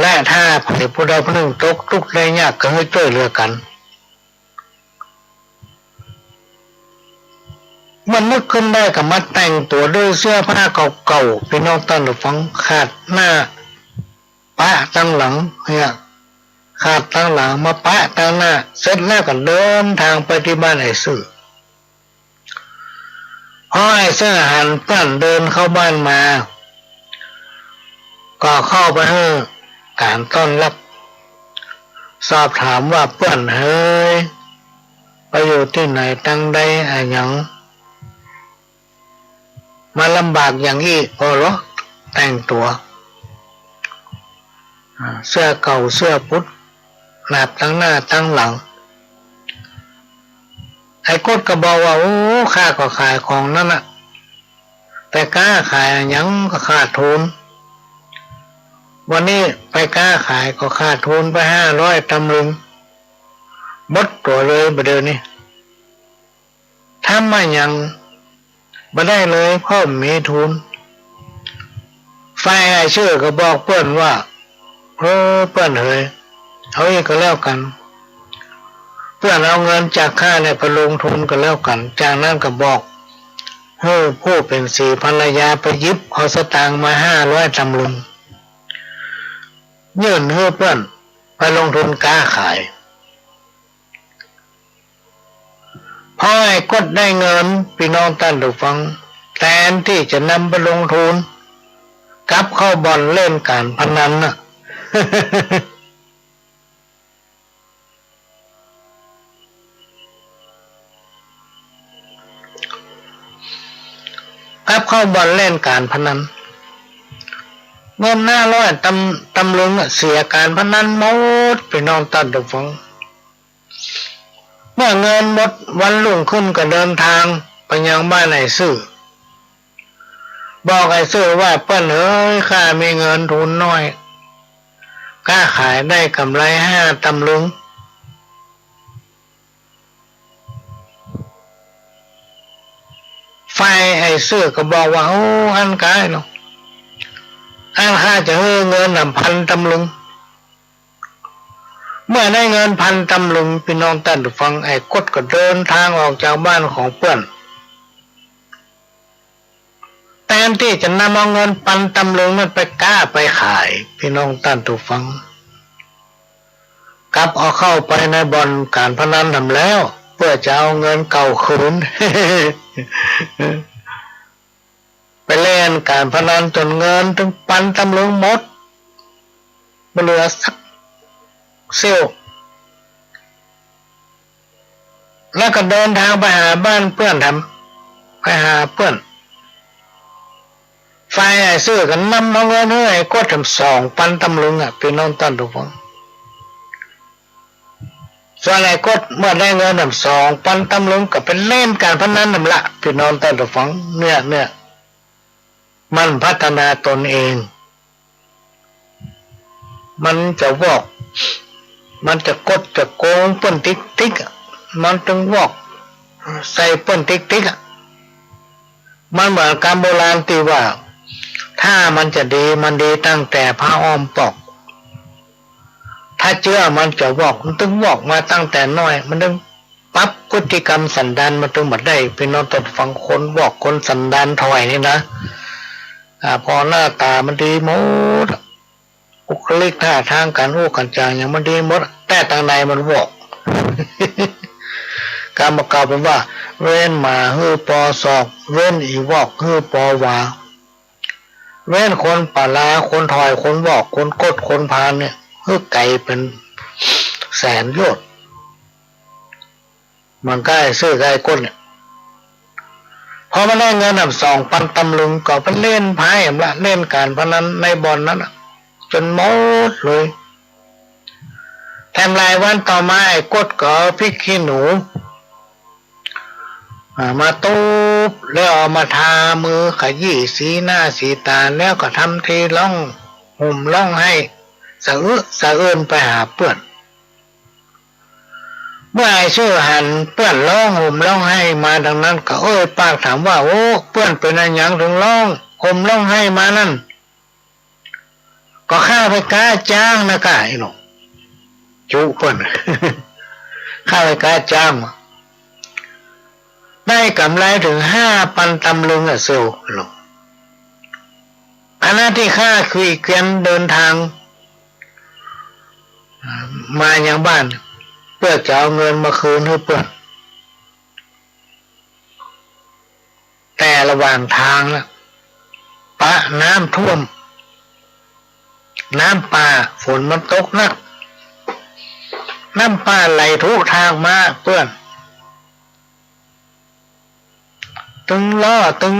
และถ้าใผผู้ใดผู้นึ่งตกตุ๊กข์ได้ยากก็หื้อจ้วยเหลือกั๋น เมื่อนึกขึ้นได้ก็มาแต่งตั๋วด้วยเสื้อผ้าเก่าๆ ปี้น้องต้านผู้ฟัง ขาดหน้าปะตังหลังเนี่ย ขาดตังหลังมาปะตังหน้า เสร็จแล้วก็เดินตางไปตี้บ้านไอ้ซื่อ พ อไอ้เซ้อหันเปื้อนเดินเข้าบ้านมา ก็เข้าไปหื้อก๋านต้อนฮับ สอบถามว่า เปื้อนเหย ไปอยู่ตี้ไหนตังใดอะหยัง มาลำบากอย่างอี้ อ้อเหรอ แต่งตั๋ว อ่า เสื้อเก่าเสื้อปุด หนาบตังหน้าตังหลัง ไอ้กดก็บอกว่า โอ้ ข้าก็ขายของนั้นน่ะ ไปก๊าขายอะหยังก็ขาดทุน วันนี้ไปก๊าขายก็ขาดทุนไปห้าร้อยตำลึง หมดตั๋วเลยบ่าเดี่ยวนี้ ทำอะหยังบ่ได้เลย เพราะบ่มีทุน ฝ่ายไอ้เซ้อก็บอกเปื้อนว่า เออ เปื้อนเหย เอาอี้ก็แล้วกั๋น เปื้อนเอาเงินจากข้าเนี่ยไปลงทุนก็แล้วกั๋น จากนั้นก็บอกหื้อผู้เป๋นศรีภรรยาไปหยิบเอาสตางค์มาห้าร้อยตำลึง ยื่นหื้อเปื้อนไปลงทุนก๊าขาย พอไอ้กดได้เงิน ปี้น้องต้านผู้ฟัง แตนตี้จะนำไปลงทุน กลับเข้าบ่อนเล่นก๋านพนันน่ะ กลับเข้าบ่อนเล่นก๋านพนัน เงินห้าร้อยตำ ตำลึงอะ เสียก๋านพนันหมด ปี้น้องต้านผู้ฟัง เมื่อเงินหมด วันรุ่งขึ้นก็เดินทางไปยังบ้านไอ้เซ้อ บอกไอ้เซ้อว่า เปื้อนเหย ข้ามีเงินทุนน้อย ก๊าขายได้ก๋ำไรห้าตำลึง ฝ่ายไอ้เซ้อก็บอกว่า โอ้ อั้นก็ได้เนาะ อั้นข้าจะหื้อเงินนำพันตำลึง เมื่อได้เงินพันตำลึง ปี้น้องต้านผู้ฟัง ไอ้กดก็เดินทางออกจากบ้านของเปื้อน แตนตี้จะนำเอาเงินพันตำลึงนั้นไปก๊าไปขาย ปี้น้องต้านผู้ฟัง กลับเอาเข้าไปในบ่อนก๋านพนันแหมแล้ว เปื้อจะเอาเงินเก่าคืน ไปเล่นก๋านพนันจ๋นเงินตึงพันตำลึงหมด บ่เหลือสักเสี้ยว แล้วก็เดินทางไปหาบ้านเปื้อนแถม ไปหาเปื้อน ฝ่ายไอ้เซ้อก็นำเอาเงินหื้อไอ้กดแถมสองพันตำลึงอะ ปี้น้องต้านผู้ฟัง ส่วนไอ้กดเมื่อได้เงินแถมสองพันตำลึงก็ไปเล่นก๋านพนันแหมละ ปี้น้องต้านผู้ฟัง เนี่ย เนี่ย มันพัฒนาตนเอง มันจะวอก มันจะกดจะโกงเปื้อนติ๊กติ๊กอะ มันตึงวอกใส่เปื้อนติ๊กติ๊กอะ มันเหมือนกำโบราณตี้ว่า ถ้ามันจะดี มันดีตั้งแต่ผ้าอ้อมปอก ถ้าเจื้อมันจะวอก มันตึงวอกมาตั้งแต่น้อย มันตึง ปรับพฤติกรรมสันดานมันตึงบ่ได้ ปี้น้องต้านผู้ฟัง คนวอกคนสันดานถ่อยนี่นะ อ่า พอหน้าต๋ามันดีหมด บุคลิกท่าตางก๋านอู้ก๋านจ๋าหยังมันดีหมด แต่ตังในมันวอก กำบ่าเก่าเปิ้นว่า เว้นหมาหื้อปอศอก เว้นอี่วอกหื้อปอหวา เว้นคนป่าลา คนถ่อย คนวอก คนกด คนพาลเนี่ย หื้อไก๋เป๋นแสนโยชน์ เหมือนกับไอ้เซ้อกับไอ้กดเนี่ย พอมันได้เงินแหมสองปันตำลึง ก็ไปเล่นไพ่แหมละ เล่นก๋านพนันในบ่อนนั้นน่ะ จ๋นหมดเลย แถมหลายวันต่อมาไอ้กดก็เอาพริกขี้หนู อ่า มาตุ๊บ แล้วเอามาทามือ ขยี้สีหน้าสีต๋า แล้วก็ทำทีร้องห่มร้องไห้ สะอึกสะอื้นไปหาเปื้อน เมื่อไอ้เซ้อหันเปื้อนร้องห่มร้องไห้มาดังนั้น ก็เอ่ยปากถามว่า โอ้ เปื้อนเป๋นอะหยังเถิงร้องห่มร้องไห้มานั้น ก็ข้าไปก๊าจ๊างนะก้า ไอ้หนอ จุเปื้อน ข้าไปก๊าจ๊าง ได้ก๋ำไรเถิงห้าปันตำลึงอะเซลล์ ไอ้หนอ ขณะตี้ข้าขี่เกวียนเดินทาง มายังบ้าน เปื้อจะเอาเงินมาคืนหื้อเปื้อน แต่ หว่างตางนะ ปะน้ำท่วม น้ำป่า ฝนมันตกนัก น้ำป่าไหลทุทางมาเปื้อน ตึงล้อ ตึง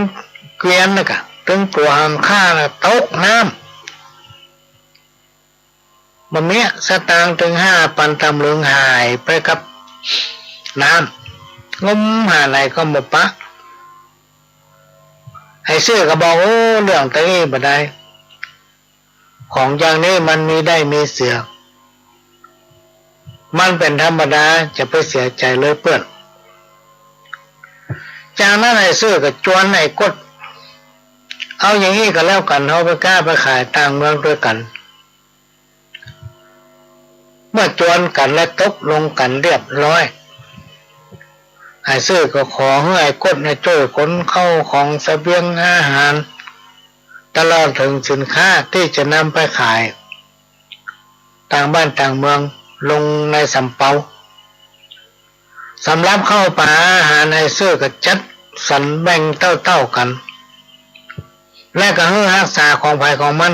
เกวียนนะกะ ตึงตั๋วหางข้านะ ตกน้ำ บ่มีสตางค์ตึงห้าปันตำลึงหายไปกับน้ำ งมหาไหนก็บ่ปะ ไอ้ซื่อก็บอก โอ้ เรื่องตะอี้บ่ได้ ของอย่างนี้มันมีได้มีเสีย มันเป๋นธรรมดา จะไปเสียใจ๋เลยเปื้อน จากนั้นไอ้ซื่อก็จวนไอ้ก๊ด เอาอย่างอี้ก็แล้วกั๋น เฮาไปก๊าไปขายต่างเมืองตวยกั๋น เมื่อจวนกั๋นและตกลงกั๋นเรียบร้อย ไอ้ซื่อก็ขอหื้อไอ้ก๊ดน่ะจ้วยขนเข้าของเสบียงอาหาร ตลอดเถิงสินค้าตี้จะนำไปขายต่างบ้านต่างเมืองลงในสำเปา สำหรับข้าวป๋าอาหารไอ้ซื่อก็จัดสรรแบ่งเต้าๆ กั๋น และก็หื้อฮักษาของใผของมัน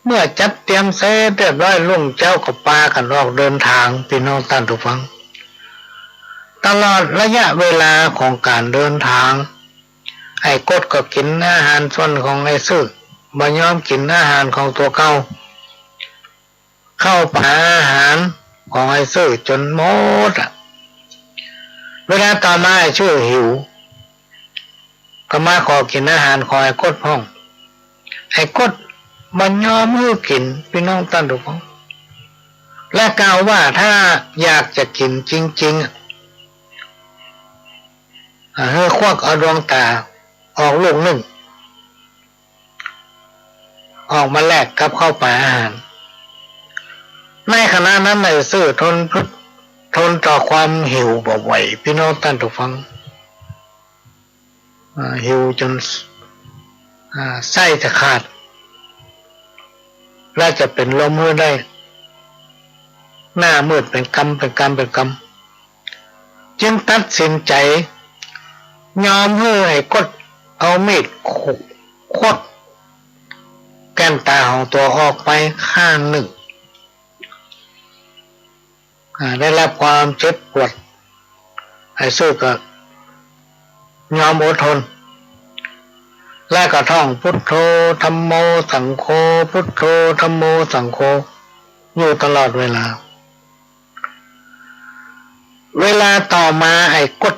เมื่อจัดเตรียมเสร็จเรียบร้อย รุ่งเจ๊าก็ปากั๋นออกเดินตาง ปี้น้องต้านผู้ฟัง ตลอดระยะเวลาของก๋านเดินตาง ไอ้ก๊ดก็กิ๋นอาหารส่วนของไอ้ซื่อ บ่ยอมกิ๋นอาหารของตั๋วเก่า เข้าป๋าอาหารของไอ้ซื่อจ๋นหมดอะ เวลาต่อมาไอ้ซื่อหิว ก็มาขอกิ๋นอาหารของไอ้ก๊ดพ่อง ไอ้ก๊ดบ่ยอมหื้อกิ๋น ปี้น้องต้านผู้ฟัง และกล่าวว่าถ้าอยากจะกิ๋นจริงๆ อะ อ่า หื้อควักเอาดวงต๋าออกลูกนึ่ง ออกมาแลกกับข้าวป๋าอาหาร ในขณะนั้นไอ้ซื่อทน ทนต่อความหิวบ่ไหว ปี้น้องต้านผู้ฟัง อ่า หิวจ๋น อ่า ไส้จะขาด และจะเป๋นลมหื้อได้ หน้ามืดเป๋นกำ เป๋นกำ เป๋นกำ จึงตัดสินใจ๋ยอมหื้อไอ้ก๊ดเอามีดควักแก้มต๋าของตั๋วออกไปข้างนึ่ง อ่า ได้ฮับความเจ็บปวด ไอ้ซื่อก็ยอมอดทน และก็ท่อง พุทโธ ธัมโม สังโฆ พุทโธ ธัมโม สังโฆ อยู่ตลอดเวลา เวลาต่อมาไอ้ก๊ด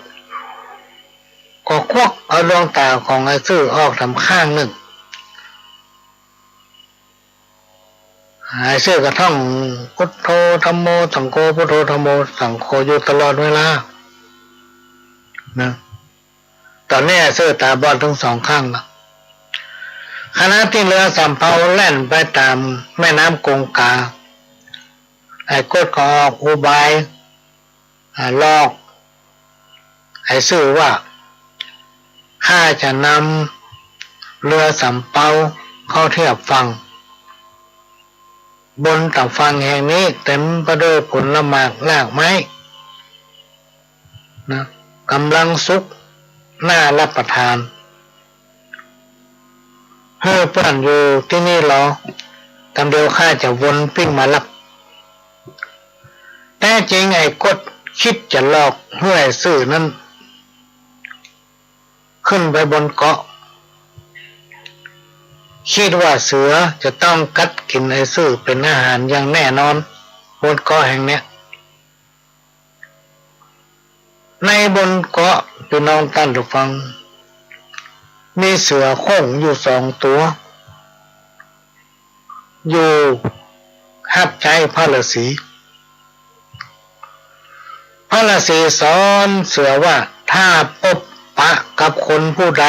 ก็ควักเอาดวงต๋าของไอ้ซื่อออกแถมข้างนึ่ง ไอ้ซื่อก็ท่อง พุทโธ ธัมโม สังโฆ พุทโธ ธัมโม สังโฆ อยู่ตลอดเวลา นะ ต๋อนนี้ไอ้ซื่อต๋าบอดตึงสองข้างละ ขณะตี้เฮือสำเปาแล่นไปต๋ามแม่น้ำกงกา ไอ้ก๊ดก็ออกอุบาย อ่า หลอกไอ้ซื่อว่า ข้าจะนำเฮือสำเปาเข้าเทียบฝั่ง บนต๋ามฝั่งแห่งนี้เต๋มไปด้วยผลหมากรากไม้ นะ ก๋ำลังสุก น่าฮับประทาน หื้อเปิ้นอยู่ตี้นี่ลอ ต๋ามเดียวข้าจะวนปิ้งมาฮับ แต๊จริงไอ้ก๊ดกึ๊ดจะหลอกหื้อไอ้ซื่อนั้นขึ้นไปบนเกาะ กึ๊ดว่าเสือจะต้องกัดกิ๋นไอ้ซื่อเป๋นอาหารอย่างแน่นอน บนเกาะแห่งเนี้ย ในบนเกาะ ปี้น้องต้านผู้ฟัง มีเสือโคร่งอยู่สองตั๋ว อยู่ฮับใจ๊พระฤๅษี พระฤๅษีสอนเสือว่า ถ้าพบปะกับคนผู้ใด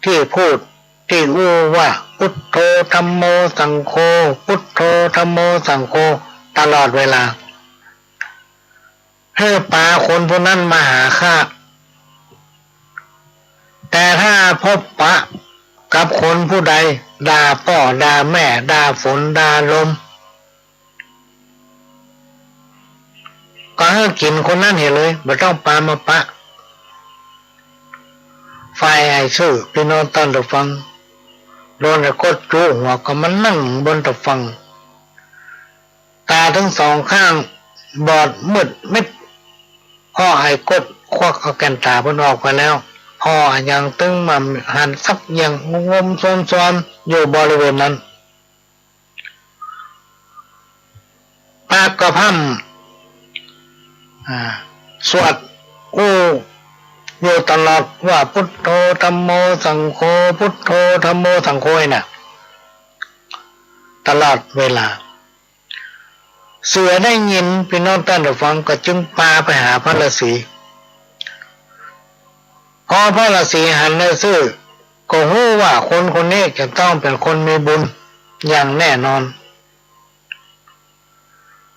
ตี้พูด ตี้อู้ว่า พุทโธ ธัมโม สังโฆ พุทโธ ธัมโม สังโฆ ตลอดเวลา หื้อปาคนผู้นั้นมาหาข้า แต่ถ้าพบปะกับคนผู้ใด ด่าป้อ ด่าแม่ ด่าฝน ด่าลม ก็หื้อกิ๋นคนนั้นเหียเลย บ่ต้องปามาปะ ฝ่ายไอ้ซื่อ ปี้น้องต้านผู้ฟัง โดนไอ้ก๊ดจุหัวก็มานั่งบนตะฝั่ง ต๋าตึงสองข้างบอดมืดมิด เพราะไอ้ก๊ดควักเอาแก่นต๋าเปิ้นออกไปแล้ว ผ่ออะหยังตึงบ่หันสักอย่าง งมๆ ซอมๆ อยู่บริเวณนั้น ปากก็พร่ำ อ่า สวดอู้อยู่ตลอดว่า พุทโธ ธัมโม สังโฆ พุทโธ ธัมโม สังโฆ น่ะ ตลอดเวลา เสือได้ยิน ปี้น้องต้านผู้ฟัง ก็จึงปาไปหาพระฤาษี พอพระฤาษีหันไอ้ซื่อ ก็ฮู้ว่าคนคนนี้จะต้องเป๋นคนมีบุญอย่างแน่นอน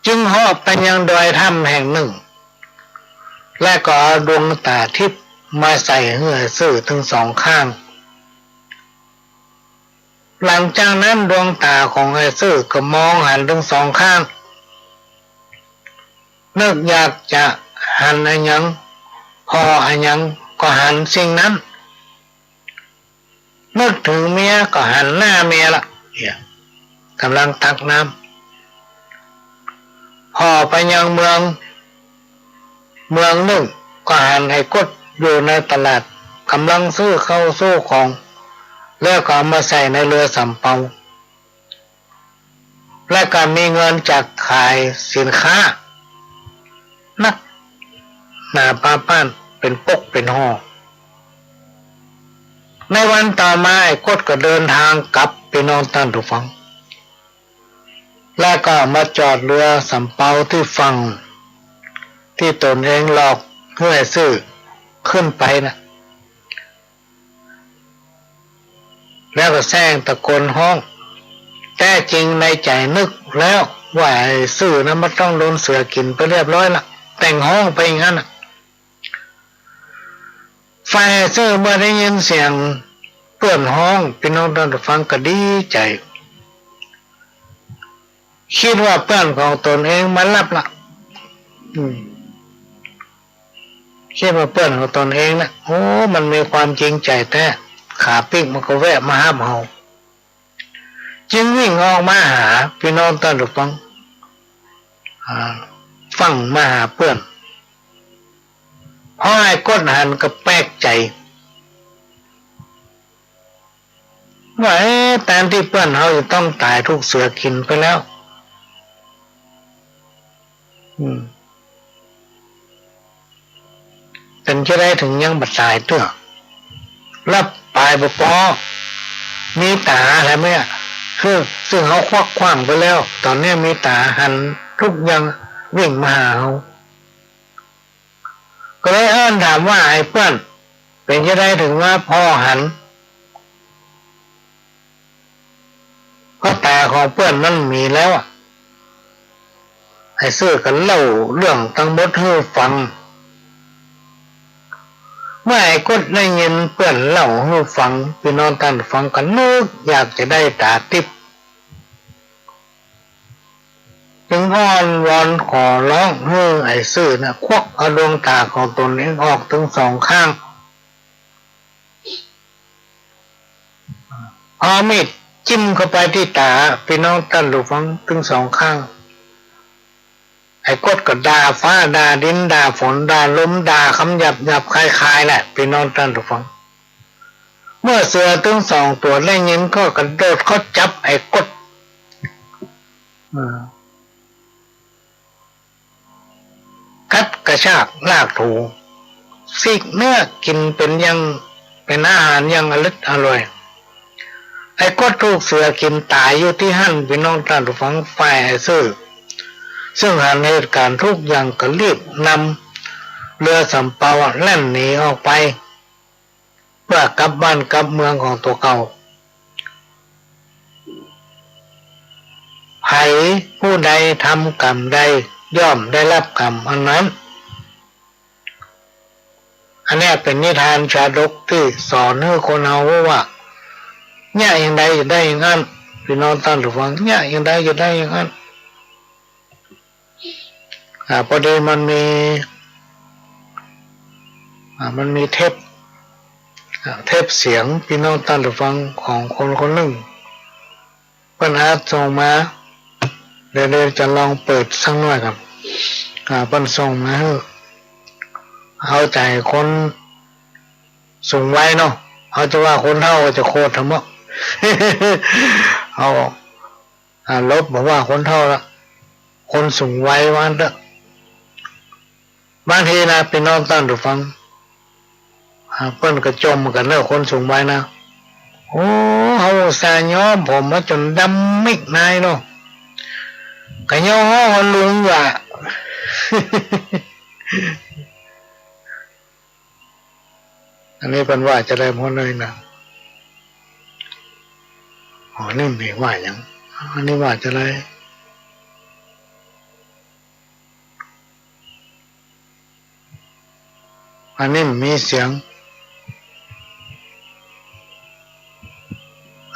จึงเหาะไปยังดอยถ้ำแห่งนึ่ง และก็เอาดวงต๋าทิพย์มาใส่หื้อไอ้ซื่อตึงสองข้าง หลังจากนั้นดวงต๋าของไอ้ซื่อก็มองหันตึงสองข้าง นึกอยากจะหันอะหยัง ผ่ออะหยังก็หันสิ่งนั้น นึกเถิงเมียก็หันหน้าเมียละ เนี่ย ก่ำลังตักน้ำ ผ่อไปยังเมือง เมืองนึ่งก็หันไอ้ก๊ดอยู่ในตลาด ก่ำลังซื้อข้าวซื้อของ แล้วก็เอามาใส่ในเฮือสำเปา และก็มีเงินจากขายสินค้า นักหนาปาป๊านเป๋นปกเป๋นห่อ ในวันต่อมาไอ้ก๊ดก็เดินทางกลับ ปี้น้องต้านผู้ฟัง แล้วก็มาจอดเฮือสำเปาตี้ฝั่งตี้ตนเองหลอกหื้อไอ้ซื่อขึ้นไปน่ะ แล้วก็แซงตะโกนฮ้อง แต๊จริงในใจ๋นึกแล้วว่าไอ้ซื่อนั้นมันต้องโดนเสือกิ๋นไปเรียบร้อยละ แต่งฮ้องไปอย่างนั้นน่ะ ฝ่ายไอ้ซื่อเมื่อได้ยินเสียงเปื้อนฮ้อง ปี้น้องต้านผู้ฟังก็ดีใจ๋ กึ๊ดว่าเปื้อนของตนเองมาฮับละ อืม กึ๊ดว่าเปื้อนของตนเองนะ โอ้ มันมีความจริงใจ๋แต๊ ขาปิ๊กมันก็แวะมาฮับเฮา จึงวิ่งออกมาหา ปี้น้องต้านผู้ฟัง อ่า ฟั่งมาหาเปื้อน พอไอ้ก๊ดหันก็แปลกใจ๋ ว่า เอ๊ะ แตนตี้เปื้อนเฮาจะต้องต๋ายถูกเสือกิ๋นไปแล้ว อืม เป๋นจะใดเถิงยังบ่ต๋ายเตื้อ แล้วป๋ายบ่ปอ มีต๋าแหละเมื่อ คือ ซึ่งเฮาควักขว้างไปแล้ว ต๋อนเนี้ยมีต๋าหันทุกอย่างวิ่งมาหาเฮา ก็เลยเอิ้นถามว่า ไอ้เปื้อน เป๋นจะใดเถิงว่าผ่อหัน เพราะต๋าของเปื้อนมันมีแล้วอะ ไอ้ซื่อก็เล่าเรื่องตังหมดหื้อฟัง เมื่อไอ้ก๊ดได้ยินเปื้อนเล่าหื้อฟัง ปี้น้องต้านฟังก็นึกอยากจะได้ต๋าติ๊บ จึงอ้อนวอนขอร้องหื้อไอ้ซื่อนะ ควักเอาดวงต๋าของตนเองออกตึงสองข้าง เอามีดจิ้มเข้าไปตี้ต๋า ปี้น้องต้านผู้ฟัง ตึงสองข้าง ไอ้ก๊ดก็ด่าฟ้า ด่าดิน ด่าฝน ด่าลม ด่าคำหยาบๆ คายๆ แหละ ปี้น้องต้านผู้ฟัง เมื่อเสือตึงสองตั๋วได้ยินก็กระโดดเข้าจับไอ้ก๊ด อ่า กัดกระชากลากถู ซีกเนื้อกิ๋นเป๋นอย่าง เป๋นอาหารอย่างอริดอร่อย ไอ้ก๊ดถูกเสือกิ๋นต๋ายอยู่ตี้หั้น ปี้น้องต้านผู้ฟัง ฝ่ายไอ้ซื่อ ซึ่งหันเหตุก๋ารณ์ทุกอย่างก็รีบนำเฮือสำเปาแล่นหนีออกไป เปื้อกลับบ้านกลับเมืองของตั๋วเก่า ใผผู้ใดทำกรรมใด ย่อมได้ฮับกรรมอันนั้น อันเนี้ยเป๋นนิทานชาดกตี้สอนหื้อคนเฮาฮู้ว่า เยียะอย่างใดจะได้อย่างอั้น ปี้น้องต้านผู้ฟัง เยียะอย่างใดจะได้อย่างอั้น อ่า พอดีมันมี อ่า มันมีเทป เทปเสียง ปี้น้องต้านผู้ฟัง ของคนคนนึ่ง เปิ้นอัดส่งมา เดี๋ยว เดี๋ยวจะลองเปิดสักหน้อยก่อน อ่า เปิ้นส่งมาหื้อ เอาใจ๋คนสูงวัยเนาะ เฮาจะว่าคนเฒ่าก็จะโคตรทำเนาะ เอา อ่า ลบ บ่ว่าคนเฒ่าละ คนสูงวัยว่าเต๊อะ บางทีนะ ปี้น้องต้านผู้ฟัง อ่า เปิ้นก็จ่มกั๋นเนาะ คนสูงวัยนะ โอ้ เฮาอุตส่าห์ย้อมผมมาจ๋นดำมิดนายเนาะ ก็ยังฮ้องว่าลุงอยู่อะ อันนี้เปิ้นว่าจะใดพ่อเนยนะ อ๋อ นี่บ่ว่าหยัง อันนี้ว่าจะใด อันนี้บ่มีเสียง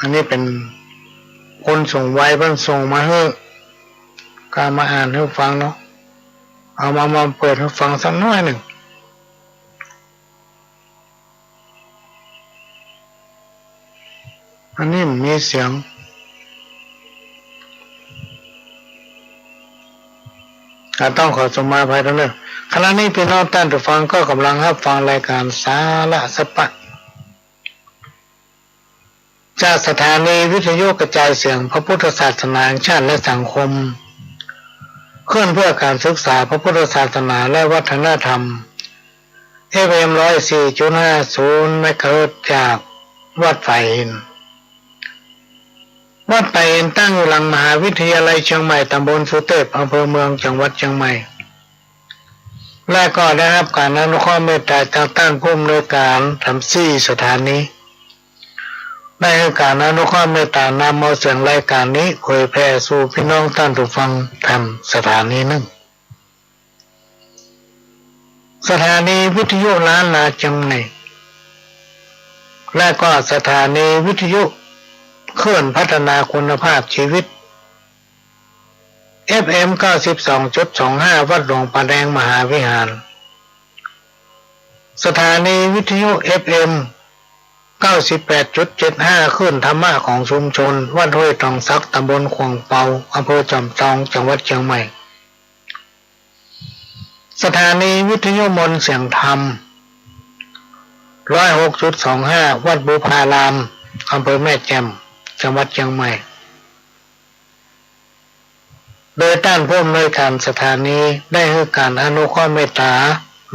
อันนี้เป๋นคนสูงวัยเปิ้นส่งมาหื้อ ก็เอามาอ่านหื้อฟังเนาะ เอามา มาเปิดหื้อฟังสักหน้อยนึ่ง อันนี้บ่มีเสียง อ่า ต้องขอสมาอภัยตรงนี้ ขณะนี้ปี้น้องต้านผู้ฟังก็ก่ำลังฮับฟังรายก๋านสาระสะปะ จากสถานีวิทยุกระจายเสียงพระพุทธศาสนาแห่งชาติและสังคม คลื่นเพื่อการศึกษาพระพุทธศาสนาและวัฒนธรรม เอฟเอ็ม ร้อยสี่จุดห้าศูนย์ เมกะเฮิรตซ์ จากวัดป่าหิน วัดป่าหินตั้งอยู่หลังมหาวิทยาลัยเชียงใหม่ ตำบลสุเตพ อำเภอเมือง จังหวัดเชียงใหม่ และก็ได้ฮับก๋านอนุเคราะห์เมตต๋าจากต้านผู้อำนวยก๋าน ทั้งสี่สถานี ได้หื้อก๋านอนุเคราะห์เมตต๋านำเอาเสียงรายก๋านนี้เผยแผ่สู่ปี้น้องต้านผู้ฟังแถมสถานีนึ่ง สถานีวิทยุล้านนาเจียงใหม่ และก็สถานีวิทยุคลื่นพัฒนาคุณภาพชีวิต เอฟเอ็ม เก้าสิบสองจุดสองห้า วัดหลวงป่าแดงมหาวิหาร สถานีวิทยุ เอฟเอ็ม เก้าสิบแปดจุดเจ็ดห้า คลื่นธรรมะของชุมชน วัดห้วยตองสัก ตำบลขวางเปา อำเภอจอมทอง จังหวัดเชียงใหม่ สถานีวิทยุมนต์เสียงธรรม ร้อยหกจุดสองห้า วัดบุพาราม อำเภอแม่แจ่ม จังหวัดเชียงใหม่ โดยต้านผู้อำนวยก๋านสถานีได้หื้อก๋านอนุเคราะห์เมตต๋า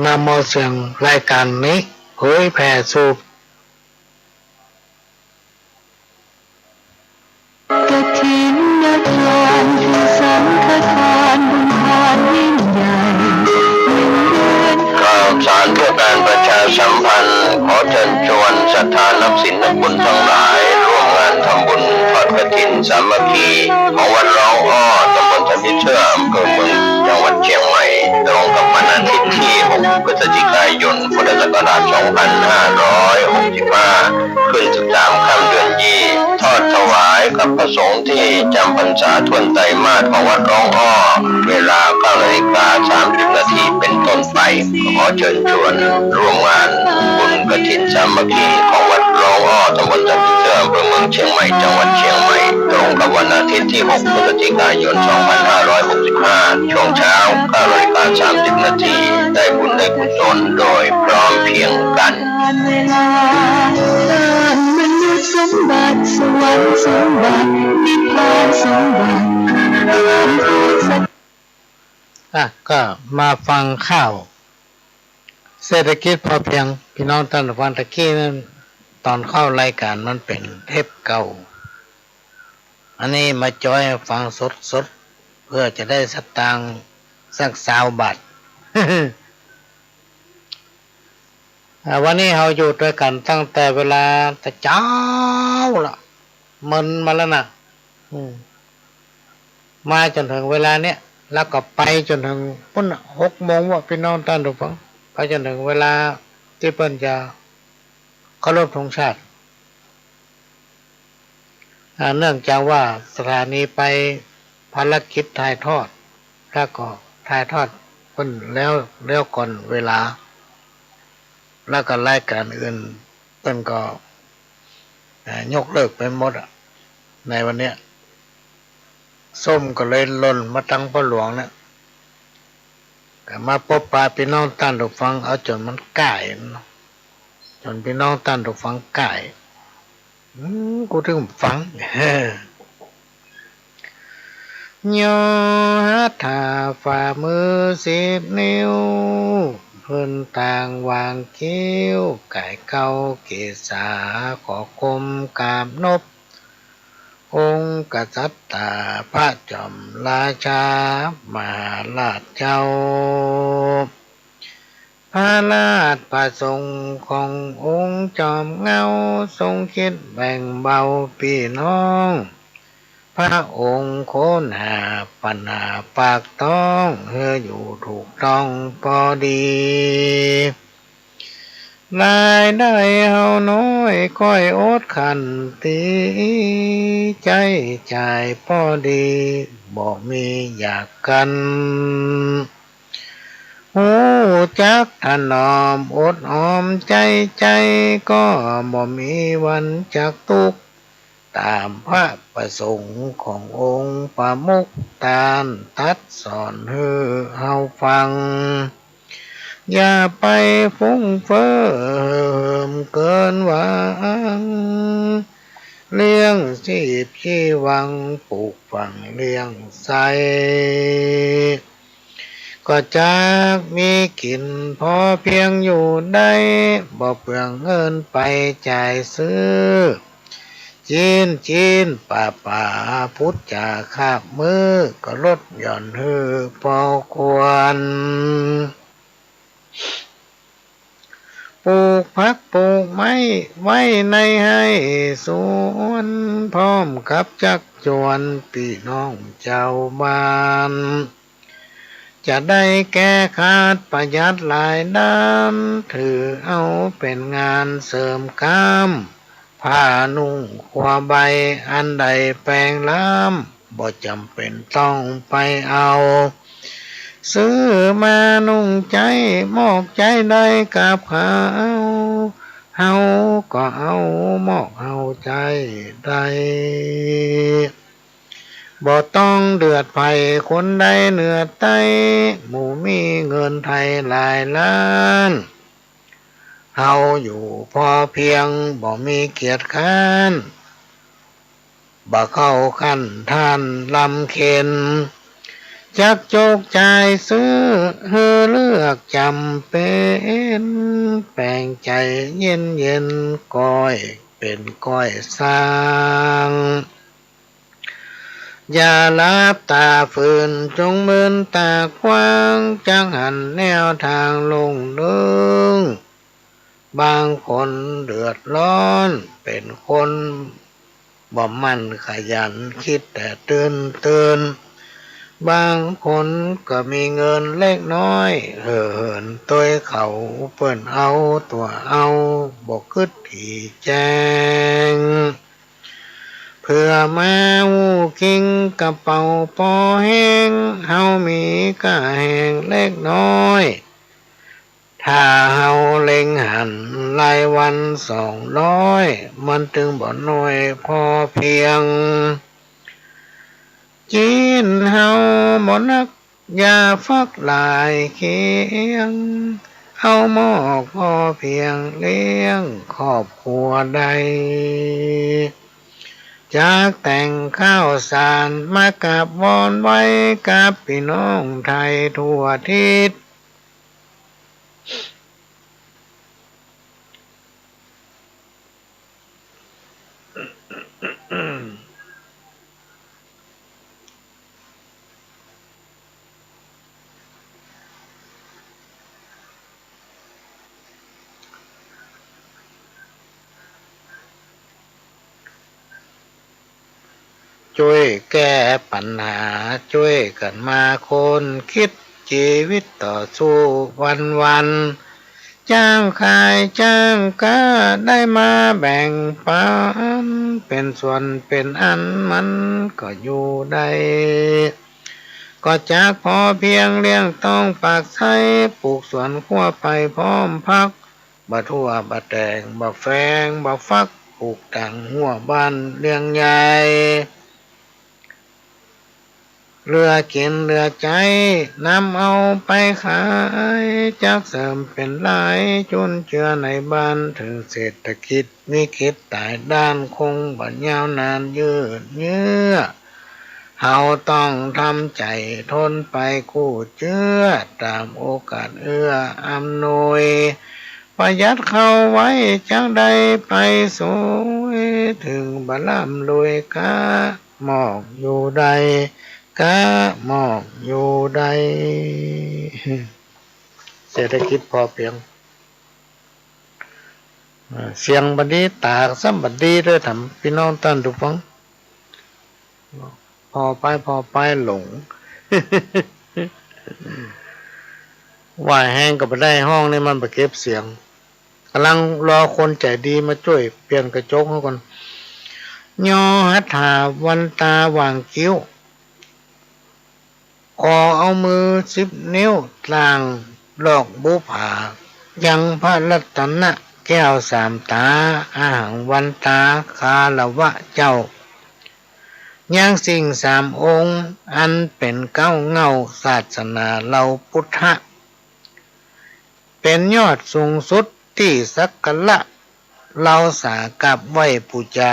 นำเอาเสียงรายก๋านนี้เผยแผ่สู่ กฐินทานคือสังฆทานบุญทานยิ่งใหญ่ ข่าวสารเพื่อการประชาสัมพันธ์ ขอเจิญจวนศรัทธานักศีลนักบุญตังหลาย ร่วมงานทำบุญทอดกฐินสามัคคี ของวัดร้องอ้อ ตำบลสะมิเซื่อ อำเภอเมือง จังหวัดเชียงใหม่ ตรงกับวันอาทิตย์ที่ หก พฤศจิกายน พุทธศักราช สองพันห้าร้อยหกสิบห้า ขึ้น สิบสาม ค่ำเดือนยี่ ทอดถวายกับพระสงฆ์ที่จำพรรษาถ้วนไตรมาสของวัดร้องอ้อ เวลา เก้านาฬิกาสามสิบนาทีเป็นต้นไป ขอเจิญจวนร่วมงานบุญกฐินสามัคคีของวัดร้องอ้อ ตำบลสะมิเซื่อ อำเภอเมืองเชียงใหม่ จังหวัดเชียงใหม่ ตรงกับวันอาทิตย์ที่ หก พฤศจิกายน สองพันห้าร้อยหกสิบห้า ช่วงเช้า เก้านาฬิกาสามสิบนาที ได้บุญได้กุศลโดยพร้อมเพรียงกัน เวลาสร้างมนุษย์สมบัติ สวรรค์สมบัติ นิพพานสมบัติ อ่ะ ก็มาฟังข่าวเศรษฐกิจพอเพียง ปี้น้องต้านฟังตะกี้นั้น ต๋อนเข้ารายก๋านมันเป๋นเทปเก่า อันนี้มาจอยฟังสดๆ เปื้อจะได้สตางค์สักซาวบาท อ่า วันนี้เฮาอยู่ตวยกั๋นตั้งแต่เวลาแต่เจ๊าละ เมินมาแล้วนะ อืม มาจ๋นเถิงเวลาเนี้ย แล้วก็ไปจ๋นเถิงปู๊นน่ะ หกโมงว่ะ ปี้น้องต้านผู้ฟัง ไปจ๋นเถิงเวลาตี้เปิ้นจะเคารพธงชาติ อ่า เนื่องจากว่าสถานีไปภารกิจถ่ายทอด แล้วก็ถ่ายทอดเปิ้นแล้ว แล้วก่อนเวลา แล้วก็รายก๋านอื่น ปิ้นก็ อ่า ยกเลิกไปหมดอะ ในวันเนี้ย ส้มก็เลยหล่นมาตังพ่อหลวงเนี่ย ก็มาปบปะปี้น้องต้านผู้ฟัง เอาจ๋นมันก้ายเนาะ จ๋นปี้น้องต้านผู้ฟังก้าย อืม กูตึงฟัง ย่อหัตถาฝ่ามือสิบนิ้ว พื้นตางวางคิ้ว ก๋ายเก๊าเกศา ขอก้มกราบนบ องค์กษัตริย์พระจอมราชามหาราชเจ้า พระราชประสงค์ขององค์จอมเหง้า ทรงคิดแบ่งเบาปี้น้อง พระองค์ค้นหาปัญหาปากท้อง หื้ออยู่ถูกต้องปอดี รายได้เฮาน้อย ก้อยอดขันตี ใจ๊จ่ายปอดี บ่มีอยากกั๋น ฮู้จักถนอมอดออมใจ๊ใจ๊ ก็บ่มีวันจักตุ๊กข์ ต๋ามพระประสงค์ขององค์ประมุข ต้านตรัสสอนหื้อเฮาฟัง อย่าไปฟุ้งเฟ้อเหิมเกินหวัง เลี้ยงชีพชีวัง ปลูกฝังเลี้ยงใส้ ก็จักมีกิ๋นพอเพียงอยู่ได้ บ่เปลืองเงินไปจ่ายซื้อ จิ๊นจิ๊นป๋าป๋า พุดจ๋าคาบมื้อ ก็ลดหย่อนหื้อปอควร ปลูกผักปลูกไม้ไว้ในไฮ่สวน พร้อมกับจักจวนปี้น้องจาวบ้าน จะได้แก้ขาดประหยัดหลายด้าน ถือเอาเป๋นงานเสริมกล้าม ผ้านุ่งครัวใบ อันใดแปงล้ำ บ่จ๋ำเป๋นต้องไปเอา ซื้อมานุ่งใจ๊ มอกใจ๊ได้กับเขา เฮาก็เอา มอกเอาใจ๊ได้ บ่ต้องเดือดใผคนใดเหนือใต้ หมู่มีเงินไทยหลายล้าน เฮาอยู่พอเพียง บ่มีเกียจคร้าน บ่เข้าขั้นท่านลำเค็ญ จักจกจ่ายซื้อ หื้อเลือกจ๋ำเป๋น แป๋งใจ๋เย็นๆ ก้อยเป๋นก้อยสร้าง อย่าหลับต๋าฝืน จงมืนต๋ากว้าง จักหันแนวตางโล่งเลิ้ง บางคนเดือดร้อน เป๋นคนบ่หมั่นขยัน คิดแต่ตื่นตื่น บางคนก็มีเงินเล็กน้อย เห่อเหินตวยเขา เปิ้นเอาตั๋วเอา บ่กึ๊ดถี่แจ้ง เผื่อมาอู้กิ่งกระเป๋าปอแห้ง เฮามีก้าแฮงเล็กน้อย ถ้าเฮาเล็งหันรายวันสองร้อย มันตึงบ่น้อยพอเพียง จิ๊นเฮาบ่นัก อย่าฟักหลายเคียง เอามอกพอเพียงเลี้ยงครอบครัวได้ จักแต่งข้าวสารมากราบวอนไว้ กับปี้น้องไทยทั่วทิศ จ้วยแก้ปัญหา จ้วยกั๋นมาค้นคิด จีวิตต่อสู้วันๆ จ้างขายจ้างก๊า ได้มาแบ่งปัน เป๋นส่วนเป๋นอันมันก็อยู่ได้ ก็จักพอเพียงเลี้ยงต้องปากไส้ ปลูกสวนครัวไปพร้อมผัก บ่าทั่วบ่าแต่ง บ่าแฝงบ่าฟัก ปลูกต๋างฮั้วบ้านเลี้ยงใหญ่ เหลือกิ๋นเหลือใจ๊ นำเอาไปขาย จักเสริมเป๋นราย จุนเจือในบ้าน เถิงเศรษฐกิจวิกฤตต๋ายด้าน คงบ่ยาวนานยืดเยื้อ เฮาต้องทำใจ๋ทนไปกู้เจื้อ ต๋ามโอกาสเอื้ออำนวย ประหยัดเข้าไว้ จักได้ไปสวย เถิงบ่ร่ำรวย กะหมอกอยู่ได้ กะหมอกอยู่ได้ เศรษฐกิจพอเพียง เอ่อ เสียงบ่ดี ต๋าซ้ำบ่ดีด้วย ถามปี้น้องต้านผู้ฟัง ผ่อไป ผ่อไปหลง ว่าแฮงก็บ่ได้ ฮ้องนี่มันบ่เก็บเสียง ก่ำลังรอคนใจ๋ดีมาจ้วยเปลี่ยนกระจกหื้อก่อน ยอหัตถาวันตาหว่างคิ้ว ขอเอามือสิบนิ้ว ต่างดอกบุปผา ยังพระรัตนะแก้วสามต๋า อหังวันตา คารวะเจ้า ยังสิ่งสามองค์ อันเป๋นเก๊าเหง้าศาสนาเฮาพุทธะ เป๋นยอดสูงสุดตี้สักการะ เฮาสากราบไหว้ปู๋จา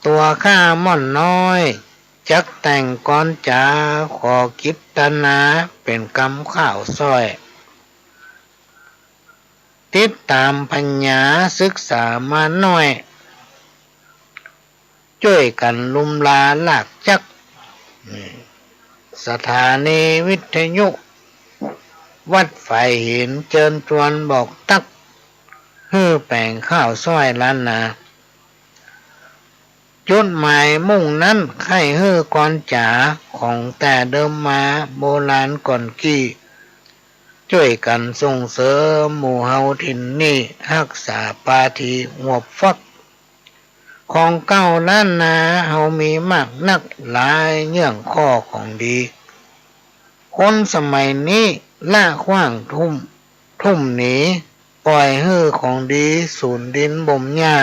ตั๋วข้าม่อนน้อย จักแต่งกลอนจ๋า ขอกิตนา เป๋นกำข้าวซ้อย ติดต๋ามผญาศึกษามาน้อย จ้วยกั๋นลุมลาลากจัก สถานีวิทยุวัดฝายหิน เจิญจวนบอกตั๊ก หื้อแป๋งข้าวซ้อยล้านนา จุดหมายมุ่งนั้น ใค่หื้อกลอนจ๋า ของแต่เดิมมา โบราณก่อนกี้ จ้วยกั๋นส่งเสริมหมู่เฮาถิ่นนี้ ฮักษาปาถีหวบฟัก ของเก๊าล้านนาเฮามีมากนักหลาย เยื่องข้อของดี คนสมัยนี้ละขว้างทุ่ม ทุ่มหนี ป่อยหื้อของดีสูญดินบ่มหญ้า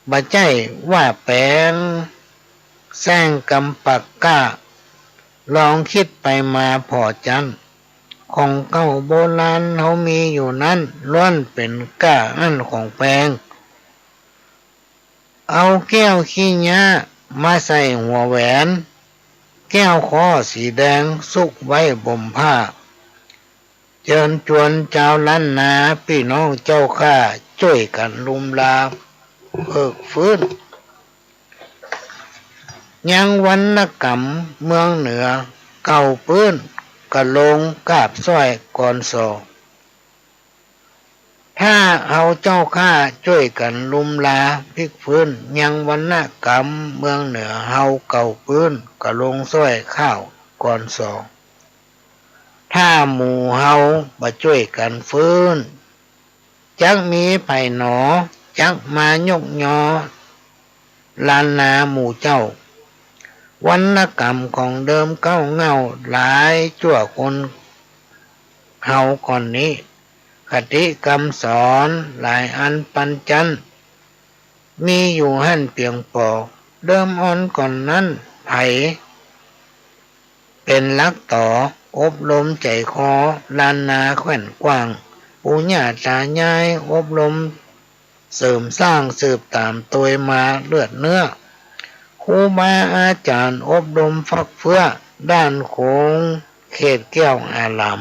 บ่ใจ้ว่าแป๋งแส้งกำปากกล้า ลองกึ๊ดไปมาผ่อจั๊น ของเก๊าโบราณเฮามีอยู่นั้น ล้วนเป๋นก้าอั้นของแปง เอาแก้วขี้เยียะมาใส่หัวแหวน แก้วข้อสีแดงซุกไว้บ่มผ้า เจิญจวนจาวล้านนา ปี้น้องเจ้าข้า จ้วยกั๋นลุมลาเผิกฟื้น ยังวรรณกรรมเมืองเหนือ เก่าปื้น กะลงกาบซ้อยกลอนสอ ถ้าเฮาเจ้าข้าจ้วยกั๋นลุมลาพลิกฟื้น ยังวรรณกรรมเมืองเหนือเฮาเก่าปื้น กะลงซ้อยข้าวกลอนสอ ถ้าหมู่เฮาบ่จ้วยกั๋นฟื้น จักมีใผหนอ จักมายกยอ ล้านนาหมู่เจ้า วรรณกรรมของเดิมเก๊าเหง้าหลายจั่วคนเฮาก่อนนี้ คติกำสอนหลายอันปันจั๊น มีอยู่หั้นเปียงปอ เดิมอ่อนก่อนนั้น ใผเป๋นหลักต่อ อบรมใจ๋คอ ล้านนาแคว่นกว้าง ปู่ย่าต๋ายายอบรม เสริมสร้างสืบต๋ามตวยมาเลือดเนื้อ ครูบาอาจ๋ารย์อบรมฟักเฟื้อ ด้านโขงเขตแก้วอาราม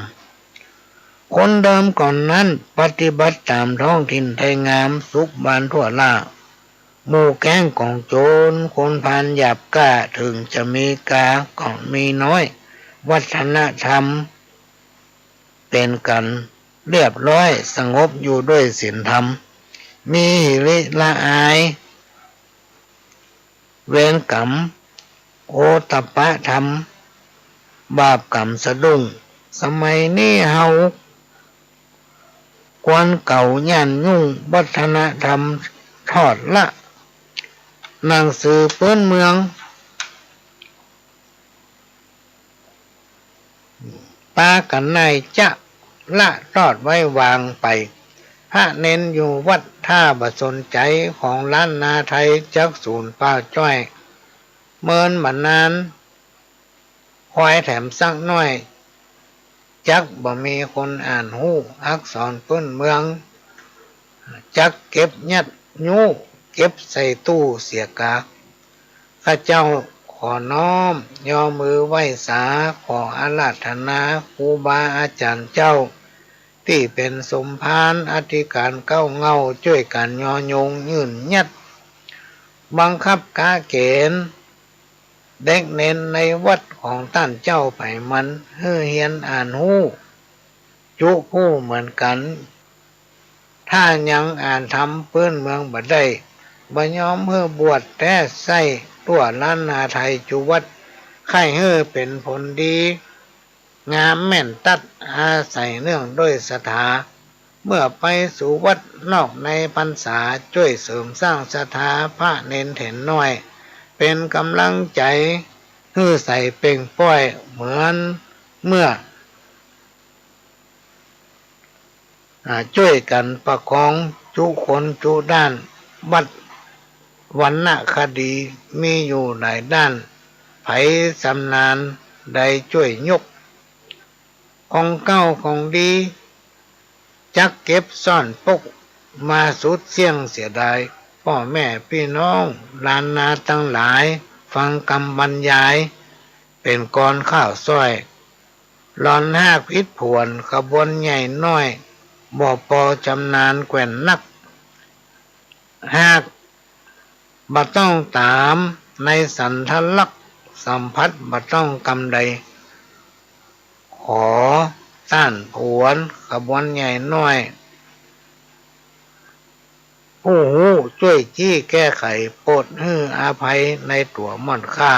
คนเดิมก่อนนั้น ปฏิบัติต๋ามท้องถิ่นไทยงาม สุขบานทั่วล่า หมู่แก๊งของโจร คนพาลหยาบกล้า เถิงจะมีกาก็มีน้อย วัฒนธรรมเป๋นกั๋นเรียบร้อย สงบอยู่ด้วยศีลธรรม มีหิริละอาย เวรกรรม โอตัปปะธรรม บาปกรรมสะดุ้ง สมัยนี้เฮา ควรเก๋าย่านยุ่ง วัฒนธรรมทอดละ หนังสือปื้นเมือง ปากั๋นไหนจะ ละตอดไว้วางไป พระเณรอยู่วัดถ้าบ่สนใจ๋ของล้านนาไทย จักสูญเปล่าจ้อย เมินบ่นาน คอยแถมสักหน้อย จักบ่มีคนอ่านฮู้อักษรปื้นเมือง จักเก็บยัดยู้ เก็บใส่ตู้เสียกา ข้าเจ้าขอน้อมยอมือไหว้สา ขออาราธนาครูบาอาจ๋ารย์เจ้า ตี้เป๋นสมภารอธิการเก๊าเหง้า จ้วยกั๋นยอยงยื่นยัด บังคับกะเก๋ณฑ์ เด็กเณรในวัดของต้านเจ้าใผมัน หื้อเฮียนอ่านฮู้ จุผู้เหมือนกั๋น ถ้ายังอ่านธรรมปื้นเมืองบ่ได้ บ่ยอมหื้อบวชแต๊ ใส้ตั๋วล้านนาไทยจุวัด ใค่หื้อเป๋นผลดี งามแม่นตั๊ด อาศัยเนื่องด้วยศรัทธา เมื่อไปสู่วัดนอกในพรรษา จ้วยเสริมสร้างศรัทธาพระเณรแถนน้อย เป๋นก๋ำลังใจ๋ หื้อใสเป่งป้อยเหมือนเมื่อ อ่า จ้วยกั๋นประคองจุคนจุด้าน วัดวรรณคดีมีอยู่หลายด้าน ใผชำนาญใดจ้วยยก ของเก๊าของดี จักเก็บซ่อนปก มาสุดเสี้ยงเสียดาย ป้อแม่ปี้น้องล้านนาตังหลาย ฟังกำบรรยาย เป๋นกลอนข้าวซ้อย หลอนฮากผิดผวน ขบวนใหญ่น้อย บ่ปอชำนาญแกว่นนัก หากบ่ต้องต๋ามในสันทลักษณ์ สัมผัสบ่ต้องกำใด ขอต้านผวน ขบวนใหญ่น้อย ผู้ฮู้จ้วยจี้แก้ไข โปรดหื้ออภัยในตั๋วม่อนข้า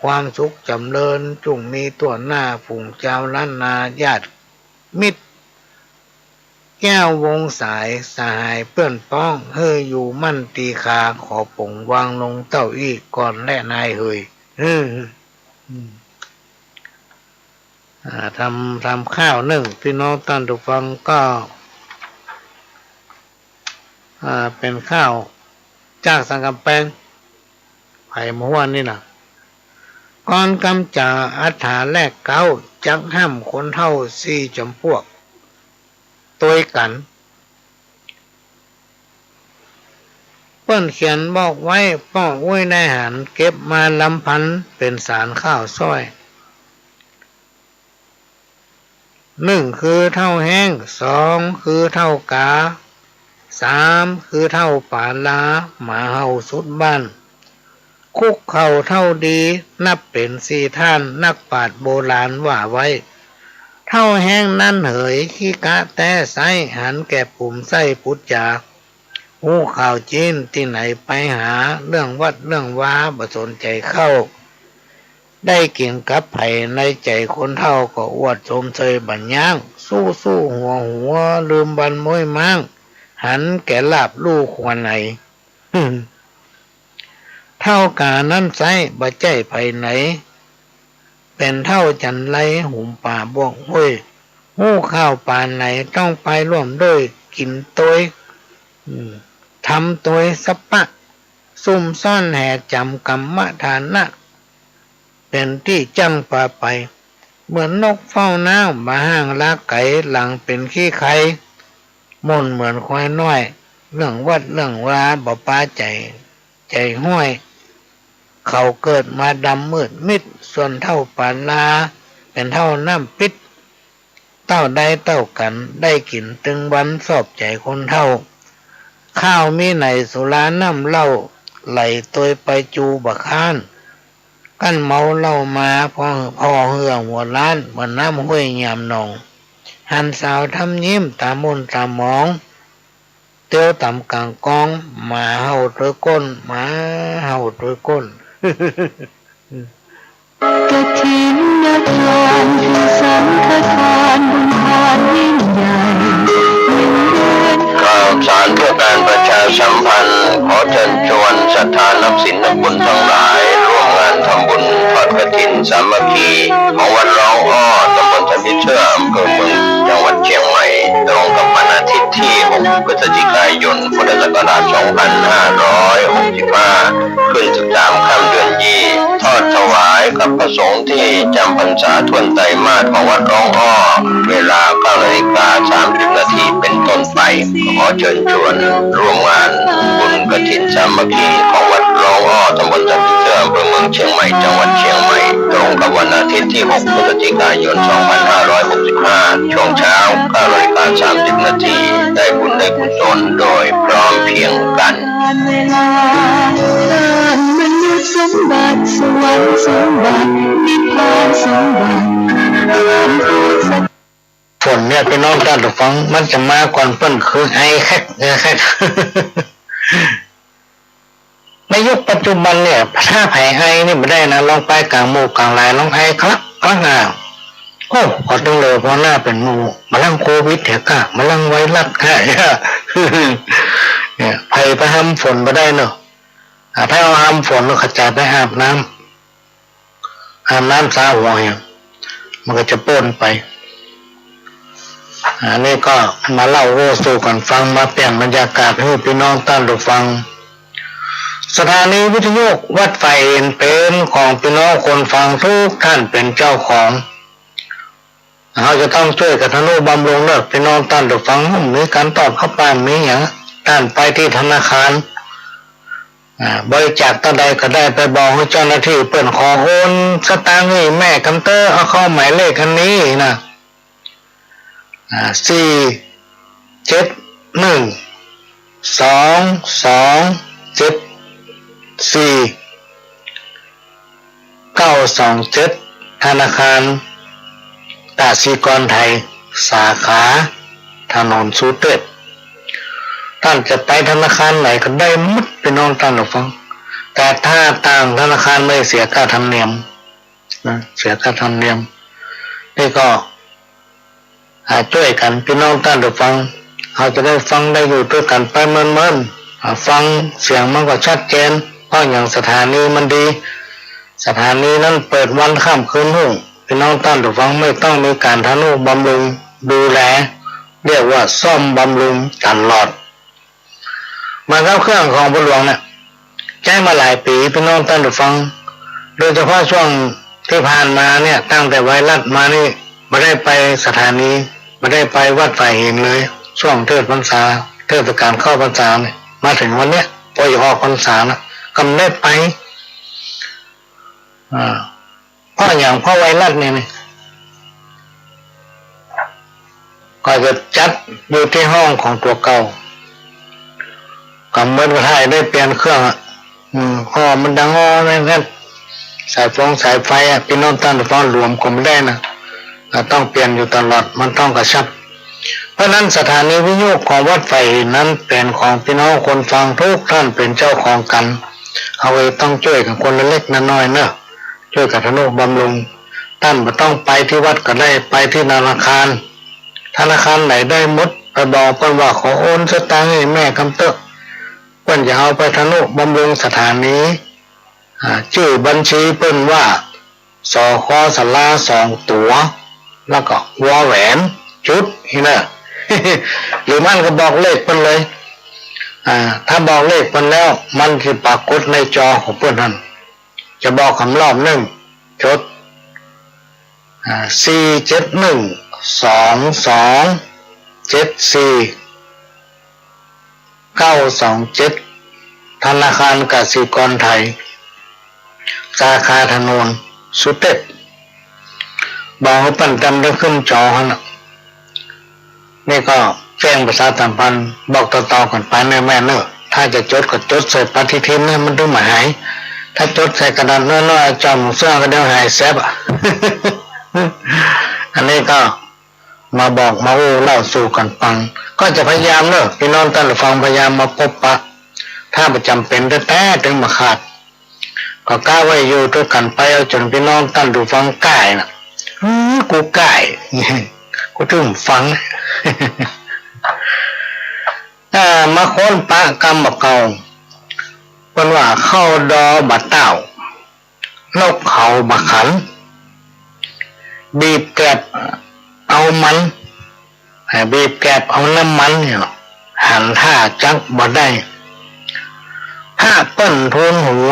ความสุขจ๋ำเริญจุ่งมีตั๋วหน้า ฝูงจาวล้านนาญาติมิตร แก้ววงสายสหายเปื้อนป๊อง หื้ออยู่มั่นตีคา ขอป๋งวางลงเต้าอี้ ก่อนแลนายเหย อืม อ่า ทำ ทำข้าวนึ่ง ปี้น้องต้านผู้ฟังก็ อ่า เป๋นข้าวจากสันก๋ำแปง ใผมาฮ้วนนี่นะ ก่อนกำจ๋าอัตถาแรกเก๊า จักห้ำคนเฒ่าสี่จ๋ำปวก ตวยกั๋น เปิ้นเขียนบอกไว้ ป้ออุ๊ยได้หัน เก็บมาลำพัน เป๋นสารข้าวซ้อย นึ่งคือเฒ่าแฮ้ง สองคือเฒ่ากา สามคือเฒ่าปาลา หมาเห่าสุดบ้าน คุกเข่าเฒ่าดี นับเป๋นสี่ท่าน นักปราชญ์โบราณว่าไว้ เฒ่าแฮ้งนั้นเหย ขี้กะแต๊ไซ้ หันแก่ปุ๋มไส้ปุจจา ฮู้ข่าวจีนตี้ไหนไปหา เรื่องวัดเรื่องวาบ่สนใจ๋เข้า ได้กิ๋นกับใผในใจ๋คนเฒ่าก็อวดชมเชยบ่ยั้ง สู้ๆ หัวๆ ลืมวันม้วยม้าง หันแก่ลาบลู่ครัวใน เฒ่ากานั้นไซ้บ่ใจ้ใผไหน เป๋นเฒ่าจันไร หุมป่าบวกห้วย ฮู้ข่าวปานไหน ต้องไปร่วมด้วยกิ๋นตวย อืม ทำตวยสะปะ ซุ่มซ่อนแห่จ๋ำกำมะฐานะ เป๋นตี้จั้งปาไป เหมือนนกเฝ้าน้ำ บ่ห่างลาไก๋ หลังเป๋นขี้ไค ม่นเหมือนควายน้อย เรื่องวัดเรื่องวาบ่ปาใจ๋ ใจ๋ห้วย เขาเกิดมาดำมืดมิด ส่วนเฒ่าปาลา เป๋นเฒ่าน้ำปิ๊ด เต้าได้เต้ากั๋น ได้กิ๋นตึงวัน ชอบใจ๋คนเฒ่า ข้าวมีไหน สุราน้ำเหล้า ไหลตวยไปจูบ่ค้าน กั้นเมาเหล้ามา ผ่อ ผ่อเหื่อหัวล้าน เหมือนน้ำห้วยยามหนอง หันสาวทำยิ้ม ต๋าม่นต๋ามอง เตียวต๋ามก๋างกอง หมาเห่าตวยก้น หมาเห่าตวยก้น กฐินทานคือสังฆทาน บุญทานยิ่งใหญ่ ข่าวสารเพื่อการประชาสัมพันธ์ ขอเชิญชวนศรัทธานักศีลนักบุญทั้งหลาย ร่วมงานทำบุญทอด กฐินสามัคคีของวัดร้องอ้อ ตำบลสันผีเสื้อ อำเภอเมือง จังหวัดเชียงใหม่ ตรงกับวันอาทิตย์ที่ หก พฤศจิกายน พุทธศักราช สองพันห้าร้อยหกสิบห้า ขึ้น สิบสาม ค่ำเดือนยี่ ทอดถวายกับพระสงฆ์ที่จำพรรษาถ้วนไตรมาสของวัดร้องอ้อ เวลา เก้านาฬิกาสามสิบนาทีเป็นต้นไป ขอเชิญชวนร่วมงานบุญกฐินสามัคคีของวัดร้องอ้อ ตำบลสันผีเสื้อ อำเภอเมืองเชียงใหม่ จังหวัดเชียงใหม่ ตรงกับวันอาทิตย์ที่ หก พฤศจิกายน สองพันห้าร้อยหกสิบห้า ช่วงเช้า เก้านาฬิกาสามสิบนาที ได้บุญได้กุศลโดยพร้อมเพรียงกั๋น เวลา เอิ้นมนุษย์สมบัติ สวรรค์สมบัติ นิพพานสมบัติ ตามพระสัจ ฝนเนี่ย ปี้น้องต้านผู้ฟัง มันจะมาก่อนเปิ้น คือไอแคก ไอแคก ในยุคปัจจุบันเนี่ย ถ้าใผไอนี่บ่ได้นะ ลองไปก๋างหมู่ก๋างหลาย ลองไอคลักคลัก อ้าว โอ้ ขอตึงเลย ปอหน้าเป๋นหมู่ บ่าลังโควิดเหียก้า บ่าลังไวรัสก้า เนี่ย ใผไปห้ามฝนบ่ได้เนาะ อ่า ถ้าเฮาห้ามฝน เฮาก็จะไปอาบน้ำ อาบน้ำซาวหัวเนี่ย มันก็จะป๊นไป อันนี้ก็มาเล่าโอ้สู่กั๋นฟัง มาเปลี่ยนบรรยากาศหื้อปี้น้องต้านผู้ฟัง สถานีวิทยุวัดฝ่ายหินเป๋นของปี้น้องคนฟังกู้ต้านเป๋นเจ้าของ เฮาจะต้องจ้วยกั๋นทะนุบำรุงเนาะ ปี้น้องต้านผู้ฟัง มีก๋านตอดเข้าบ้าน มีหยัง ต้านไปตี้ธนาคาร อ่า บริจาคเต้าใดก็ได้ ไปบอกหื้อเจ้าหน้าตี้เปิ้น ขอโอนสตางค์หื้อแม่กำเต๊อะ เอาเข้าหมายเลขอันนี้นะ อ่า สี่ เจ็ด หนึ่ง สอง สอง เจ็ด สี่ เก้า สอง เจ็ด ธนาคารกสิกรไทย สาขาถนนสุเตศ ต้านจะไปธนาคารไหนก็ได้หมด ปี้น้องต้านผู้ฟัง แต่ถ้าต่างธนาคารไม่เสียค่าธรรมเนียมนะ เสียค่าธรรมเนียม นี่ก็ อ่า จ้วยกั๋น ปี้น้องต้านผู้ฟัง เฮาจะได้ฟังได้อยู่ตวยกั๋นไปเมินๆ อ่า ฟังเสียงมันก็ชัดเจน เพราะหยัง สถานีมันดี สถานีนั้นเปิดวันค่ำคืนฮุ่ง ปี้น้องต้านผู้ฟังไม่ต้องมีก๋านทะนุบำรุงดูแล เรียกว่าซ่อมบำรุงตลอด เหมือนกับเครื่องของพ่อหลวงเนี่ย ใจ๊มาหลายปี๋ ปี้น้องต้านผู้ฟัง โดยเฉพาะช่วงตี้ผ่านมาเนี่ย ตั้งแต่ไวรัสมานี่ บ่ได้ไปสถานี บ่ได้ไปวัดฝ่ายหินเลย ช่วงเทศน์พรรษา เทศกาลเข้าพรรษาเนี่ย มาเถิงวันเนี้ย ปอจะออกพรรษาแล้ว ก็บ่ได้ไป อ่า เพราะหยัง เพราะไวรัสเนี่ยนี่ ก็จะจัดอยู่ตี้ห้องของตั๋วเก่า ก็เหมือนกับถ้าได้เปลี่ยนเครื่องอะ อืม เพราะมันดังอ้อแม่นๆ สายฟงสายไฟอะ ปี้น้องต้านผู้ฟัง หลวมก็บ่ได้นะ อ่า ต้องเปลี่ยนอยู่ตลอด มันต้องกระชับ เพราะนั้นสถานีวิทยุของวัดฝ่ายหินนั้นเป๋นของปี้น้องคนฟังกู้ต้านเป๋นเจ้าของกั๋น เฮาก็ต้องจ้วยกั๋นคนละเล็กละน้อยเนาะ จ้วยกั๋นทะนุบำรุง ต้านบ่ต้องไปตี้วัดก็ได้ ไปตี้ธนาคาร ธนาคารไหนได้หมด ไปบอกเปิ้นว่าขอโอนสตางค์หื้อแม่กำเต๊อะ เปิ้นจะเอาไปทะนุบำรุงสถานี อ่า จื้อบัญชีเปิ้นว่า สค สาราสองตั๋ว แล้วก็ วอแหวน จุด นี่เนาะ หรือบ่อั้นก็บอกเลขเปิ้นเลย อ่า ถ้าบอกเลขเปิ้นแล้ว มันจะปรากฏในจอของเปิ้นหั้น จะบอกกำรอบนึ่ง จด อ่า สี่ เจ็ด หนึ่ง สอง สอง เจ็ด สี่ เก้า สอง เจ็ด ธนาคารกสิกรไทย สาขาถนนสุเตศ บอกหื้อเปิ้นตามตี้ขึ้นจอหั้นน่ะ นี่ก็แจ้งประชาสัมพันธ์บอกต่อๆ กั๋นไปเน่อแม่เน่อ ถ้าจะจดก็จดใส่ปฏิทินนะ มันถึงบ่หาย ถ้าจดใส่กระดาษน้อยๆ จ่อมเสื้อก็เดี๋ยวหายแสบอะ อันนี้ก็มาบอกมาอู้เล่าสู่กั๋นฟัง ก็จะพยายามเน่อ ปี้น้องต้านผู้ฟัง พยายามมาปบปะ ถ้าบ่จ๋ำเป๋นแต๊ๆ ถึงบ่ขาด ก็กะว่าอยู่ตวยกั๋นไปเอาจ๋นปี้น้องต้านผู้ฟังก้ายน่ะ อื้อ กูก้าย กูถึงฟัง อ่า มาค้นปะกำบ่าเก่า เปิ้นว่าเข้าดอบ่าเต้า นกเขาบ่ขัน บีบแกบเอามัน อ่า บีบแกบเอาน้ำมันเนี่ย หันท่าจักบ่ได้ พระเปิ้นทูลหัว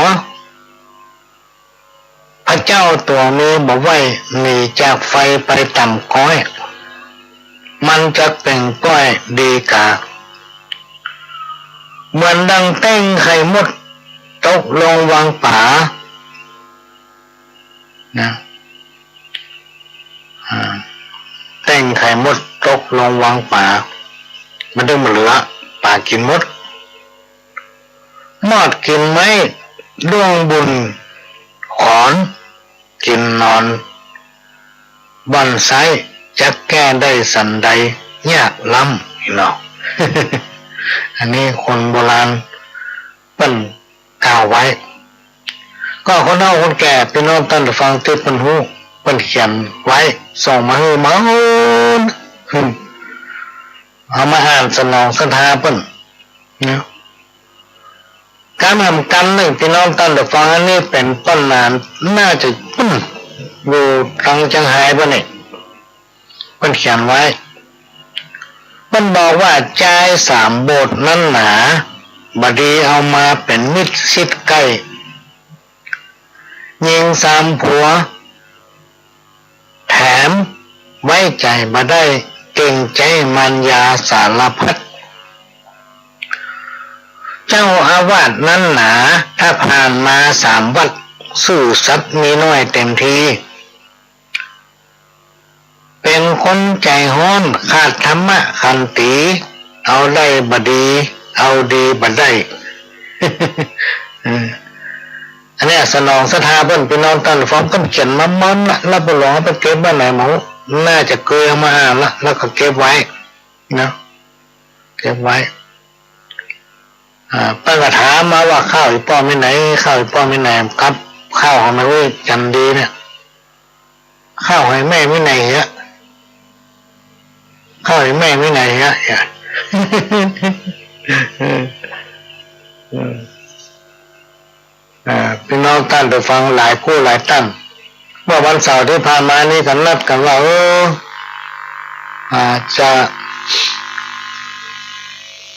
พระเจ้าตั๋วมีบ่ไหว้ หนีจากไฟไปต่ำก๊อย มันจักเป๋นก้อยดีกา เหมือนดังแต้งไข่มด ตกลงวังป๋า นะ อ่า แต้งไข่มดตกลงวังป๋า มันตึงบ่เหลือ ป๋ากิ๋นหมด มอดกิ๋นไม้ ด้วงบุญขอน กิ๋นนอนบ่อนไส้ จักแก้ได้สันใด ยากล้ำเนาะ อันนี้คนโบราณเปิ้นกล่าวไว้ ก็คนเฒ่าคนแก่ ปี้น้องต้านผู้ฟังตี้เปิ้นฮู้ เปิ้นเขียนไว้ ส่งมาหื้อเฮา เอามาอ่านสนองศรัทธาเปิ้นนะ กำแหมกำนึ่ง ปี้น้องต้านผู้ฟัง อันนี้เป๋นต๋ำนาน น่าจะ อืม อยู่ตางเจียงฮายป่ะเนี่ย เปิ้นเขียนไว้ เปิ้นบอกว่า จายสามโบสถ์นั้นหนา บ่ดีเอามาเป๋นมิตรชิดใก้ ญิงสามผัว แถมไว้ใจ๋บ่ได้ เกรงใจ๋มารยาสารพัด เจ้าอาวาสนั้นหนา ถ้าผ่านมาสามวัด ซื่อสัตย์มีน้อยเต็มที เป๋นคนใจ๋ฮ้อน ขาดธรรมะขันตี เอาได้บ่ดี เอาดีบ่ได้ เออ อันเนี้ยสนองศรัทธาเปิ้น ปี้น้องต้านผู้ฟัง เปิ้นเขียนมาม่อนละ แล้วบ่ฮู้ว่าเปิ้นเก็บไว้ไหนหมด น่าจะเกยเอามาอ่านละ แล้วก็เก็บไว้นะ เก็บไว้ อ่า เปิ้นก็ถามมาว่า ข้าวอี่ป้อมีไหน ข้าวอี่ป้อมีไหน ครับ ข้าวของนายจันดีเนี่ย ข้าวหอยแม่มีไหนเหีย ข้าวหอยแม่มีไหนเหีย เออ เออ อ่า ปี้น้องต้านผู้ฟังหลายผู้หลายต้าน เมื่อวันเสาร์ตี้ผ่านมานี้ก็นัดกั๋นว่า เออ อ่า จะ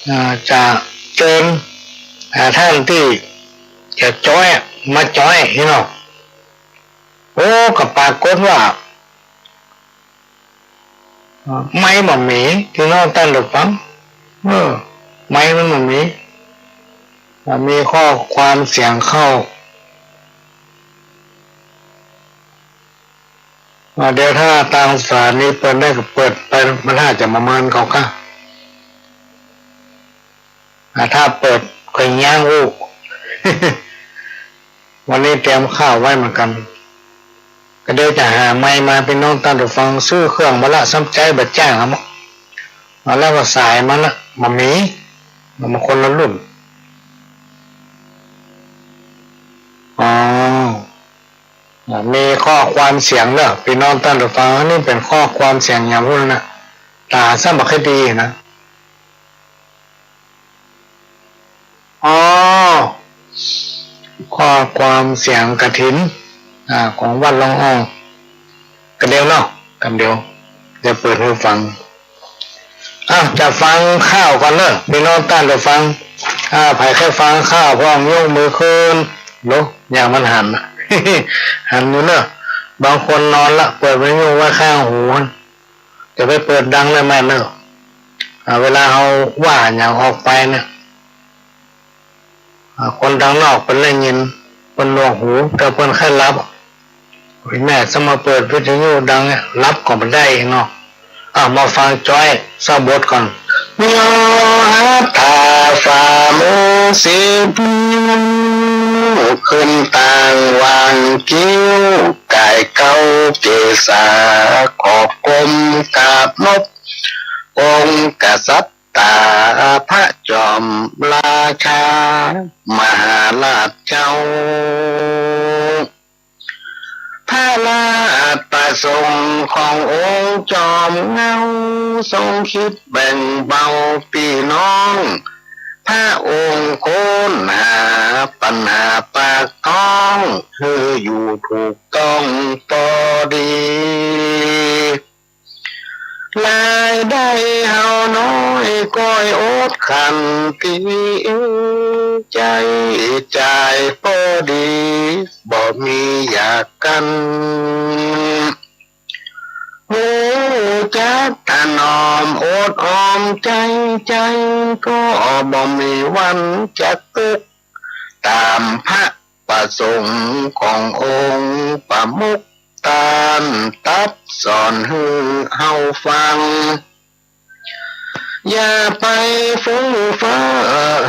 อ่า จะเจิญ อ่า ต้านตี้จะจ๊อย มาจ๊อย นี่เนาะ โอ้ ก็ปรากฏว่า ไมค์บ่มี ปี้น้องต้านผู้ฟัง เออ ไมค์มันบ่มี อ่า มีข้อความเสียงเข้า อ่า เดี๋ยวถ้าตางสถานีเปิดได้ก็เปิดไป มันน่าจะบ่เมินเขาก้า อ่า ถ้าเปิดก็ย้างอู้ วันนี้เตรียมข้าวไว้เหมือนกั๋น ก็เดี๋ยวจะหาไมค์มา ปี้น้องต้านผู้ฟัง ซื้อเครื่องมาละ ซ้ำใจ๊บ่จ้างเอามา เอาแล้วก็สายมันน่ะ บ่มี มันคนละรุ่น อ๋อ อ่า มีข้อความเสียงเนาะ ปี้น้องต้านผู้ฟัง อันนี้เป๋นข้อความเสียงอย่างพู้นนะ ต๋าซ้ำบ่ค่อยดีนะ อ๋อ ข้อความเสียงกฐิน อ่า ของวัดล่องอ่อง กำเดียวเนาะ กำเดียว เดี๋ยวเปิดหื้อฟัง อ่ะ จะฟังข้าวก่อนเนาะ ปี้น้องต้านผู้ฟัง อ่า ใผใค่ฟังข้าวพ่องยกมือขึ้น โห อย่างมันหัน หันอยู่เนาะ บางคนนอนละ เปิดวิทยุไว้ข้างหู จะไปเปิดดังได้ไหมเนาะ อ่า เวลาเฮาว่าอย่างออกไปเนี่ย อ่า คนตางนอกเปิ้นได้ยิน เปิ้นหนวกหู แต่เปิ้นใค่หลับ แม่จะมาเปิดวิทยุดังเนี่ย หลับก็บ่ได้เนาะ อ่ะ มาฟังจ๊อยสักบทก่อน ยอหัตถาฝ่ามือสิบนิ้ว ขึ้นต่างหว่างคิ้ว ก่ายเกล้าเกศา ขอก้มกราบนบ องค์กษัตริย์พระจอมราชา มหาราชเจ้า พระราชประสงค์ขององค์จอมเหง้า ทรงคิดแบ่งเบาปี้น้อง พระองค์ค้นหาปัญหาปากท้อง หื้ออยู่ถูกต้องปอดี รายได้เฮาน้อยก้อยอดขันตี ใจ๊จ่ายปอดี บ่มีอยากกั๋น ฮู้จักถนอมอดออมใจ๊ ใจ๊ก็บ่มีวันจักตุ๊กข์ ต๋ามพระประสงค์ขององค์ประมุข ต้านตรัสสอนหื้อเฮาฟัง อย่าไปฟุ้งเฟ้อ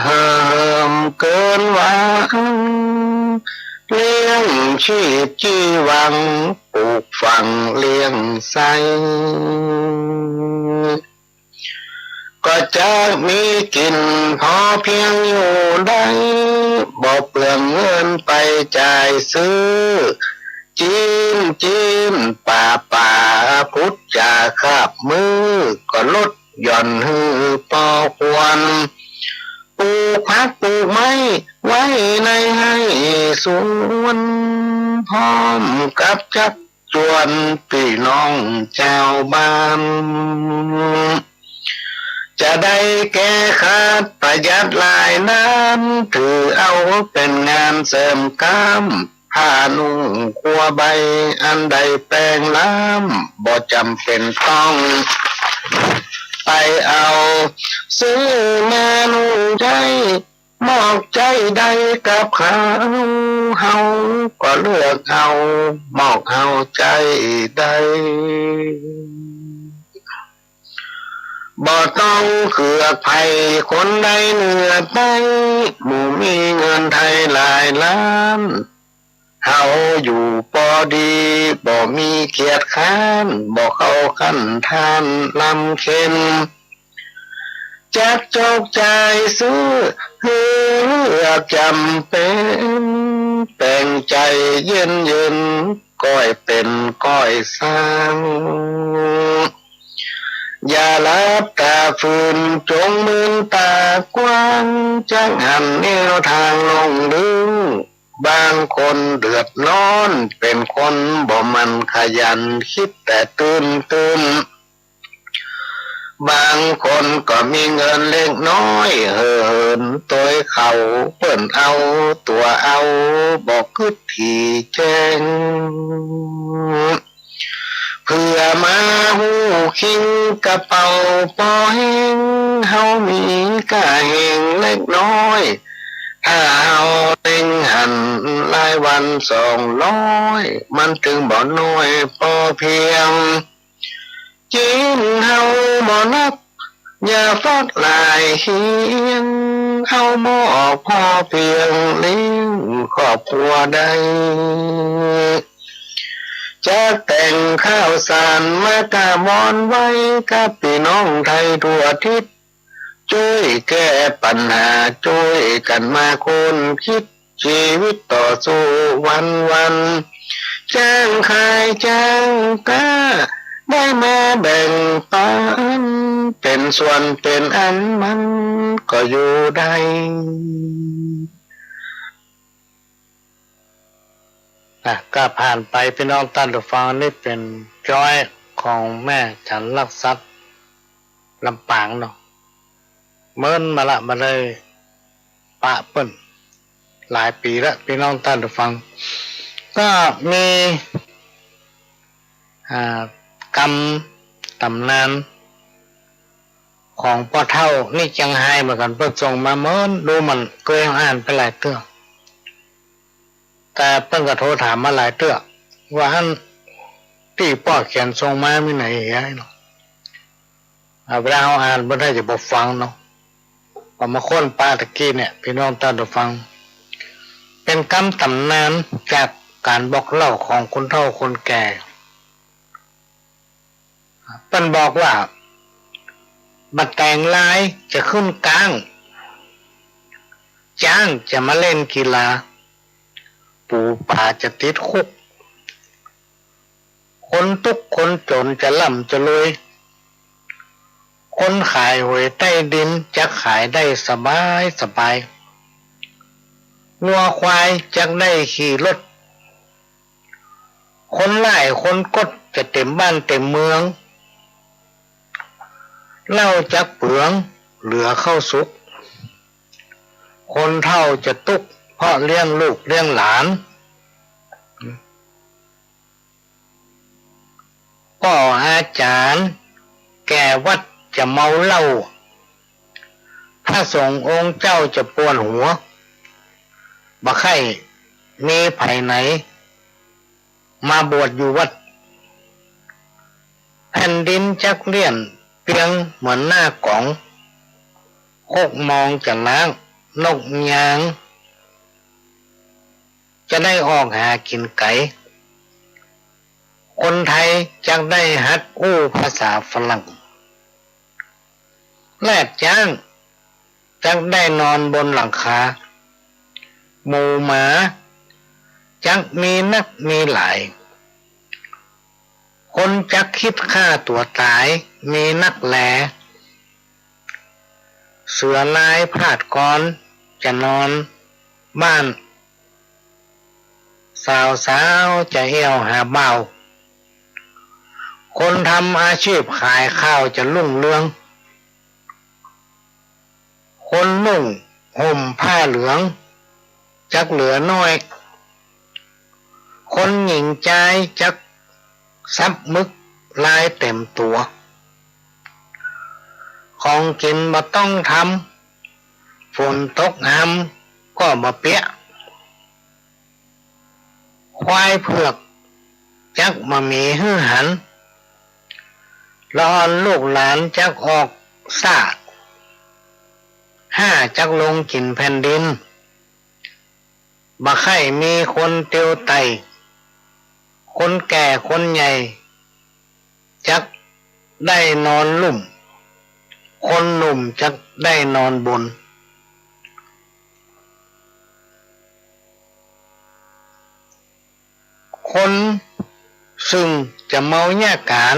เห่อเหิมเกินหวัง เลี้ยงชีพจีวัง ปลูกฝังเลี้ยงใซ้ ก็จะมีกิ๋นพอเพียงอยู่ได้ บ่เปลืองเงินไปจ่ายซื้อ จี๊น จี๊น ป๋า ป๋า พุทธจ๋าคาบมื้อ ก็ลดหย่อนหื้อปอควร ปลูกผักปลูกไม้ไว้ในไฮ่สวน พร้อมกับจัก จวนปี้น้องจาวบ้าน จะได้แก้ขาดประหยัดรายน้ำ ถือเอาเป๋นงานเสริมกล้าม ผ้านุ่งครัวใบอันได้แป๋งล้ำ บ่จ๋ำเป๋นต้องไปเอา ซื้อมานุ่งใจ๊ มอกใจ๊ได้กับเขา เฮาก็เลือกเอา มอกเฮาใจ๊ได้ บ่ต้องเคือกใผคนใดเหนือใต้ หมู่มีเงินไทยหลายล้าน เฮาอยู่ปอดี บ่มีเกียจคร้าน บ่เข้าขั้นทานลำเค็ญ จักจกจ่ายซื้อหื้อเลือกจ๋ำเป๋น แป๋งใจ๋เย็นๆ ก้อยเป๋นก้อยสร้าง อย่าหลับต๋าฝืน จงมืนต๋ากว้าง จักหันแนวตางลงลึก บางคนเดือดร้อน เป๋นคนบ่หมั่นขยัน กึ๊ดแต่ตื้นๆ บางคนก็มีเงินเล็กน้อย เหินตวยเขา เปิ้นเอาตั๋วเอา บ่กึ๊ดถี่แจ้ง เผื่อมาฮู้คิงกระเป๋าปอแห้ง เฮามีก้าแฮงเล็กน้อย ถ้าเฮาเล็งหันรายวันสองร้อย มันตึงบ่น้อยปอเพียง จีนเฮาบ่นัก อย่าฟักหลายเฮียง เฮามอบปอเพียงเลี้ยงครอบครัวได้ จักแต่งข้าวสารมาก้าวอนไว้ กับปี้น้องไทยทั่วทิศ จ้วยแก้ปัญหา จ้วยกั๋นมาค้นกึ๊ด จีวิตต่อสู้วันๆ จ้างขายจ้างก๊า ได้มาแบ่งปัน เป๋นส่วนเป๋นอันมันก็อยู่ได้ อ่ะ ก็ผ่านไปปี้น้องต้านผู้ฟัง อันนี้เป๋นจ้อยของแม่ฉันรักสัตว์ลำปางเนาะ เมินมาละ บ่ได้ปะเปิ้นหลายปี๋ละ ปี้น้องต้านผู้ฟัง ก็มี อ่า กำต๋ำนานของป้อเฒ่านี่เจียงฮายเหมือนกั๋น เปิ้นส่งมาเมิน ดูเหมือนเกยอ่านไปหลายเตื้อ แต่เปิ้นก็โทรถามมาหลายเตื้อ ว่าอันตี้ป้อเขียนส่งมามีไหนเหียเนาะ อ่า เวลาเฮาอ่านเปิ้นน่าจะบ่ฟังเนาะ เอามาค้นปะตะกี้เนี่ย ปี้น้องต้านผู้ฟัง เป๋นกำต๋ำนานจากก๋านบอกเล่าของคนเฒ่าคนแก่ เปิ้นบอกว่า บ่าแต๋งลายจะขึ้นก๊าง จ๊างจะมาเล่นกีฬา ปูป๋าจะติดคุก คนตุ๊กข์คนจ๋นจะร่ำจะรวย คนขายหวยใต้ดินจักขายได้สบายสบาย งัวควายจักได้ขี่รถ คนร้ายคนกดจะเต็มบ้านเต็มเมือง เหล้าจักเปืองเหลือข้าวสุก คนเฒ่าจะตุ๊กเพราะเลี้ยงลูกเลี้ยงหลาน ป้ออาจ๋ารย์แก่วัดจะเมาเหล้า พระสงฆ์องค์เจ้าจะปวดหัว บ่ใค่มีใผไหนมาบวชอยู่วัด แผ่นดินจักเลี่ยนเปียงเหมือนหน้ากอง คกมองจะล้างนกยาง จะได้ออกหากิ๋นไก๋ คนไทยจักได้หัดอู้ภาษาฝรั่ง แรดจ๊างจักได้นอนบนหลังคา หมูหมาจักมีนักมีหลาย คนจักคิดฆ่าตั๋วต๋ายมีนักแล เสือลายพาดกรจะนอนบ้าน สาวๆ จะแอ่วหาบ่าว คนทำอาชีพขายข้าวจะรุ่งเรือง คนนุ่งห่มผ้าเหลืองจักเหลือน้อย คนหญิงจ๊ายจักสับมึกลายเต็มตั๋ว ของกิ๋นบ่ต้องทำ ฝนตกฮำก็บ่เปียะ ควายเผือกจักบ่มีหื้อหัน ละอ่อนลูกหลานจักออกซ่า ห้าจักลงกิ๋นแผ่นดิน บ่ใค่มีคนเตียวไต่ คนแก่คนใหญ่จักได้นอนลุ่ม คนหนุ่มจักได้นอนบน คนซึ่งจะเมาเยียะก๋าน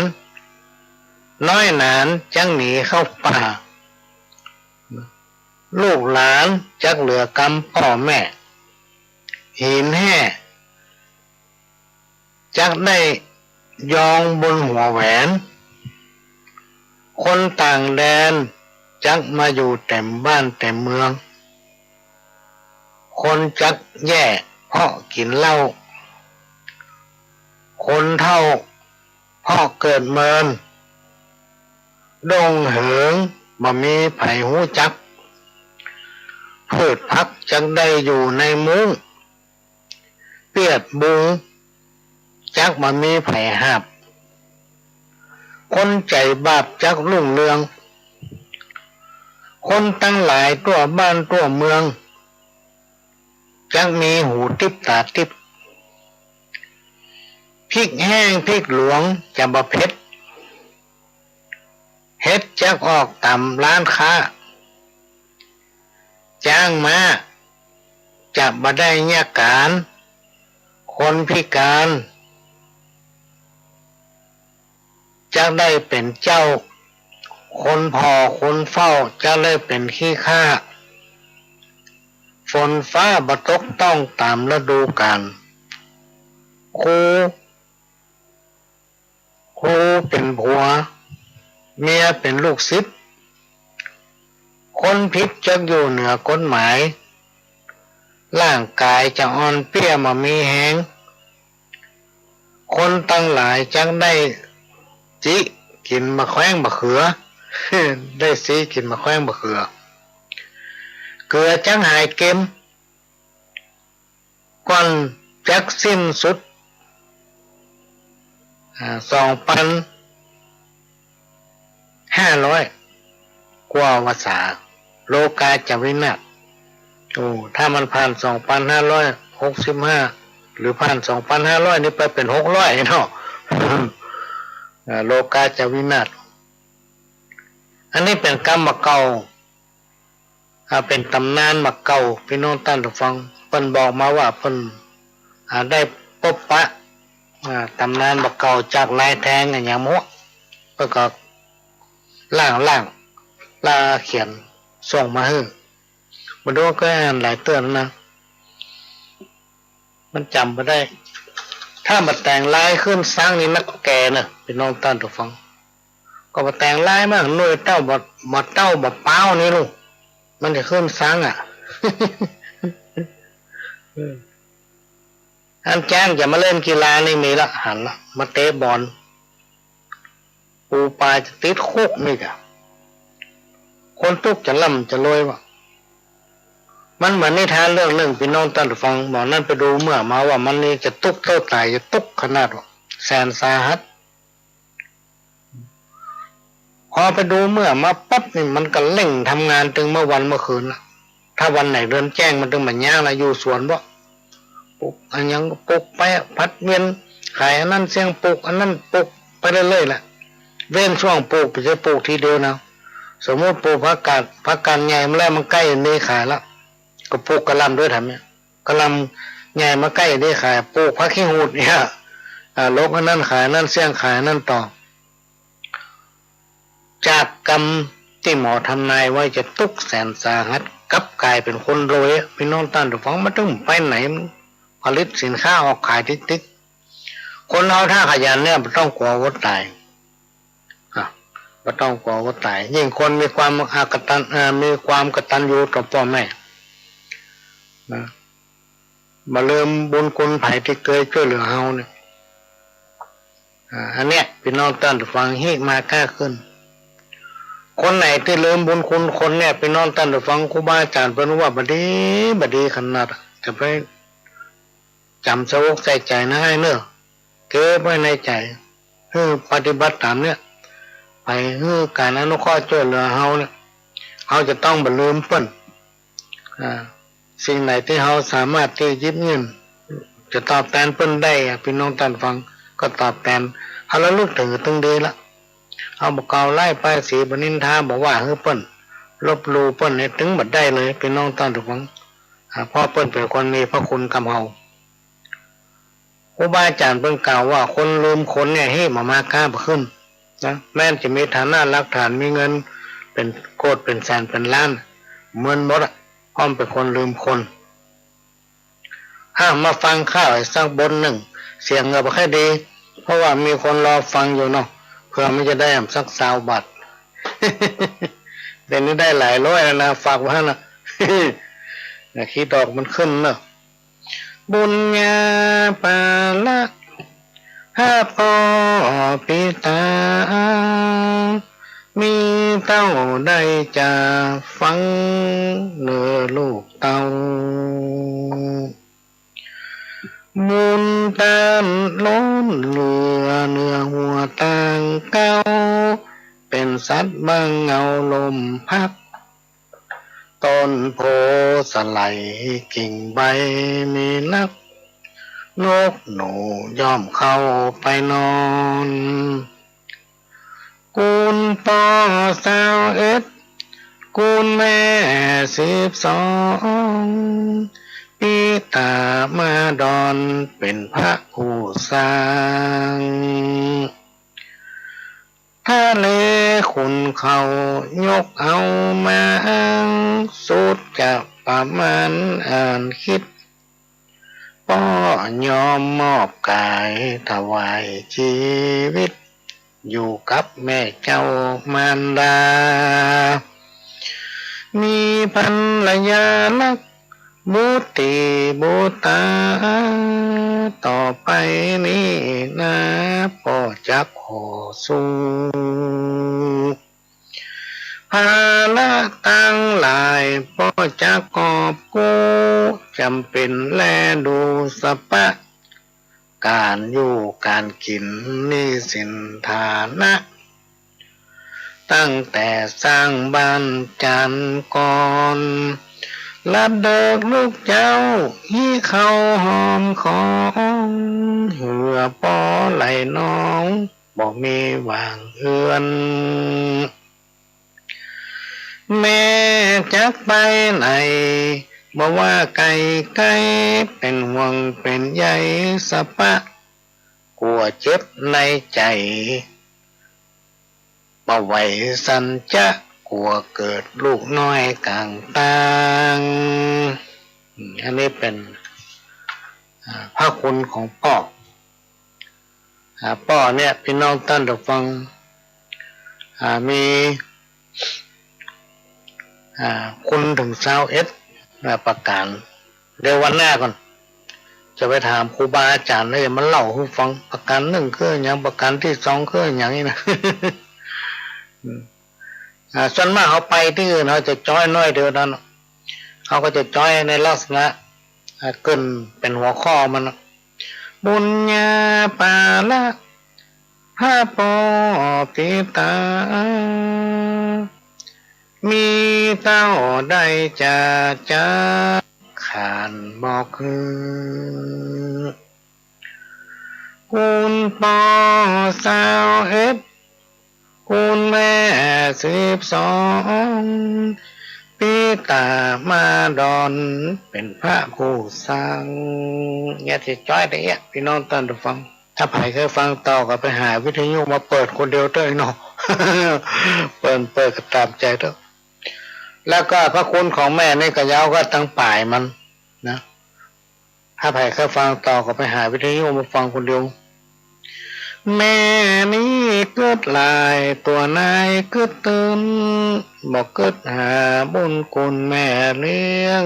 น้อยหนานจักหนีเข้าป่า ลูกหลานจักเหลือกำป้อแม่ หินแห่จักได้ยองบนหัวแหวน คนต่างแดนจักมาอยู่เต็มบ้านเต็มเมือง คนจักแย่เพราะกิ๋นเหล้า คนเฒ่าเพราะเกิดเมิน ด้งเหิงบ่มีใผฮู้จัก พืชผักจักได้อยู่ในมุ้ง เปียดบุงจักบ่มีใผหาบ คนใจ๋บาปจักรุ่งเรือง คนตังหลายทั่วบ้านทั่วเมือง จักมีหูติ๊บต๋าติ๊บ พริกแห้งพริกหลวงจะบ่เผ็ด เห็ดจักออกต๋ามร้านค้า จ๊างม้าจะบ่ได้เยียะก๋าน คนพิการจักได้เป๋นเจ้า คนผ่อคนเฝ้าจักได้เป๋นขี้ข้า ฝนฟ้าบ่ตกต้องต๋ามฤดูก๋าล ครู ครูเป๋นผัว เมียเป๋นลูกศิษย์ คนผิดจักอยู่เหนือกฎหมาย ร่างก๋ายจะอ่อนเปี้ยบ่มีแฮง คนตังหลายจักได้ซี้กิ๋นบ่าแคว้งบ่าเขือ ได้ซี้กิ๋นบ่าแคว้งบ่าเขือ เกือจักหายเก็ม ก่อนจักสิ้นสุด อ่า สองปันห้าร้อย กว่าวรรษา โลกาจะวินาศ โอ้ ถ้ามันผ่านสองปันห้าร้อยหกสิบห้า หรือผ่านสองปันห้าร้อยนี่ไปเป๋นหกร้อยเนาะ อ่า โลกาจะวินาศ อันนี้เป๋นกำบ่าเก่า อ่า เป๋นต๋ำนานบ่าเก่า ปี้น้องต้านผู้ฟัง เปิ้นบอกมาว่าเปิ้น อ่า ได้ปบปะ อ่า ต๋ำนานบ่าเก่าจากนายแทงอะหยังบ่ฮู้ เปิ้นก็ ล่างๆ แล้วเขียนส่งมาหื้อ บ่ฮู้ ก็อ่านหลายเตื้อแล้วนะ มันจ๋ำบ่ได้ ถ้าบ่แต่งลายขึ้นซังนี่นักแก่เน่อ ปี้น้องต้านผู้ฟัง ก็บ่แต่งลายมา หน่วยเต้าบ่ บ่เต้าบ่ป๊าวนี่ลูก มันจะขึ้นซังอะ อันจ้างจะมาเล่นกีฬานี่มีละ หันละ มาเตะบอล ปูปลาจะติดคุกนี่กะ คนตุ๊กจะร่ำจะรวยวะ มันเหมือนนิทานเรื่องนึ่ง ปี้น้องต้านผู้ฟัง บ่านั้นไปดูเมื่อมาว่ามันนี่จะตุ๊กเต้าต๋าย จะตุ๊กขนาดวะ แสนสาหัส พอไปดูเมื่อมาปั๊บนี่มันก็เร่งทำงานตึงเมื่อวันเมื่อคืนละ ถ้าวันไหนเดือนแจ้งมันตึงบ่ยากละ อยู่สวนบ่ ปลูกอะหยังก็ปลูกไปอะ ผัดเวียนขายอันนั้นเสี้ยงปลูกอันนั้น ปลูกไปเรื่อยๆ แหละ เว้นช่วงปลูก บ่ใจ้ปลูกทีเดียวนะ สมมุติปลูกผักกาด ผักกาดใหญ่มาแล้วมันใก้ได้ขายละ ก็ปลูกกะหล่ำด้วย ทำเนี่ย กะหล่ำใหญ่มาใก้ได้ขาย ปลูกผักขี้หูดเนี่ย อ่า ลกอันนั้นขายอันนั้น เสี้ยงขายอันนั้นต่อ จากกำตี้หมอทำนายไว้จะตุ๊กแสนสาหัส กลับกลายเป๋นคนรวยอะ ปี้น้องต้านผู้ฟัง มันตึงไปไหน มันผลิตสินค้าออกขายติ๊กๆ คนเฮาถ้าขยันเนี่ย บ่ต้องกั๋วอดต๋าย อ่ะ บ่ต้องกั๋วอดต๋าย ยิ่งคนมีความอกตัญ เอ่อ มีความกตัญญูต่อป้อแม่ นะ บ่ลืมบุญคุณใผตี้เกยจ้วยเหลือเฮาเนี่ย อ่า อันเนี้ย ปี้น้องต้านผู้ฟัง หิมาก้าขึ้น คนไหนตี้ลืมบุญคุณคนเนี่ย ปี้น้องต้านผู้ฟัง ครูบาอาจ๋ารย์เปิ้นว่าบ่ดี บ่ดีขนาด จะไปจ๋ำใส่อกใส่ใจ๋นะอ้ายเน่อ เก็บไว้ในใจ๋ หื้อปฏิบัติต๋ามเนี่ย ใผหื้อก๋านอนุเคราะห์จ้วยเหลือเฮาเนี่ย เฮาจะต้องบ่ลืมเปิ้น อ่า สิ่งไหนตี้เฮาสามารถตี้หยิบยื่น จะตอบแตนเปิ้นได้อะ ปี้น้องต้านฟัง ก็ตอบแตน เฮาระลึกเถิงตึงดีละ เฮาบ่กล่าวร้ายป้ายสี บ่นินทา บ่ว่าหื้อเปิ้น ลบหลู่เปิ้นเนี่ย ตึงบ่ได้เลย ปี้น้องต้านฟัง อ่า เพราะเปิ้นเป๋นคนมีพระคุณกับเฮา ครูบาอาจ๋ารย์เปิ้นกล่าวว่า คนลืมคนเนี่ย หิมาม่าก้าบ่ขึ้น นะ แม้นจะมีฐานะหลักฐาน มีเงินเป๋นโกด เป๋นแสน เป๋นล้าน เมินหมดอะ เพราะมันเป๋นคนลืมคน อ่ะ มาฟังข้าวอีกสักบทนึ่ง เสียงก็บ่ค่อยดี เพราะว่ามีคนรอฟังอยู่เนาะ เผื่อมันจะได้สักซาวบาท เดี๋ยวนี้ได้หลายร้อยแล้วนะ ฝากไว้นะ อย่าขี้ดอกมันขึ้นเนาะ บุญญาปาละ หาพ่อปิตา มีเต้าได้จะฟังเน่อลูกเต้า มูลต้านล้นเหลือเนื้อหัวต่างเก่า เป๋นสัตว์บ่าเหงาลมพัด ต้นโพธิ์สะไหลกิ่งใบมีนัก นกหนูย่อมเข้าไปนอน กูลป้อซาวเอ็ด กูลแม่สิบสอง ปิตามาดอนเป๋นพระผู้สร้าง ทะเลขุนเขายกเอามาอ้าง สุดจะประมาณอ่านคิด ป้อยอมมอบก๋ายถวายจีวิต อยู่กับแม่เจ้ามารดา มีภรรยารัก บุตรีบุตรา ต่อไปนี้นา ป้อจักขอสู้ ภาระตังหลายป้อจักกอบกู้ จ๋ำเป๋นแลดูสะปะ ก๋านอยู่ก๋านกิ๋นหนี้สินฐานะ ตั้งแต่สร้างบ้านจานก่อน ลัดเดิกลูกเจ้า หิเข้าหอมของ เหื้อป้อไหลน้อง บ่มีหว่างเอือน แม่จักไปไหน บ่ว่าไก๋ไก๋ เป๋นห่วงเป๋นใยสะปะ กั๋วเจ็บในใจ๋ บ่ไหวสันจะ กั๋วเกิดลูกน้อยก๋างตาง อืม อันนี้เป๋น อ่า พระคุณของป้อ อ่า ป้อเนี่ย ปี้น้องต้านผู้ฟัง อ่า มี อ่า คุณเถิงซาวเอ็ด อ่า ประก๋าน เดี๋ยววันหน้าก่อน จะไปถามครูบาอาจ๋ารย์ แล้วจะมาเล่าหื้อฟัง ประก๋านนึ่งคือหยัง ประก๋านตี้สองคือหยังนี่นะ อืม อ่า ส่วนมากเฮาไปตี้อื่น เฮาจะจ๊อยน้อยเดียวนั้น เฮาก็จะจ๊อยในลักษณะ อ่า เกริ่นเป๋นหัวข้อมันน่ะ บุญญาปาละ พระป้อปิตา มีเต้าใดจะจ๊าขานบอกหื้อ คุณป้อซาวเอ็ด คุณแม่สิบสอง ปิตามาดอน เป๋นพระผู้สร้าง เนี่ยจะจ๊อยตะเอี้ย ปี้น้องต้านผู้ฟัง ถ้าใผใค่ฟังต่อก็ไปหาวิทยุมาเปิดคนเดียวเต๊อะเนาะ เปิด เปิดก็ต๋ามใจ๋เต๊อะ แล้วก็พระคุณของแม่นี่ก็ยาวก็ตังป๋ายมันนะ ถ้าใผใค่ฟังต่อก็ไปหาวิทยุมาฟังคนเดียว แม่นี้กึ๊ดหลาย ตั๋วนายกึ๊ดตื้น บ่กึ๊ดหาบุญคุณแม่เลี้ยง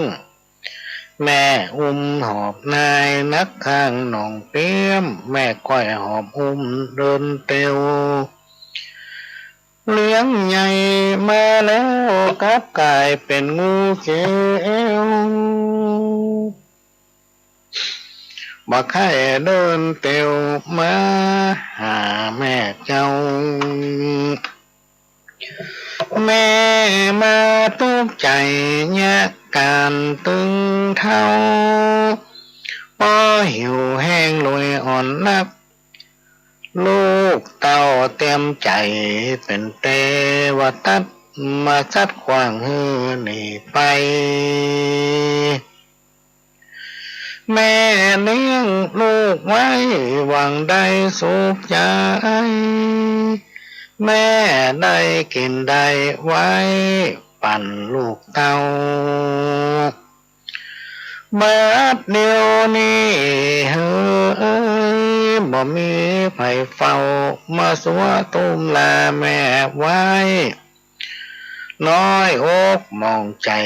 แม่อุ้มหอบนายนักข้างหนองเปี้ยม แม่ก้อยหอบอุ้มเดินเตียว เลี้ยงใหญ่มาแล้วกลับก๋ายเป๋นงูเขียว บ่ใค่เดินเตียวมาหาแม่เจ้า แม่มาตุ๊กใจ๋เยียะก๋านตึงเฒ่า ป้อหิวแฮงรวยอ่อนนัก ลูกเต้าเตียมใจ๋เป๋นเตวตัต มาซัดขว้างหื้อหนีไป แม่เลี้ยงลูกไว้หวังได้สุขใจ๋ แม่ได้กิ๋นได้ไว้ปั๋นลูกเต้า บาดเดี่ยวนี้เฮอเอย บ่มีใผเฝ้า มาสัวตุ้มลาแม่ไว้ น้อยอกหมองใจ๋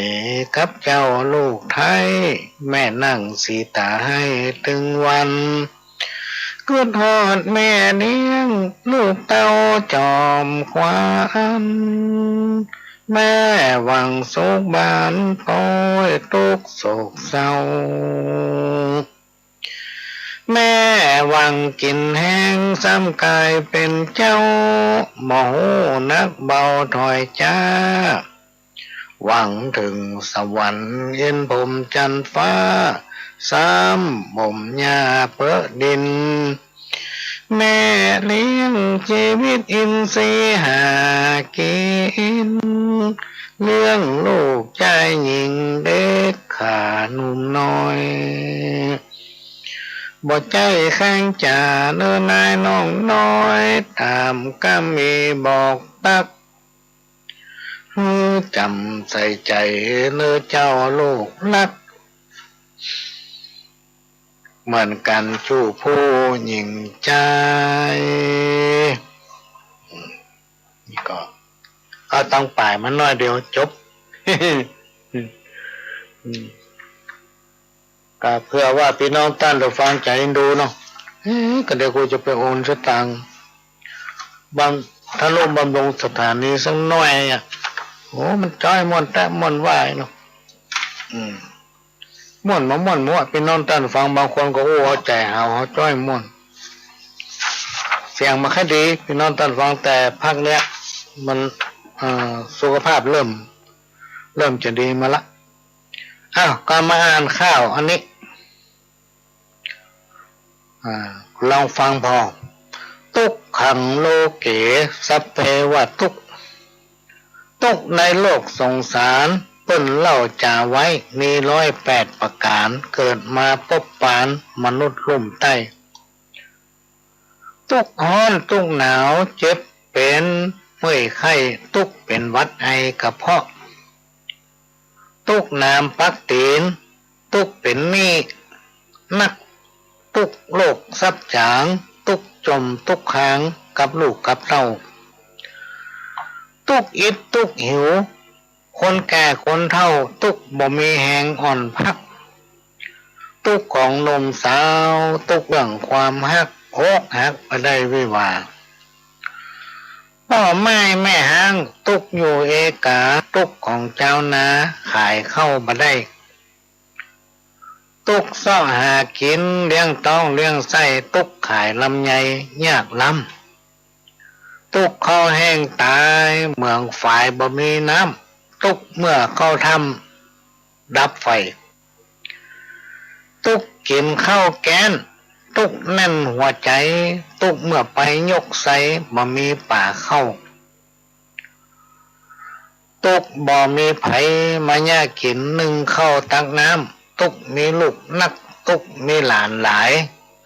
กับเจ้าลูกไท้ แม่นั่งสีต๋าไห้ตึงวัน กึ๊ดฮอดแม่เลี้ยง ลูกเต้าจอมขวัญ แม่หวังสุขบานป๊อยตุ๊กข์โศกเศร้า แม่หวังกิ๋นแฮงซ้ำก๋ายเป๋นเจ้า บ่ฮู้หนักเบาถ้อยจ๊า หวังเถิงสวรรค์เอ็นพรหมจันทร์ฟ้า ซ้ำบ่มหญ้าเปอะดิน แม่เลี้ยงจีวิตอินทรีย์หากิ๋น เลี้ยงลูกจายญิงเด็กข้าหนุ่มน้อย บ่ใจ้แข้งจ๋าเน่อนายน้องน้อย ต๋ามกำมีบอกตั๊ก หื้อจ๋ำใส่ใจ๋เน่อเจ้าลูกฮัก เหมือนกั๋นจู้ผู้ญิงจาย นี่ก็เอาตังป๋ายมาหน้อยเดียวจบ อืม ก็เผื่อว่าปี้น้องต้านผู้ฟังจะเอ็นดูเนาะ เอ๊ะ ก็เดี๋ยวกูจะไปโอนสตางค์บำ ทะนุบำรุงสถานีสักหน้อยอะ โอ้ มันจ้อยม่วนแต๊ม่วนว่าเนาะ อืม ม่วนบ่ม่วนบ่ ปี้น้องต้านผู้ฟังบางคนก็อู้เอาใจ๋เฮา เฮาจ้อยม่วน เสียงบ่ค่อยดี ปี้น้องต้านผู้ฟัง แต่พักเนี้ยมัน เอ่อ สุขภาพเริ่ม เริ่มจะดีมาละ อ้าว ก็มาอ่านข่าวอันนี้ อ่า ลองฟังผ่อ ตุ๊กขังโลเก สัพเพวะตุ๊กข์ ตุ๊กข์ในโลกสงสาร เปิ้นเล่าจ๋าไว้ มีร้อยแปดประก๋าน เกิดมาปบปานมนุษย์ลุ่มใต้ ตุ๊กข์ฮ้อนตุ๊กข์หนาว เจ็บเป๋น เมื่อยไข้ ตุ๊กเป๋นหวัดไอกระเพาะ ตุ๊กหนามปักตี๋น ตุ๊กเป๋นนี้นัก ตุ๊กโรคซับจ๋าง ตุ๊กจ่มตุ๊กค้างกับลูกกับเต้า ตุ๊กอิดตุ๊กหิว คนแก่คนเฒ่า ตุ๊กบ่มีแฮงอ่อนพัก ตุ๊กของหนุ่มสาว ตุ๊กเรื่องความฮัก อกหักบ่ได้วิวาห์ ป้อไม้แม่ฮ้าง ตุ๊กอยู่เอกา ตุ๊กของจาวนา ขายข้าวบ่ได้ ตุ๊กเซาะหากิ๋น เลี้ยงต๊องเลี้ยงไส้ ตุ๊กขายลำไยยากล้ำ ตุ๊กข้าวแห้งต๋าย เหมืองฝายบ่มีน้ำ ตุ๊กเมื่อเข้าถ้ำดับไฟ ตุ๊กกิ๋นข้าวแก๊น ตุ๊กแน่นหัวใจ๋ ตุ๊กเมื่อไปยกไซ บ่มีป๋าเข้า ตุ๊กบ่มีใผมาเยียะกิ๋น นึ่งข้าวตักน้ำ ตุ๊กมีลูกนัก ตุ๊กมีหลานหลาย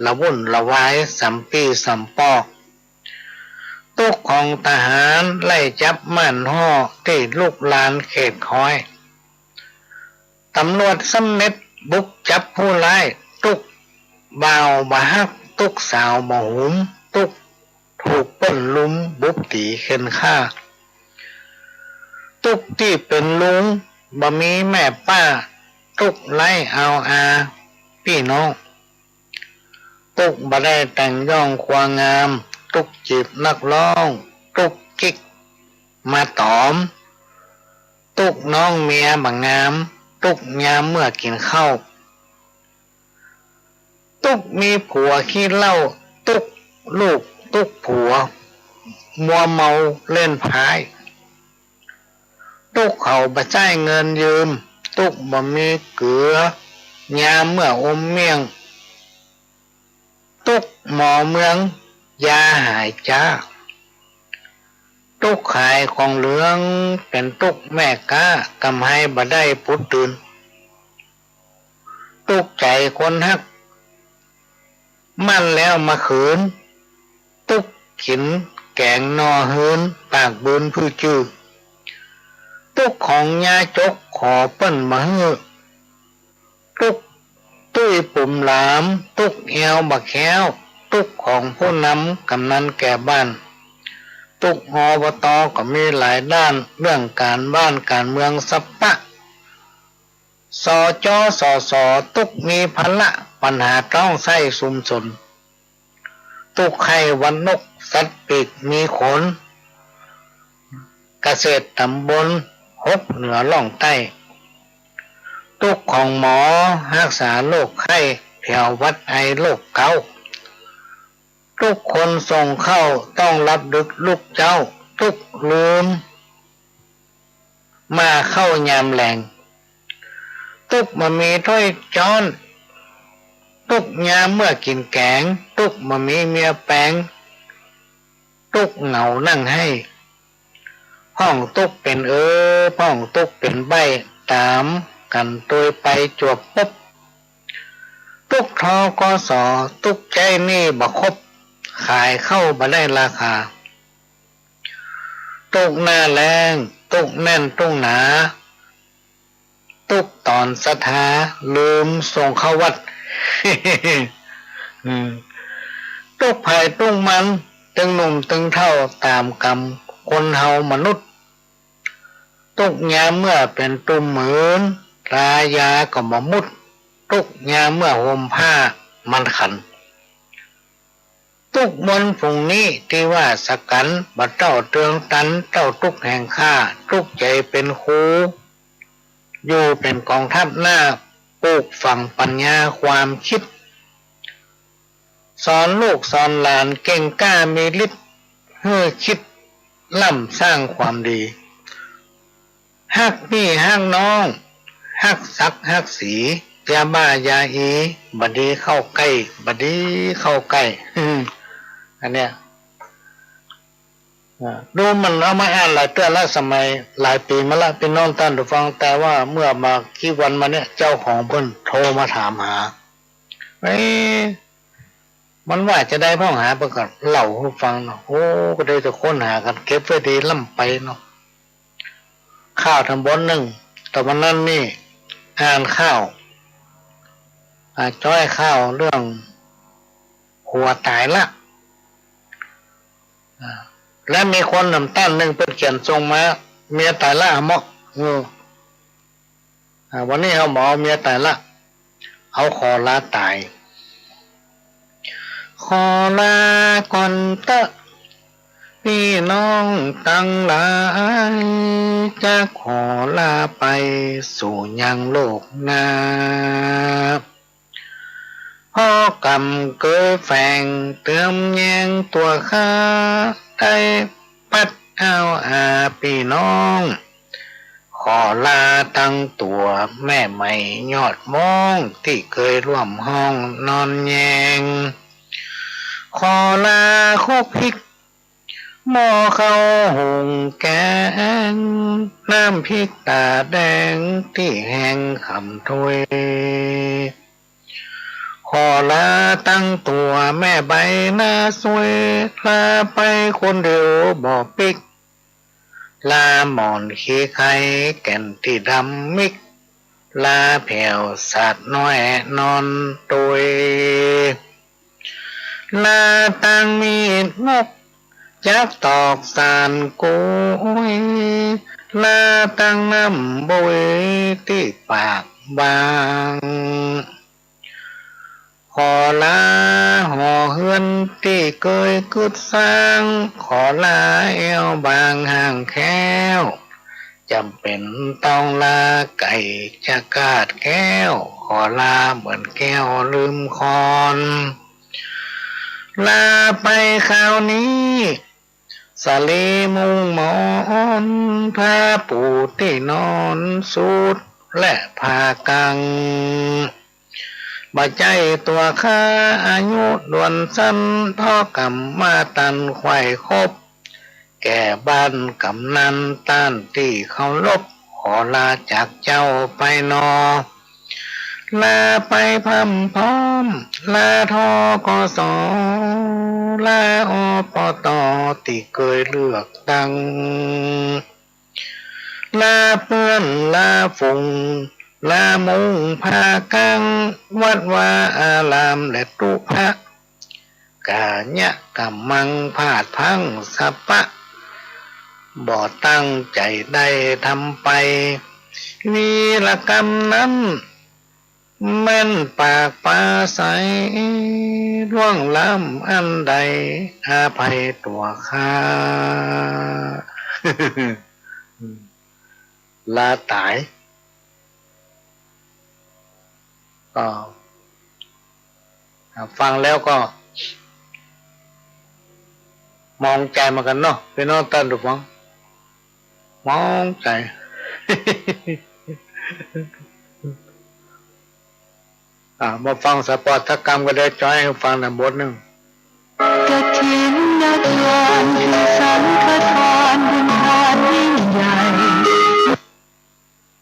ละวุ่นละวายสำปี้สำป้อ ตุ๊กของทหารไล่จับม่านฮ่อ ตี้ลุกลานเขตคอย ต๋ำรวจเสม็ดบุกจับผู้ร้าย ตุ๊กบ่าวบ่ฮัก ตุ๊กสาวบ่หุม ตุ๊กถูกเปิ้นลุมบุบตี๋เข็นฆ่า ตุ๊กตี้เป๋นลุงบ่มีแม่ป้า ตุ๊กไร้เอาอาปี้น้อง ตุ๊กบ่ได้แต่งย่องความงาม ตุ๊กจีบนักร้อง ตุ๊กจิ๊กมาต๋อม ตุ๊กน้องเมียบ่งาม ตุ๊กยามเมื่อกิ๋นข้าว ตุ๊กมีผัวขี้เหล้า ตุ๊กลูกตุ๊กผัว มัวเมาเล่นไพ่ ตุ๊กเขาบ่ใจ้เงินยืม ตุ๊กบ่มีเกลือ ยามเมื่ออมเมี่ยง ตุ๊กหมอเมืองยาหายจ๊า ตุ๊กขายของเหลือง เป๋นตุ๊กแม่ก๊า กำไฮบ่ได้ปุดตื่น ตุ๊กใจ๋คนฮัก มั่นแล้วมาขืน ตุ๊กกิ๋นแก๋งหน่อฮื้น ปากบืนพื้อจื้อ ตุ๊กของยาจก ขอเปิ้นบ่หื้อ ตุ๊กตุ้ยปุ๋มหลาม ตุ๊กแอวบ่แคล้ว ตุ๊กของผู้นำกำนันแก่บ้าน ตุ๊ก อบต. ก็มีหลายด้าน เรื่องก๋านบ้านก๋านเมืองสะปะ สจ. สส. ตุ๊กมีภาระ ปัญหาต้องใส้ชุมชน ตุ๊กไข้หวัดนก สัตว์ปีกมีขน เกษตรต๋ำบลหกเหนือล่องใต้ ตุ๊กของหมอฮักษาโรคไข้ แผวหวัดไอโรคเก๊า ตุ๊กคนส่งข้าวต้องลับดึกลุกเจ๊า ตุ๊กลืม มาเข้ายามแลง ตุ๊กบ่มีถ้วยจ๊อน ตุ๊กยามเมื่อกิ๋นแก๋ง ตุ๊กบ่มีเมียแป๋ง ตุ๊กเหงานั่งไห้ พ่องตุ๊กเป๋นเออ พ่องตุ๊กเป๋นใบ้ ต๋ามกั๋นตวยไปจวบปุ๊บ ตุ๊ก ทกส. ตุ๊กใจ๊หนี้บ่ครบ ขายข้าวบ่ได้ราคา ตุ๊กหน้าแล้ง ตุ๊กแน่นตุ๊กหนา ตุ๊กต๋อนศรัทธา ลืมส่งเข้าวัด อืม ตุ๊กใผตุ๊กมัน ตึงหนุ่มตึงเฒ่า ต๋ามกรรมคนเฮามนุษย์ ตุ๊กยามเมื่อเป๋นตุ่มหืน ตายาก็บ่มุด ตุ๊กยามเมื่อห่มผ้ามันขัน ตุ๊กมนต์ฝูงนี้ตี้ว่าสกั๋น บ่เต้าเตืองตัน เต้าตุ๊กแห่งข้า ตุ๊กใจ๋เป๋นครู อยู่เป๋นก๋องทัพหน้า ปลูกฝังปั๋ญญาความกึ๊ด สอนลูกสอนหลานเก่งกล้ามีฤทธิ์ หื้อคิดล้ำสร้างความดี ฮักปี้ฮักน้อง ฮักศักดิ์ฮักศรี ยาบ้ายาอี บ่ดีเข้าใก้ บ่ดีเข้าใก้ อันเนี้ย อ่า ดูมันเอามาอ่านหลายเตื้อละ สมัยหลายปี๋มาละ ปี้น้องต้านผู้ฟัง แต่ว่าเมื่อบ่ากี้วันมาเนี่ย เจ้าของเปิ้นโทรมาถามหา เอ๊ะ มันว่าจาใดพ่องหา เปิ้นก็เล่าหื้อฟังเนาะ โอ้ ก็ได้แต่ค้นหากั๋น เก็บไว้ดีล้ำไปเนาะ ข้าวต๋ำบทนึ่ง ต๋ำบทนั้นนี่ อ่านข้าว อ่า จ้อยข้าวเรื่อง ผัวต๋ายละ อ่า และมีคนหนำต้านนึ่งเปิ้นเขียนส่งมา เมียต๋ายละ เฮาเมาะ เออ อ่า วันนี้เฮาบ่เอาเมียต๋ายละ เอาขอลาต๋าย ขอลาก่อนเต๊อะ ปี้น้องตังหลาย จะขอลาไปสู่ยังโลกหน้า เพราะกำเกยแฝงเติมแยงตั๋วข้า ได้ปัดเอาอาปี้น้อง ขอลาตังตั๋วแม่ใหม่ยอดมอง ตี้เกยร่วมห้องนอนแยง ขอลาคลุกพริก หม้อข้าวหุงแกง น้ำพริกต๋าแดง ตี้แห้งคำถ้วย ขอลาตังตั๋วแม่ใบหน้าสวย ลาไปคนเดียวบ่ปิ๊ก ลาหมอนขี้ไคแก่นตี้ดำมิก ลาแผวสัตว์น้อยนอนตวย ลาตังมีดงกจักตอกสานกุย ลาตังน้ำบุยตี้ปากบาง ขอลาหอเฮือนตี้เกยกึ๊ดสร้าง ขอลาแอ่วบางห้างแค้ว จ๋ำเป๋นต้องลาไก่จะกาดแก้ว ขอลาเหมือนแก้วลืมคอน ลาไปคราวนี้ สาลีมุ้งหมอน ผ้าปูตี้นอน สูทและผ้ากัง บ่ใจ้ตั๋วข้าอายุด่วนสั้น เพราะกำมาตันไขว่ครบ แก่บ้านกำนันต้านตี้เคารพ ขอลาจากเจ้าไปนอ ลาไปพร่ำพร้อม ลา ธ.ก.ส. ลา อ.ป.ต. ตี้เกยเลือกตั้ง ลาเปื้อน ลาฝูง ลามุ้งผ้ากัง วัดวาอารามและตุ๊พระ ก๋ายะก๋ำมังพลาดพลั้งสะปะ บ่ตั้งใจ๋ได้ทำไป วีรกรรมนั้น แม่นปากปาใส ล่วงล้ำอันใด อภัยตั๋วข้า ลาต๋าย ก็ อ่า ฟังแล้วก็ หมองใจ๋เหมือนกั๋นเนาะ ปี้น้องต้านผู้ฟัง หมองใจ๋ อ่า มาฟังสะปอดสักกำก็ได้ จ้อยหื้อฟังหน่อยบทนึ่ง กฐินนทานคือสังฆทานบุญทานยิ่งใหญ่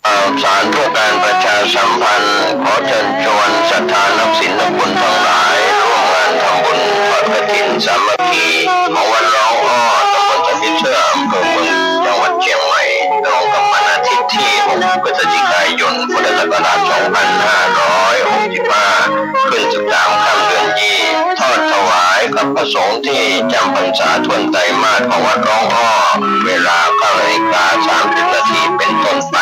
ข่าวสารเพื่อการประชาสัมพันธ์ ขอเชิญชวนศรัทธานักศีลนักบุญทั้งหลาย ร่วมงานทำบุญทอดกฐินสามัคคี ของวัดร้องอ้อ ตำบลสะมิทเซื่อ อำเภอเมือง จังหวัดเชียงใหม่ ตรงกับวันอาทิตย์ที่ หก พฤศจิกายน พุทธศักราช สองพันห้าร้อยหกสิบห้า ขึ้น สิบสาม ค่ำเดือนยี่ ทอดถวายกับพระสงฆ์ที่จำพรรษาถ้วนไตรมาสของวัดร้องอ้อ เวลา เก้านาฬิกาสามสิบนาทีเป็นต้นไป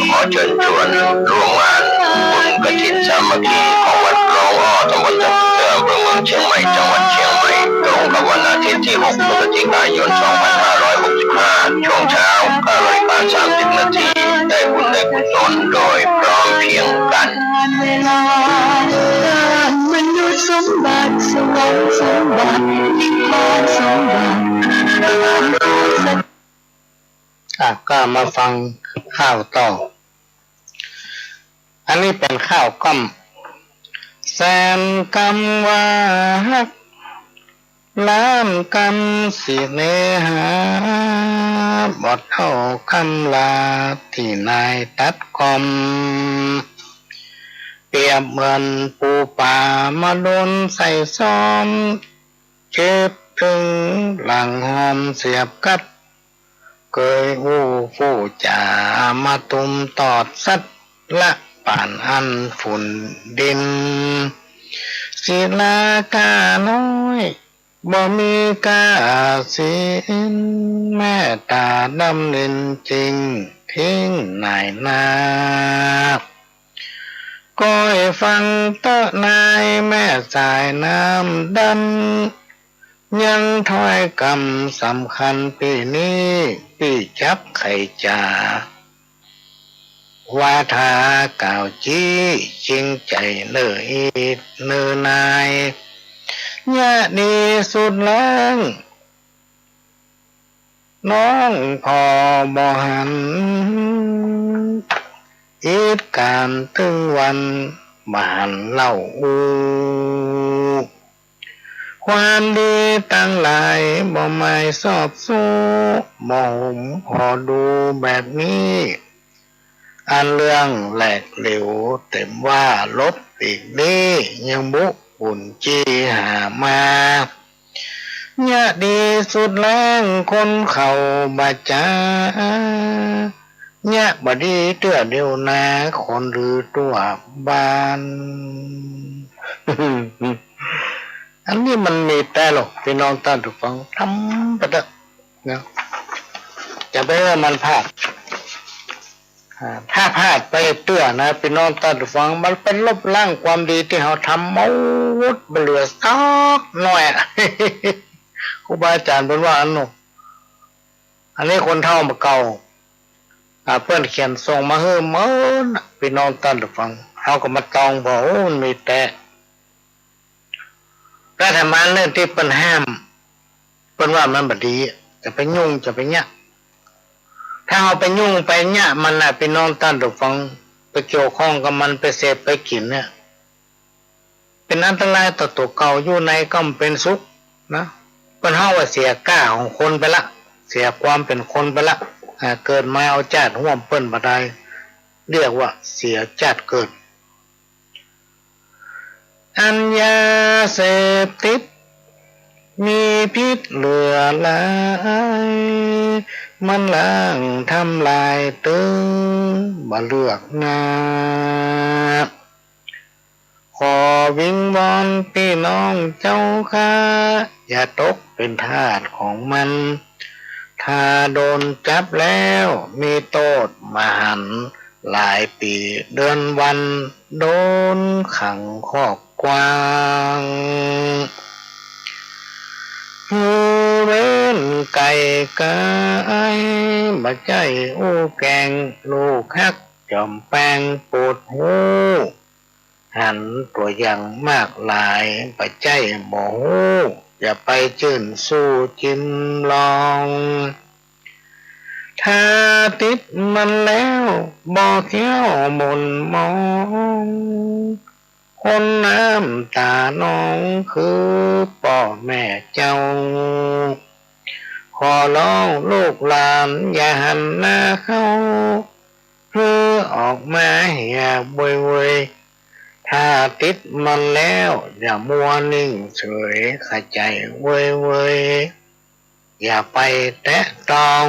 ขอเชิญชวนร่วมงานบุญกฐินสามัคคีของวัดร้องอ้อ ตำบลสะมิทเซื่อ อำเภอเมืองเชียงใหม่ จังหวัดเชียงใหม่ ตรงกับวันอาทิตย์ที่ หก พฤศจิกายน สองพันห้าร้อยหกสิบห้า ช่วงเช้า เก้านาฬิกาสามสิบนาที ได้บุญได้กุศลโดยพร้อมเพรียงกัน เวลา มนุษย์สมบัติ สวรรค์สมบัติ นิพพานสมบัติ อ่ะ ก็มาฟังข่าวต่อ อันนี้เป๋นข่าวก้อม แสนกำว่าฮัก ล้านกำสิเนหา บ่เต้ากำลาตี้นายตัดก้อม รียบเหมือนปูป๋ามาโดนใส่ซ้อม เจ็บเถิงหลังหอมเสียบกัด เกยอู้ฟู่จ๋ามาตุ้มตอดสัตว์ ละป่านอั้นฝุ่นดิน ศิลาก้าน้อย บ่มีก้าศีล แม่ต๋าดำนินจริง ทิ้งหน่ายนา ก้อยฟังเต๊อะนาย แม่สายน้ำดำ ยังถ้อยกำสำคัญปี้นี้ ปี้จักไขจ๋า วาทากล่าวจี้ จริงใจ๋เน่ออีทเน่อนาย เยียะดีสุดแล้ง น้องผ่อบ่หัน อีทก๋านตึงวัน บ่หันเล่าอู้ ความดีตังหลาย บ่หมายซอบซู้ บ่หุมผ่อดูแบบนี้ อันเรื่องแหลกเหลวเต็มว่าลบปีกนี้ ยังบุบุญจี้หามา เยียะดีสุดแล้ง คนเขาบ่จ๋า เยียะบ่ดีเตื้อเดียวนา คนลือตั้วบ้าน อันนี้มันมีแต๊หลอก ปี้น้องต้านผู้ฟัง ทำไปเต๊อะนะ จะไปหื้อมันพลาด อ่า ถ้าพลาดไปเตื้อนะ ปี้น้องต้านผู้ฟัง มันไปลบล้างความดีตี้เฮาทำหมด บ่เหลือสักหน้อยอะ ครูบาอาจ๋ารย์เปิ้นว่าอั้นเนาะ อันนี้คนเฒ่าบ่าเก่า อ่า เปิ้นเขียนส่งมาหื้อหมดนะ ปี้น้องต้านผู้ฟัง เฮาก็มาตองผ่อ โอ้ มันมีแต๊ รัฐบาลเรื่องตี้เปิ้นห้าม เปิ้นว่ามันบ่ดี จะไปยุ่ง จะไปเยียะ ถ้าเฮาไปยุ่งไปเยียะมันน่ะ ปี้น้องต้านผู้ฟัง ไปเกี่ยวข้องกับมัน ไปเสพไปกิ๋นเนี่ย เป๋นอันตรายต่อตั๋วเก่า อยู่ในก็บ่เป๋นสุขนะ เปิ้นฮ้องว่าเสียก้าของคนไปละ เสียความเป๋นคนไปละ อ่า เกิดมาเอาจ้าดฮ่วมเปิ้นบ่ได้ เรียกว่าเสียจ้าดเกิด อันยาเสพติดมีพิษเหลือหลาย มันล้างทำลายตึงบ่เลือกหน้า ขอวิงวอนปี้น้องเจ้าข้า อย่าตกเป๋นทาสของมัน ถ้าโดนจับแล้วมีโต้ษบ่หัน หลายปี๋เดือนวันโดนขังคอกกว้าง หื้อเว้นไก่กาย บ่ใจ้อู้แกง ลูกฮักจ๋อมแปงโปรดฮู้ หันตั๋วอย่างมากหลาย บ่ใจ้บ่ฮู้ อย่าไปจื้นสู้จิมลอง ถ้าติดมันแล้วบ่เคี้ยวหม่นหมอง คนน้ำต๋านองคือป้อแม่เจ้า ขอร้องลูกหลานอย่าหันหน้าเข้า หื้อออกมาเหียเวยๆ ถ้าติดมันแล้วอย่ามัวนิ่งเฉย เข้าใจ๋เวยๆ อย่าไปแตะต้อง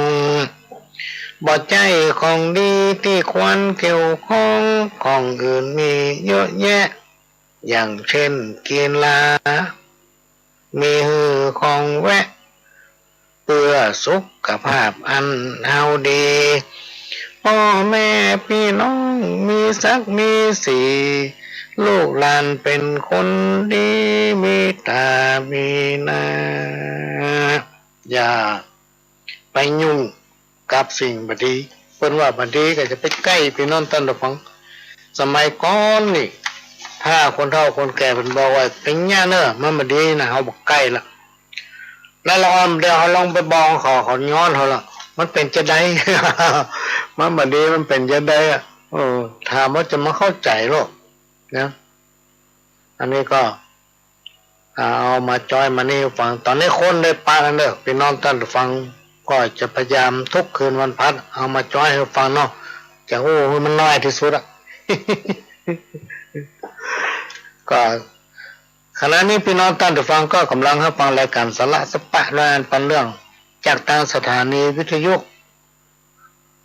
บ่ใจ้ของดีตี้ควรเกี่ยวข้อง ของอื่นมีเยอะแยะ อย่างเช่นกีฬา มีหื้อของแวะ เปื้อสุขภาพอันเฮาดี ป้อแม่ปี้น้องมีศักดิ์มีศรี ลูกหลานเป๋นคนดี มีต๋ามีนา อย่าไปยุ่งกับสิ่งบ่ดี เปิ้นว่าบ่ดีก็อย่าไปใก้ ปี้น้องต้านผู้ฟัง สมัยก่อนนี่ ถ้าคนเฒ่าคนแก่เปิ้นบอกว่าไปเยียะเน่อ มันบ่ดีนะ เฮาบ่ใก้ละ แล้วละอ่อนเดี๋ยวเฮาลองไปบอกเขา เขาย้อนเฮาละ มันเป๋นจาใด มันบ่ดี มันเป๋นจาใดอะ เออ ถามว่าจะมาเข้าใจ๋หรอ นะ อันนี้ก็ อ่า เอามาจ้อยมานี่ฟัง ต๋อนนี้คนได้ปะกั๋นเน่อ ปี้น้องต้านผู้ฟัง ก็จะพยายามทุกคืนวันพฤหัส เอามาจ้อยหื้อฟังเนาะ จะอู้หื้อมันน้อยตี้สุดอะ ก็ ขณะนี้ปี้น้องต้านผู้ฟังก็ก่ำลังฮับฟังรายก๋านสาระสะปะ และอันเป๋นเรื่อง จากตางสถานีวิทยุ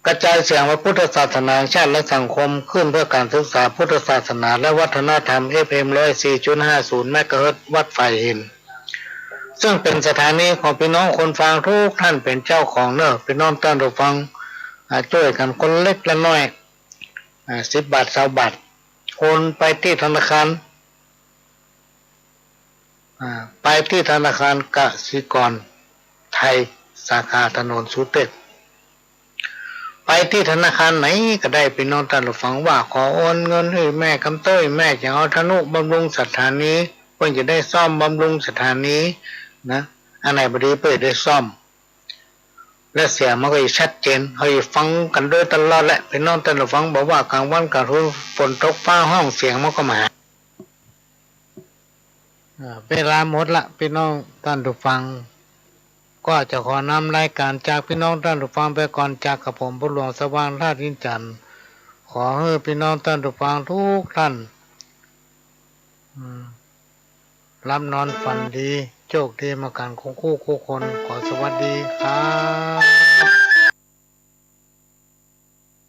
กระจายเสียงพระพุทธศาสนาแห่งชาติและสังคมคลื่นเพื่อการศึกษาพุทธศาสนาและวัฒนธรรม เอฟเอ็ม ร้อยสี่จุดห้าศูนย์ เมกะเฮิรตซ์ วัดฝายหิน ซึ่งเป๋นสถานีของปี้น้องคนฟังทุกท่านเป๋นเจ้าของเน่อ ปี้น้องต้านผู้ฟัง อ่า จ้วยกั๋นคนเล็กและน้อย อ่า สิบบาท ซาวบาท โอนไปตี้ธนาคาร อ่า ไปตี้ธนาคารกสิกรไทย สาขาถนนสุเตศ ไปตี้ธนาคารไหนก็ได้ ปี้น้องต้านผู้ฟังว่า ขอโอนเงินหื้อแม่กำเต้ย แม่จะเอาทำนุบำรุงสถานี เปิ้นจะได้ซ่อมบำรุงสถานีนะ อันไหนบ่ดีเปิ้นได้ซ่อม และเสียงมันก็จะชัดเจน เฮาจะฟังกั๋นโดยตลอดแหละ ปี้น้องต้านผู้ฟัง บ่ว่ากลางวันกลางคืน ฝนตกฟ้าฮ้อง เสียงมันก็มาหา อ่า เวลาหมดละ ปี้น้องต้านผู้ฟัง ก็จะขอนำรายก๋านจากปี้น้องต้านผู้ฟังไปก่อน จากกับผม ปู่หลวงสว่าง ธาตุอินจันทร์ ขอหื้อปี้น้องต้านผู้ฟังทุกท่าน อืม หลับนอนฝันดี โชคดีมากั๋นกู้คู่กู้คน ขอสวัสดีครับ